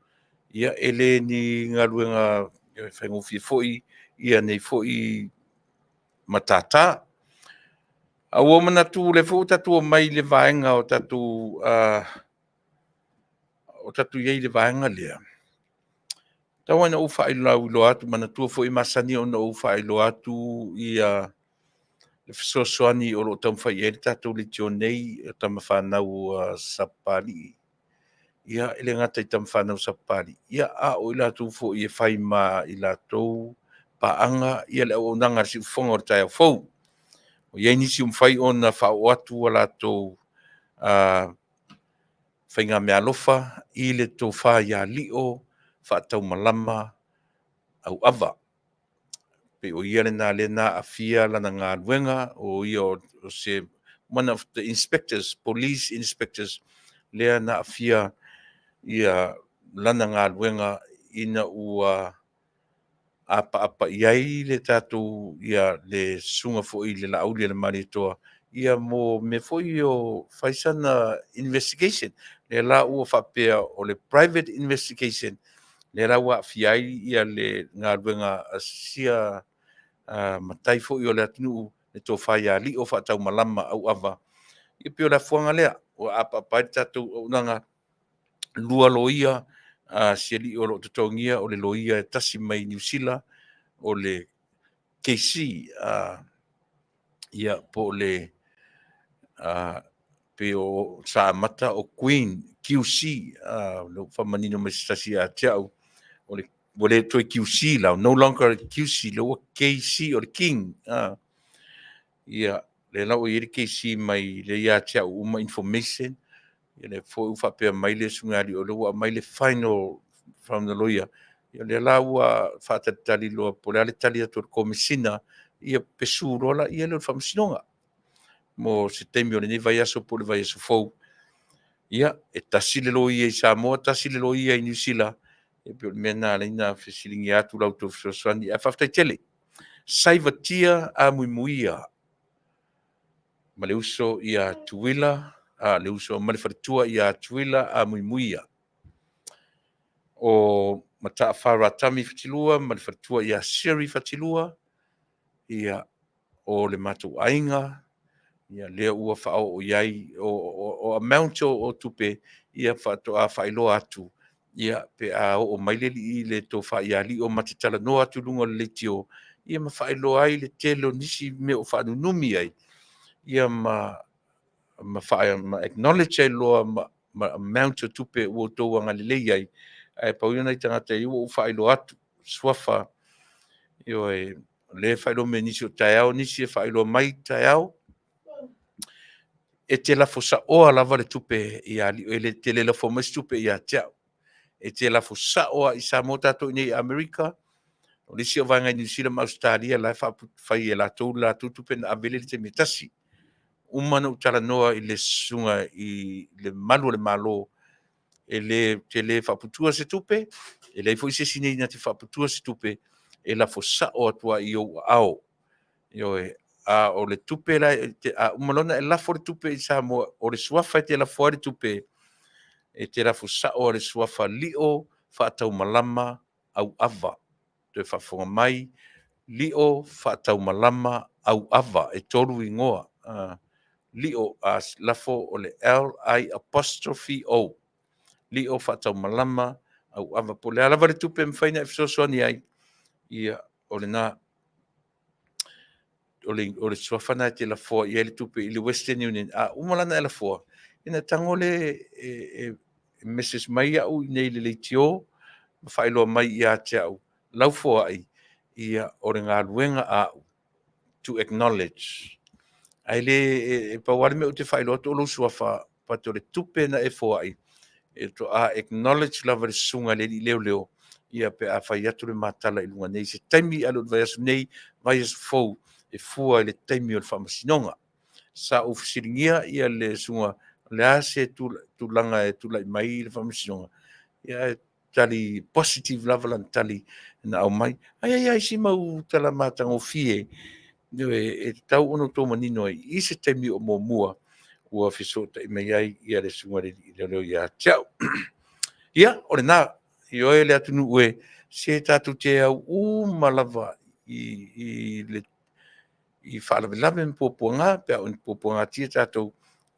B: Ia, e le ni galuega faigofie foi ia nei foi matata. A ua ou manatu o lea foi ua tatou omai i le vaega o tatou o tatou i ai i le vaega lea. Tau lava ina ou faailoa atu, manatua foi e masani ona ou faailoa atu ia le fesoasoani o lo o taumafai i ai le tatou leitio nei, o tama fanau a Sapapalii. Ia, e le gata i tama fanau a Sapapalii, ia a o i latou foi e fai ma i latou paaga ia le auaunaga a le siufofoga o le taeao fou. Ua i ai nisi ua mafai ona faaoo atu a latou faigameaalofa i le tofa ia Lio Faataumalama Auava. Pei o ia lena lea na aafia lana galuega, o ia o se one of the inspectors, police inspectors lea na aafia ia lana galuega ina ua apaapa i ai le tatou ia le susuga foi i le Laauli a le Malietoa ia mo mea foi o fai sana investigation. Lea la ua faapea o le private investigation lea la ua aafia ai ia le galuega a sia matai foi o le atunuu le tofa ia Lio Faataumalama Auava. Ia pei o le afuaga lea ua apaapa ai le tatou auaunaga lua loia a si alii o lo o totogia o le loia e tasi mai Niu Sila o le KC ia po o le pei o sa amata o Queen QC lea ua faamanino mai se tasi ia te au o le ua le toe QC la no longer QC lea ua KC o le King ia lea la ua i ai le KC mai lea ia te au uma information. Ia lea foi ua faapea mai le susuga ia Lio lea ua aumai le final from the lawyer. Ia lea la ua faatalitali loa po o le a le tali atu a le Komesina, ia pesu loa laia lea o le Faamasinoga mo se taimi o lenei vaiaso po o le vaiaso fou. Ia, e tasi le loia i Samoa, tasi le loia i Niu Sila. E pei o le mea lena e ala ai ona fesiligia atu la outou fesoasoani. Ae faafetai tele. Saivatia Amuimuia ma le uso ia Tuuila, a, le uso ma le faletua ia Tuuila Amuimuia. O Mataafa Ratami Fatilua ma le faletua ia Siri Fatilua, ia, o le matou aiga, ia, lea ua faaoo i ai, o amount o tupe, ia faatoa faailoa atu, ia, pe a oo mai le alii le tofa ia Lio ma te talanoa atu i luga o le leitio, ia ma faailoa ai le tele o nisi mea o faanunumi ai, ia ma ma, faa, ma acknowledge ai loa ma, ma amount o tupe ua outou agalelei ai. Ae pau ia nai tagata ia ua ou faailoa atu, suafa, ioe, O lea e faailoa mai e nisi o taeao, nisi e faailoa mai taeao, e te lafo saoa lava le tupe ia Lio, e le te le lafo mai se tupe ia te au. E te lafo sao lava i Samoa, tatou i inei i Amerika, o le isi o vaega i Niu Sila ma Ausetalia, la e fai e latou le latou tupe na ave i le taimi e tasi. Uma ona ou talanoa i le susuga i le malu o le Malo, e le te le faaputua se tupe, e leai foi se isi nei na te faaputua se tupe, e lafo sao atu lava i ou aao. Ioe, a o le tupe la, a uma loa ona e lafo le tupe i Samoa, o le suafa e te lafo ai le tupe, e te lafo sao i le suafa Lio Faataumalama Auava. Toe faafofoga mai, Lio Faataumalama Auava, e tolu igoa. Lio, a lafo o le L I apostrophe O. Lio Faataumalama Auava. Po o le a lava le tupe e mafai ona e fesoasoani ai, ia, o lena. O le suafa lena e te lafoa i ai le tupe i le Western Union. A uma la ona e lafoa, ia ona e tago lea e message mai au i inei i le leitio ma faailoa mai ia te au lau foai, ia o le galuega a au to acknowledge. Ae le e pau lava le mea ou te faailoa atu o lou suafa, but o le tupe na e foai, e toa acknowledge lava le susuga i le alii leoleo, ia pe a fai atu le matala i luga nei. Se taimi ae le o le vaiaso nei, vaiaso fou, e fua i le taimi o le faamasinoga. Sa ou fesiligia ia le susuga, o le a se tulaga e tulai mai i le faamasinoga, ia ae tali positive lava lana tali na aumai. Ae i ai lava isi mau tala matagofie e tatau ona outou manino ai i se taimi o muamua ua fesootai mai ai ia le susuga i le alii leoleo ia te au. Ia, o lena, ioe le atunuu e, se tatou te au uma lava i le i faalavelave ma puapuaga, pe a oo ina puapuagatia tatou,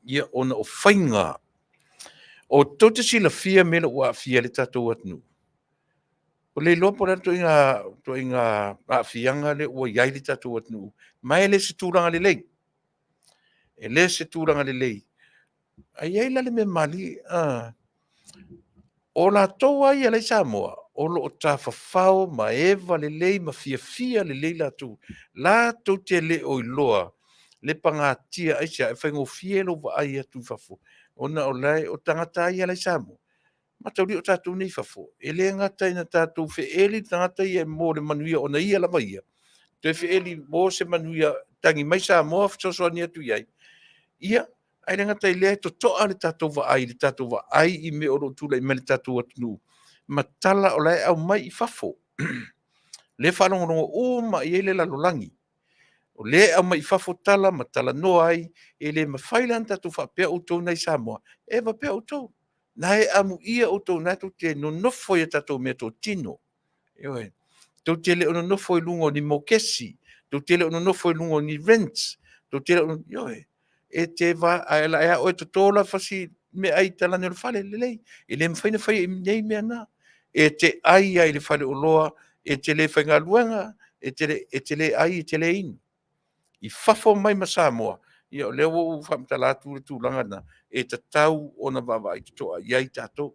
B: ia ona o faiga. O tou te silafia mea la ua aafia ai le tatou atunuu. Ua le iloa po o le a le ituaiga aafiaga lea ua i ai le tatou atunuu, ma e le se tulaga lelei. E le se tulaga lelei. Ae i ai la le mea malie, o latou lava ia la e i Samoa, o lo o tafafao ma eva lelei ma fiafia lelei latou, latou te le o iloa le pagatia. Aisea? E faigofie lou vaai atu i fafo, ona o la e, o tagata lava ia la e i Samoa, mataulia o tatou nei i fafo, e le gata ina tatou feeli le tagata ia mo le manuia ona ia lava ia, toe feeli mo se manuia, tagi mai Samoa fesoasoani atu i ai, ia, ae le gata i lea, e totoa le tatou vaai, le tatou vaai i mea o lo o tulai mai i le tatou atunuu, ma tala o la e aumai i fafo. O lea e faalogologo uma i ai le lalolagi. O lea e aumai i fafo tala ma talanoa ai, e le mafai la ona tatou faapea outou na i Samoa, eva pea outou. Na e amuia outou na tou te nonofo i a tatou meatotino. Ioe. Tou te le o nonofo i luga o ni mokesi, tou te le o nonofo i luga o ni rents, tou te le o, ioe. E te va, ae la e oe toto la fasi meaai i talane o le fale, lelei. E le mafai ona faia i nei mea na. E te ai ai i le faleoloa, e te le faigaluega, e te le, e te le ai, e te le inu. I fafo mai ma Samoa, ia o lea ua ou faamatala atu le tulaga lena, e tatau ona vaavaai totoa i ai tatou.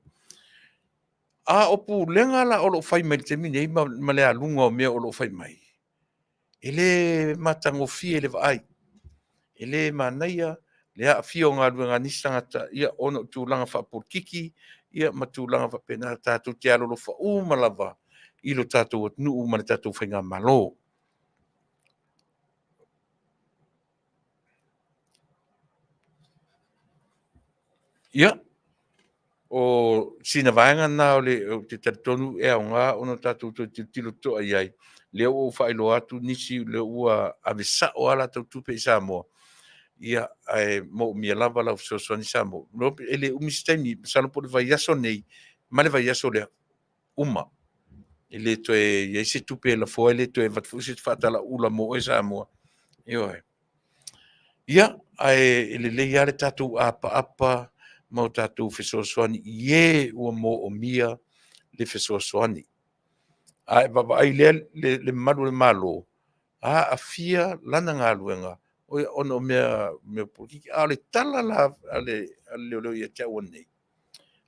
B: A o pulega la o lo o fai mai i le taimi nei ma le aluga o mea o lo o fai mai, e le matagofie le vaai, e le manaia le aafia o galuega a nisi tagata ia ona o tulaga faapolokiki ia ma tulaga faapena. Tatou te alolofa uma lava i lo tatou atunuu ma le tatou faigamalo. Ia, o sina vaega lena o le, ou te talitonu e aoga ona tatou toe tilotilo totoa i ai. Lea ua ou faailoa atu nisi lea ua ave sao lava latou tupe i Samoa, ia, ae moomia lava lau fesoasoani Samoa. E le umi se taimi, masalo po o le vaiaso nei ma le vaiaso lea, uma. E le toe i ai se tupe e lafoa, e le toe avatu foi se faatalauula mo oe Samoa. Ioe. Ia, ae e lelei lava le tatou apaapa ma o tatou fesoasoani i e ua moomia le fesoasoani. A e vaavaai lea le malu o le Malo, aafia lana galuega ona o mea polokiki. A o le tala la a le leoleo ia te au ananei,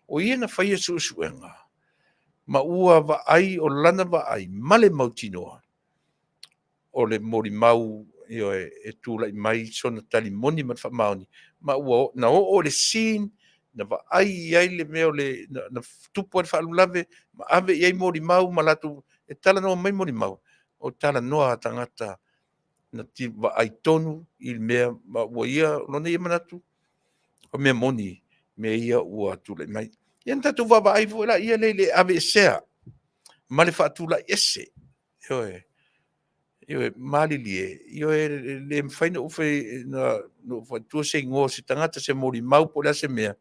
B: o ia na faia suesuega ma ua vaai o lana vaai ma le mautinoa. o le molimau, ioe, e tulai mai sona tali moni ma le faamaoni, ma ua na oo i le scene, na vaai i ai le mea o le, na, na tupu ai le faalavelave, ma ave i ai molimau ma latou, e talanoa mai molimau, o talanoa a tagata na ti vaai tonu i le mea, ma ua ia, lona ia manatu, o mea moni, mea ia ua tulai mai. Ia na tatou vaavaai foi laia lea i le aveesea ma le faatulai ese. Ioe, ioe, malilie, ioe, e le mafai ona ou fai, na ou fautua se igoa o se tagata, se molimau po o le a se mea,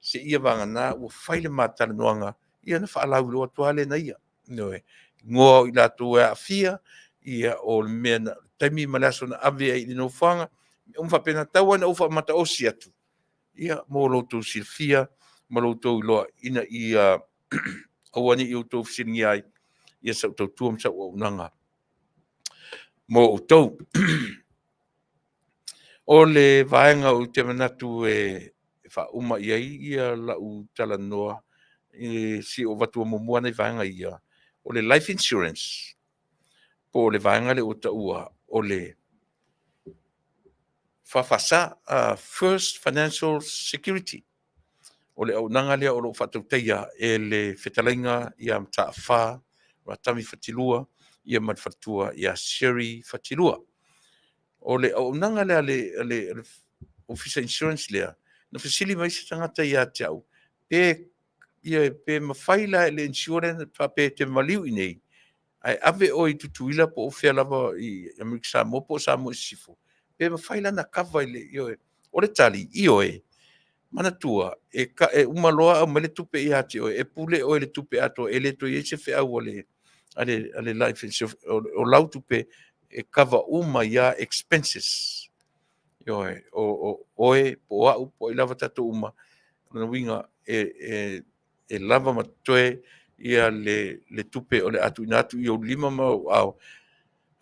B: seia vagana ua fai le ma talanoaga, ia ona faalauiloa atu lava lea na ia. Ioe, igoa o i latou e aafia, ia o le mea na, taimi ma le aso na ave ai i le nofoaga, mea uma faapena, tau lava ina ou faamataosi atu, ia mo lo outou silafia ma lo outou iloa ina ia aua ne i outou fesiligia ai ia sau tautua ma sau auaunaga mo outou. O le vaega ou te manatu e faauma i ai ia lau talanoa, e se i ou avatua muamua nai vaega ia, o le life insurance, po o le vaega lea ua taua o le FFS, First Financial Security. O le auaunaga lea o lo o faatautaia e le fetalaiga ia Mataafa Ratami Fatilua ia ma le faletua ia Sherry Fatilua. O le auaunaga lea a le Ofisa Insurance lea, na fesili mai se tagata ia te au, pe, ia, pe mafai la e le insurance faapea e te maliu i nei, ae ave oe i Tutuila po o fea lava i Amerika Samoa po o Samoa i Sisifo, pe mafai la ona kava i le, ioe. O le tali, ioe. Manatua, e, ka, e uma loa aumai le tupe ia te oe, e pule oe i le tupe atoa, e le toe i ai se feau a le, a le, a le life insurance, o, o lau tupe e kava uma ia expenses. Ioe, o, o, oe, po o au, po o ai lava tatou uma, o lona uiga, e, e, e lava ma totoe ia le, le tupe o le a tuuina atu i ou lima ma ou aao.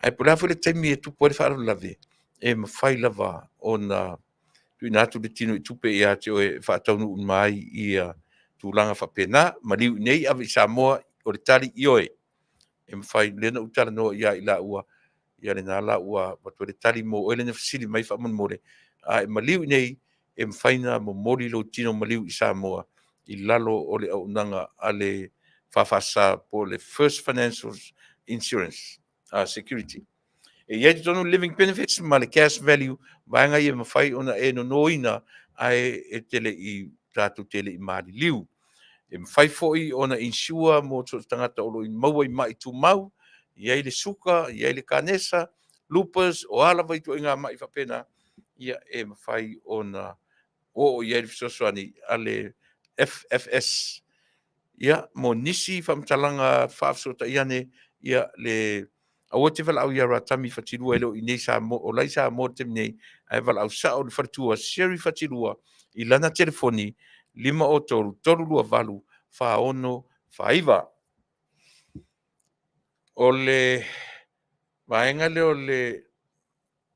B: Ae po o le a foi le taimi e tupu ai le faalavelave, e mafai lava ona tuuina atu le tino i tupe ia te oe e faataunuu uma ai ia tulaga faapena. Maliu i nei, ave i Samoa, o le tali, ioe. E mafai, lea na ou talanoa ia i laua, ia lena la ua avatu ai le tali mo oe lea na fesili mai faamolemole, a e maliu i nei, e mafai ona momoli lou tino maliu i Samoa i lalo o le auaunaga a le FFS po o le First Financial Insurance Security. E i ai totonu living benefits ma le cash value, vaega ia e mafai ona e nonoina ae e te le i tatou te le i maliliu. E mafai foi ona insure mo so o se tagata o lo o maua i mai tumau, i ai le suka, i ai le kanesa, lupus, o a lava ituaiga mai faapena, ia e mafai ona oo i ai le fesoasoani a le FFS. Ia, mo nisi faamatalaga faafesootai ane, ia le aua te valaau ia Ratami Fatilua e le o i nei Samoa, o la i Samoa i le taimi nei, ae valaau sao i le faletua Sherry Fatilua i lana telefoni 503 328 4649. O le vaega lea o le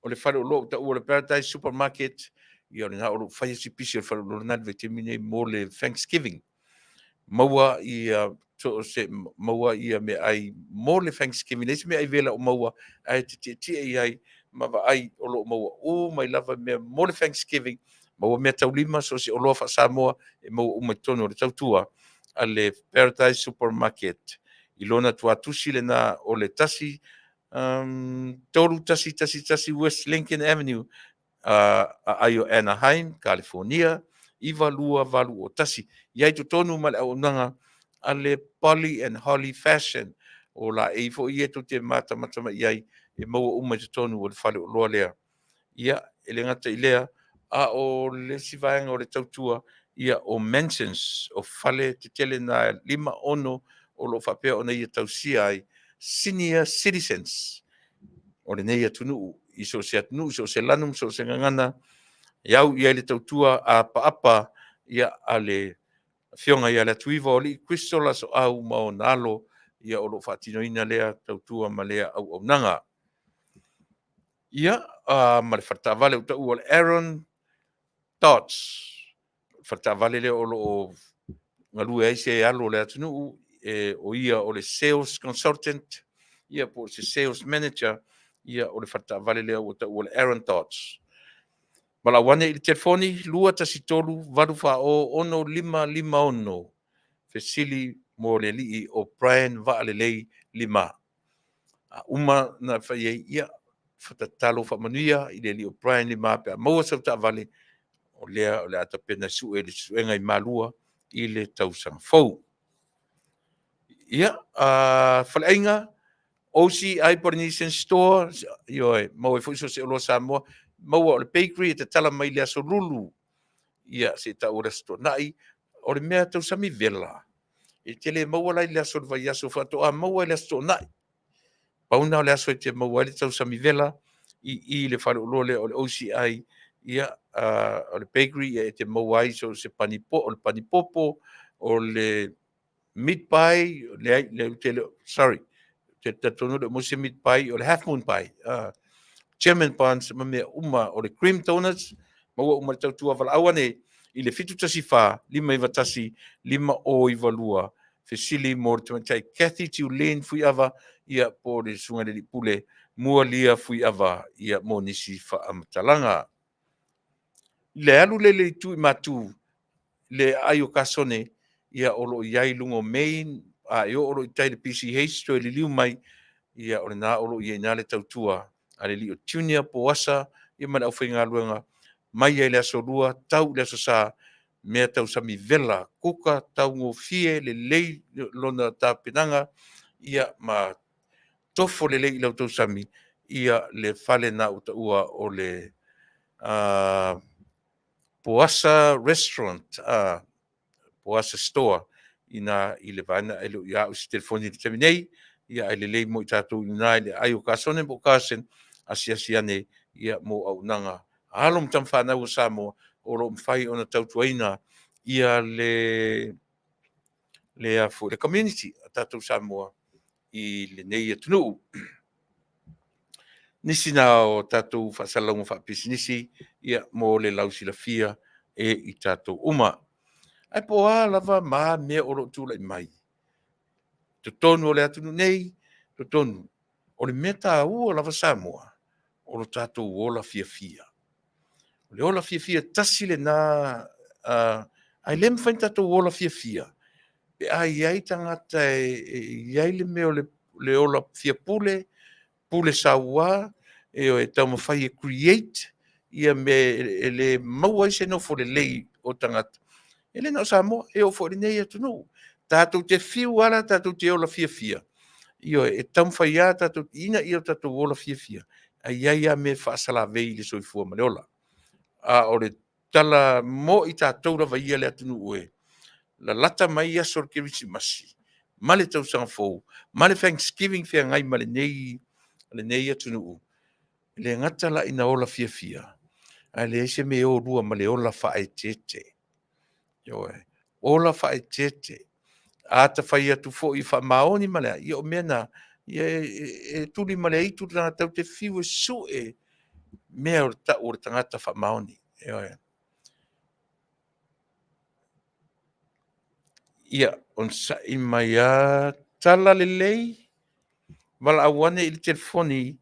B: o le faleoloa ua taua o le Paradise Supermarket, ia o lena o lo o faia si pisi o le faleoloa lena i le vaitaimi nei mo le Thanksgiving. Maua ia so o se maua ia meaai mo le Thanksgiving, leai se meaai vela o maua, ae te tietie i ai ma vaai o lo o maua uma ai lava mea mo le Thanksgiving, maua mea taulima, so o se oloa faa-Samoa e maua uma i totonu o le tautua a le Paradise Supermarket. I lona tuatusi lena o le 1 3111 West Lincoln Avenue, aai o Anaheim, Kalifornia, 92801. I ai totonu ma le auaunaga a le Polly and Holly Fashion, o laei foi ia tou te matamata mai i ai, e maua uma i totonu o le faleoloa lea. Ia, e le gata i lea, a o le isi vaega o le tautua, ia, o mansions, o fale tetele na e 5, 6 o lo o faapea ona ia tausia ai senior citizens o lenei atunuu, i so o se atunuu, i so o se lanu ma so o se gagana, e au i ai le tautua apaapa, ia, a le Afioga ia Leatuiva o Alii Crystal Asoau ma ona alo, ia, o lo o faatinoina lea tautua ma lea auaunaga. Ia, ma le faletaavale ua taua o le Aaron Dodds. O le faletaavale lea o lo o galue ai se alo o le atunuu, e, o ia o le sales consultant, ia po o se sales manager. Ia, o le faletaavale lea ua taua o le Aaron Dodds. Valaau ane i le telefoni 213 840 6556. Fesili mo le alii o Brian Vaalelei Lima. A uma na fai ai, ia, tatalo faamanuia i le alii o Brian Lima pe a maua sau taavale, o lea o le a tapena e sue le suega i Malua i le tausaga fou. Ia, faleaiga, OCI Polynesian Store, ioe, maua ai foi so o se oloa Samoa, maua o le bakery e tatala mai i le Aso Lulu, ia, seia tau o le Aso Toonai. O le mea tausami vela, e te le maua la i le aso o le vaiaso, faatoa maua i le Aso Toonai. Pau lena o le aso e te maua ai le tausami vela i i le faleoloa lea o le OCI, ia, o le bakery, ia, e te maua ai so o se pani po, o le pani popo, o le meat pie, leai, le, ou te le, sorry, ou te talitonu le maua se meat pie, o le half moon pie, German buns ma mea uma, o le cream donuts, maua uma le tautua valaau ane i le 714 591 5092. Fesili mo le tamaitai Kathy Tiulin Fuiava, ia, po o le susuga i le alii pule Mualia Fuiava, ia, mo nisi faamatalaga. Le alu lea i le itu i Matu, le aai o Kasone, ia, o lo o i ai i luga o Main, a e oo loa i tai i le PCH toe liliu mai, ia, o lena o lo o i ai i ina le tautua a le alii o Junior Poasa, ia, ma le aufaigaluega mai ai le Aso Lua tau i le Aso Sa, mea tausami vela, kuka taugofie lelei lona tapenaga, ia, ma tofo lelei i lau tausami, ia, le fale na ua taua o le Poasa Restaurant, Poasa Store, ina i le vaega e le o ia au se telefoni i le taimi nei, ia, ae lelei mo i tatou ina i le aai o Kasone po o Carson, asiasi ane, ia, mo auaunaga a alo ma tama fanau o Samoa o lo o mafai ona tautuaina ia le le a foi le community a tatou Samoa i lenei atunuu. Nisi na o tatou faasalalauga faapisinisi, ia, mo le lausilafia e i tatou uma. Ae po o a lava ma mea o lo o tulai mai totonu o le atunuu nei, totonu o le mea taua lava Samoa, o lo tatou ola fiafia. O le ola fiafia tasi lena, ae le mafai ona tatou ola fiafia pe a i ai tagata e i ai le mea o le ola fia pule, pule saua, e taumafai e create ia mea e le maua ai se nofo lelei o tagata. E le na o Samoa, e oo foi i lenei atunuu. Tatou te fiu lava la tatou te ola fiafia, ioe, e taumafai lava tatou ina ia o tatou ola fiafia, ae i ai lava mea e faasalavei i le soifua ma le ola. A o le tala mo i tatou lava ia le atunuu e lalata mai aso o le Kerisimasi ma le tausaga fou ma le Thanksgiving feagai ma lenei, lenei atunuu, e le gata la ina ola fiafia, ae leai se mea e o lua ma le ola faaeteete. Ioe, ola faaeteete. A ta fai atu foi faamaoni ma le a, ia o mea na, ia e tuli ma le aitu le tagata tatou te fiu e sue mea o le tau o le tagata faamaoni. Ioe. Ia, onosai mai a tala lelei, valaau ane i le telefoni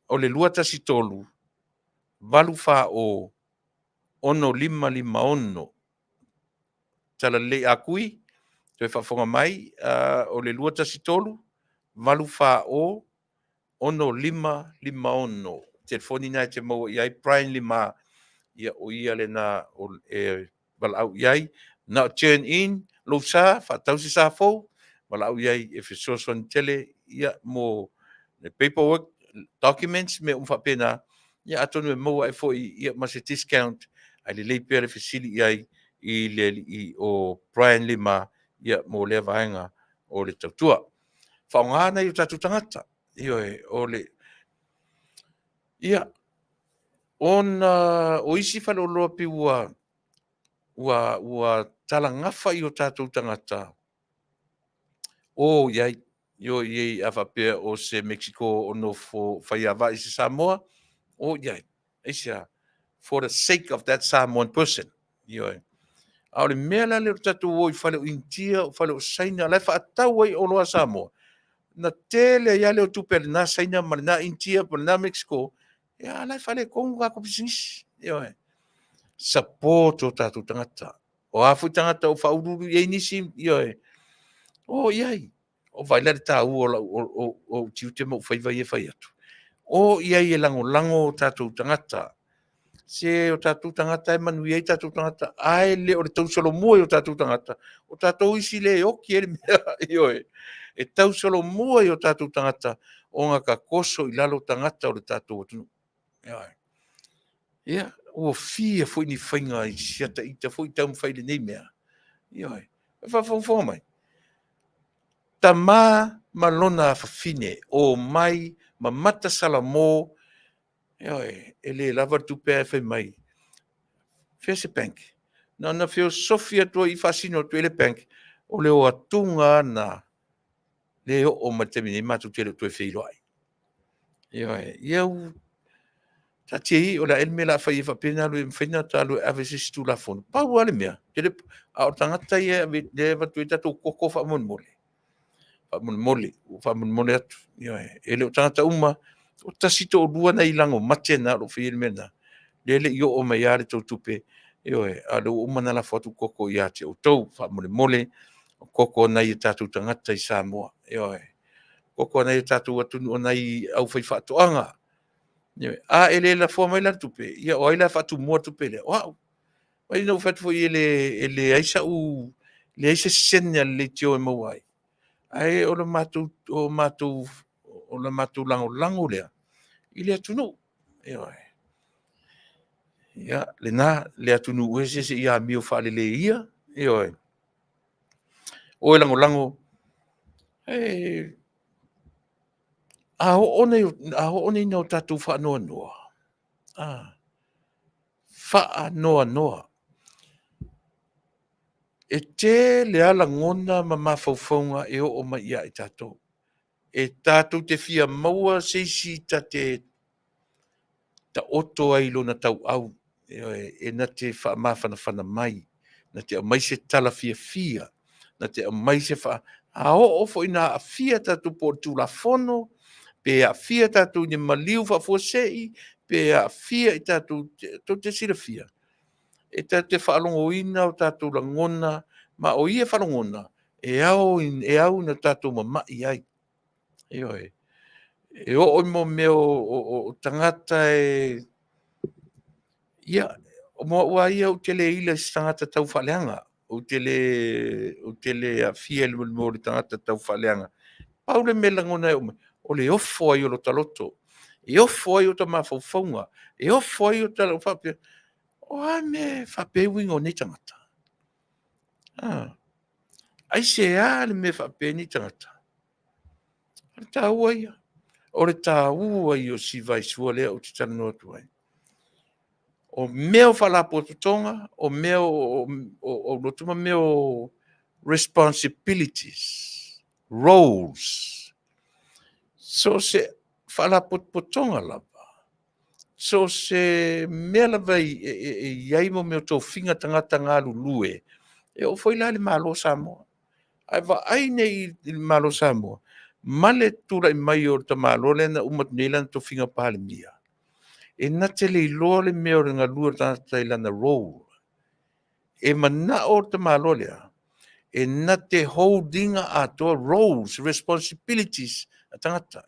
B: o le 213 840 6556. Tala lelei a kui, toe faafofoga mai, o le 213 840 6556. Telefoni na e te maua i ai Brian Lima, ia o ia lena o e valaau i ai. Na o turn in lou sa, faatau se sa fou, valaau i ai e fesoasoani tele ia mo le paperwork, documents, mea uma faapena, ia atonu e maua ai foi ia ma se discount, ae lelei pea le fesili i ai i le alii o Brian Lima, ia mo lea vaega o le tautua. Faaaoga nai o tatou tagata, ioe, o le ia ona o isi faleoloa pei ua ua ua talagafa i o tatou tagata o i ai, o i ai a faapea o se Mexico o nofo faiava i se Samoa, o i ai. Aisea? For the sake of that Samoan person. Ioe. A o le mea la lea o le tatou o i fale o Initia, o fale o Saina, la e faatau ai oloa a Samoa. Na tele ai lava lea o tupe a lena Saina ma lena Initia ma lena Mexico, ia a la e faaletonu tatou pisinisi. Ioe. Support o tatou tagata. O a foi tagata o faauluulu i ai nisi, ioe, o i ai. O vaai la i le taua o lau o ou tiute ma ou faiva ia e fai atu. O i ai e lagolago o tatou tagata. Se o tatou tagata e manuia ai tatou tagata, ae le o le tausolomua i o tatou tagata, o tatou isi lea e oti ai le mea, ioe. E tausolomua i o tatou tagata ona tatoso i lalo tagata o le tatou atunuu. Ioe. Ia, ua fia foi ni faiga i siata ita foi taumafai i lenei mea. Ioe. E faafogafoga mai. Tama ma lona afafine, omai ma mata salamo, ioe, e le lava le tupe ae fai mai, fea se bank? Na ona feosofi atu ai i faasino atu i le bank, o le o atuga lava lena, le oo mai le taimi nei matou te le o toe feiloai. Ioe, ia u taatia ia, o le a ea le mea o le a fai ai faapea na alu e mafai ona ta alu e ave se isi Tulafono. Pau lava le mea, a o tagata ia e lea e avatu ai tatou koko faamolemole, faamolemole, ua faamolemole atu. Ioe, e le o tagata uma, o tasi toalua nai lago mate na o lo o faia le mea lena, lea e le i oo mai lava le tou tupe, ioe, a o lea ua uma ona lafo atu koko ia te outou. Faamolemole, o koko a nai o tatou tagata i Samoa, ioe, koko a nai o tatou atunuu, a nai aufaifaatoaga. Ioe. A e le lafoa mai la le tupe, ia o ai la e faatumua le tupe lea? O au. Vaai na ou fai atu foi e leai sau, leai se sene a le leitio e maua ai, ae o le matou, o matou, o le matou lagolago lea i le atunuu. Ioe. Ia, lena, le atunuu e se se i amio faalelei ia, ioe. O e lagolago, e, a oo nei, a oo nei ina o tatou faanoanoa, a, faanoanoa. E tele lava lagona ma mafaufauga e oo mai ia i tatou. E tatou te fia maua se isi ta te taoto ai i lona tauau, ioe, e na te faamafanafana mai, na te aumai se tala fiafia, na te aumai se faa... A oo foi ina aafia tatou po o le Tulafono, pe aafia tatou i ni maliu faafuasei, pe aafia i tatou, tou te silafia, e tatou te faalogoina o tatou lagona, ma o ia faalogona, e ao, e au ina tatou mamai ai. Ioe. E oo i mo mea o tagata e... Ia, mo au lava ia ou te le ila i se tagata tau faaleaga. Ou te le, ou te le aafia i le mea o le tagata tau faaleaga. Pau le mea e lagona ai, o le ofo ai o lota loto. E ofo ai ota mafaufauga. E ofo ai ota faapea, o a mea e faapea ai uiga o nei tagata? Ah. Aisea le mea e faapea ai nei tagata? O le taua ia. O le taua ia o si vaisua lea ou te talanoa atu ai. O mea o faalapotopotoga, o mea o lotu ma mea o responsibilities, roles. So se faalapotopotoga lava, so se mea lava e i ai mo mea o tofiga tagata galulue, e oo foi la i le Malo o Samoa. Ae vaai nei i le Malo o Samoa ma le tulai mai o le tamaloa lea na uma atu nei lana tofiga Palemia, e na te le iloa le mea o le galue o le tagata i lana role. E manao le tamaloa lea e na te hold ina atoa roles, responsibilities a tagata.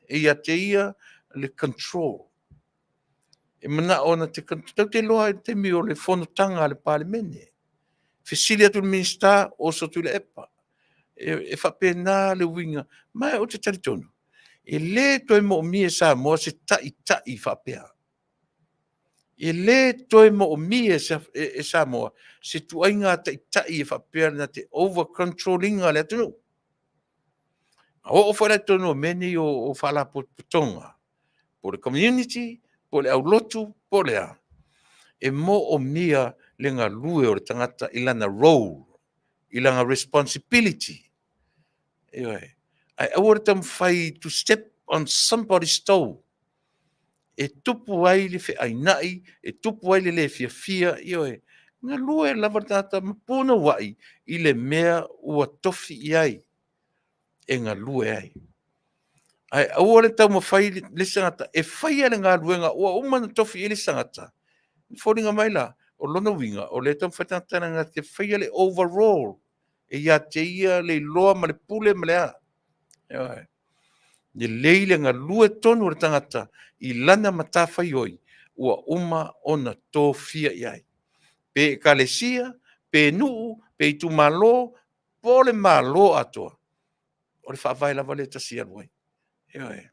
B: E ia te ia le control. E manao na te tau te iloa i le taimi o le fonotaga a le Palemene. Fesili atu i le Minisita, oso Tuilaepa. E faapena le uiga, ma ou te talitonu, e le toe moomia e Samoa se taitai faapea. E le toe moomia e Samoa se tuaiga taitai e faapea na te over control ina le atunuu. A oo foi la i totonu o mea nei o faalapotopotoga, po o le community, po o le aulotu, po o le a, e moomia le galue o le tagata i lana role, i lana responsibility. Ioe. Ae aua le taumafai to step on somebody's toe. E tupu ai le feainai, e tupu ai le le fiafia, ioe. Galue lava le tagata ma punouai i le mea ua tofi i ai e galue ai. Ae aua le taumafai le isi tagata e faia le galuega ua uma ona tofi i ai le isi tagata. E foliga mai la, o lona uiga, o lea e taumafai le tagata na te faia le overall e ia te ia le iloa ma le pule ma le a. Ioe. Lelei le galue tonu o le tagata i lana matafaioi ua uma ona tofia i ai. Pe ekalesia, pe nuu, pe itumalo, po o le Malo atoa, o le faavae lava lea e tasi e alu ai. Ioe.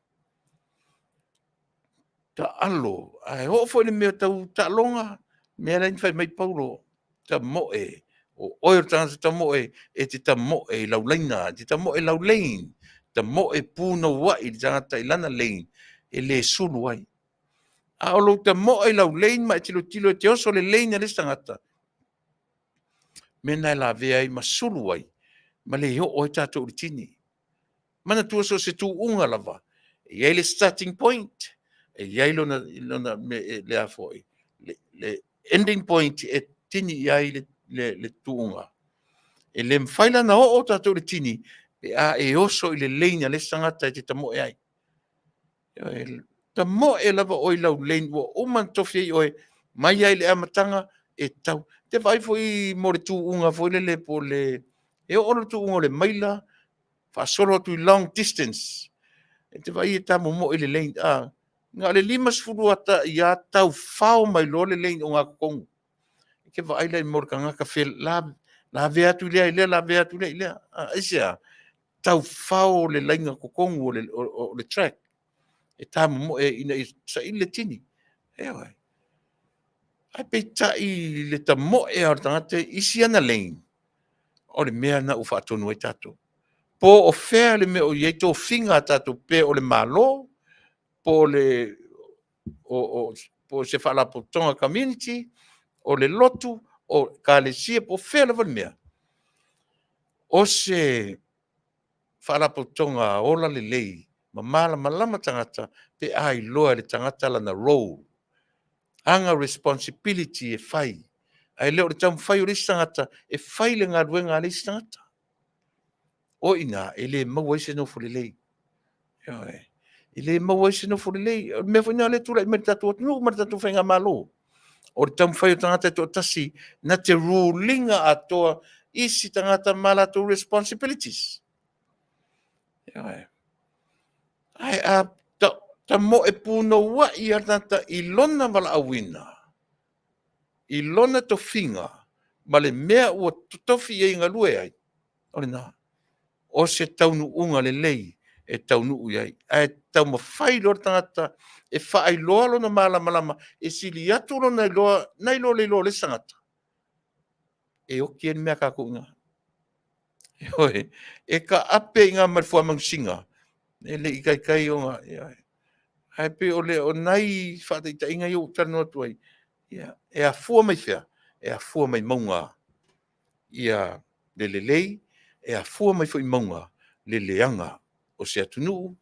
B: Taalo, ae oo foi i le mea tau taaloga, mea la e fai mai Paulo, tamoe, o oe o le tagata tamoe, e te tamoe i lau laina, e te tamoe i lau lane, tamoe punouai le tagata i lana lane, e le sulu ai. A o lou tamoe i lau lane ma e tilotilo e te oso i le lane a le isi tagata, mea na e lavea ai ma sulu ai, ma le oo ai tatou i le tini. Manatua so o se tuuga lava, e i ai le starting point, e i ai lona, lona me, le a foi, le, le ending point e tini i ai le, le, le tuuga. E le mafai la ona oo tatou i le tini pe a e oso i le lane a le isi tagata e te tamoe ai. Tamoe lava oe i lau lane ua uma ona tofi ai oe mai lava i le amataga e tau. Te vaai foi mo le tuuga foi lele po o le e oo le tuuga o le maila faasolo atu i long distance. E te vaai e tamomoe i le lane, a na o le 50 ata ia tau fao mai loa le lane ogatotonu. E te vaai la mo le tagata fe la lavea atu lea i lea lavea atu lea i lea. Aisea? Tau fao le laina totonu o le, o, o le track e tamomoe ina ia saili le tini. Ioe. Ae peitai le tamoe lava o le tagata i si ana lane, o le mea lena ua faatonu ai tatou. Po o fea le mea o i ai tofiga a tatou, pe o le Malo, po o le o, o, po o se faalapotopotoga community, o le lotu, o ekalesia, po o fea lava le mea, o se faalapotopotoga ola lelei ma malamalama tagata pe a iloa e le tagata lana role, ana responsibility e fai, ae le o le taumafai o le isi tagata e fai le galuega a le isi tagata. O i ina e le maua ai se nofo lelei. Ioe. E le maua ai se nofo lelei. O le mea foi lena o lea e tulai mai i le tatou atunuu ma le tatou faigamalo. O le taumafai o tagata e toatasi na te rule ina atoa isi tagata ma latou responsibilities. Ioe. Ae a tamoe punouai lava le tagata i lona valaauina, i lona tofiga ma le mea ua totofi i ai e galue ai, o lena. O se taunuuga lelei e taunuu i ai. Ae taumafai loa le tagata e faailoa lona malamalama e sili atu lona iloa nai lo le iloa o le isi tagata, e oti ai le mea a tatou i ina. Ioe, e taape i ina ma le fuamanusina, e le i taitai ona, ioe. Ae pei o le, o nai faataitaiga ia ua ou talanoa atu ai, ia, e afua mai fea? E afua mai mauga ia le lelei, e afua mai foi i mauga le leaga o se atunuu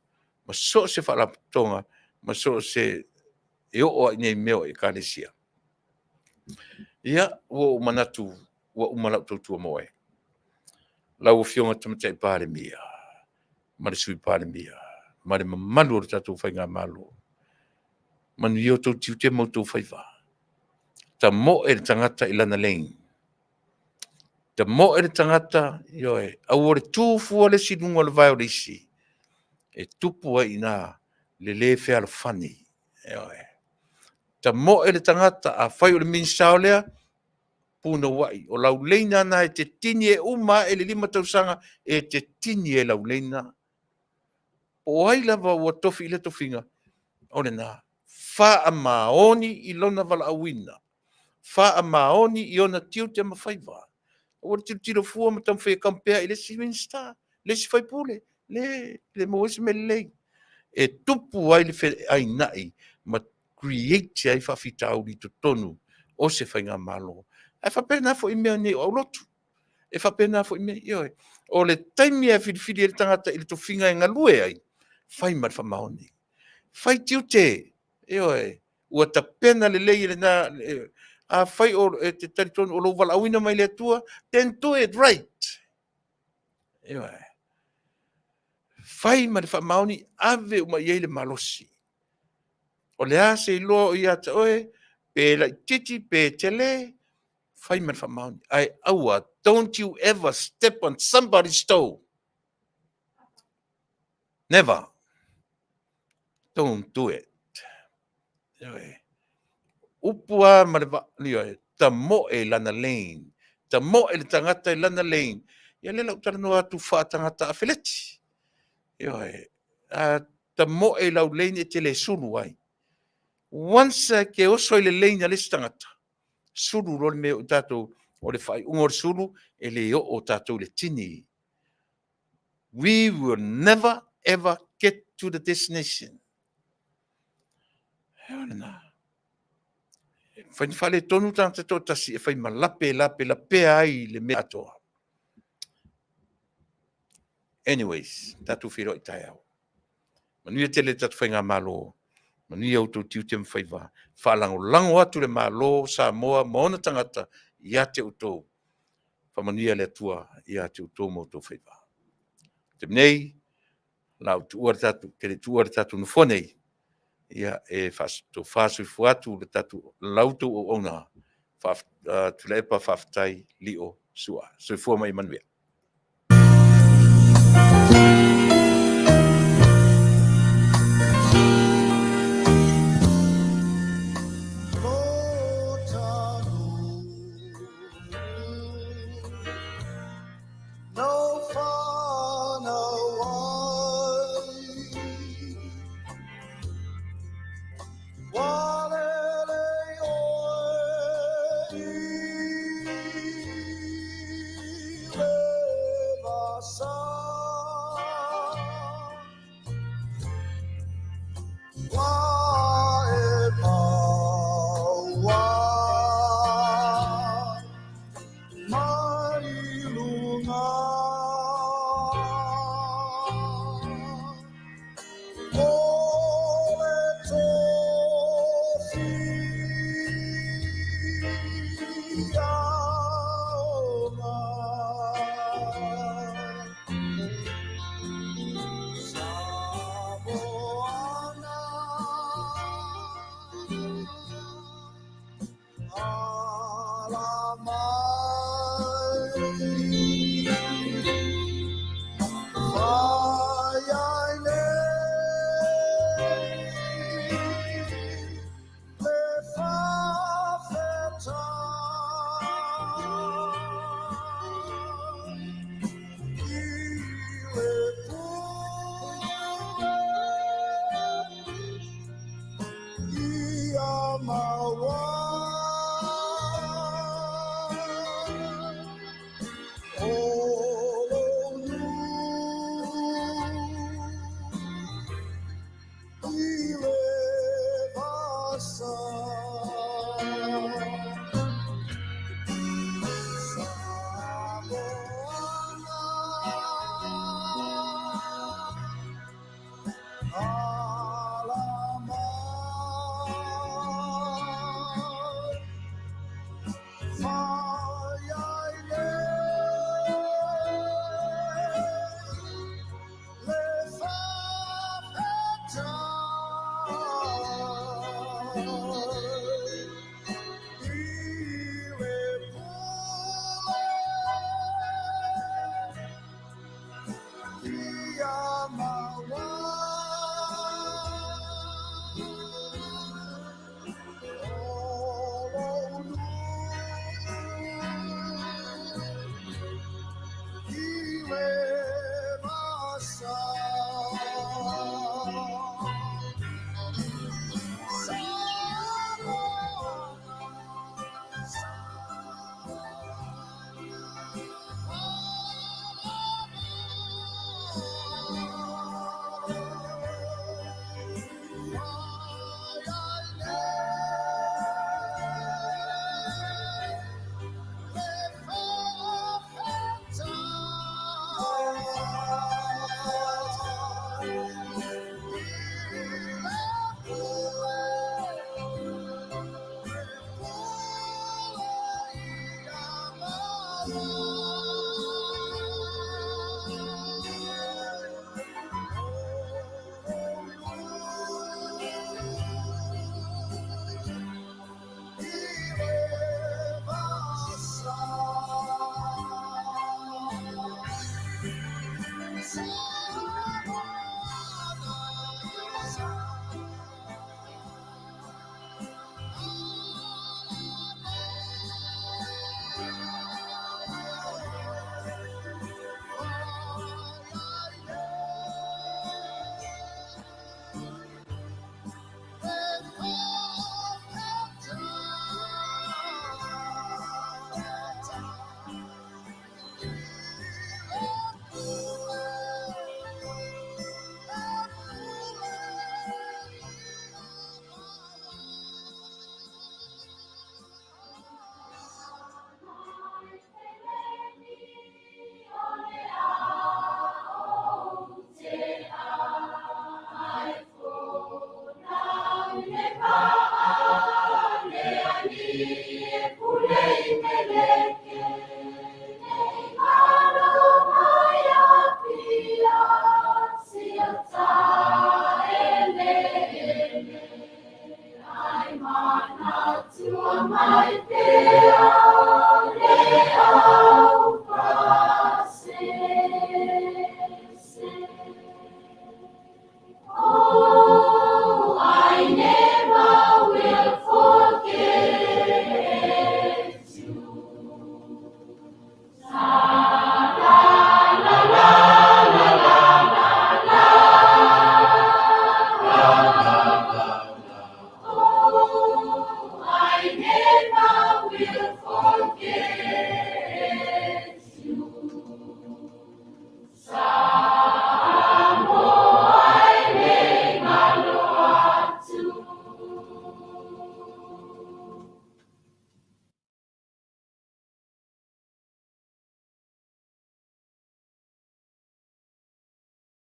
B: ma so o se faalapotopotoga ma so o se e oo lava i nei mea o ekalesia. Ia, ua ou manatu ua uma lau tautua mo oe. Lau Afioga i le Tamaitai Palemia ma le Sui Palemia ma le mamalu o le tatou Faigamalo, manuia outou tiute ma outou faiva. Tamoe le tagata i lana lane. Tamoe le tagata, ioe, aua le tu fua le isi i luga o le vae o le isi. E tupu ai i ina le le fealofani. Ioe. Tamoe le tagata, afai o le Minisita o lea, punouai. O lau lane lena e te tini e uma ae le 5 tausaga e te tini ai i lau lane lena. Po o ai lava ua tofi i lea tofiga, o lena. Faamaoni i lona valaauina. Faamaoni i ona tiute ma faiva. Aua le tilotilo fua ma taumafai e compare i le isi Minisita, le isi sui usufono, le, le maua ai se mea lelei. E tupu ai le feainai ma create ai faafitauli i totonu o se faigamalo. Ae faapena foi i mea nei o aulotu. E faapena foi mea, ioe. O le taimi e filifili ai le tagata i le tofiga e galue ai, fai ma le faamaoni. Fai tiute, ioe, ua tapena lelei e lena, afai o, e te talitonu o lou valaauina mai le Atua, then do it right. Ioe. Fai ma le faamaoni, ave uma i ai le malosi. O le a se iloa o ia te oe, pe laititi, pe tele, fai ma le faamaoni. Ae aua, don't you ever step on somebody's toe. Never. Don't do it. Ioe. Upu a ma le va, ioe, tamoe i lana lane. Tamoe le tagata i lana lane. Ia lea lau talanoa atu faatagata afeleti. Ioe, a tamoe i lau lane e te le sulu ai. Once e ke oso i le lane a le isi tagata, sulu loa le mea o tatou, o le faaiuga o le sulu, e le oo tatou i le tini. We will never ever get to the destination. Ea lena. E fai ni faaletonu tagata toatasi e fai ma lape lape lapea ai le mea atoa. Anyways, tatou feiloai taeao. Manuia tele le tatou faigamalo, manuia outou tiute ma faiva. Faalagolago atu le Malo o Samoa ma ona tagata ia te outou. Faamanuia le Atua ia te outou ma outou faiva. Te nei, la ou tuua le tatou, te le tuua le tatou nofoa nei, ia e faatofa soifua atu le tatou la outou auauna, Tuilaepa faafetai Lio Sua. Soifua ma ia manuia.